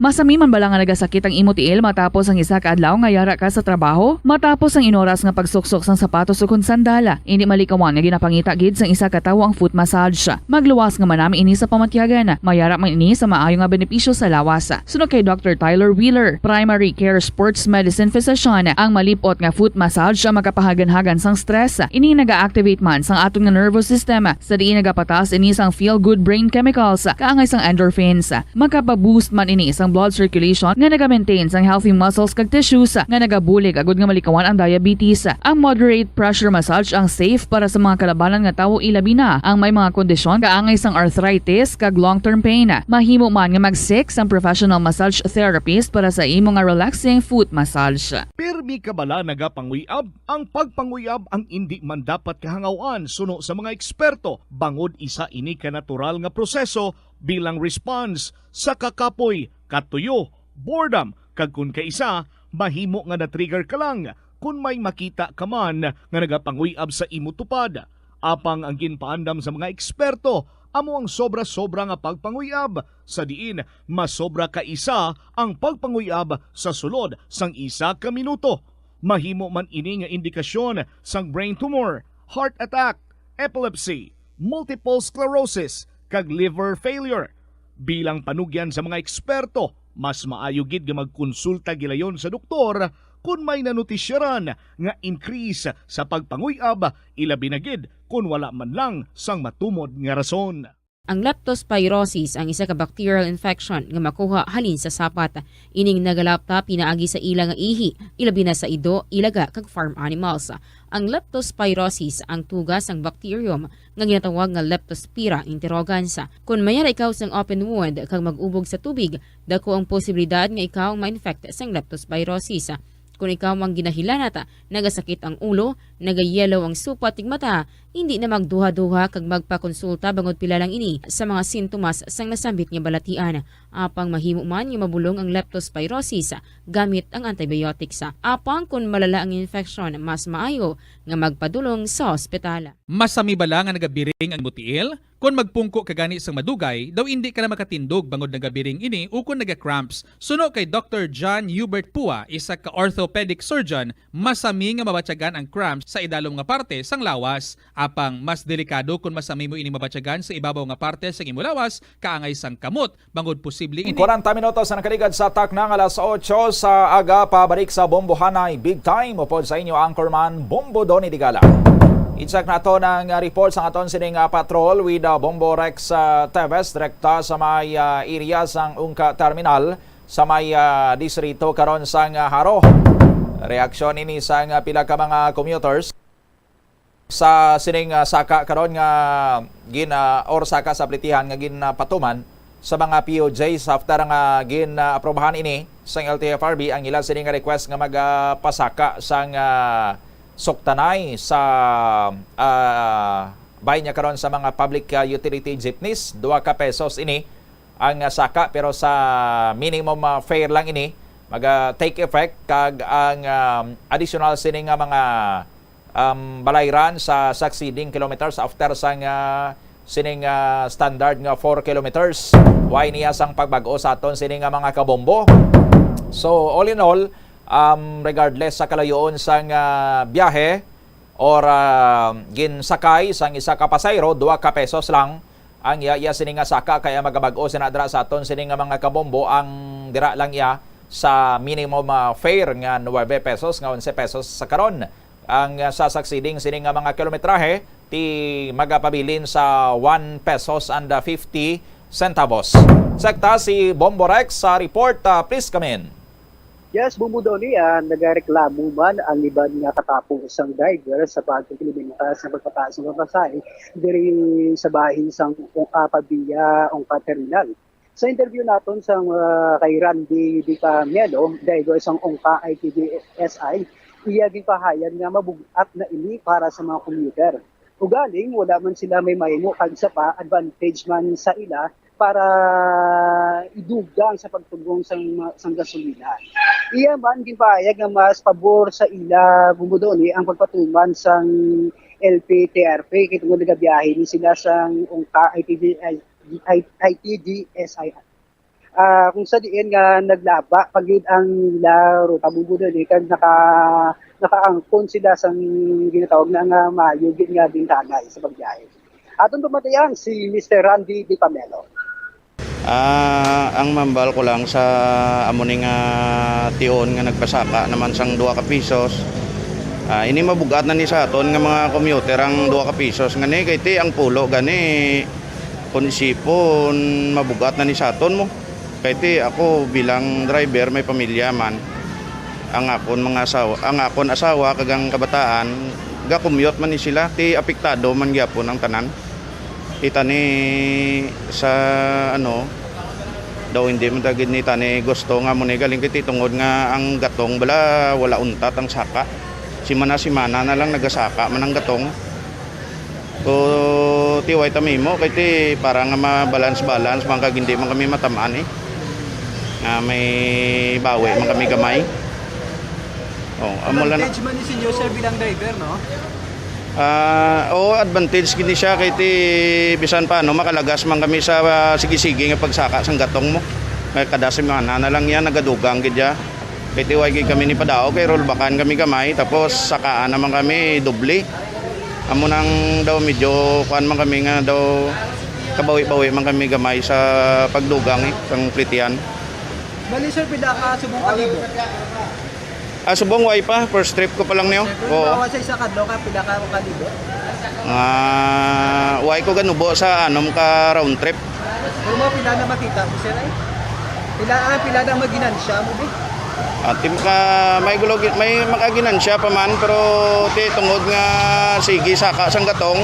Masami man bala nga nagasakit ang imo tiil matapos ang isa ka adlaw nga yara ka sa trabaho? Matapos ang inoras nga pagsuksok sang sapatos ukon sandal, indi malikawan nga ginapangita gid sang isa ka tawo ang foot massage. Magluwas nga manami ini sa pamatyagan. Mayara man ini sa maayo nga benepisyo sa lawas. Suno kay Doktor Tyler Wheeler, primary care sports medicine physician, ang malip-ot nga foot massage ang makapahaganhagan sang stress. Ini naga-activate man sang aton nga nervous system, sa diin nagapataas ini sang feel-good brain chemicals, kaangay sang endorphins. Makapa-boost man ini sang blood circulation nga naga-maintain sang healthy muscles kag tissues nga nagabulig agud nga malikawan ang diabetes. Ang moderate pressure massage ang safe para sa mga kalabanan nga tawo, ilabi na ang may mga kondisyon kaangay sang arthritis kag long-term pain. Mahimo man nga mag-seek sang professional massage therapist para sa imo nga relaxing foot massage. Pirmi ka bala nagapanguyab? Ang pagpanguyab ang indi man dapat kahangaw-an suno sa mga eksperto, bangod isa ini ka natural nga proseso bilang response sa kakapoy, katuyo, boredom, kag kon kaisa, mahimo nga na-trigger ka lang kon may makita ka man nga nagapanguyab sa imo tupad. Apang ang ginpaandam sa mga eksperto amo ang sobra-sobra nga pagpanguyab, sa diin masobra ka isa ang pagpanguyab sa sulod sang isa ka minuto. Mahimo man ini nga indikasyon sang brain tumor, heart attack, epilepsy, multiple sclerosis, kag liver failure. Bilang panugyan sa mga eksperto, mas maayo gid nga magkonsulta gilayon sa doktor kon may nanotisyaran nga increase sa pagpanguyab, ilabi na gid kon wala man lang sang matumod nga rason. Ang leptospirosis ang isa ka bacterial infection nga makuha halin sa sapat. Ining nagalapta pinaagi sa ila nga ihi, ilabi na sa ido, ilaga, kag farm animals. Ang leptospirosis ang tuga sang bacterium nga ginatawag nga Leptospira interrogans. Kon mayara ikaw sang open wound kag mag-ubog sa tubig, dako ang posibilidad nga ikaw ma-infect sang leptospirosis. Kon ikaw ang ginahilanat, nagasakit ang ulo, nagayellow ang supat ning mata, hindi na magduha-duha kag magpakonsulta bangod pila lang ini sa mga sintomas sang nasambit nga balatian. Apang mahimo man nga mabulong ang leptospirosis gamit ang antibiotics. Apang kon malala ang infeksyon, mas maayo nga magpadulong sa ospital. Masami bala nga nagabiring ang imo tiil? Kon magpungko ka gani sang madugay, daw indi ka na makatindog bangod nagabiring ini ukon naga-cramps. Suno kay Doktor John Hubert Pua, isa ka orthopedic surgeon, masami nga mabatyagan ang cramps sa idalom nga parte sang lawas. Apang mas delikado kon masami mo ini mabatyagan sa ibabaw nga parte sang imo lawas, kaangay sang kamot, bangod posible ini. Kwarenta minutos ang nakaligad sa takna nga alas otso sa aga. Pabalik sa Bombohanay Big Time, upod sa inyo anchorman, Bombo Donny Digala. I-check naton ang, ah, report sang aton sining, ah, patrol with, ah, Bombo Rex, ah, Teves, direkta sa may, ah, area sang Ungka Terminal sa may, ah, distrito karon sang, ah, Jaro. Reaksyon ini sang, ah, pila ka mga commuters sa sining, ah, saka karon nga gin, ah, or saka sa plitihan nga ginapatuman sa mga P O Js after nga gin, ah, aprobahan ini sang L T F R B ang ila sining request nga mag, ah, pasaka sang, ah, suktanay sa, ah, bay niya karon sa mga public, ah, utility jeepneys. Duha ka pesos ini ang, ah, saka, pero sa minimum, ah, fare lang ini mag, ah, take effect, kag ang, ah, additional sini nga mga, um, balayran sa succeeding kilometers after sang, ah, sining, ah, standard nga four kilometers. Way niya sang pagbag-o sa aton sini nga mga kabombo. So, all in all, um, regardless sa kalayoon sang, ah, biyahe or, ah, ginsakay sang isa ka pasahero, dua ka pesos lang ang iya, iya sini nga saka, kaya magabag-o sina dira sa aton sini nga mga kabombo ang dira lang iya sa minimum, ah, fare nga nuebe pesos nga onse pesos sa karon. Ang, ah, sa succeeding sini nga mga kilometrahe, ti magapabilin sa one pesos and, ah, fifty centavos. Sekta si Bombo Rex sa report, ah, please come in. Yes, Bumudoni, ah, nagareklamo man ang iban nga katapo sang driver sa pagkumplimenta sa pagpataas ng pamasahe diri sa bahin sang, ah, Pavia Ongka Terminal. Sa interview naton sa, ah, kay Randy Di Camelo, driver sang Ongka I T D S I, iya ginpahayag nga mabug-at na ini para sa mga commuter. Ugaling wala man sila may mahimo kag sa pa advantage man sa ila para idugang sa pagtugong sang, sang gasolina. Iya man ginpahayag nga mas pabor sa ila, Bumudoni, ang pagpatuman sang L P T R P kay tungod nagabiyahe ni sila sang Ongka I T D I, I T D S I. Ah, kung sa diin nga naglaba pa gid ang ila ruta, Bumudoni, kag naka-, nakaangkon sila sang ginatawag na nga maayo gid nga bintanay sa pagbiyahe. Aton pamatian si Mister Randy Di Pamelo. Ah, ang mambal ko lang sa amo ni nga tion nga nagpasaka naman sang dua ka pisos. Ah, ini mabugat na ni sa aton nga mga commuter ang dua ka pisos nga ni kay ti ang pulo gani kung isipon mabugat na ni sa aton mo. Kay ti ako bilang driver may pamilya man. Ang akon mga asawa, ang akon asawa kag ang kabataan ga-commute man ni sila, ti apektado man gyapon ang tanan. Itani sa, ano, daw hindi man ta gid ni tani gusto nga mo ni galing kay ti tungod nga ang gatong bala wala untat ang saka. Simana-simana na lang nagasaka man ang gatong. Ko ti way ta mahimo kay ti para nga ma-balance-balance man kag hindi man kami matamaan eh. Nga may bawi man kami gamay. Oh, amo lang. Advantage man ni sinyo, sir, bilang driver, no? Ah, oo, advantage gid ni siya kay ti bisan pa ano makalagas man kami sa, ah, sige-sige nga pagsaka sang gatong mo. Kay kada semana na lang yan nagadugang gid ya. Kay ti way gid kami ni padaog kay rollbackan kami gamay tapos sakaan naman kami doble. Amo nang daw medyo kuan man kami nga daw kabawi-bawi man kami gamay sa pagdugang eh, sang plitian. Bali, sir, pila ka subong ka libo? Ah, subong way pa, first trip ko pa lang niyo. Pero Oo. Bawa sa isa ka adlaw ka, pila ka, ka libo? Ah, way ko ganubo sa anom ka round trip. Pero mga pila na makita mo, sir, ay? Pila, ah, pila na ang maginansya mo, di? Ah, tim ka, may gulo, may makaginansya pa man, pero ti tungod nga sige saka sang gatong,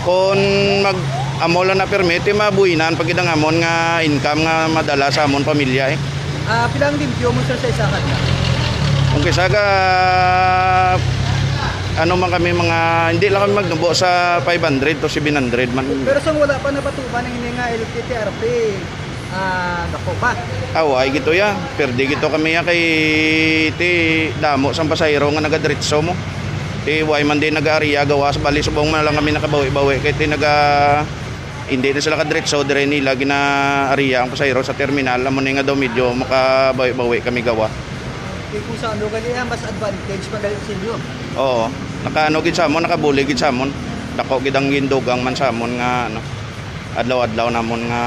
kung mag amo lang na permit, ti mabuhinan pa gid ang amon nga income nga madala sa amon pamilya, eh. Ah, pila ang limpyo mo, sir, sa isa ka adlaw? Kung kisa ka, ano man kami, mga, hindi lang kami magnubo sa five hundred to seven hundred man. Pero sang wala pa napatuman ang ini nga L T T R P, ah, dako pa? Ah, way gito ya. Perdi gito kami ya kay ti damo sang pasahero nga nagadiretso mo. Ti way man din nag-aariya gawas, bali subong man lang kami nakabawi-bawi kay ti naga Hindi na sila kadretso, dire nila ginaariya ang pasahero sa terminal. Amo ni nga daw medyo makabawi-bawi kami gawa. Kay kung sa ano gali, ah, mas advantage pa gali sa inyo. Oo. Nakaano gid sa amon, nakabuli gid sa amon. Dako gid ang gindugang man sa amon nga, ano, adlaw-adlaw namon nga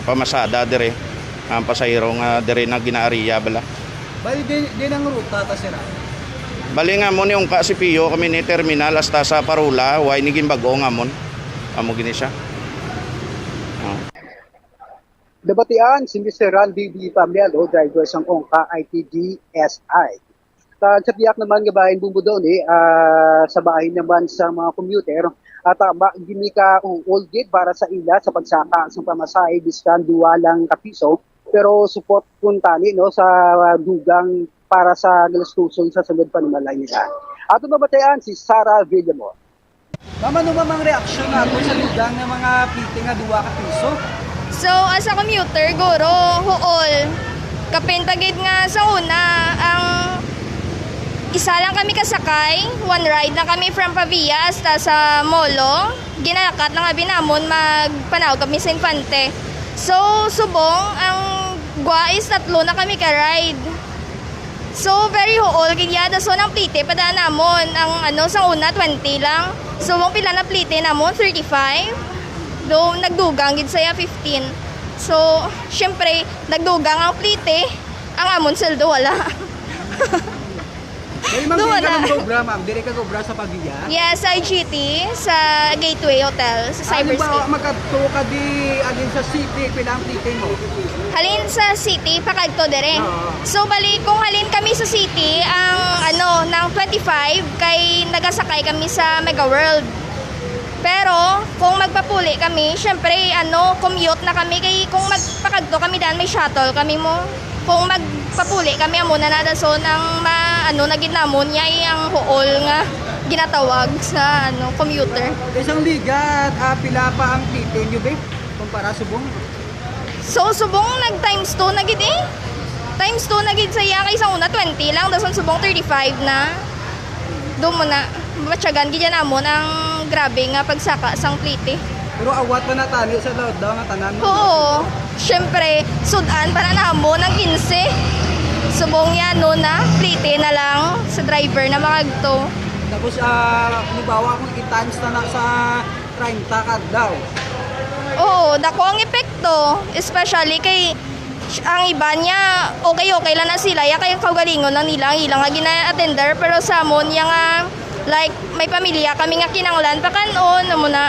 pamasada dire. Ang pasahero nga dire na ginaariya bala. Bali, di, di nang ruta ta, sir, ah? Bali nga mo ni ungka si Pio kami ni terminal hasta sa Parola, way ni ginbag-o nga mon. Amo gini siya. Oh. Nabatian si Mister Randy V. Pamielo, driver sang Ongka I T D S I. Kag sa biyak naman nga bahin Bumbudoni, ah, sa bahin naman sa mga commuter, ah, tama, gini ka uol gid para sa ila sa pagsaka sa pamasahe, biskan duwa lang ka piso, pero support kuntani, no, sa dugang para sa galustuson sa sunod panimalay nila. Ato mabatian si Sarah Villamor. Ma'am, ano, ma'am, ang reaksyon nato sa dugang nga mga plite nga duwa ka piso? So, as a commuter, guro, huol. Kapin pa gid nga sa una, ang isa lang kami kasakay, one ride na kami from Pavia hasta sa Molo. Ginalakat na nga binamon, magpanaog kami sa Infante. So, subong ang Gwa is tatlo na kami ka ride. So, very huol gid ya. Dason ang plite pa daan namon. Ang ano, sa una, twenty lang. So, ang pila na plite namon, thirty-five. Do, nagdugang gid saya, fifteen. So, syempre, nagdugang ang plite. Ang amon sweldo, wala. Dili man Doon gid ka na. Mag-obra, ma'am. Dili ka obra sa pagbiya? Yes, sa I G T, sa Gateway Hotel, sa Cyberscape. Halimbawa, magkadto ka di, alin sa city, pila ang ticket mo? Halin sa city, pakadto dire. Oo. So, bali, kung halin kami sa city, ang ano, ng twenty-five, kay nagasakay kami sa Mega World. Pero kung magpapuli kami, syempre, ano, commute na kami. Kay kung magpakadto kami daan, may shuttle kami mo. Kung magpapuli kami, amo na na dason ang ma-, ano na gid namon niya, eh, ang huol nga ginatawag sa, ano, commuter. Isang ligat, ah, pila pa ang ticket nyo, babe? Kumpara subong? So, subong nag times two na gid eh. Times two na gid sa iya, kay sa una twenty lang, dason subong thirty-five na. Do mo na, matyagan gid yan amon ang grabe nga pagsaka sang plite. Pero awat pa na tani sa laod daw nga tanan. Oo. Syempre, sudan para namo ng kinse. Subong yan, no, na plite na lang sa driver na makagto. Tapos, ah, halimbawa, kung i-times na na sa treinta ka adlaw. Oo, dako ang epekto, especially kay sh-, ang iba niya, okay-okay lang na sila, ya kay kaugalingon lang nila ang ilang nga gina-attender, pero sa amon, ya nga, like, may pamilya kami nga kinanglan, pakan-on, amo na.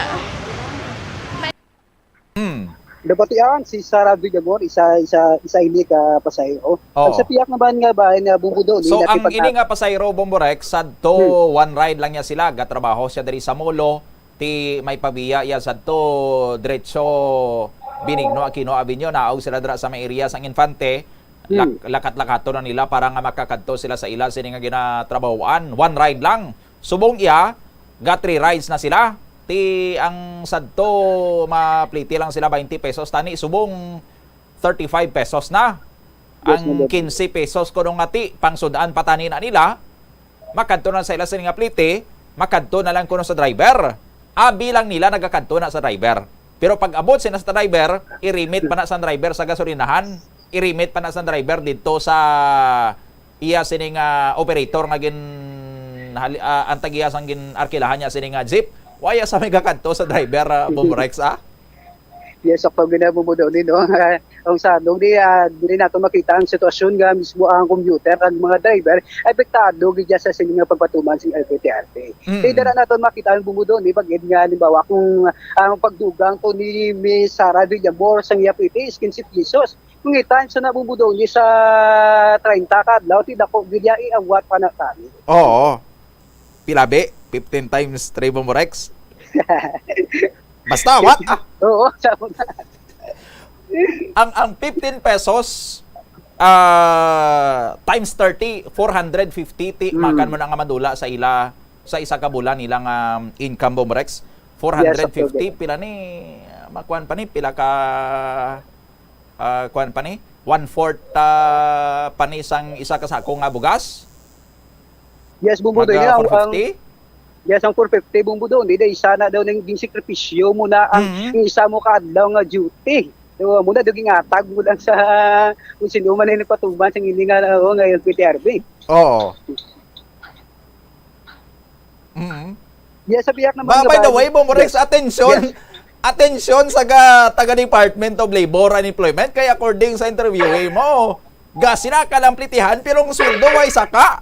Hmm. Nabatian si Sarah Villamor, isa, isa, isa ini ka pasahero. Oo. Ang sa piyak naman nga bahin nga Bumbudo, ni So, ang napipag- ini nga pasahero, Bombo Rex, sadto Hmm. one ride lang niya sila. Gatrabaho siya diri sa Molo, ti may pabiya iya sadto diretso Benigno Aquino Avenue. Naog sila dira sa may area sang Infante. Lak-, Hmm. lakat-lakaton na nila para nga makakadto sila sa ila sini nga ginatrabahoan. One ride lang. Subong iya, ga three rides na sila. Ti ang sadto, mapliti lang sila twenty pesos. Tani, subong thirty-five pesos na. Yes, Ang madam. quince pesos kuno nga ti, pangsudan pa tani na nila, makadto na sa ila sini nga pliti, makadto na lang kuno sa driver. Abi lang nila nagakadto na sa driver. Pero pag abot sina sa driver, i-remit pa na sa driver sa gasolinahan, i-remit pa na sa driver didto sa iya sini nga operator nga gin-, hali-, ah, ang tag-iya sang gin-arkilahan niya sini nga jeep. Waya sa may gakadto sa driver, ah, Bombo Rex, ah? Yes, ako gina mo mo doon, no? Ang sa nung di, ah, dili nato makita ang sitwasyon nga mismo ang commuter kag mga driver apektado gid sa sini nga pagpatuman sa L P T R T. Mm. Kay dara naton makita ang bumudon, di ba, gid nga, halimbawa, kung ang pagdugang to ni Miss Sarah Villamor sa iya pliti is quince pesos, kung i-times na bumudon ni sa treinta ka adlaw, ti dako gid iya iawat pa na tani. Oo. Pila, be? Fifteen times three, Bombo Rex? Basta, what? Ah, Oo, sa una. ang, ang fifteen pesos, ah, times thirty, four hundred fifty, ti, Mm. makan mo na nga madula sa ila, sa isa ka bulan nilang, um, income, Bombo Rex. Yes, October. Four hundred fifty, pila ni, makuan pa ni, pila ka, ah, kuan pa ni? One-fourth, ah, pa ni sang isa ka sako nga bugas? Yes, Bumbo, Maga doon, ang, ang, four fifty? Yes, ang four fifty, Bumbo, doon, di, di, isa na daw nang ginsakripisyo mo na ang, Mhm. ang isa mo ka adlaw nga duty. So, mo na, doon, gingatag mo lang sa kung sino man ang nagpatuman sa ngini nga, oo, nga L P T R B. Oo. Mhm. Yes, sa biyak naman Ba, nga by the bago. way, Bombo Rex, Yes. atensyon. Yes. Atensyon sa ga-, taga Department of Labor and Employment, kay according sa interview mo, ga sila ka lang plitihan, pero ang sweldo way saka.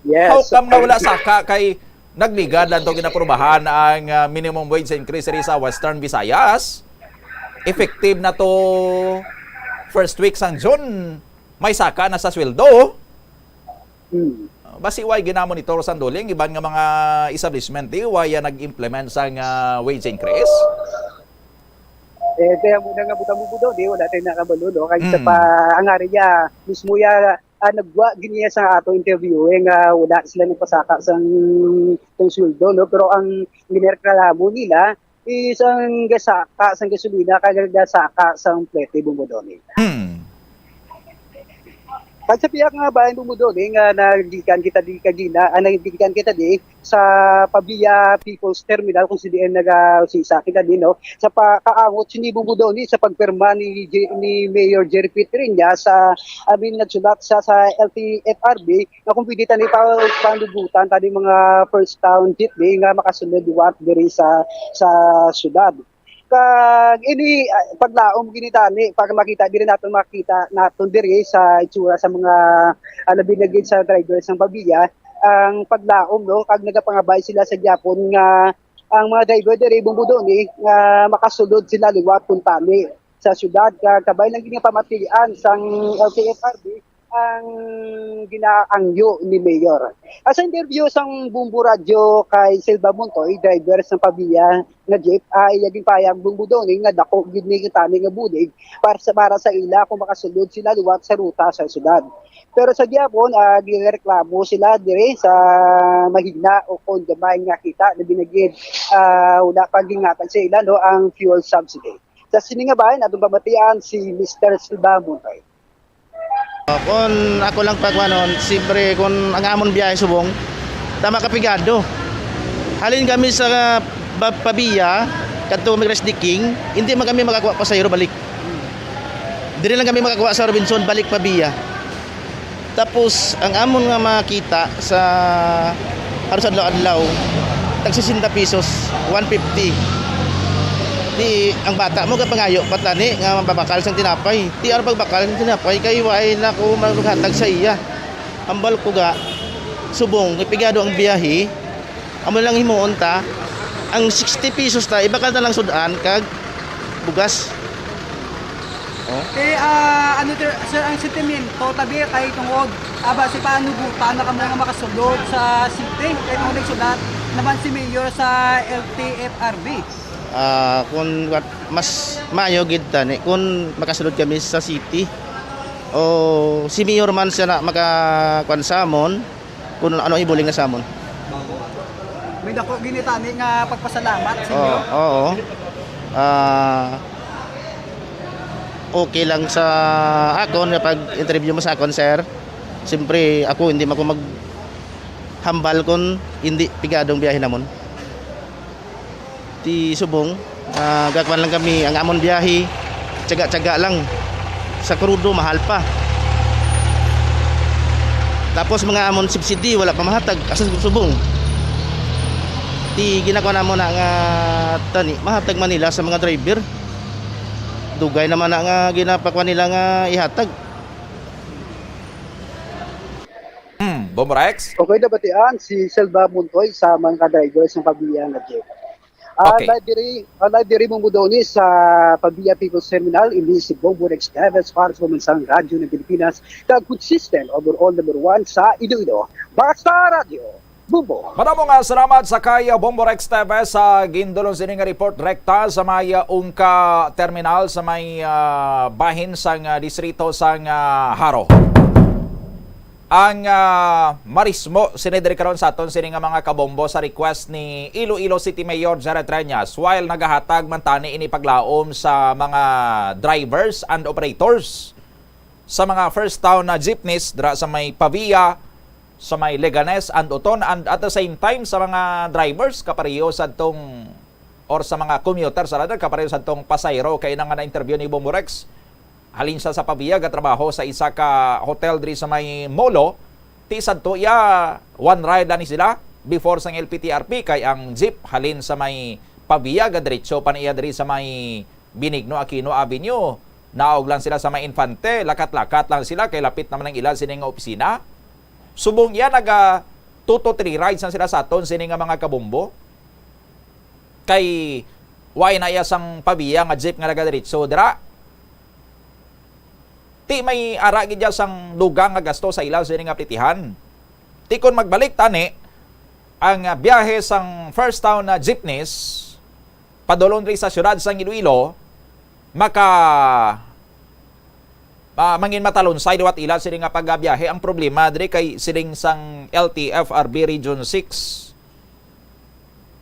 Yes, How come nga wala sir. saka kay nagligad lang to ginaprubahan ang, ah, minimum wage increase diri sa Western Visayas? Effective na to first week sang June, may saka na sa sweldo. Hmm. Basi way ginamonitor sang DOLE ang iban nga mga establishment, di way, ah, nag-implement sang, ah, wage increase? Eh, kaya muna nga butang mo, di, wala tayong nakabalo, no? Kaya sa Hmm. pa, ang ari niya, mismo ya, ah, nagwa gid niya sa ato interview, eh, nga wala sila nagpasaka sang, sang sweldo, no? Pero ang ginereklamo nila is ang gasaka sang gasolina kag gasaka sang plete, Bombo Donny. Hmm. Kag sa pihak nga bahin, Bong Budoni, nga nagikan kita di kagina, ah, nagikan kita di sa Pavia People's Terminal, kung sa diin nagausisa kita di, no? Sa pakaangot sini, Bong Budoni, sa pagpirma ni J-, ni Mayor Jerry Petrina sa amin nagsulat sa, sa L T F R B, nga kung pwede tani pa, panugutan tani mga first town jeepney nga makasulod liwat diri sa, sa syudad. Kag ini, ah, paglaom gini tani, pag makita diri naton, makita naton diri sa itsura sa mga, ah, labi na gid sa driver sang Pavia, ang paglaom, no, kag nagapangabay sila sa gyapon nga ang mga driver diri, Bong Budoni, nga makasulod sila liwat kuntani sa syudad, kag kabay lang gid nga pamatian sang L T F R B ang ginaangyo ni Mayor. Ah, sa interview sang Bombo Radyo kay Silva Montoy, driver sang Pavia nga jeep, ah, iya ginpahayag, Bong Budoni, nga dako gid ni tani nga bulig para sa, para sa ila kung makasulod sila liwat sa ruta sa syudad. Pero sa gihapon, ah, gireklamo sila diri sa mahigna o kon gamay nga kita, labi na gid, ah, wala pa ginhatag sa ila, no, ang fuel subsidy. Sa sini nga bahin, atong pamatian si Mister Silva Montoy. Ah, kun ako lang pagkuhanon, siyempre, kun ang amon biyahe subong, tama ka pigado. Halin kami sa ba-, Pavia, kadto kami Crest de King, hindi man kami makakuha pasahero balik. Diri lang kami makakuha sa Robinson, balik Pavia. Tapos, ang amon nga makita sa halos adlaw-adlaw, tag sesenta pesos, one fifty. Di, ang bata mo, kapangayo pa tani nga mababakal sang tinapay. Di, ano pagbakal sang tinapay, kay wala na ko maghatag sa iya. Hambal ko ga, subong, ipigado ang biyahe, amo lang himuon ta, ang sixty pesos ta, ibakal na lang sud-an, kag bugas. Oh. Kay, ah, ano, sir, sir, ang sentimento tabi kay tungod, ah, basi panugutan na kamo nga makasulod sa city, kay tungod nagsulat naman si Mayor sa L T F R B. Ah, kung wat-, mas maayo gid tani kung makasulod kami sa city o si Mayor man siya na makakuan sa amon, kung ano ibuling na sa amon. May dako gini tani nga pagpasalamat sa inyo. Oo, oo. Ah, okay lang sa akon nga pag-interview mo sa akon, sir. Siyempre, ako hindi man ko maghambal kung hindi pigadong biyahe namon. Ti subong, ah, gakwan lang kami, ang amon biyahe, tiyaga-tiyaga lang. Sa krudo, mahal pa. Tapos mga amon subsidy, wala pa mahatag. Asa subong? Ti ginakwa namo na nga tani, mahatag man nila sa mga driver. Dugay naman na nga ginapakwa nila nga ihatag. Hmm, Bombo Rex? Okay, nabatian si Selva Montoy sa mga ka-driver sa Pavia nga jeep. Ah, okay. Live diri, ah, live diri, Bong Budoni, sa Pavia People's Terminal, ini si Bombo Rex Chavez para sa Pambansang Radyo ng Pilipinas, kag consistent overall number one sa Iloilo. Basta Radyo, Bombo. Madamo nga salamat sa kay, ah, Bombo Rex Chavez sa gindulong sini nga report rekta sa may, ah, Ungka Terminal sa may, ah, bahin sang, ah, distrito sang, ah, Jaro. Ang, ah, marismo sini diri karon sa aton sini nga mga kabombo sa request ni Iloilo City Mayor Jared Treñas, while nagahatag man tani ini paglaom sa mga drivers and operators sa mga first town na jeepneys dira sa may Pavia, sa may Leganes and Oton, and at the same time sa mga drivers kapareho sa tong or sa mga commuter sa radyo, kapareho sa tong pasahero kay na nga na-interview ni Bombo Rex. Halin siya sa Pavia, gatrabaho sa isa ka hotel diri sa may Molo. Ti sadto iya, one ride lang ni sila before sang L P T R P, kay ang jeep halin sa may Pavia, gadiretso pa niya diri sa may Benigno Aquino Avenue. Naog lang sila sa may Infante, lakat-lakat lang sila, kay lapit naman ang ila sini nga opisina. Subong iya, naga two to three rides na sila sa aton sini nga mga kabombo. Kay why na iya sang Pavia nga jeep nga nagadiretso dira? Ti may ara gid iya sang dugang nga gasto sa ila sini nga plitihan. Ti kon magbalik tani ang, ah, biyahe sang first town na jeepneys padulong diri sa siyudad sang Iloilo, maka, ah, mangin matalonsay liwat ila sini nga pagbiyahe. Ang problema diri kay siling sang L T F R B Region six,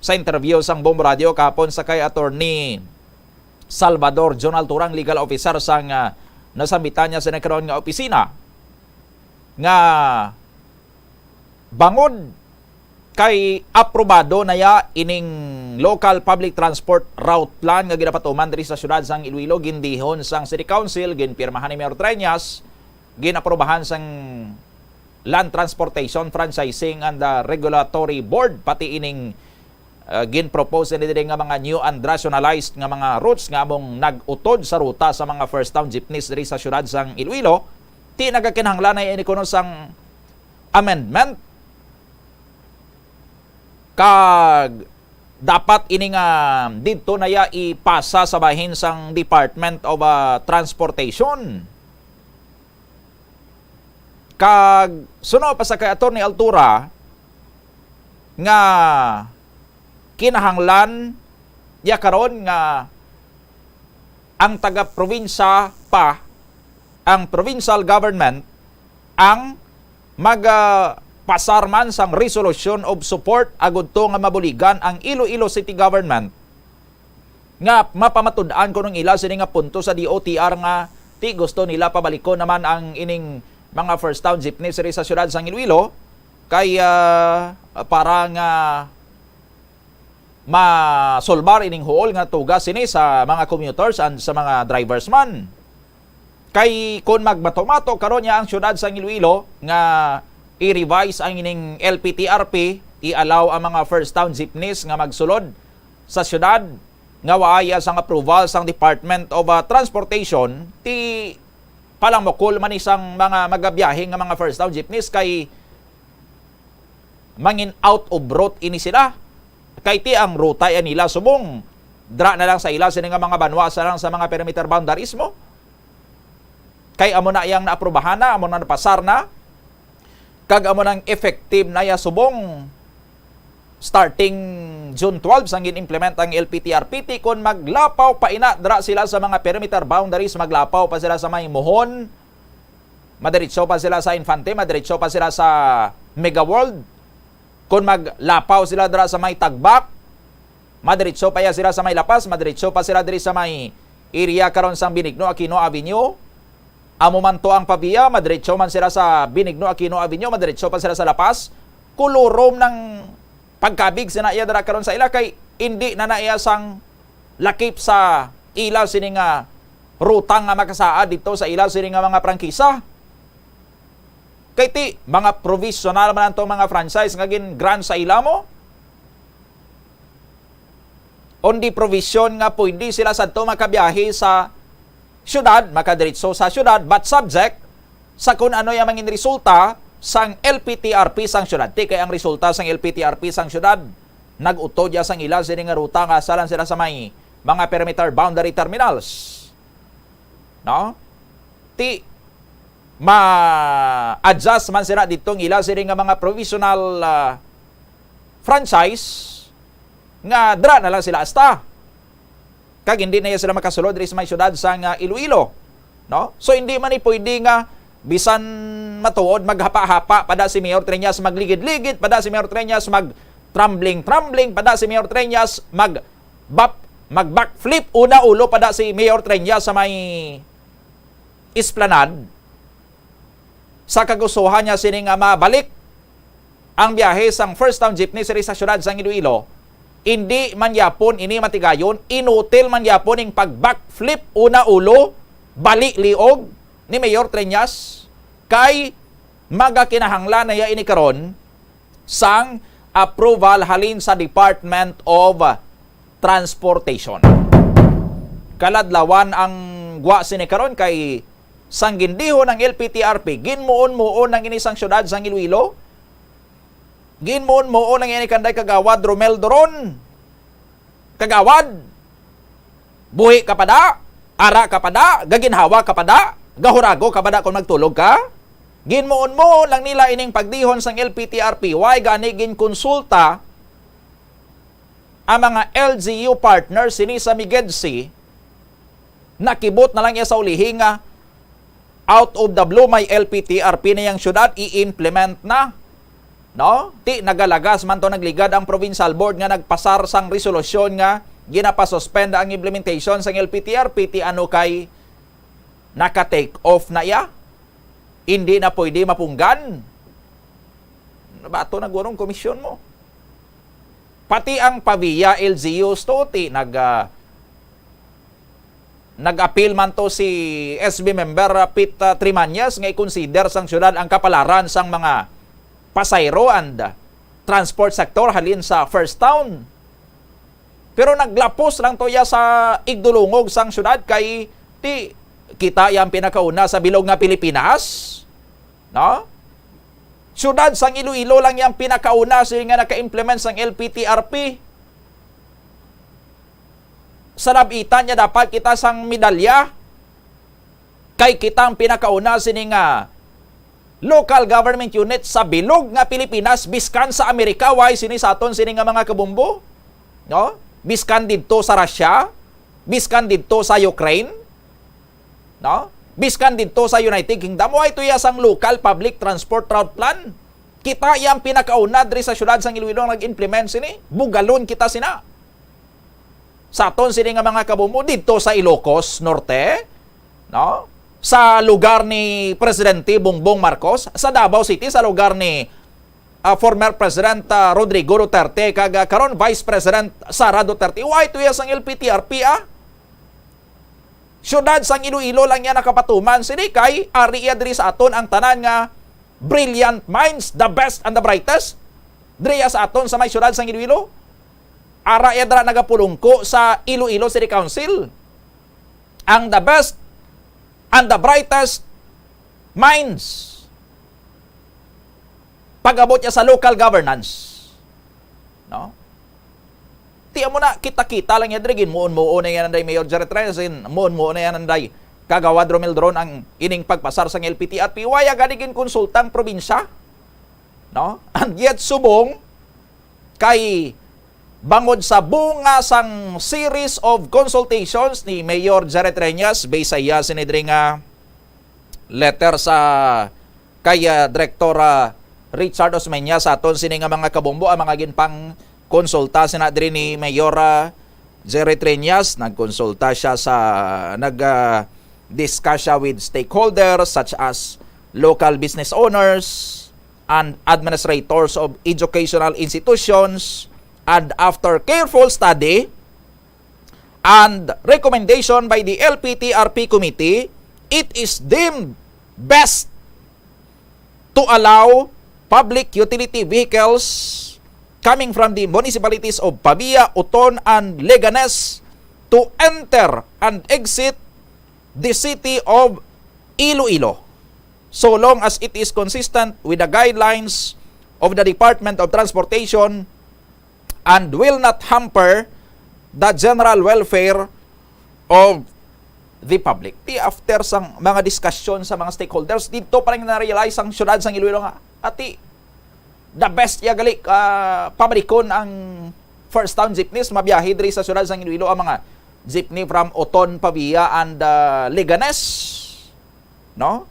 sa interview sang Bombo Radio kahapon sa kay Attorney Salvador John Alturang, legal officer sang, ah, nasambitan niya sa nagkaroon nga opisina. nga bangod kay aprobado na ya ining local public transport route plan nga ginapatuman diri sa siyudad sang Iloilo, gindihon sang City Council, ginpirmahan ni Mayor Treñas, ginaprobahan sang Land Transportation Franchising and, ah, Regulatory Board, pati ining, ah, ginpropose ni diri nga mga new and rationalized nga mga routes nga among nag-utod sa ruta sa mga first town jeepneys diri sa siyudad sang Iloilo. Ti nagakinahanglan na ini kuno sang amendment, kag dapat ini nga didto na ya ipasa sa bahin sang Department of, ah, Transportation. Kag suno pa sa kay Attorney Altura nga kinahanglan ya karon nga ang taga-probinsya pa, ang provincial government, ang mag, ah, pasar man sang resolution of support agud to nga mabuligan ang Iloilo City Government nga mapamatud-an kuno ang ila sini nga punto sa D O T R nga ti gusto nila pabalikon naman ang ining mga first town jeepney diri sa siyudad sang Iloilo kay, ah, para nga masolbar ining huol nga tuga sini sa mga commuters and sa mga drivers man. Kay kun magmato-mato karon niya ang siyudad sang Iloilo nga i-revise ang ining L P T R P, i-allow ang mga first town jeepneys nga magsulod sa siyudad nga waay sang approval sang Department of, ah, Transportation, ti palangmukol man ni sang mga magabiyahe nga mga first town jeepneys kay mangin out of route ini sila. Kay ti ang ruta ya nila subong dra na lang sa ila sini nga mga banwa sa lang sa mga perimeter boundaries mo. Kay amo na yang naaprubahan na, amo na napasar na. Kag amo nang effective na ya subong starting June twelve sang gin-implement ang L P T R P T. Kon maglapaw pa ina dra sila sa mga perimeter boundaries, maglapaw pa sila sa may Mohon, madiretso pa sila sa Infante, madiretso pa sila sa Mega World. Kung maglapaw sila dira sa may Tagbak, madiretso pa ya sila sa may La Paz, madiretso pa sila diri sa may area karon sang Benigno Aquino Avenue. Amo man to ang Pavia, madiretso man sila sa Benigno Aquino Avenue, madiretso pa sila sa La Paz. Kulurom ng pagkabig sina iya dira karon sa ila kay indi na na iya sang lakip sa ila sini nga ruta nga makasaad dito sa ila sini nga mga prangkisa. Kay ti, mga provisional man ang mga franchise nga gin-grant sa ila mo. Only provision nga pwede sila sadto makabiyahe sa syudad, makadiretso sa syudad, but subject sa kung ano yung mangin resulta sang L P T R P sang syudad. Ti kay ang resulta sang L P T R P sang syudad, nag-utod ya sang ila sini nga ruta nga asalan sila sa may mga perimeter boundary terminals. No? Ti ma-adjust man sila ditong ila sini nga mga provisional, ah, franchise nga dra na lang sila asta. Kag hindi na sila makasulod diri sa may syudad sang, ah, Iloilo, no? So, hindi man ni pwede nga bisan matuod maghapa-hapa pa da si Mayor Treñas, magligid-ligid pa da si Mayor Treñas, mag-trambling-trambling pa da si Mayor Treñas, mag-bap-, mag-backflip una ulo pa da si Mayor Treñas sa may Esplanade. Sa kagustuhan niya sini nga mabalik ang biyahe sang first town jeepney diri sa syudad sang Iloilo, indi man gyapon ini matigayon, inutil man gyapon ning pag-backflip una ulo, bali liog ni Mayor Treñas, kay magakinahanglan na ya ini karon sang approval halin sa Department of Transportation. Kaladlawan ang gwa sini karon kay sang gindihon ang L P T R P, ginmuon-muon ang ini sang syudad sang Iloilo. Ginmuon-muon ang ini kanday Kagawad Romel Doron. Kagawad, buhi ka pa da, ara ka pa da, gaginhawa ka pa da, gahurago ka pa da kung magtulog ka. Ginmuon-muon lang nila ining pagdihon sang L P T R P. Why gani ginkonsulta ang mga L G U partners sini sa MIGEDC? Nakibot na lang iya sa ulihi nga out of the blue may L P T R P na yang syudad, i-implement na. No? Ti nagalagas man to, nagligad ang provincial board nga nagpasar sang resolusyon nga ginapasuspend ang implementation sang L P T R P, ti ano kay naka-take off na iya. Hindi na pwede mapunggan. Bato na gurong komisyon mo. Pati ang Pavia L G U Stuti nag, ah, nag-apil man to si S B member, ah, Pete, ah, Trimañas nga i-consider sang syudad ang kapalaran sang mga pasayro and, ah, transport sector halin sa First Town. Pero naglapos lang to iya sa igdulungog sang syudad kay ti kita iya ang pinakauna sa bilog nga Pilipinas. No? Syudad sang Iloilo lang yang pinakauna sini nga naka-implement sang L P T R P. Sa nab-itan niya dapat kita sang medalya. Kay kita ang pinakauna sini nga local government unit sa bilog nga Pilipinas, biskan sa Amerika, way sini sa aton sini nga mga kabombo. No? Biskan didto sa Russia, biskan didto sa Ukraine, no? Biskan didto sa United Kingdom, way to iya sang local public transport route plan. Kita iya ang pinakauna diri sa syudad sang Iloilo nga nag-implement sini. Bugalon kita sina. Sa aton sini nga mga kabombo didto sa Ilocos Norte, no? Sa lugar ni Presidente Bongbong Marcos, sa Davao City, sa lugar ni, ah, former President, ah, Rodrigo Duterte, kag, ah, karon Vice President Sara Duterte. Way to iya sang L P T R P, ah. Syudad sang Iloilo lang iya nakapatuman sini kay ari iya diri sa aton ang tanan nga brilliant minds, the best and the brightest. Diri iya sa aton sa may syudad sang Iloilo. Ara iya dira nagapulungko sa Iloilo City Council. Ang the best and the brightest minds pag-abot niya sa local governance. No? Ti amo na, kita-kita lang yan, dre. Ginmuon-muon na yan, anday Mayor Jared Reyes, in-, muon-muon na yan, anday Kagawad Romel Dron, ang ining pagpasar sang L P T R P. Wala gani ginkonsulta ang probinsya. No? And yet, subong, kay bangod sa bunga sang series of consultations ni Mayor Jared Reñas, based sa iya sini diri nga letter sa kay, ah, Direktor, ah, Richard Osmeña sa aton sini nga mga kabombo, ang mga ginpangkonsulta sina diri ni Mayor, ah, Jerry Treñas. Nagkonsulta siya sa, nag, ah, discuss siya with stakeholders such as local business owners and administrators of educational institutions, and after careful study, and recommendation by the L P T R P committee, it is deemed best to allow public utility vehicles coming from the municipalities of Pavia, Oton, and Leganes to enter and exit the city of Iloilo, so long as it is consistent with the guidelines of the Department of Transportation and will not hamper the general welfare of the public. Ti after sang mga diskusyon sa mga stakeholders, dito pa lang na-realize ang syudad sang Iloilo nga, ati, the best ya gali, ah, pabrikon ang First Town jeepneys, mabiyahe diri sa syudad sang Iloilo ang mga jeepney from Oton, Pavia, and, ah, Leganes. No?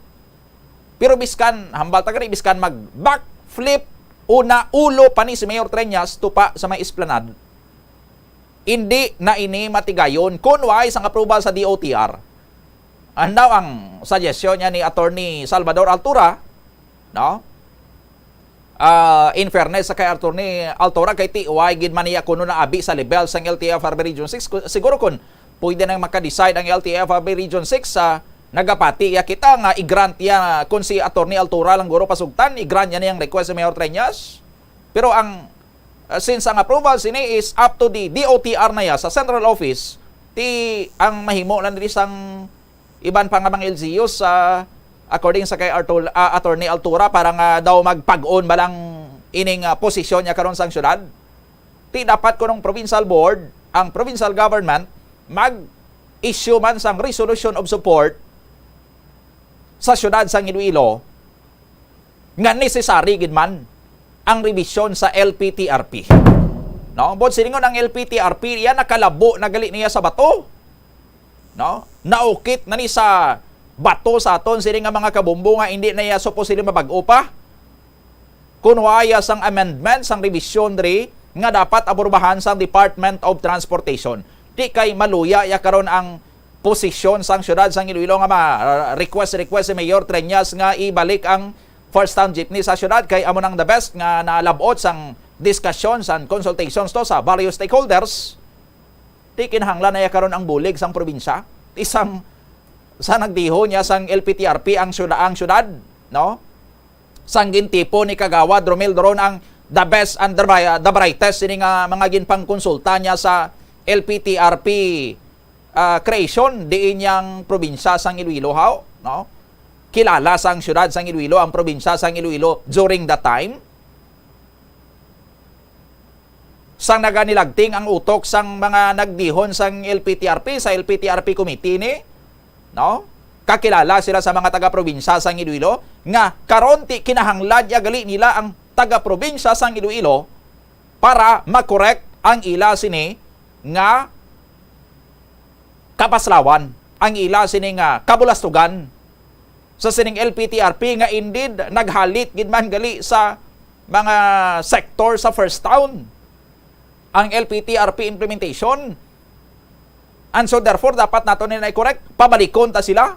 Pero biskan, hambal ta gani, biskan mag-backflip, una ulo pa ni si Mayor Treñas tupa sa may esplanade, hindi na ini matigayon kun way sang approval sa D O T R. Ano ang suggestion niya ni Attorney Salvador Altura, no? Ah, in fairness sa kay Attorney Altura, kay ti-, way gid man niya kuno naabi sa level sang L T F R B Region six. Ku-, siguro kun pwede nang maka-decide ang L T F R B Region six, ah, nagapati ya kita nga i-grant ya kun si Attorney Altura lang guro pasugtan, i-grant niya niyang request si Mayor Treñas. Pero ang, ah, since ang approval sini is up to the D O T R na ya sa central office, ti ang mahimo lang diri sang iban pa nga mga L G Us, ah, according sa kay Artul-, ah, Attorney Altura, para nga daw magpag-on ba lang ining, ah, posisyon niya karon sang syudad. Ti dapat kunong provincial board, ang provincial government, mag-issue man sang resolution of support sa syudad sang Iloilo nga necessary gid man ang revision sa L P T R P. No? Buot silingon, ang L P T R P, yan nakalabo na gali niya sa bato. No? Naukit na ni sa bato sa aton sini nga mga kabombo nga hindi na iya supposedly mabag-o pa. Kun wala sang amendment, sang revision diri nga dapat aprobahan sang Department of Transportation. Di kay maluya ya karon ang posisyon sang siyudad sang Iloilo nga ma-, request, request si Mayor Treñas nga ibalik ang First Town Jeepney sa siyudad, kay amo nang the best nga nalab-ot sang discussion, sang consultations to sa various stakeholders. Di kinahanglan na ya karon ang bulig sang probinsya. Isang sa nagdihon niya sang L P T R P ang siyudad, ang siyudad, no? Sang gintipo ni Kagawad Romel Doron ang the best and the bri-, the brightest sini nga mga ginpangkonsulta niya sa L P T R P, ah, creation diin yang probinsya sang Iloilo, haw, no? Kilala sang siyudad sang Iloilo ang probinsya sang Iloilo during that time. Sang naganilagting ang utok sang mga nagdihon sang L P T R P sa L P T R P committee ni, no? Kakilala sila sa mga taga-probinsya sang Iloilo nga karon ti kinahanglan ya gali nila ang taga-probinsya sang Iloilo para makorek ang ila sini nga kapaslawan, ang ila sini nga kabulastugan sa sining L P T R P nga indeed naghalit gid man gali sa mga sektor sa First Town ang L P T R P implementation. And so therefore, dapat nato nila i-correct, pabalikon ta sila,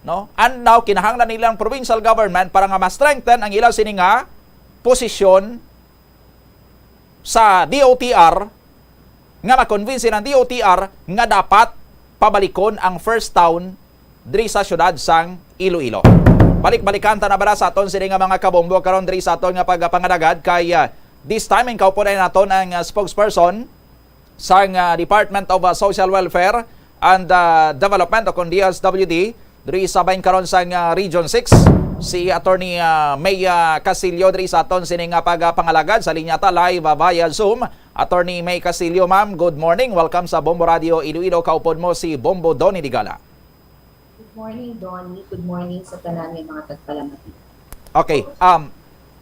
no? And now, kinahanglan nila ang provincial government para nga ma-strengthen ang ila sini nga posisyon sa D O T R, nga ma-convince ang D O T R nga dapat pabalikon ang First Town diri sa siyudad sang Iloilo. Balik-balikan ta na bala sa aton sini nga mga kabombo karon diri sa aton nga pagpangalagad kay, ah, this time, ingkawpod naton ang, ah, spokesperson sang, ah, Department of, ah, Social Welfare and, ah, Development o kon D S W D diri sa bahin karon sang, ah, Region six, si Attorney, ah, May, ah, Casillo diri sa aton sini nga pagpangalagad. Sa linya ta live, ah, via Zoom. Attorney May Casillo, ma'am, good morning. Welcome sa Bombo Radio Iloilo. Kaupod mo si Bombo Donny Digala. Good morning, Donny. Good morning sa tanan nga mga tagpalamati. Okay, um,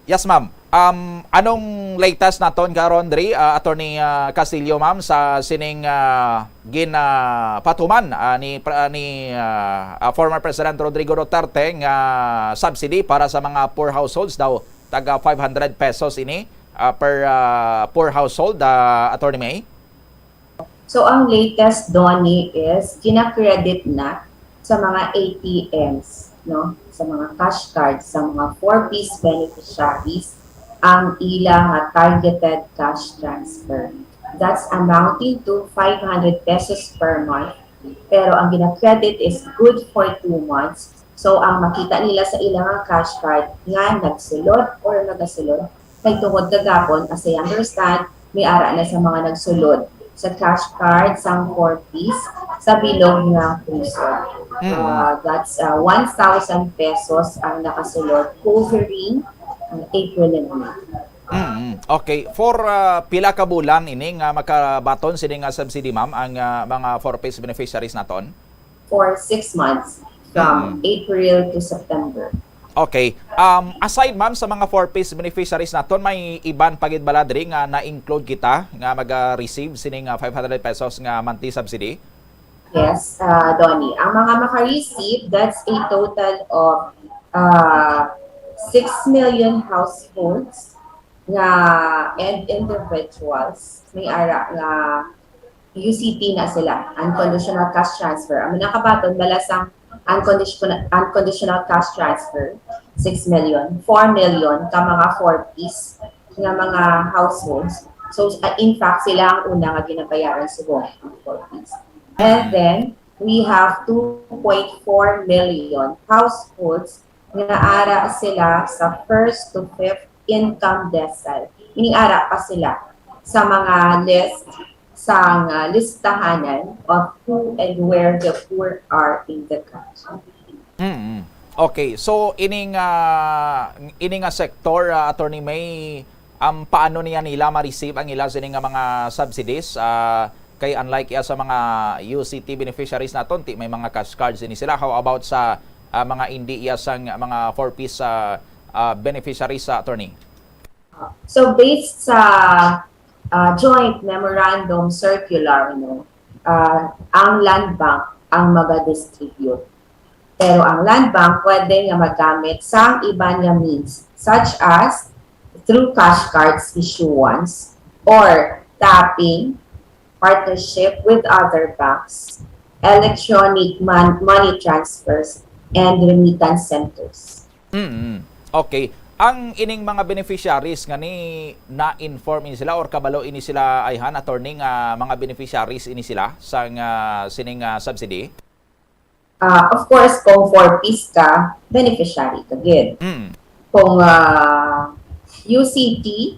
yes, ma'am. Um, anong latest naton karon diri, ah, Attorney, ah, Casillo, ma'am, sa sining, ah, ginapatuman, ah, ni pre-, ah, ni, ah, ah, former President Rodrigo Duterte nga subsidy para sa mga poor households daw, taga five hundred pesos ini, ah, per, ah, poor household, ah, Attorney May? So, ang latest, Donny, is gina-credit na sa mga A T Ms, no? Sa mga cash cards, sa mga four Ps beneficiaries, ang ila nga targeted cash transfer. That's amounting to five hundred pesos per month. Pero ang gina-credit is good for two months. So, ang makita nila sa ilang cash card nga nagsulod or nagasulod, kay tungod kagapon, as I understand, may ara na sa mga nagsulod sa cash card sang four Ps sa bilog nga puso. Mm. Uh, that's, uh, one thousand pesos ang nakasulod covering, uh, April and May. Mm. Okay. For, uh, pila ka bulan ini nga makabaton sini nga subsidy, ma'am, ang, uh, mga four Ps beneficiaries naton? For six months, from Mm. April to September. Okay. Um, aside, ma'am, sa mga four Ps beneficiaries naton, may iban pa gid bala diri nga na-include kita nga maga-receive sining, ah, five hundred pesos nga monthly subsidy? Yes, ah, Donny. Ang mga maka-receive, that's a total of, ah, six million households nga, and individuals, may ara nga U C T na sila, unconditional cash transfer. Ang nakabaton bala sang unconditional, unconditional cash transfer, six million, four million ka mga four Ps nga mga households. So, uh, in fact, sila ang una nga ginabayaran subong ang four Ps. And then, we have two point four million households nga ara sila sa first to fifth income decile. Meaning, ara pa sila sa mga list sang, ah, listahanan of who and where the poor are in the country. Mm. Okay, so ining, ah, ini nga sektor, ah, Attorney May, um, paano niya nila ma-receive ang ila sini nga mga subsidies? Ah, kay unlike iya sa mga U C T beneficiaries naton, ti may mga cash cards ini sila. How about sa, ah, mga indi iya sang mga four Ps, ah, ah, beneficiaries, sa attorney? So, based sa, ah, joint memorandum circular, no, ah, ang Land Bank ang maga-distribute. Pero ang Land Bank pwede nga magamit sang iban nga means, such as through cash cards issuance or tapping, partnership with other banks, electronic mon- money transfers, and remittance centers. Mm. Okay. Ang ining mga beneficiaries nga ni na-inform ini sila or kabalo ini sila, ayhan, attorney, nga mga beneficiaries ini sila sang ah, sining ah, subsidy? Uh, of course, kung four Ps ka, beneficiary ka gid. Mm. Kung uh, U C T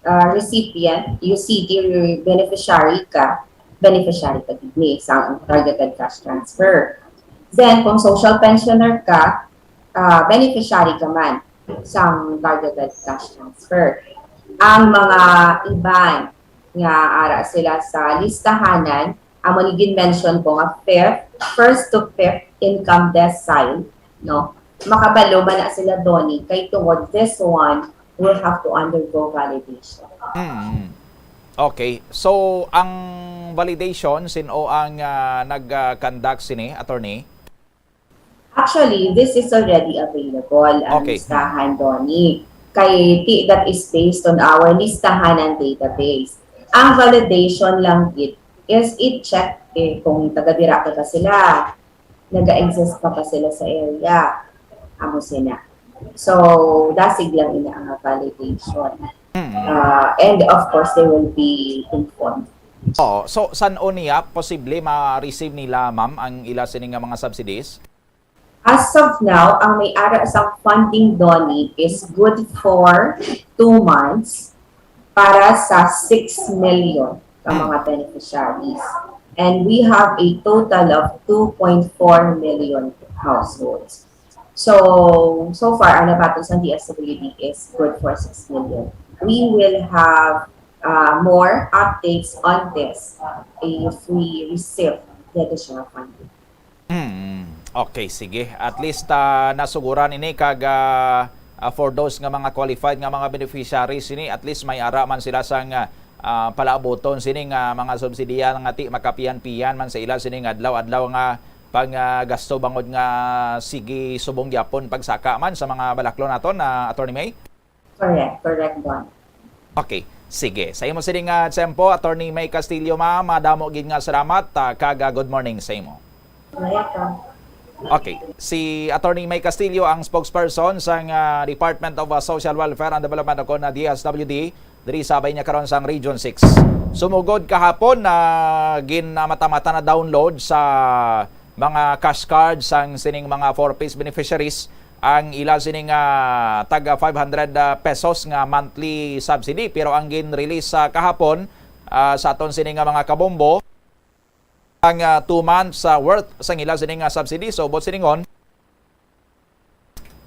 uh, recipient, U C T re- beneficiary ka, beneficiary ka gid ni sa targeted cash transfer. Then, kung social pensioner ka, uh, beneficiary ka man sa targeted cash transfer. Ang mga iban nga ara sila sa listahanan, amo ni gin-mention ko nga fifth, first to fifth income decile, no? Makabalo man na sila, Donnie, kay tungod this one will have to undergo validation. Mm. Okay. So, ang validation, sin-o ang ah, nag-conduct sini, attorney? Actually, this is already available, ang Okay. listahan, Donnie. Kay ti- that is based on our listahanan database. Ang validation lang gid is i-check eh, kung taga-dira pa ba sila, naga-exist pa ba sila sa area. Amo sila. So, dasig lang ina ang validation. Mm. Uh, and of course, they will be informed. Oh, so san-o niya posible ma-receive nila, ma'am, ang ila sini nga mga subsidies? As of now, ang may ara sang funding, Donnie, is good for two months para sa six million ka mga beneficiaries. And we have a total of two point four million households. So, so far, ang nabaton sa D S W D is good for six million. We will have uh, more updates on this if we receive the additional funding. Mm, okay, sige. At least ah, nasuguran ini kag ah, ah, for those nga mga qualified nga mga beneficiaries ini, at least may ara man sila sang ah, ah, palaabuton sini nga mga subsidiya nga ti makapiyan-piyan man sa ila sini nga adlaw-adlaw nga panggasto bangod nga sige subong gyapon pagsaka man sa mga balaklon naton, ah, Attorney May? Correct, correct, Don. Okay. Sige. Sa imo sini nga tiyempo, Attorney May Castillo, ma'am, madamo gid nga salamat ah, kag ah, good morning sa imo. Welcome. Okay. Si Attorney May Castillo ang spokesperson sang ah, Department of ah, Social Welfare and Development o kon D S W D diri sa bay niya karon sang Region six. Sumugod kahapon na gin ah, mata-mata na download sa mga cash card sang sining mga four Ps beneficiaries ang ila sining ah, taga five hundred ah, pesos nga monthly subsidy, pero ang gin-release sa kahapon ah, sa aton sini nga mga kabombo ang ah, two months ah, worth sang ila sini nga subsidy. So, buot silingon,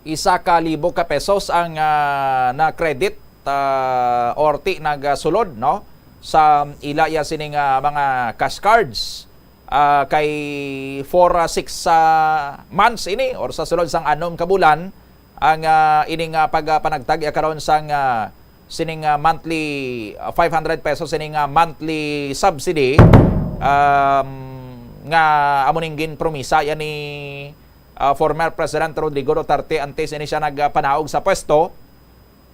isa ka libo ka pesos ang ah, na-credit ah, or ti nagasulod, no, sa ila ya sini nga mga cash cards. Ah, kay for ah, six ah, months ini or sa sulod sang anom ka bulan ang ah, ini nga pagpanagtag ya karon sang ah, sining ah, monthly ah, five hundred pesos sining ah, monthly subsidy, um, nga amo ning ginpromisa yan ni ah, former President Rodrigo Duterte antes ini siya nagpanaog sa pwesto,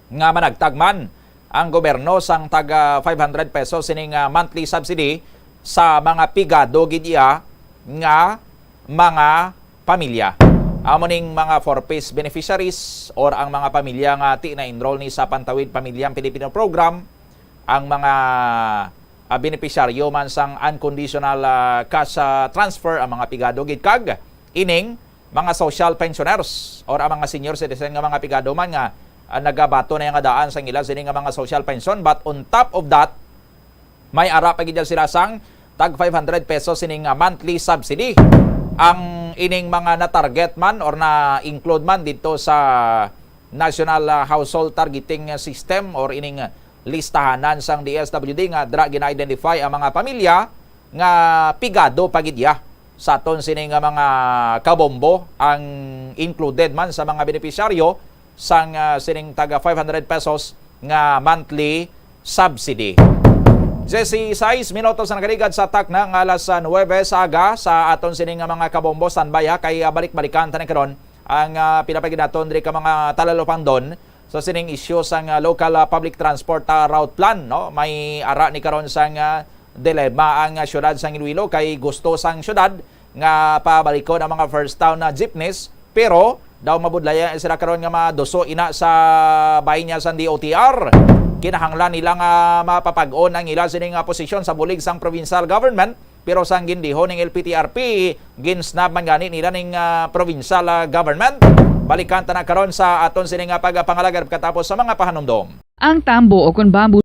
nga managtag man ang gobyerno sang taga five hundred pesos sining ah, monthly subsidy sa mga pigado gid iya nga mga pamilya. Amo ning mga four Ps beneficiaries or ang mga pamilya nga ti na-enroll ni sa Pantawid Pamilyang Pilipino Program, ang mga ah, benepisyaryo man sang unconditional ah, cash ah, transfer, ang mga pigado gid kag ining mga social pensioners or ang mga senior citizen nga mga pigado man nga ah, nagabaton na nga daan sang ila sini nga mga social pension, but on top of that, may ara pa gid sila sang tag five hundred pesos sining ah, monthly subsidy. Ang ining mga na-target man or na-include man dito sa National ah, Household Targeting System or ining ah, listahanan sang D S W D nga dira gina-identify ang mga pamilya nga pigado pa gid ya sa aton sini nga mga kabombo ang included man sa mga benepisyaryo sang ah, sining taga five hundred pesos nga monthly subsidy. Jesse, sais minutos na nakaligad sa takna nga alas nuwebe sa aga sa aton sini nga mga kabombo. Standby ha, kay ah, balik-balikan tani karon ang ah, pila pa gid naton diri ka mga talalupangdon sa sining isyu sang ah, local ah, public transport ah, route plan, no? May ara ni karon sang ah, dilema ang ah, siyudad sang Iloilo kay gusto sang siyudad nga pabalikon ang mga first town na jeepneys, pero daw mabudlayan sila karon nga maduso ina sa bahin niya sang D O T R. Kinahanglan nila nga mapapag-on ang ila sini nga posisyon sa bulig sang provincial government, pero sang gindiho ning L P T R P, ginsnab man gani nila ning, ah, provincial, ah, government. Balikan ta na karon sa aton sini nga pagpangalagad katapos sa mga pahanumdom. Ang tambo o kon bamboo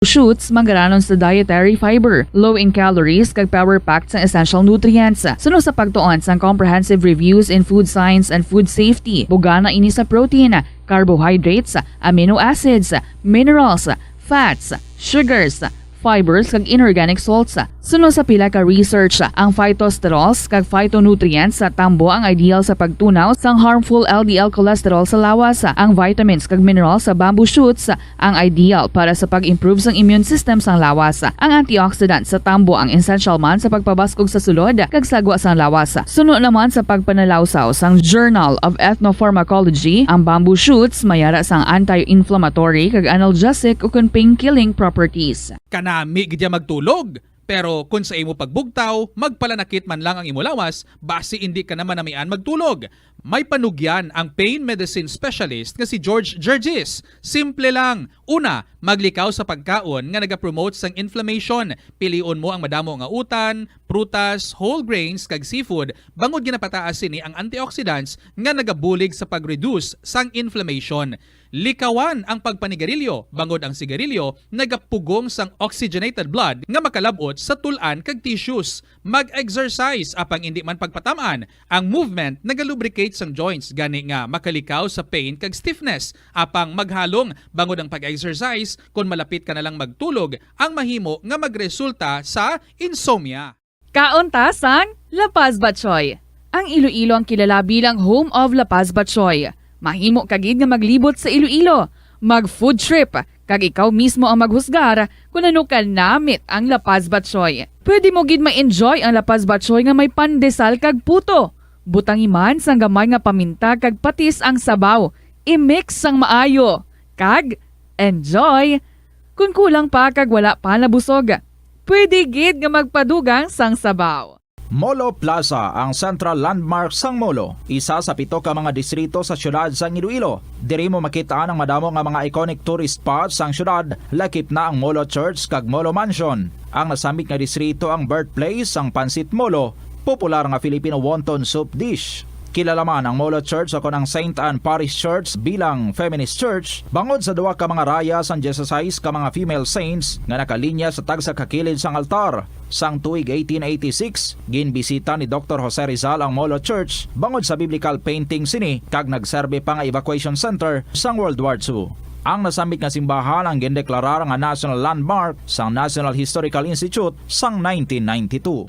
shoots manggaranon sa dietary fiber, low in calories, kag power-packed sang essential nutrients. Suno sa pagtuon sang Comprehensive Reviews in Food Science and Food Safety, bugana ini sa protein, carbohydrates, amino acids, minerals, fats, sugars, fibers, kag inorganic salts. Suno sa pila ka research, ang phytosterols kag phytonutrients sa tambo ang ideal sa pagtunaw sang harmful L D L cholesterol sa lawas. Ang vitamins kag minerals sa bamboo shoots ang ideal para sa pag-improve sang immune system sang lawas. Ang antioxidant sa tambo ang essential man sa pagpabaskog sa sulod kag sagwa sang lawas. Suno naman sa pagpanalawsaw sang Journal of Ethnopharmacology, ang bamboo shoots may ara sang anti-inflammatory kag analgesic ukon pain-killing properties. Kanami gid ya magtulog. Pero kon sa imo pagbugtaw, magpalanakit man lang ang imo lawas, basi indi ka na manamian magtulog. May panugyan ang pain medicine specialist nga si George Gergis. Simple lang. Una, maglikaw sa pagkaon nga nagapromote sang inflammation. Pilion mo ang madamo nga utan, prutas, whole grains, kag seafood, bangod ginapataas sini ang antioxidants nga nagabulig sa pag-reduce sang inflammation. Likawan ang pagpanigarilyo, bangod ang sigarilyo nagapugong sang oxygenated blood nga makalab-ot sa tul-an kag tissues. Mag-exercise, apang indi man pagpatam-an. Ang movement nagalubricate sang joints, gani nga makalikaw sa pain kag stiffness. Apang maghalong, bangod ang pag-exercise, kon malapit ka na lang magtulog, ang mahimo nga magresulta sa insomnia. Kaon ta sang La Paz Batchoy. Ang Iloilo ang kilala bilang home of La Paz Batchoy. Mahimo ka gid nga maglibot sa Iloilo, mag-food trip, kag ikaw mismo ang maghusgar kon ano kanamit ang La Paz Batchoy. Pwede mo gid ma-enjoy ang La Paz Batchoy nga may pandesal kag puto. Butangi man sang gamay nga paminta kag patis ang sabaw. I-mix sang maayo. Kag enjoy! Kon kulang pa kag wala pa nabusog, pwede gid nga magpadugang sang sabaw. Molo Plaza, ang central landmark sang Molo, isa sa pito ka mga distrito sa siyudad sang Iloilo. Diri mo makit-an ang madamo nga mga iconic tourist spots sang siyudad, lakip na ang Molo Church kag Molo Mansion. Ang nasambit nga distrito ang birthplace sang Pancit Molo, popular nga Filipino wonton soup dish. Kilala man ang Molo Church o kon ang Saint Anne Parish Church bilang feminist church bangod sa duha ka mga raya sang dieciséis ka mga female saints nga nakalinya sa tagsa ka kilid sang altar. Sang tuig eighteen eighty-six, ginbisita ni Doctor Jose Rizal ang Molo Church bangod sa biblical painting sini kag nagserbi pa nga evacuation center sang World War Two. Ang nasambit nga simbahan ang gindeklarar nga national landmark sang National Historical Institute sang nineteen ninety-two.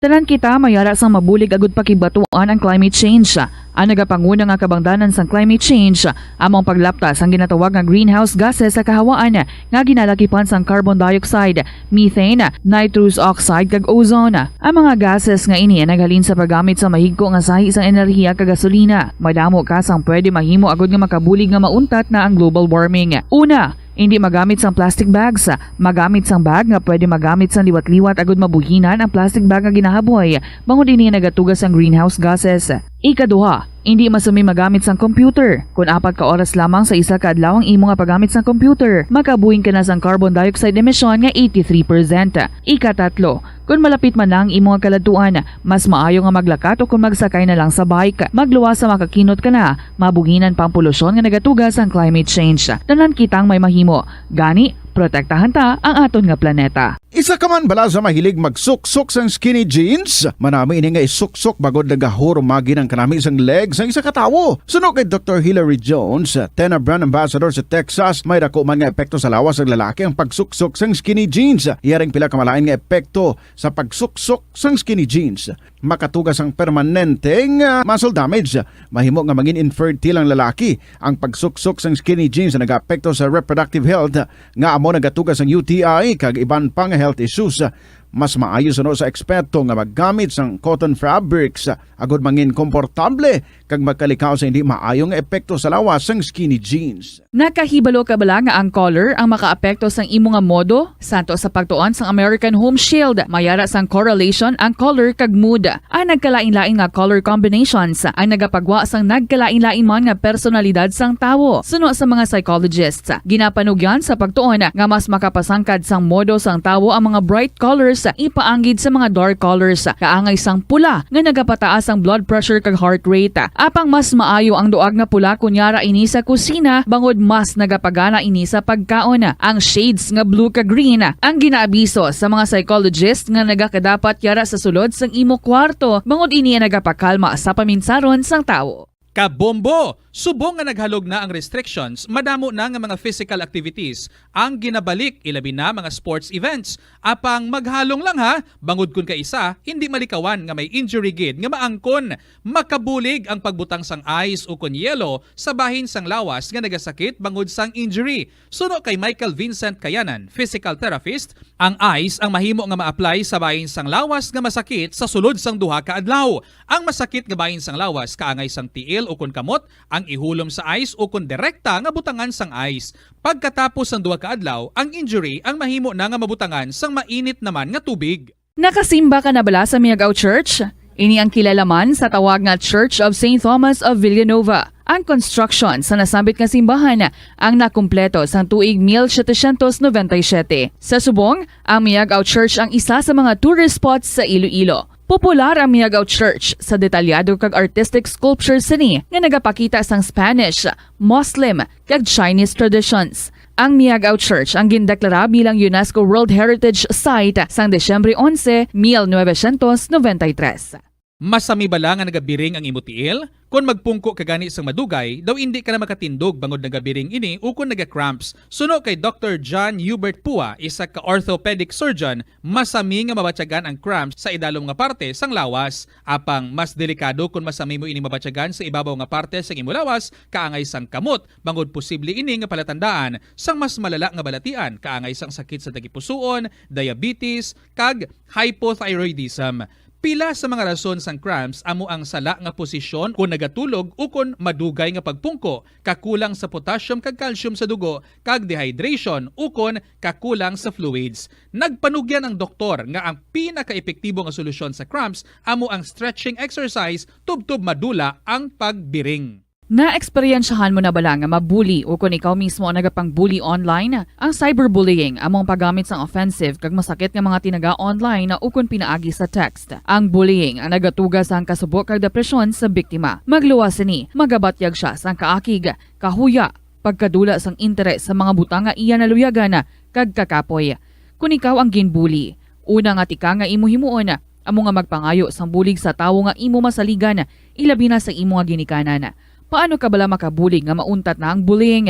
Tanan kita may ara sang mabulig agud pakigbatuan ang climate change. Ang nagapanguna nga kabangdanan sang climate change amo ang paglapta sang ginatawag nga greenhouse gases sa kahawaan nga ginalakipan sang carbon dioxide, methane, nitrous oxide, kag ozone. Ang mga gases nga ini naghalin sa paggamit sa mahigko nga sahi sang enerhiya kag gasolina. Madamo ka sang pwede mahimo agud nga makabulig nga mauntat na ang global warming. Una, indi magamit sang plastic bags. Magamit sang bag nga pwede magamit sang liwat-liwat agud mabuhinan ang plastic bag nga ginahaboy, bangod ini nagatuga sang greenhouse gases. Ikaduha, indi masumi magamit sang computer. Kon apat ka oras lamang sa isa ka adlaw ang imo nga paggamit sang computer, makabuhin ka na sang carbon dioxide emission nga eighty-three percent. Ikatatlo, kon malapit man na ang imo nga kaladtuan, mas maayo nga maglakat o kon magsakay na lang sa bike. Magluwas sa makakinot ka na, mabuhinan pa ang polusyon nga nagatuga sang climate change. Tanan kitang may mahimo. Gani, protektahan ta ang aton nga planeta. Isa ka man bala sa mahilig magsuksok sang skinny jeans? Manami ini nga isuksok bangod nagahurumagi ang kanami sang leg sang isa ka tawo. Suno kay Doctor Hilary Jones, Tena Brand Ambassador sa Texas, may dako man nga epekto sa lawas sang lalaki ang pagsuksok sang skinny jeans. Iya ring pila ka malain nga epekto sa pagsuksok sang skinny jeans. Makatuga sang permanente nga muscle damage. Mahimo nga mangin infertile ang lalaki. Ang pagsuksok sang skinny jeans nagaapekto sa reproductive health nga amo nagatuga sang U T I kag iban pa nga health issues. Mas maayo suno sa eksperto nga maggamit sang cotton fabrics agod mangin komportable kag makalikaw sa hindi maayo nga epekto sa lawas sang skinny jeans. Nakahibalo ka bala nga ang color ang makaapekto sang imo nga modo? Santo sa pagtuon sang American Home Shield, may ara sang correlation ang color kag mood. Ang nagkalain-lain nga color combinations ang nagapagwa sang nagkalain-lain man nga personalidad sang tawo. Suno sa mga psychologists, ginapanugyan sa pagtuon nga mas makapasangkad sang modo sang tawo ang mga bright colors ipaanggid sa mga dark colors, kaangay sang pula nga nagapataas ang blood pressure kag heart rate. Apang mas maayo ang duag nga pula kon yara ini sa kusina, bangod mas nagapagana ini sa pagkaon. Ang shades nga blue kag green ang ginaabiso sa mga psychologist nga nagakadapat yara sa sulod sang imo kwarto, bangod ini ang nagapakalma sa paminsaron sang tawo. Kabombo! Subong nga naghalog na ang restrictions, madamo na nga mga physical activities ang ginabalik, ilabi na mga sports events. Apang maghalong lang ha, bangod kun kaisa, hindi malikawan nga may injury gid nga maangkon. Makabulig ang pagbutang sang ice ukon yelo sa bahin sang lawas nga nagasakit bangod sang injury. Suno kay Michael Vincent Kayanan, physical therapist, ang ice ang mahimo nga ma-apply sa bahin sang lawas nga masakit sa sulod sang duha ka adlaw. Ang masakit nga bahin sang lawas kaangay sang tiil ukon kamot ang ihulom sa ice ukon direkta nga butangan sang ice. Pagkatapos sang duha ka adlaw, ang injury ang mahimo na nga mabutangan sang mainit naman nga tubig. Nakasimba ka na bala sa Miagao Church? Ini ang kilala man sa tawag nga Church of Saint Thomas of Villanova. Ang construction sa nasambit nga simbahan ang nakumpleto sang tuig mil setecientos noventa y siete. Sa subong, ang Miagao Church ang isa sa mga tourist spots sa Iloilo. Popular ang Miagao Church sa detalyado kag artistic sculpture sini nga nagapakita sang Spanish, Muslim, kag Chinese traditions. Ang Miagao Church ang gindeklara bilang UNESCO World Heritage Site sang Disyembre onse, mil novecientos noventa y tres. Masami bala nga nagabiring ang imo tiil? Kon magpungko ka gani sang madugay, daw indi ka na makatindog bangod nagabiring ini ukon naga-cramps. Suno kay Doctor John Hubert Pua, isa ka orthopedic surgeon, masami nga mabatyagan ang cramps sa idalom nga parte sang lawas. Apang mas delikado kon masami mo ini mabatyagan sa ibabaw nga parte sang imo lawas, kaangay sang kamot, bangod posible ini nga palatandaan sang mas malala nga balatian, kaangay sang sakit sa tagipusoon, diabetes, kag hypothyroidism. Pila sa mga rason sang cramps amo ang sala nga posisyon kon nagatulog ukon madugay nga pagpungko, kakulang sa potassium kag calcium sa dugo, kag dehydration ukon kakulang sa fluids. Nagpanugyan ang doktor nga ang pinakaepektibo nga solusyon sa cramps amo ang stretching exercise tubtob madula ang pagbiring. Naeksperyensyahan mo na bala nga mabuli ukon ikaw mismo ang nagapang-bully online? Ang cyberbullying amo ang paggamit sang offensive kag masakit nga mga tinaga online ukon pinaagi sa text. Ang bullying ang nagatuga sang kasubo kag depresyon sa biktima. Magluwas sini, magabatyag sia sang kaakig, kahuya, pagkadula sang interes sa mga butang nga iya naluyagan, kag kakapoy. Kon ikaw ang ginbuli, una nga tikang nga imo himuon amo nga magpangayo sang bulig sa tawo nga imo masaligan, ilabi na sa imo nga ginikanan. Paano ka bala makabulig nga mauntat na ang bullying?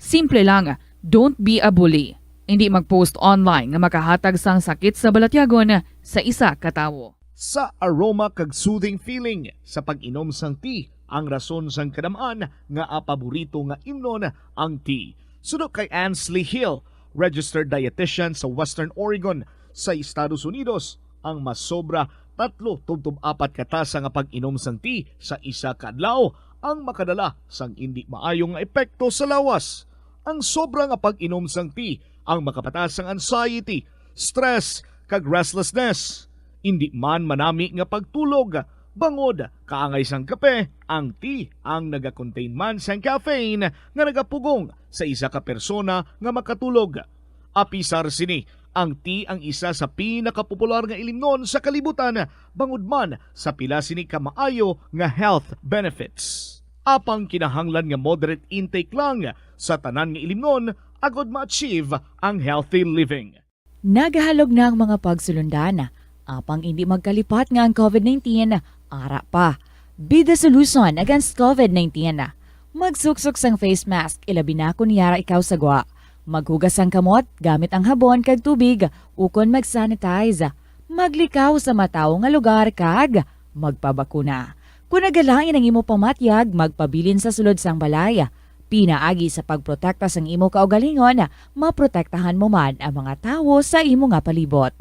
Simple lang, don't be a bully. Indi mag-post online nga makahatag sang sakit sa balatyagon sa isa ka tawo. Sa aroma kag soothing feeling sa pag-inom sang tea ang rason sang kadam-an nga paborito nga imnon ang tea. Suno kay Ansley Hill, registered dietitian sa Western Oregon sa Estados Unidos, ang masobra tatlo tubtob apat ka tasa nga pag-inom sang tea sa isa ka adlaw ang makadala sang indi maayo nga epekto sa lawas. Ang sobra nga pag-inom sang tea ang makapataas sang anxiety, stress, kag restlessness. Indi man manami nga pagtulog, bangod kaangay sang kape, ang tea ang nagakontain man sang caffeine nga nagapugong sa isa ka persona nga makatulog. Apisar sini, ang tea ang isa sa pinakapopular nga ilimnon sa kalibutan, bangod man sa pila sini ka maayo nga health benefits. Apang kinahanglan nga moderate intake lang sa tanan nga ilimnon agod ma-achieve ang healthy living. Nagahalog na ang mga pagsulundan, apang indi magkalipat nga ang covid nineteen ara pa. Be the solution against covid nineteen. Magsuksok sang face mask, ilabi na kon yara ikaw sa gwa. Maghugas sang kamot gamit ang habon kag tubig, ukon mag-sanitize. Maglikaw sa matawo nga lugar kag magpabakuna. Kon nagalain ang imo pamatyag, magpabilin sa sulod sang balay. Pinaagi sa pagprotekta sang imo kaugalingon, maprotektahan mo man ang mga tawo sa imo nga palibot.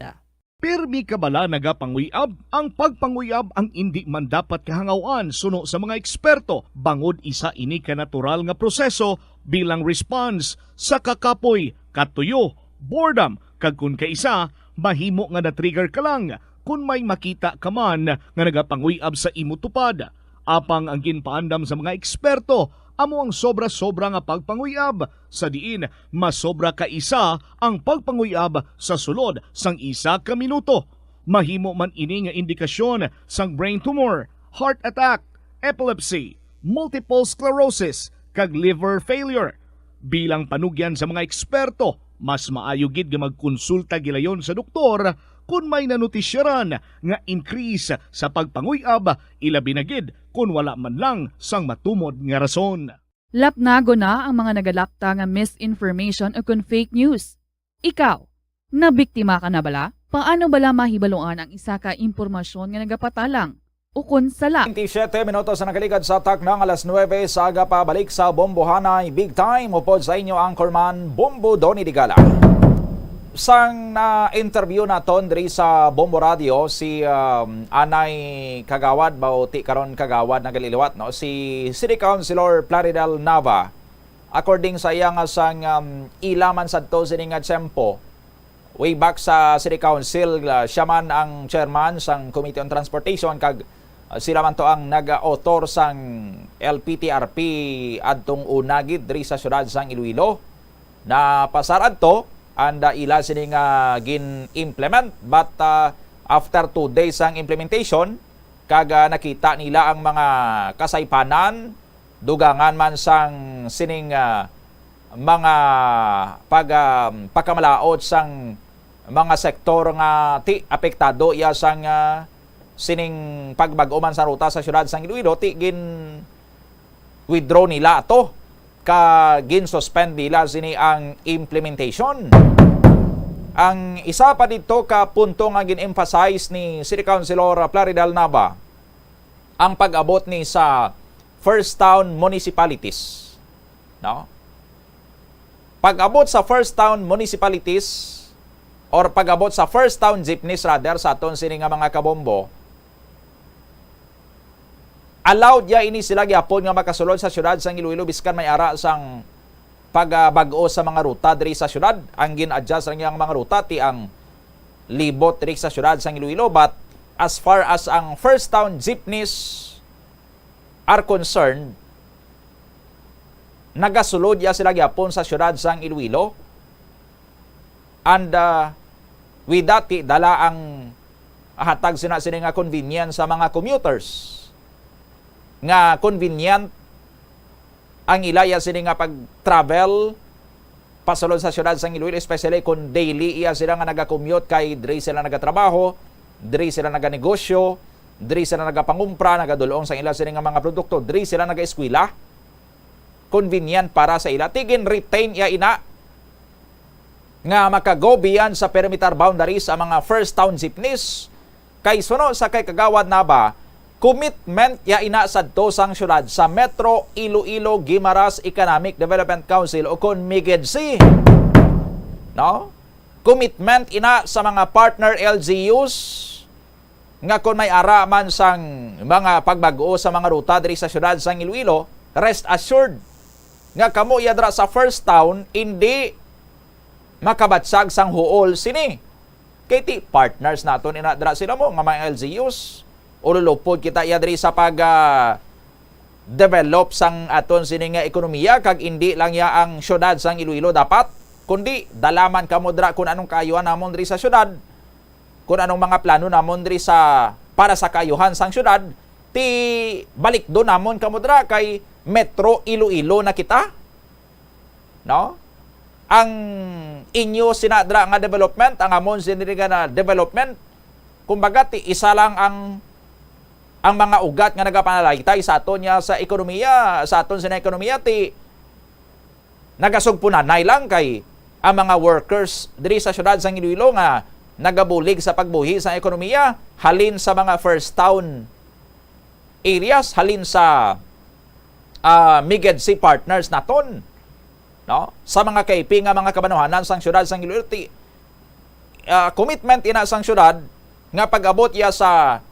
Pirmi ka bala nagapanguyab? Ang pagpanguyab ang indi man dapat kahangawan suno sa mga eksperto, bangod isa ini ka natural nga proseso bilang response sa kakapoy, katuyo, boredom, kag kon kaisa, mahimo nga na-trigger ka lang kon may makita ka man nga nagapanguyab sa imo tupad. Apang ang ginpaandam sa mga eksperto amo ang sobra-sobra nga pagpanguyab, sa diin masobra ka isa ang pagpanguyab sa sulod sang isa ka minuto. Mahimo man ini nga indikasyon sang brain tumor, heart attack, epilepsy, multiple sclerosis, kag liver failure. Bilang panugyan sa mga eksperto, mas maayo gid nga magkonsulta gilayon sa doktor kon may nanotisyaran nga increase sa pagpanguyab, ilabi na gid kon wala man lang sang matumod nga rason. Lapnagon na ang mga nagalakta nga misinformation o kon fake news. Ikaw, nabiktima ka na bala? Paano bala mahibaluan ang isa ka impormasyon nga nagapatalang o kon sala? Twenty-seven minutos na nakaligad sa taknang alas nuebe sa aga. Pabalik sa Bombohanay Big Time, upod sa inyo anchorman, Bombo Donny Digala. Sang na-interview naton diri sa Bombo Radio si, um, anay kagawad, ba, o ti karon kagawad, nagaliliwat, no, si City Councilor Plaridel Nava. According sa iya nga sang, um, ila man sadto sini nga tiyempo, way back sa City Council, ah, siya man ang chairman sang Committee on Transportation kag, ah, sila man to ang nag-author sang L P T R P adtong una gid diri sa siyudad sang Iloilo. Napasar adto, and, ah, ila sini nga gin-implement, but, ah, after two days sang implementation, kag, ah, nakita nila ang mga kasaypanan, dugangan man sang sining, ah, mga pag-, ah, pagkamalaot sang mga sektor nga ti apektado iya sang, ah, sining pagbag-o man sa ruta sa siyudad sang Iloilo, ti gin-withdraw nila ato, ka gin-suspend nila sini ang implementation. Ang isa pa dito ka punto nga gin-emphasize ni City Councilor Plaridel Nava, ang pag-abot ni sa first town municipalities, no? Pag-abot sa first town municipalities or pag-abot sa first town jeepneys, rather, sa aton sini nga mga kabombo, allowed ya ini sila gyapon nga makasulod sa siyudad sang Iloilo, biskan may ara sang pagbag-o sa mga ruta diri sa siyudad. Ang gin-adjust lang yang mga ruta ti ang libot diri sa siyudad sang Iloilo, but as far as ang first town jeepneys are concerned, nagasulod ya sila gyapon sa siyudad sang Iloilo. And, uh, with that, ti dala ang hatag sina sini nga convenience sa mga commuters, nga convenient ang ila ya sini nga pag-travel pasulod sa siyudad sang Iloilo, especially kung daily iya sila nga nagakommute, kay diri sila nagatrabaho, diri sila naganegosyo, diri sila nagapangumpra, nagadul-ong sa ila sini nga mga produkto, diri sila nagaeskwela. Convenient para sa ila. Ti gin-retain iya ina nga maka-go beyond sa perimeter boundaries ang mga first town jeepneys. Kay suno sa kay Kagawad Nava, commitment ya ina sadto sang syudad sa Metro Iloilo Guimaras Economic Development Council, o kon MIGEDC. No? Commitment ina sa mga partner L G Us nga kon may ara man sang mga pagbag-o sa mga ruta diri sa syudad sang Iloilo, rest assured nga kamo iya dira sa first town indi makabatsag sang huol sini. Kay ti partners naton ina dira sila mo nga mga L G Us. Ululupod kita iya diri sa pag, ah, develop sang aton sini nga ekonomiya, kag indi lang ya ang syudad sang Iloilo dapat, kundi dala man kamo dira kun anong kaayuhan namon diri sa syudad, kun anong mga plano namon diri sa, para sa kaayuhan sang syudad, ti balikdo namon kamo dira kay Metro Iloilo na kita. No? Ang inyo sina dira nga development, ang amon sini nga na development, kumbaga, ti isa lang ang, ang mga ugat nga nagapanalaytay sa aton niya sa ekonomiya, sa aton sina ekonomiya, ti nagasugpunanay lang kay ang mga workers diri sa syudad sang Iloilo nga nagabulig sa pagbuhi sa ekonomiya halin sa mga first town areas, halin sa, ah, MIGEDC partners naton, no? Sa mga kaipi nga mga kabanuhanan sang syudad sang Iloilo, ti ah, commitment ina sang syudad nga pag-abot iya sa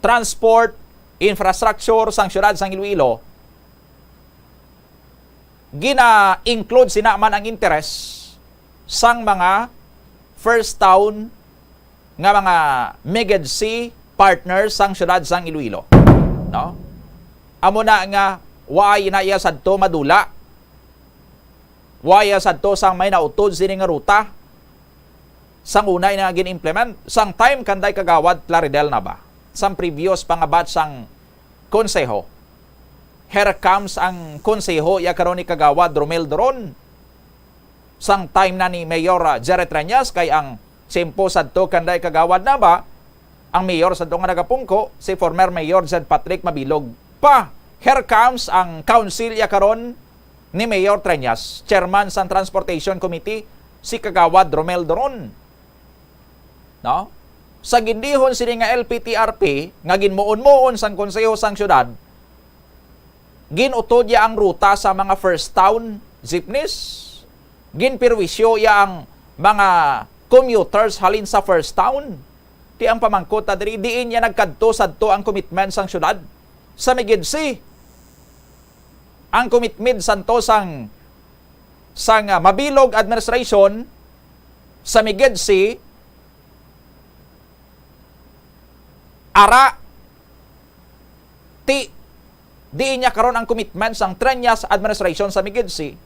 transport, infrastructure sang syudad sang Iloilo, gina-include sina man ang interes sang mga first town nga mga MIGEDC partners sang syudad sang Iloilo, no? Amo na nga, wa ina iya sadto madula. Wa iya sadto sang may nautod sini nga ruta sang una ina gin-implement sang time kanday Kagawad Plaridel na ba, sang previous pa nga batch sang konseho. Here comes ang konseho iya karon ni Kagawad Romel Doron. Sang time na ni Mayor, ah, Jerry Treñas, kay ang simpo sadto kanday Kagawad na ba, ang mayor sadto nga nagapungko, si former Mayor Zed Patrick Mabilog pa. Here comes ang council iya karon ni Mayor Treñas, chairman sang Transportation Committee, si Kagawad Romel Doron. No? Sa gindihon sini nga L P T R P nga ginmuon-muon sang konseho sang syudad, ginutod iya ang ruta sa mga first town jeepneys. Ginperwisyo iya ang mga commuters halin sa first town. Ti ang pamangkot ta diri, diin iya nagkadto sadto ang commitment sang syudad? Sa MIGEDC. Ang commitment santo sang, sang, ah, Mabilog administration sa MIGEDC, ara, ti, diin niya karon ang commitment sang Treñas administration sa MIGEDC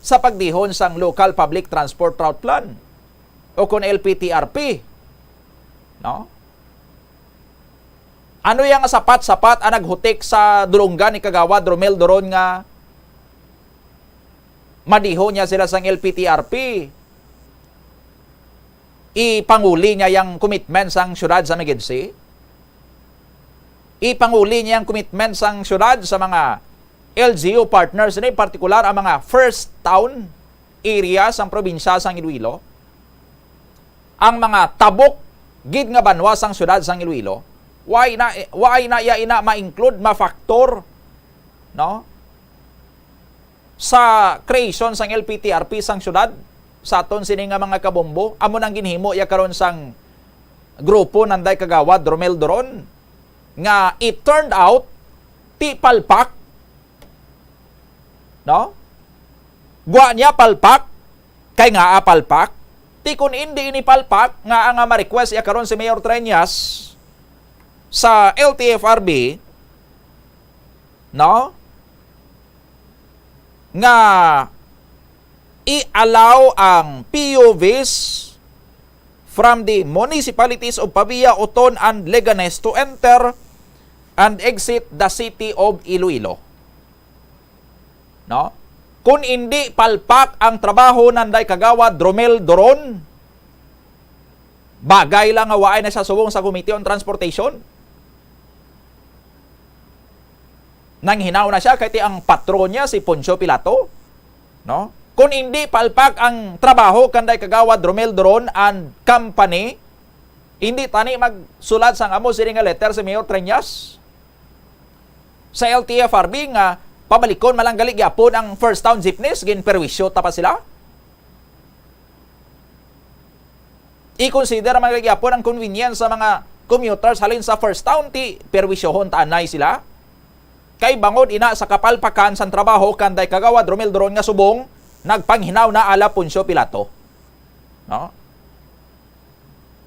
sa pagdihon sang Local Public Transport Route Plan o kon L P T R P. No? Ano yang sapat-sapat ang naghutik sa dulonggan ni Kagawad Romel Doron nga madihon niya sila sang L P T R P? Ipanguli niya yang commitment sang syudad sa MIGEDC? Ipanguli niya yang commitment sang syudad sa mga L G U partners ni, partikular ang mga first town area sang probinsya sang Iloilo? Ang mga tabok gid nga banwa sang syudad sang Iloilo, why na, why na iya ina ma-include, ma-factor, no? Sa creation sang L P T R P sang syudad, sa aton sini nga mga kabombo, amo nang ginhimo iya karon sang grupo nanday Kagawad Romel Doron, nga it turned out, ti palpak, no? Gwa niya palpak, kay ngaa palpak? Ti kun indi ini palpak, ngaa nga ma-request iya karon si Mayor Treñas sa L T F R B, no? Nga i-allow ang P U Vs from the municipalities of Pavia, Oton, and Leganes to enter and exit the city of Iloilo. No? Kun indi palpak ang trabaho nanday Kagawad Romel Doron, bagay lang nga waay na siya subong sa Committee on Transportation. Nanghinaw na siya kay ti ang patron niya si Poncio Pilato, no? Kun indi palpak ang trabaho kanday Kagawad Romel Doron and company, hindi tani magsulat sang amo sini nga letter si Mayor Treñas sa L T F R B nga pabalikon man lang gali gyapon ang first town jeepneys, ginperwisyo ta pa sila. I-consider man gali gyapon ang convenience sa mga commuters halin sa first town, ti perwisyohon ta anay sila. Kay bangod ina sa kapalpakan sang trabaho kanday Kagawad Romel Doron nga subong nagpanghinaw na ala Poncio Pilato. No?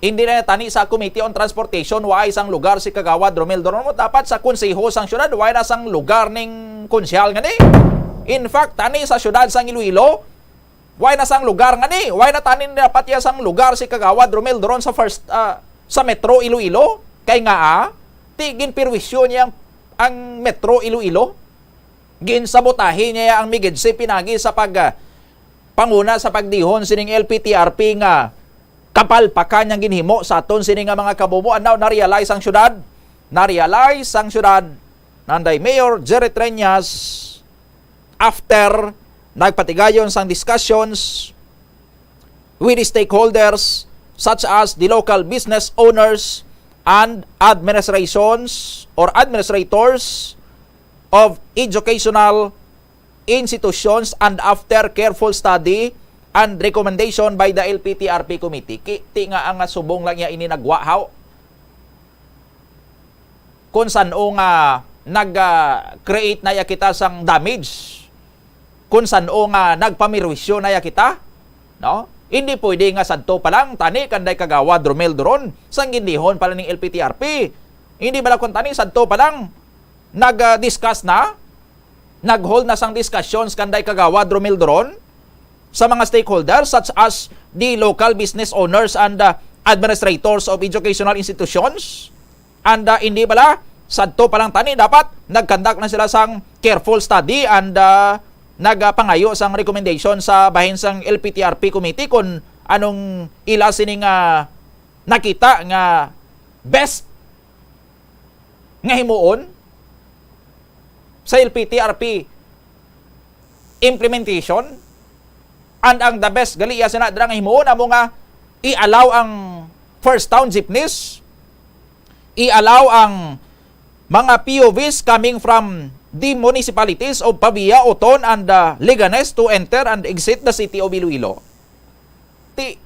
Hindi na tani sa Committee on Transportation, waay sang lugar si Kagawad Romel Doron. Dapat sa Konseho sang Syudad, waay na sang lugar ning konsehal nga ni. In fact, tani sa syudad sang Iloilo, waay na sang lugar nga ni. Waay na tani dapat iya sang lugar si Kagawad Romel Doron sa first, ah, sa Metro Iloilo. Kay nga, ah, ti ginperwisyo niya ang, ang Metro Iloilo. Ginsabotahe niya ang MIGEDC pinagi sa pag, ah, panguna sa pagdihon sining L P T R P nga kapalpakan yang ginhimo sa aton sini nga mga kabubo. And now, na-realize ang syudad. Na-realize ang syudad. Nanday Mayor Jerry Treñas, after nagpatigayon sang discussions with the stakeholders such as the local business owners and administrations or administrators of educational institutions, and after careful study and recommendation by the L P T R P committee. Ki-, ti nga ang subong lang niya ini nagwa, haw? Kung san-o nga nag, ah, create na ya kita sang damage, kung san-o nga nagpamirwisyo na ya kita, no? Hindi pwede nga sadto pa lang tani kanday Kagawad Romel Duron sang gindihon pala ning L P T R P. Hindi bala kung tani sadto pa lang nag, ah, discuss na, nag-hold na sang discussions kanday Kagawad Romel Duron sa mga stakeholders such as the local business owners and, ah, administrators of educational institutions. And, ah, hindi bala, sadto pa lang tani, dapat nag-conduct na sila sang careful study and, ah, nagapangayo sang recommendation sa bahin sang L P T R P committee kung anong ila sining, ah, nakita nga best nga himuon sa L P T R P implementation. And ang the best gali iya sina dira nga himuon amo nga i-allow ang first town jeepneys, i-allow ang mga P U Vs coming from the municipalities of Pavia, Oton, and, uh, Leganes to enter and exit the city of Iloilo. Ti,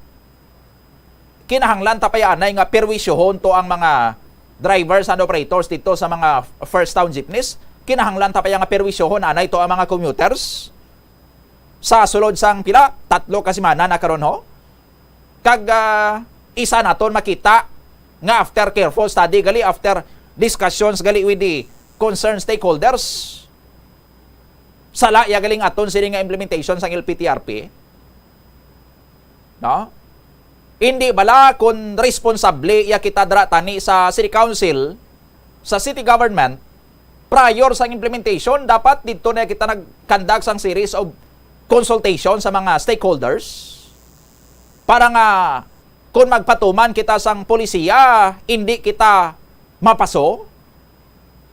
kinahanglan ta pa anay nga perwisyohon to ang mga drivers and operators dito sa mga first town jeepneys? Kinahanglan ta pa nga perwisyohon anay to ang mga commuters? Sa sulod sang pila, tatlo ka semana na karon, ho? Kag, ah, isa naton makita nga after careful study gali, after discussions gali with the concerned stakeholders, sala ya galing aton sini nga implementation sang L P T R P. No? Hindi bala kung responsable ya kita dira tani sa City Council, sa City Government, prior sang implementation, dapat didto na kita nag-conduct sang series of consultation sa mga stakeholders para nga kung magpatuman kita sang polisiya, hindi kita mapaso,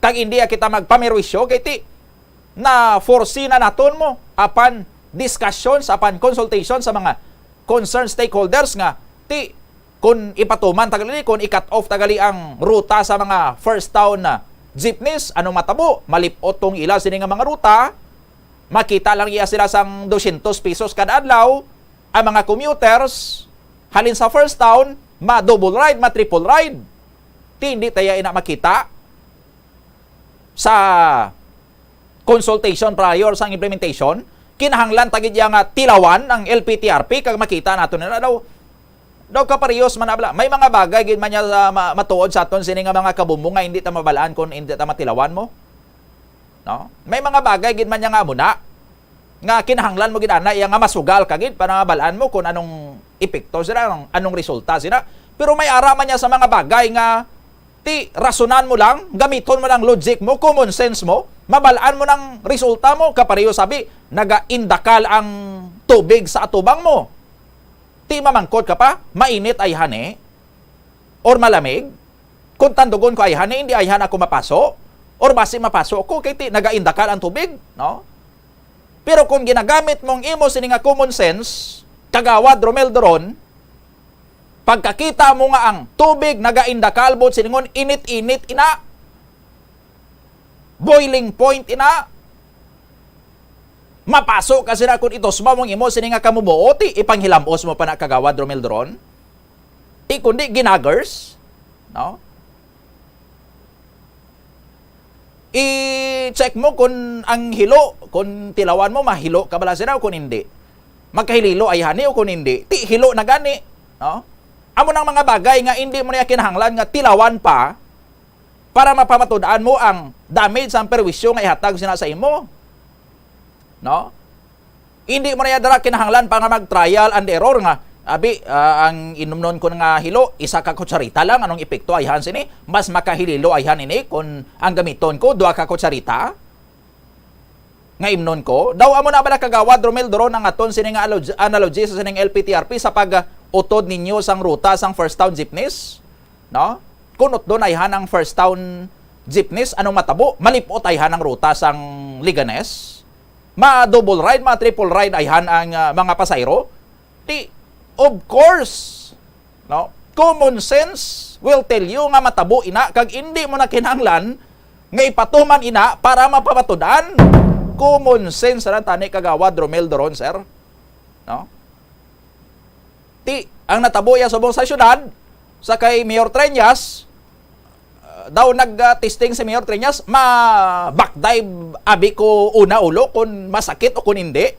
kag hindi kita magpamirwisyo, kay ti na-foresee na naton mo apan discussions, apan consultation sa mga concerned stakeholders nga ti kun ipatuman ta gali, kun i-cut off ta gali ang ruta sa mga first town na jeepneys, anong matabo? Malip-ot tong ila sini nga mga ruta, makita lang iya sila sang dosyentos pesos kada adlaw, ang mga commuters halin sa first town, ma-double ride, ma-triple ride. Ti hindi ta ya ina makita sa consultation prior sang implementation. Kinahanglan ta gid ya nga tilawan ang L P T R P kag makita nato nila daw, daw kaparehos man na bala. May mga bagay gid man niya sa ma-, matuod sa aton sini nga mga kabumbo nga hindi ta mabalaan kung hindi ta matilawan mo. No? May mga bagay gid man niya nga amo na nga kinahanglan mo gid ana iya nga masugal ka gid para nga bal-an mo kung anong epekto sila, anong, anong resulta sila. Pero may ara man niya sa mga bagay nga ti rasunan mo lang, gamiton mo lang logic mo, common sense mo, mabal-an mo nang resulta mo, kapareho sabi, nagaindakal ang tubig sa atubang mo. Ti mamangkot ka pa, mainit ayhan ni? Or malamig? Kung tandugon ko ayhan ni, hindi ayhan ako mapaso? Or basi mapaso ko, kay ti nagaindakal ang tubig, no? Pero kung ginagamit mong imo sini nga common sense, Kagawad Romel Doron, pagkakita mo nga ang tubig nagaindakalbot, silingon, init-init ina, boiling point ina, mapaso ka sina kung itusma mong imo sini nga kamumuot, ti ipanghilam-os mo pa na, Kagawad Romel Doron. Ti kundi ginagers, no? I-check mo kung ang hilo, kung tilawan mo, mahilo ka bala sina o kung hindi. Magkahililo ayhan ni o kung hindi. Ti hilo na gani, no? Amo nang mga bagay nga hindi mo niya kinahanglan nga tilawan pa para mapamatud-an mo ang damage, ang perwisyo nga ihatag sina sa imo. No? Hindi mo na yan dara kinahanglan pa nga mag-trial and error nga, abi, ah, ang inumnon ko nga hilo, isa ka kutsarita lang, anong epekto ayhan sini? Mas makahililo ayhan ini kung ang gamiton ko, duha ka kutsarita nga imnon ko. Daw amo na bala, Kagawad Romel Doron, ang aton sini nga alog-, analogy sa sining L P T R P sa pag-utod ninyo sang ruta sang first town jeepneys, no? Kung utdon ayhan ang first town jeepneys, anong matabo? Malip-ot ayhan ang ruta sang Leganes. Ma-double ride, ma-triple ride ayhan ang, ah, mga pasayro. Di, of course, no? Common sense will tell you nga matabo ina kag indi mo na kinahanglan nga ipatuman ina para mapamatud-an. Common sense ra tani, Kagawad Romel Doron, sir. No? Ti, ang natabo iya subong sa syudad, sa kay Mayor Treñas, uh, daw nag-testing si Mayor Treñas, ma-backdive abi ko una ulo kung masakit o kung hindi.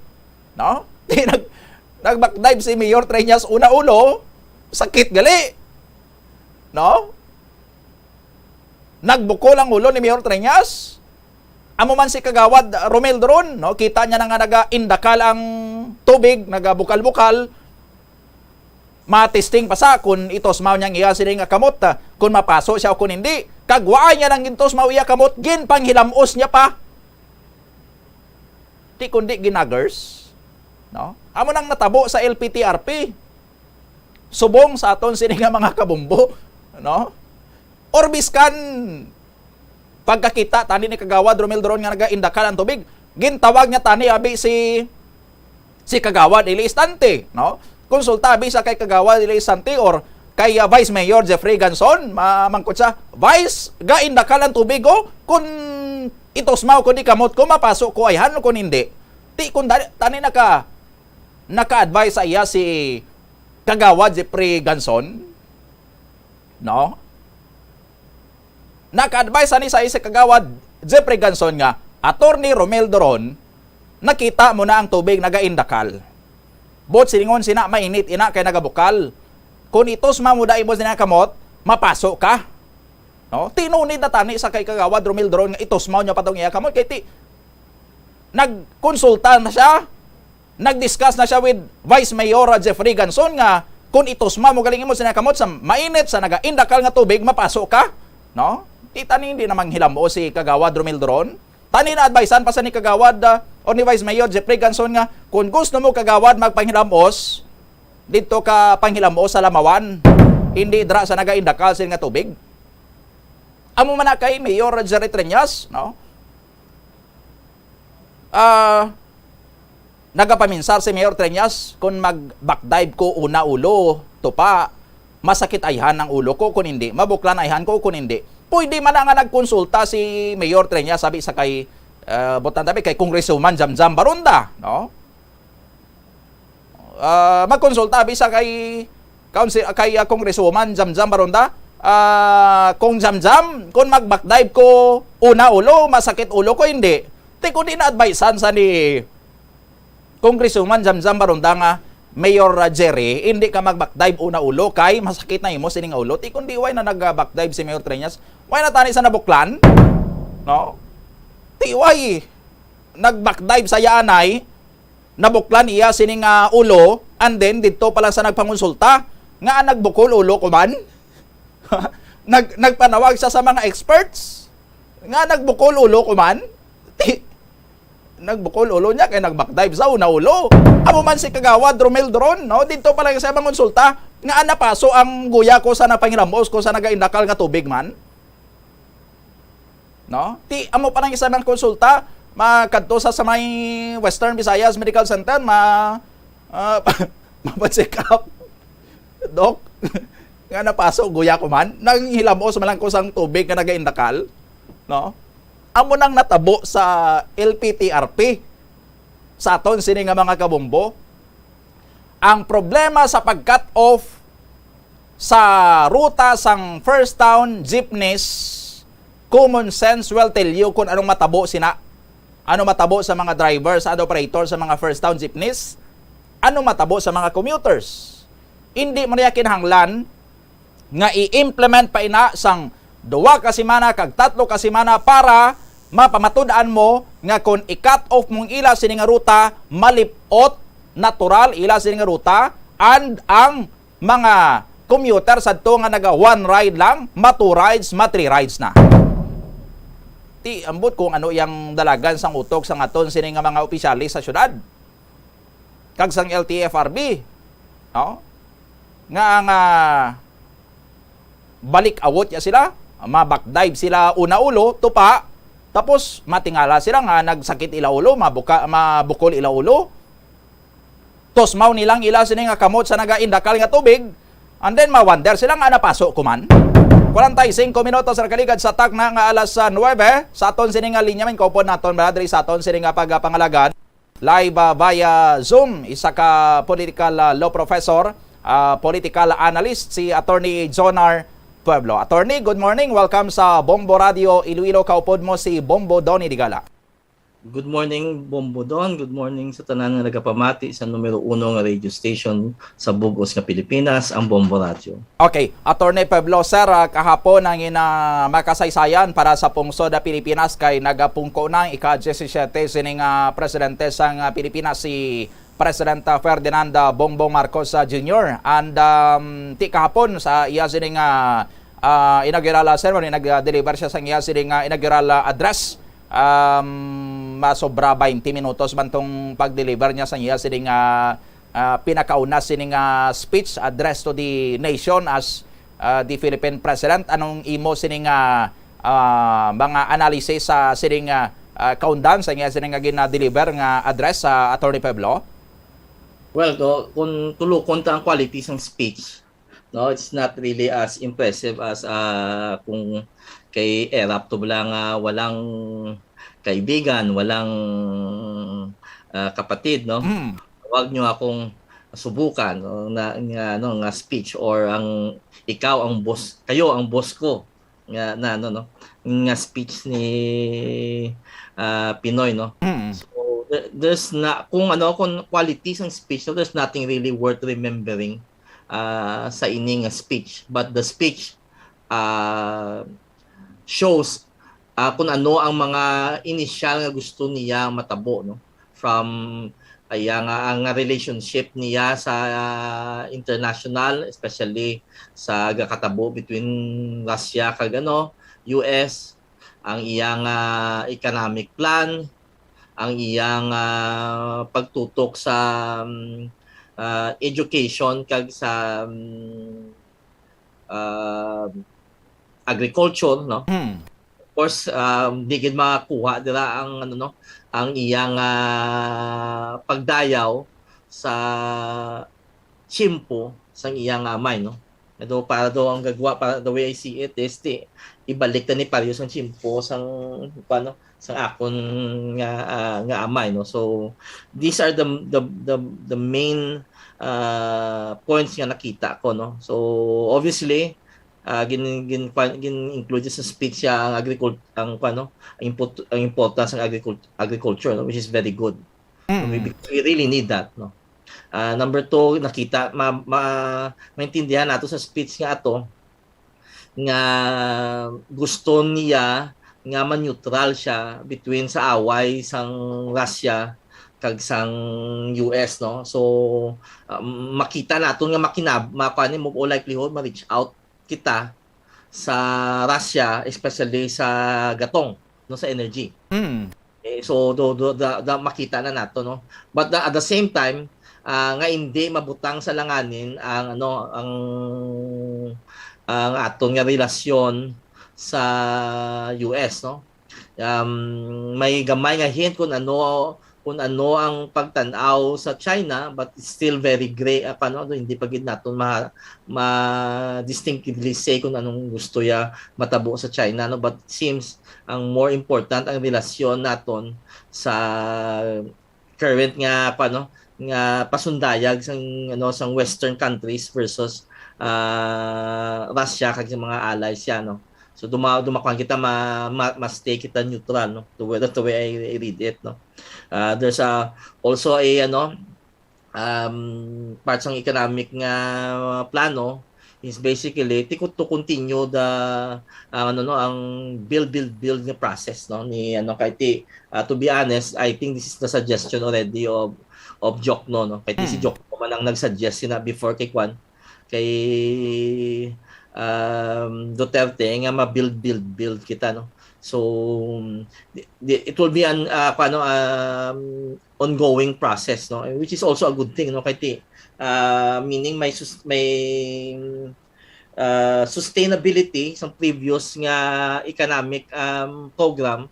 No? Ti, nag, nag-backdive si Mayor Treñas una ulo, sakit gali. No? Nagbukol ang ulo ni Mayor Treñas. Amo man si Kagawad Romel Dron, no? Kita niya na nga naga-indakal ang tubig, nagabukal-bukal. Matesting pa sa kung itusmaw niya ang iya sini nga kamot, ah, kung mapaso siya o kung hindi. Kag wa niya nang gintusmaw iya kamot, ginpanghilam-os niya pa. Di kundi ginagers, no? Amo nang natabo sa L P T R P. Subong sa aton sini nga mga kabombo, no? Or biskan pagkakita tani ni Kagawad Romel Dron nga nagaindakal ang tubig, gintawag niya tani abi si, si Kagawad Eli Estante, no? Konsulta abi sa kay Kagawad Eli Estante or kay, ah, Vice Mayor Jeffrey Ganson, ma-, mangkot siya, "Vice, gaindakal ang tubig, oh, kung itusmaw ko di kamot ko, mapaso ko ayhan o kung hindi." Ti kung dali, tani naka, naka-advise sa iya si Kagawad Jeffrey Ganson, no? Naka-advise ani sa isa Kagawad Jeffrey Ganson nga, "Attorney Romel Doron, nakita mo na ang tubig nagaindakal. But silingon sina mainit ina kay nagabukal. Kung itusmaw mo da imo sina kamot, mapaso ka." No? Tinunid na tani sa kay Kagawad Romel Doron nga itusmaw niya pa tong iya kamot. Kay ti, nagkonsulta na siya, nag-discuss na siya with Vice Mayor Jeffrey Ganson nga kung itusmaw mo galing imo sina kamot sa mainit sa nagaindakal nga tubig, mapaso ka. No? Ti tani hindi na manghilamos si Kagawad Romel Doron. Tani na-advisean pa sa ni Kagawad, ah, o ni Vice Mayor Jeffrey Ganson nga kung gusto mo, Kagawad, magpanghilamos dito ka panghilamos sa Lamawan, hindi dra sa nagaindakal sini nga tubig. Amo man na kay Mayor Jerry Treñas, no? Ah, nagapaminsar si Mayor Treñas, "Kung mag-backdive ko una ulo, tupa, masakit ayhan ang ulo ko, kung hindi, mabuklan ayhan ko, kung hindi." Pwede man na nga nagkonsulta si Mayor Treñas, sabi sa kay, ah, butan tabi, kay Congresswoman Jamjam Baronda, no? Ah, magkonsulta abi sa kay Council, kay, ah, Congresswoman Jamjam Baronda. Ah, kung Jamjam, kung mag-backdive ko una ulo, masakit ulo ko, hindi. Ti, kung di na-advisean sa ni Congresswoman Jamjam Baronda nga, "Mayor, ah, Jerry, hindi ka mag-backdive una ulo kay masakit na imo sining ulo." Ti, kung di, why na nag-backdive si Mayor Treñas? Why na tani sa nabuklan? No? Ti, why nag-backdive sa yaanay? Nabuklan iya sini nga ulo, and then didto pa lang sa nagpangonsulta nga nagbukol ulo ko man. Nag-, nagpanawag siya sa mga experts nga nagbukol ulo ko man. Ti-, nagbukol ulo niya kay nag-backdive sa una ulo. Amo man si Kagawad Romel Dron, no? Didto pa lang sa pangonsulta nga napaso ang guya ko sa napangilamos ko sa nagaindakal nga tubig man. No? Ti, amo pa lang isa ng konsulta, makadto sa, sa may Western Visayas Medical Center, ma, ah, mapacheck up. Doc, nga napaso, guya ko man, nanghilamos man lang ko sang tubig nga nagaindakal, no? Amo nang natabo sa L P T R P sa aton sini nga mga kabombo. Ang problema sa pag-cut off sa ruta sang First Town jeepneys, common sense will tell you kung anong matabo sina, ano matabo sa mga drivers and operator sa mga First Town jeepneys, ano matabo sa mga commuters. Hindi mo niya kinahanglan nga i-implement pa ina sang duwa ka semana kag tatlo ka semana para mapamatud-an mo nga kung i-cut off mong ila sini nga ruta, malip-ot, natural ila sini nga ruta, and ang mga commuter sadto nga naga one ride lang, ma two rides, ma three rides na. Ti, ambot kung ano yang dalagan sang utok sang aton sini nga mga opisyales sa syudad kag sang L T F R B, no? Nga ang, ah, balik awot ya sila, ma-backdive sila una ulo, tupa, tapos matingala sila nga nagsakit ila ulo, mabuka-, mabukol ila ulo. Tusmaw nilang ila sini nga kamot sa nagaindakal nga tubig, and then ma-wonder sila nga napaso ko man. Kwarenta y singko minutos nakaligad sa takna nga alas, ah, nuwebe, sa aton sini nga linya, man kaupod naton, bala, diri sa aton sini nga pagpangalagad. Live, ah, via Zoom, isa ka political, ah, law professor, ah, political analyst, si Attorney Jonar Pueblo. Attorney, good morning. Welcome sa Bombo Radio Iloilo. Kaupod mo si Bombo Donny Digala. Good morning, Bombo Don. Good morning sa tanan nga nagapamati sa numero uno nga radio station sa bug-os nga Pilipinas, ang Bombo Radyo. Okay, Attorney Pueblo, sir, ah, kahapon ang ina makasaysayan para sa pungsod, ah, Pilipinas kay nagapungko na ang ika-diyesisiyete sining, ah, presidente sang, ah, Pilipinas, si President, ah, Ferdinand, ah, Bongbong Marcos, ah, Junior. And, um, ti kahapon sa iya sining, ah, ah, inaugural, ah, ceremony, nag-deliver siya sang iya sining, ah, inaugural, ah, address. Um, masobra twenty minutos man tong pag-deliver niya sang iya sining, ah, ah, pinakauna sining, ah, speech, address to the nation as, ah, the Philippine President. Anong imo sining, ah, ah, mga analysis sa sining, ah, ah, kaundan sa iya sining nga gina-deliver nga address sa Attorney Pueblo? Well, do, kung tulukon ta ang quality sang speech, no, it's not really as impressive as, ah, kung kay Erap to bala nga walang kaibigan, walang, ah, kapatid, no? Mm. Wag niyo akong subukan, no, na, nga, ano, nga speech or ang, "Ikaw ang boss, kayo ang boss ko," nga, na, ano, no, nga speech ni, ah, Pinoy, no? Mm. So, there, there's na, kung ano, kung quality sang speech, no, there's nothing really worth remembering, ah, sa ini nga speech. But the speech, ah, shows, ah, kung ano ang mga inisyal nga gusto niya matabo, no? From, ah, iya nga, ang relationship niya sa, ah, international, especially sa gakatabo between Russia kag, ano, U S, ang iya nga economic plan, ang iya nga pagtutok sa, um, ah, education kag sa, um, ah, agriculture, no? Hmm. Of course, um, di gid makuha dira ang, ano, no, ang iyang, ah, pagdayaw sa tiyempo sang iyang amay, no? Although, para daw ang gagwa, para the way I see it is, di, ibalik na ni Parius ang tiyempo sang, kuwan, no, sang akon nga, ah, nga amay, no? So, these are the, the, the, the main, ah, points nga nakita ko, no? So, obviously, ah, gin-, gin-, kuwan, gin-include sa speech siya ang agricult-, ang, kuwan, no, ang import-, ang importance ng agricult-, agriculture, no, which is very good. So, we, Mm. we really need that, no? Ah, number two, nakita, ma-, ma-, maintindihan nato sa speech nga ato nga gusto niya nga ma-neutral siya between sa away sang Russia kag sang U S, no? So, ah, makita naton nga makinab-, ma-, kuwan, in all likelihood, ma-reach out kita sa Russia, especially sa gatong, no, sa energy. Mm. Eh, so, do, do, da, da, makita na nato, no? But the, at the same time, ah, nga hindi mabutang sa langanin ang, ano, ang, ang aton nga relasyon sa U S, no? Um, may gamay nga hint kung ano, kung ano ang pagtan-aw sa China, but it's still very gray, ah, paano, ano, hindi pa gid naton ma-, ma-distinctively say kung anong gusto ya matabo sa China, no? But it seems ang more important ang relasyon naton sa current nga, paano, nga pasundayag sang, ano, sang Western countries versus, ah, Russia kag sa mga allies siya, no? So, duma-, dumakuan kita ma-, ma-, ma-stay kita neutral, no? The way, that's the way I, I read it, no? Ah, there's a, also a, ano, um, part sang economic nga plano is basically ti-, to continue the, ang, ano, no, ang build, build, build nga process, no, ni, ano, kay ti-, ah, to be honest, I think this is the suggestion already of, of Jokno, no, kay ti si Mm. Jokno man ang nag-suggest sina before kay kwan, kay, um, Duterte nga ma-build, build, build kita, no. So, di, di, it will be an, ah, kwan, no, um, ongoing process, no, which is also a good thing, no, kay ti, ah, meaning may sus-, may, ah, sustainability sa previous nga economic, um, program,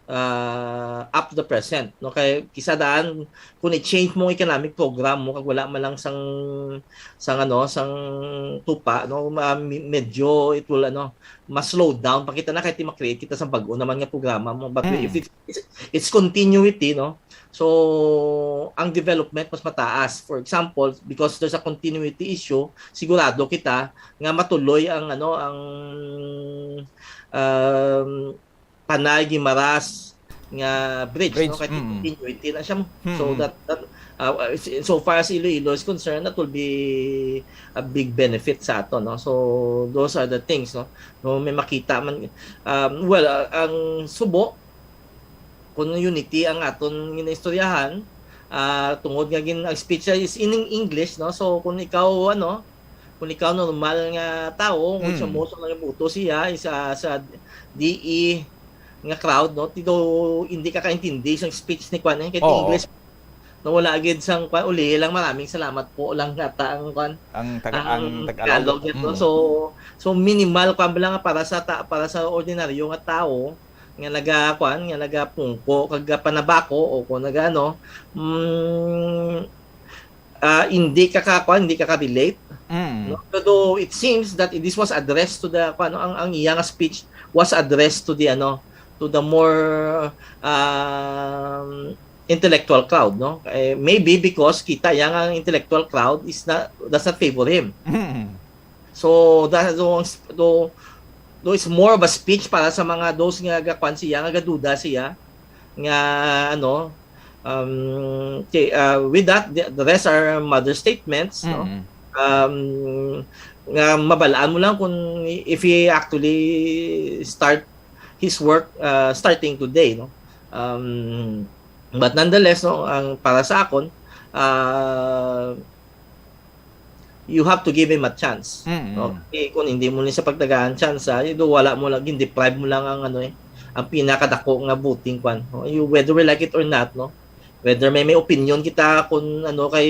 ah, up to the present, no? Kay kisa daan, kung i-change mo ang economic program mo, kag wala man lang sang, sang, ano, sang tupa, no? Ma-, mi-, medyo it will, ano, mas slow down pa kita na kahit di ma-create kita sa bag-o naman nga programa mo. But Mm. if it, it's, it's continuity, no? So, ang development mas mataas. For example, because there's a continuity issue, sigurado kita nga matuloy ang, ano, ang, um, Panay Guimaras nga bridge, Bridge, no? Kay mm. continuity na siya. So Mm. that, that, uh, so far as Iloilo is concerned, that will be a big benefit sa ato, no? So those are the things, no? No, may makita man, um, well, uh, ang Subo, kung unity ang aton ginaistoryahan, ah, tungod nga gin-, ang speech is in English, no? So, kung ikaw, ano, kung ikaw normal nga tawo, kung sa Mm. mo sa mga buto siya, isa sa D E nga crowd, no? Tido, hindi ka kaintindi sa speech ni Kwan, eh, kay Oo. English. No, wala gid sang Kwan, uli lang, "Maraming salamat po," lang ata ang Kwan, Ang taga-, ang ang Tagalog. Tagalog nito. Mm. So, so minimal, Kwan, ba lang para sa ta-, para sa ordinaryo nga tawo, nga naga-, kwan, nga nagapungko kag panabako o kung nagano, mm, ah, hindi ka ka-, kwan, hindi ka ka-relate, Mm. no? Although it seems that this was addressed to the, kwan, ang, ang iya nga speech was addressed to the, ano, to the more, um, intellectual crowd, no? Eh, maybe because kita iya nga ang intellectual crowd is not, does not favor him. Mm. So, that, so, ang sp-, though, though it's more of a speech para sa mga those nga gakwan siya, nga gaduda siya, nga, ano, um, okay, uh, with that, the, the rest are mother statements, no? Mm. Um, nga mabalaan mo lang kung if he actually start his work, uh, starting today, no? Um, but nonetheless, no, ang para sa akon, uh, you have to give him a chance, Mm. no? Eh, kung hindi mo ni sa pagtagaan chance, ah, you do, wala mo lang, gin-deprive mo lang ang, ano, eh, ang pinakadako nga voting kwan, no? You, whether we like it or not, no? Whether may, may opinion kita kung, ano, kay,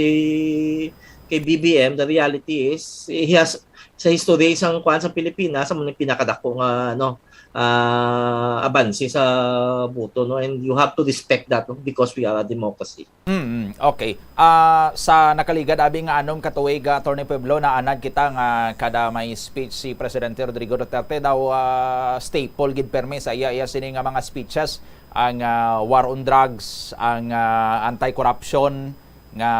kay B B M, the reality is, he has, sa history sang kwan sa Pilipinas, amo ni pinakadako nga, ano, ah, abanse sa boto, no? And you have to respect that, no? Because we are a democracy. Mm, okay. Ah, sa nakaligad, abi nga anom ka tuig, ah, Attorney Pueblo, naanad kita nga kada may speech si Presidente Rodrigo Duterte daw, ah, staple gid permi sa iya, iya sini nga mga speeches, ang, ah, war on drugs, ang, ah, anti-corruption nga,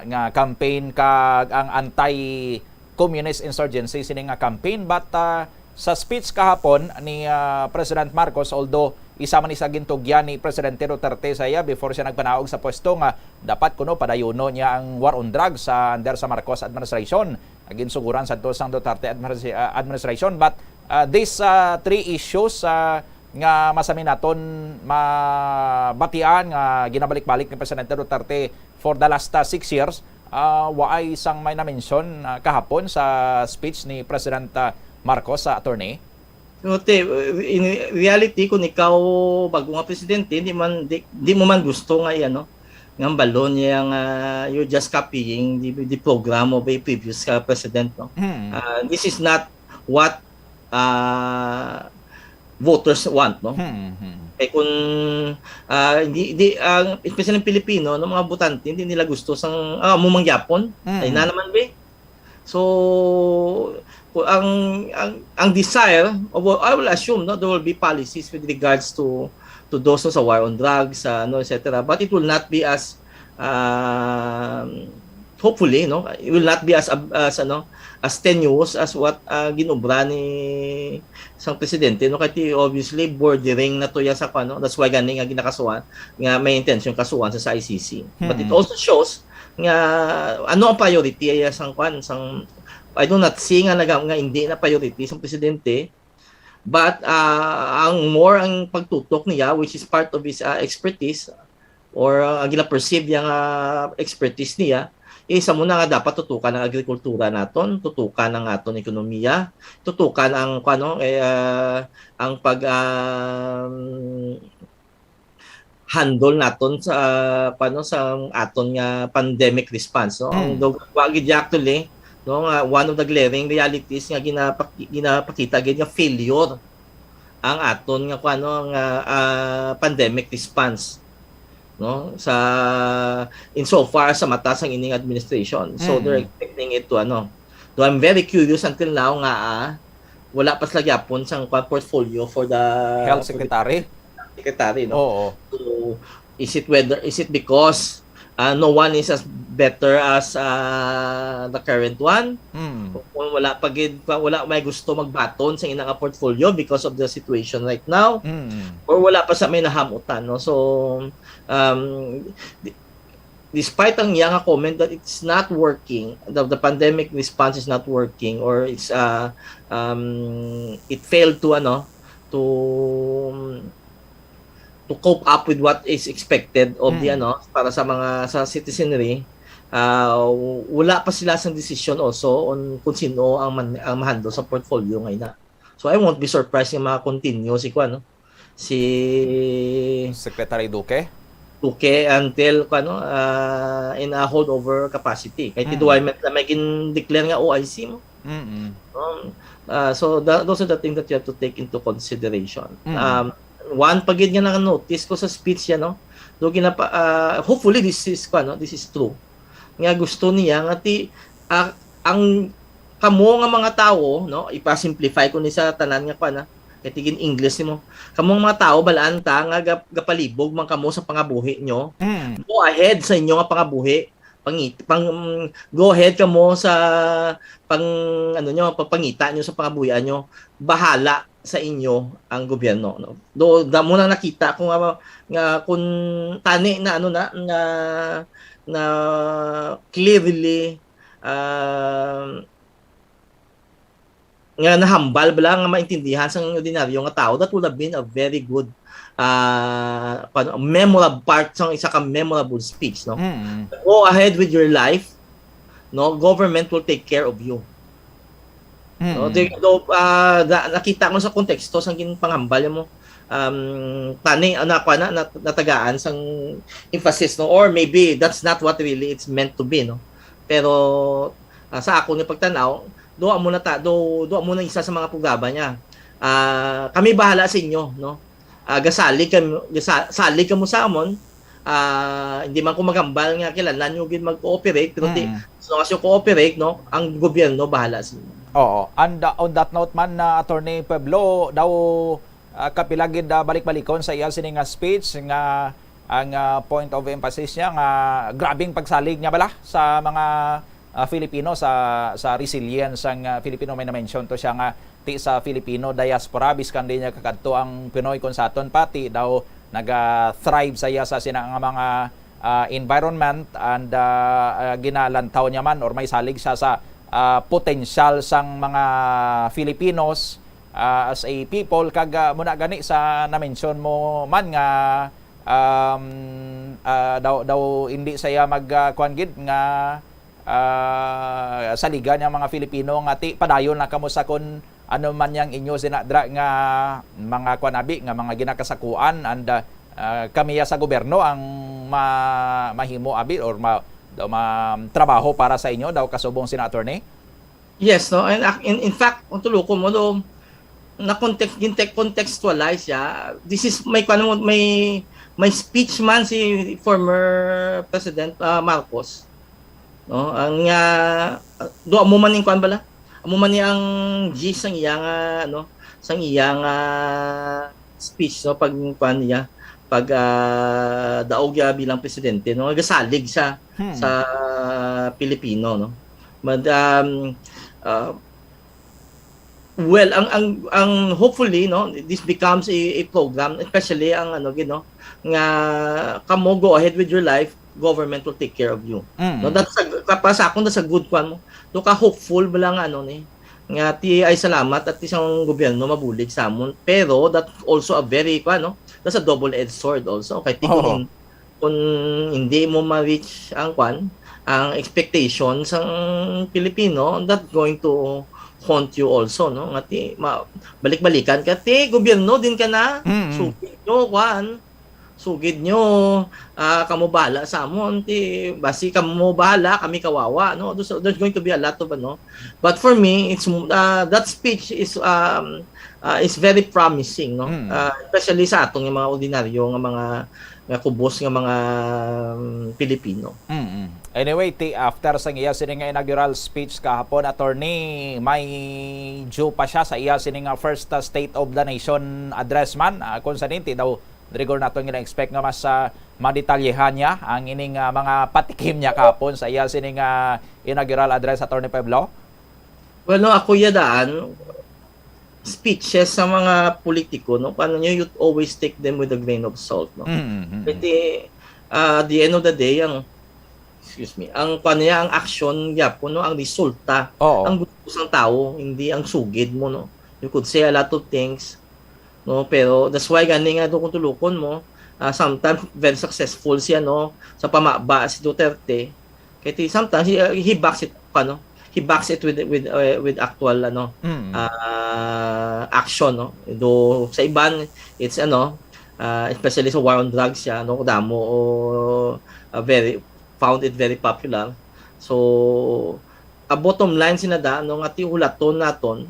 nga campaign, kag ang anti-communist insurgency sini nga campaign. But, ah, sa speech kahapon ni, ah, President Marcos, although isa man ni sa gintugyan ni Presidente Duterte sa iya before siya nagpanaog sa pwesto nga dapat kuno padayuno niya ang war on drugs sa under sa Marcos administration, nga ginsuguran sadto sang Duterte administra-, ah, administration. But, ah, these, ah, three issues, ah, nga masami naton mabatian nga ginabalik-balik ni Presidente Duterte for the last, ah, six years, ah, waay sang may na-mention, ah, kahapon sa speech ni President, ah, Marcos sa attorney? No, te, in reality, kung ikaw bago nga presidente, di man, di, di mo man gusto nga, ano, nga balon niya nga you're just copying the, the program of a previous, uh, president, no? Hmm. Uh, this is not what, uh, voters want, no? Hmm, hmm. Eh, kung, ah, hindi, hindi, ang, especially ang Pilipino, no, mga botante, hindi nila gusto sang, ah, amo man gyapon. Hmm. Ay na naman, be. So, ku-, ang, ang, ang desire, of, I will assume, no, there will be policies with regards to, to those sa war on drugs, ah, ano, et cetera. But it will not be as, um, hopefully, no, it will not be as, as, ano, as tenuous as what, ah, ginobra ni sang presidente, no, kay ti-, obviously bordering na to ya sa kuan, no? That's why gani nga ginakasuhan, nga may intensyon kasuhan sa, sa I C C. But it Hmm. also shows nga ano ang priority ya sang kuan, sang, I do not see nga naga-, nga hindi na priority sang presidente. But, ah, ang more ang pagtutok niya, which is part of his, ah, expertise, or, ah, gina-perceive niya nga expertise niya, is amo na nga dapat tutukan ang agrikultura naton, tutukan ang aton ekonomiya, tutukan ang, kuan, no, eh, ah, ang pag, um, handle naton sa, kuan, no, sa aton nga pandemic response, no? Ang Mm. daw, wa gid actually, no, nga one of the glaring realities nga ginapaki-, ginapakita gid nga failure ang aton nga kuno nga, ah, pandemic response, no, sa, insofar sa mata sang ining administration. So, they're Mm. expecting it to, ano, though I'm very curious until now nga, ah, wala pa sila gyapon sang kuan portfolio for the Health for the Secretary? secretary, no? Oo. So, is it whether, is it because, ah, no one is as better as, ah, the current one? Mm. Kung wala pa gid, wala may gusto magbaton sa ina nga portfolio because of the situation right now, Mm. or wala pa sa may nahamutan, no? So, um, di- despite ang iya nga comment that it's not working, the, the pandemic response is not working, or it's, uh, um, it failed to, ano, to to cope up with what is expected of the, Mm. ano, para sa mga, sa citizenry, ah, wala pa sila sang desisyon also on kung sino ang man-, ang mahandle sa portfolio nga ina. So, I won't be surprised nga maka-continue si kuan, no? Si Secretary Duque? Duque until, kuan, no, ah, in a holdover capacity. Kay ti Mm. Duarte na may gin-declare nga O I C mo. Mm-mm. Um, ah, so, tha-, those are the things that you have to take into consideration. Mm. Um, one pa gid nga naka-notice ko sa speech yan, no? Do ginapa, ah, hopefully this is, kuan, no, this is true. Nga gusto niya nga ti, ah, ang kamo nga mga tawo, no, ipa-simplify ko ni sa tanan nga kuan, ah, kay tigin English nimo. Kamo nga mga tawo, balaan ta nga gap-, gapalibog man kamo sa pangabuhi nyo. Mm. Go ahead sa inyo nga pangabuhi. Pangit-, pang, go ahead kamo sa pang, ano nyo, pagpangita nyo sa pangabuhian nyo. Bahala sa inyo ang gobyerno, no? Do, damo na nakita ko nga, nga kung tani na, ano na, na, na clearly, ah, nga nahambal bala nga maintindihan sang ordinaryo nga tawo, that would have been a very good, ah, kuwan, memorable part sang isa ka memorable speech, no? Mm. Go ahead with your life, no? Government will take care of you. No? Mm. Di, do, ah, na, nakita mo sa konteksto sang ginpanghambal mo, um, tani, ah, na, kuwan na, nat-, natagaan sang emphasis, no? Or maybe that's not what really it's meant to be, no? Pero, ah, sa akon nga pagtan-aw, do amo na ta, do, do amo na isa sa mga programa niya. Ah, kami bahala sa inyo, no? Ah, gasalig kamo, gasa-, salig kamo sa amon. Ah, hindi man ko maghambal nga kinahanglan nyo gid mag-cooperate, pero ti-, Mm. as long as you cooperate, no, ang gobyerno bahala sa inyo. Oo. And, uh, on that note man, uh, Attorney Pueblo, daw, uh, kapila gid, uh, balik-balikon sa iya sini nga speech nga ang, uh, point of emphasis niya nga grabing pagsalig niya bala sa mga, uh, Filipino, sa, sa resilience sang, uh, Filipino. May na-mention to siya nga ti sa Filipino diaspora, biskan di niya kakadto ang Pinoy, kung sa aton pati daw naga-thrive sa iya sa sina nga mga, ah, environment, and, ah, ah, ginalantaw niya man or may salig siya sa, ah, potensyal sang mga Filipinos, ah, as a people. Kag, ah, muna gani sa na-mention mo man nga, um, ah, daw, daw hindi sa iya mag, ah, kuwan gid nga, ah, saligan ang mga Filipino nga ti padayon na kamo sa kun ano man yang inyo sina dra nga mga kwan abi, nga mga ginakasakuan, and, ah, ah, kami ya sa gobyerno ang ma-, mahimo abi or ma-, daw ma-, trabaho para sa inyo daw, kasubong sina attorney? Yes, no? And ac-, in, in fact, kung tuluko mo, do, na context, gin-, contextualize siya. This is, may, kwan mo, may, may speech man si former President, ah, Marcos. No? Ang, ah, do, amo man yung kwan bala? Amo man yung gist sang iya nga, ano, sang iya nga speech, no? Pag, kwan niya, pag, ah, daog niya bilang presidente, no? Nagasalig siya Hmm. sa Pilipino, no? But, um, uh, well, ang, ang, ang hopefully, no, this becomes a, a program, especially ang, ano, gid, no, nga kamo go ahead with your life, government will take care of you. Mm. No, that's a, para sa akon, that's a good kwan mo. Do ka hopeful bala nga, ano, ni, nga ti ay salamat at ti sang gobyerno mabulig sa amon. Pero that also a very, kwan, no, that's a double-edged sword also. Kay ti Oo. kun, kun hindi mo ma-reach ang, kwan, ang expectation sang Pilipino, that going to haunt you also, no? Nga ti, ma-, balik-balikan ka, ti gobyerno din ka na, Mm. supit nyo, kwan. sugid nyo, ah, kamo bahala sa amon, ti, basi kamo bahala, kami kawawa, no? There's, there's going to be a lot of, ano, but for me, it's, ah, that speech is, um, ah, is very promising, no? Mm. Ah, especially sa atong mga ordinaryo nga mga, nga kubos nga mga, um, Pilipino. Mm-mm. Anyway, ti, after sang iya sini nga inaugural speech kahapon, attorney, may due pa siya sa iya sini nga first, ah, State of the Nation address man. Ah, kung sa ninti daw, Rigor naton nga expect nga mas, ah, madetalyehan niya ang ining, ah, mga patikim niya kahapon sa iya sining, ah, inaugural address, Attorney Pueblo? Well, no, ako ya daan, speeches sa mga politiko, no, paano nyo, you always take them with a grain of salt, no? Mm, mm, mm. Kasi, ah, at the end of the day, ang, excuse me, ang, paano niya, ang action, yapon, no, ang resulta, Oo. ang gusto sang tao, hindi ang sugid mo, no? You could say a lot of things, no? Pero that's why gani nga do kung tulukon mo, ah, sometimes very successful siya, no, sa pamaba si Duterte. Kay ti-, sometimes he, he backs it, ano, he backs it with, with, uh, with actual, ano, Mm. ah, action, no? Though sa iban, it's, ano, ah, especially sa war on drugs siya, no, damo o, ah, very, found it very popular. So, a bottom line, sinada, no, nga ti hulaton naton,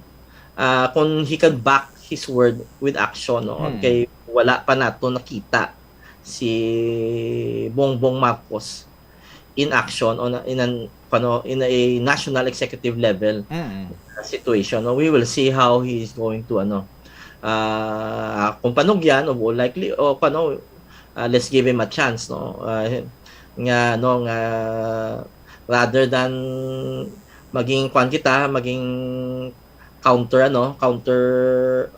ah, kung he can back his word with action, no? Hmm. Kay wala pa nato nakita si Bongbong Marcos in action on a, in an, ano, in a national executive level Mm. situation, no? We will see how he is going to, ano, ah, kung panugyan, o likely, o, ano, ah, let's give him a chance, no? Ah, nga, no, nga rather than maging, kwan kita, maging counter, ano, counter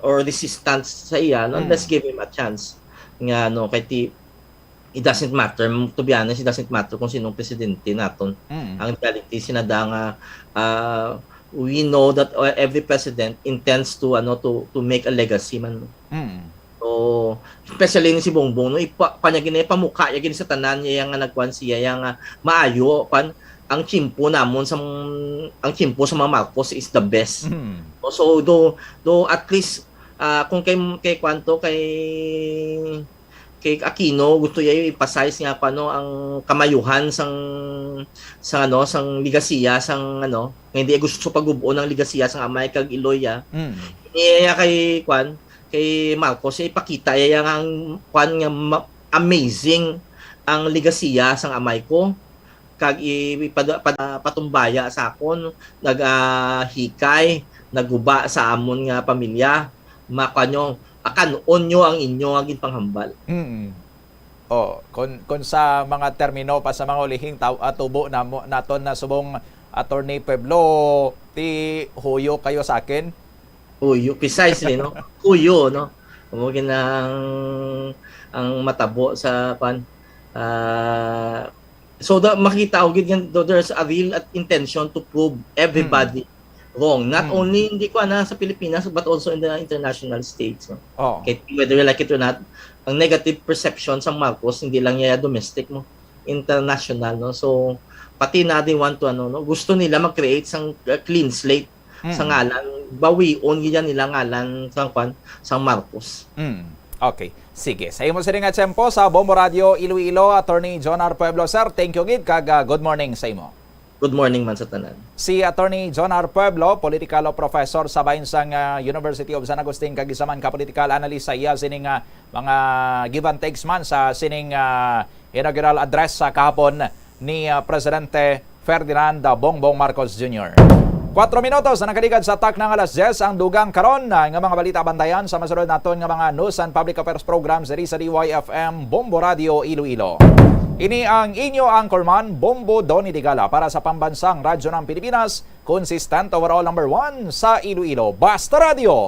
or resistance sa iya, no? Mm. Let's give him a chance. Nga, no, kay ti-, it doesn't matter, to be honest, it doesn't matter kung sinong presidente naton. Mm. Ang reality, sinada nga, ah, we know that, uh, every president intends to, ano, to, to make a legacy man. Mm. So, especially ni si Bongbong, no, ipa-, pa niya gini, pamuka niya gini sa tanan niya, yang nga nagkuan siya, yang, ah, maayo, kwan, ang tiyempo namon sa, ang tiyempo sa mga Marcos is the best. Mm. So, do, do at least, ah, kung kay, kay kwan to, kay, kay Aquino, gusto niya i-emphasize nga, kwan, no, ang kamayuhan sang, sang, ano, sang legasiya, sang, ano, nga hindi gusto pagub-on ang legasiya sang amay kag iloy, ah. Mm. Niya kay, kwan, kay Marcos, ipakita iya nga ang, kwan, nga ma-, amazing ang legasiya sang amay ko, kag i-, ipada-, pada-, patumbaya sa akon, nag-, ah, hikay, nagguba sa amon nga pamilya, makuan nyo, akan-on nyo ang inyo nga ginpanghambal. Mm. Oh, kon, kon sa mga termino pa sa mga ulihing taw-, ah, tubo namo, naton na subong, Attorney Pueblo, ti huyo kayo sa akin? Huyo, precisely, no? Huyo, no? Amo gid ang, ang matabo sa, kwan, ah, so, da-, makita ko gid nga, do-, there's a real at-, intention to prove everybody Mm. wrong. Not Mm. only, hindi ko ana sa Pilipinas, but also in the international states, no? Oo. Kay whether you like it or not, ang negative perception sa Marcos, hindi lang niya domestic, no? International, no? So, pati na they want to, ano, no? Gusto nila mag-create sang, uh, clean slate sa Mm. ngalan, bawion gid nila ngalan sang, kwan, sang Marcos. Mm. Okay. Sige. Sa imo sini nga tiyempo sa Bombo Radio Iloilo, Attorney John R. Pueblo, sir, thank you gid kag, ah, good morning sa imo. Good morning man sa tanan. Si Attorney John R. Pueblo, political law professor sa bahin sang, ah, University of San Agustin, kag isa man ka political analyst sa iya sining, ah, mga give and takes man sa sining, ah, inaugural address sa kahapon ni, ah, Presidente Ferdinand Bongbong Marcos Junior. Kwatro minutos na nakaligad sa takna nga alas diyes ang dugang karon, ah, nga mga balita. Bantayan sa masunod naton nga mga news and public affairs programs diri sa D Y F M Bombo Radio Iloilo. Ini ang inyo anchorman, Bombo Donny Digala, para sa Pambansang Radyo ng Pilipinas, consistent overall number one sa Iloilo. Basta Radio!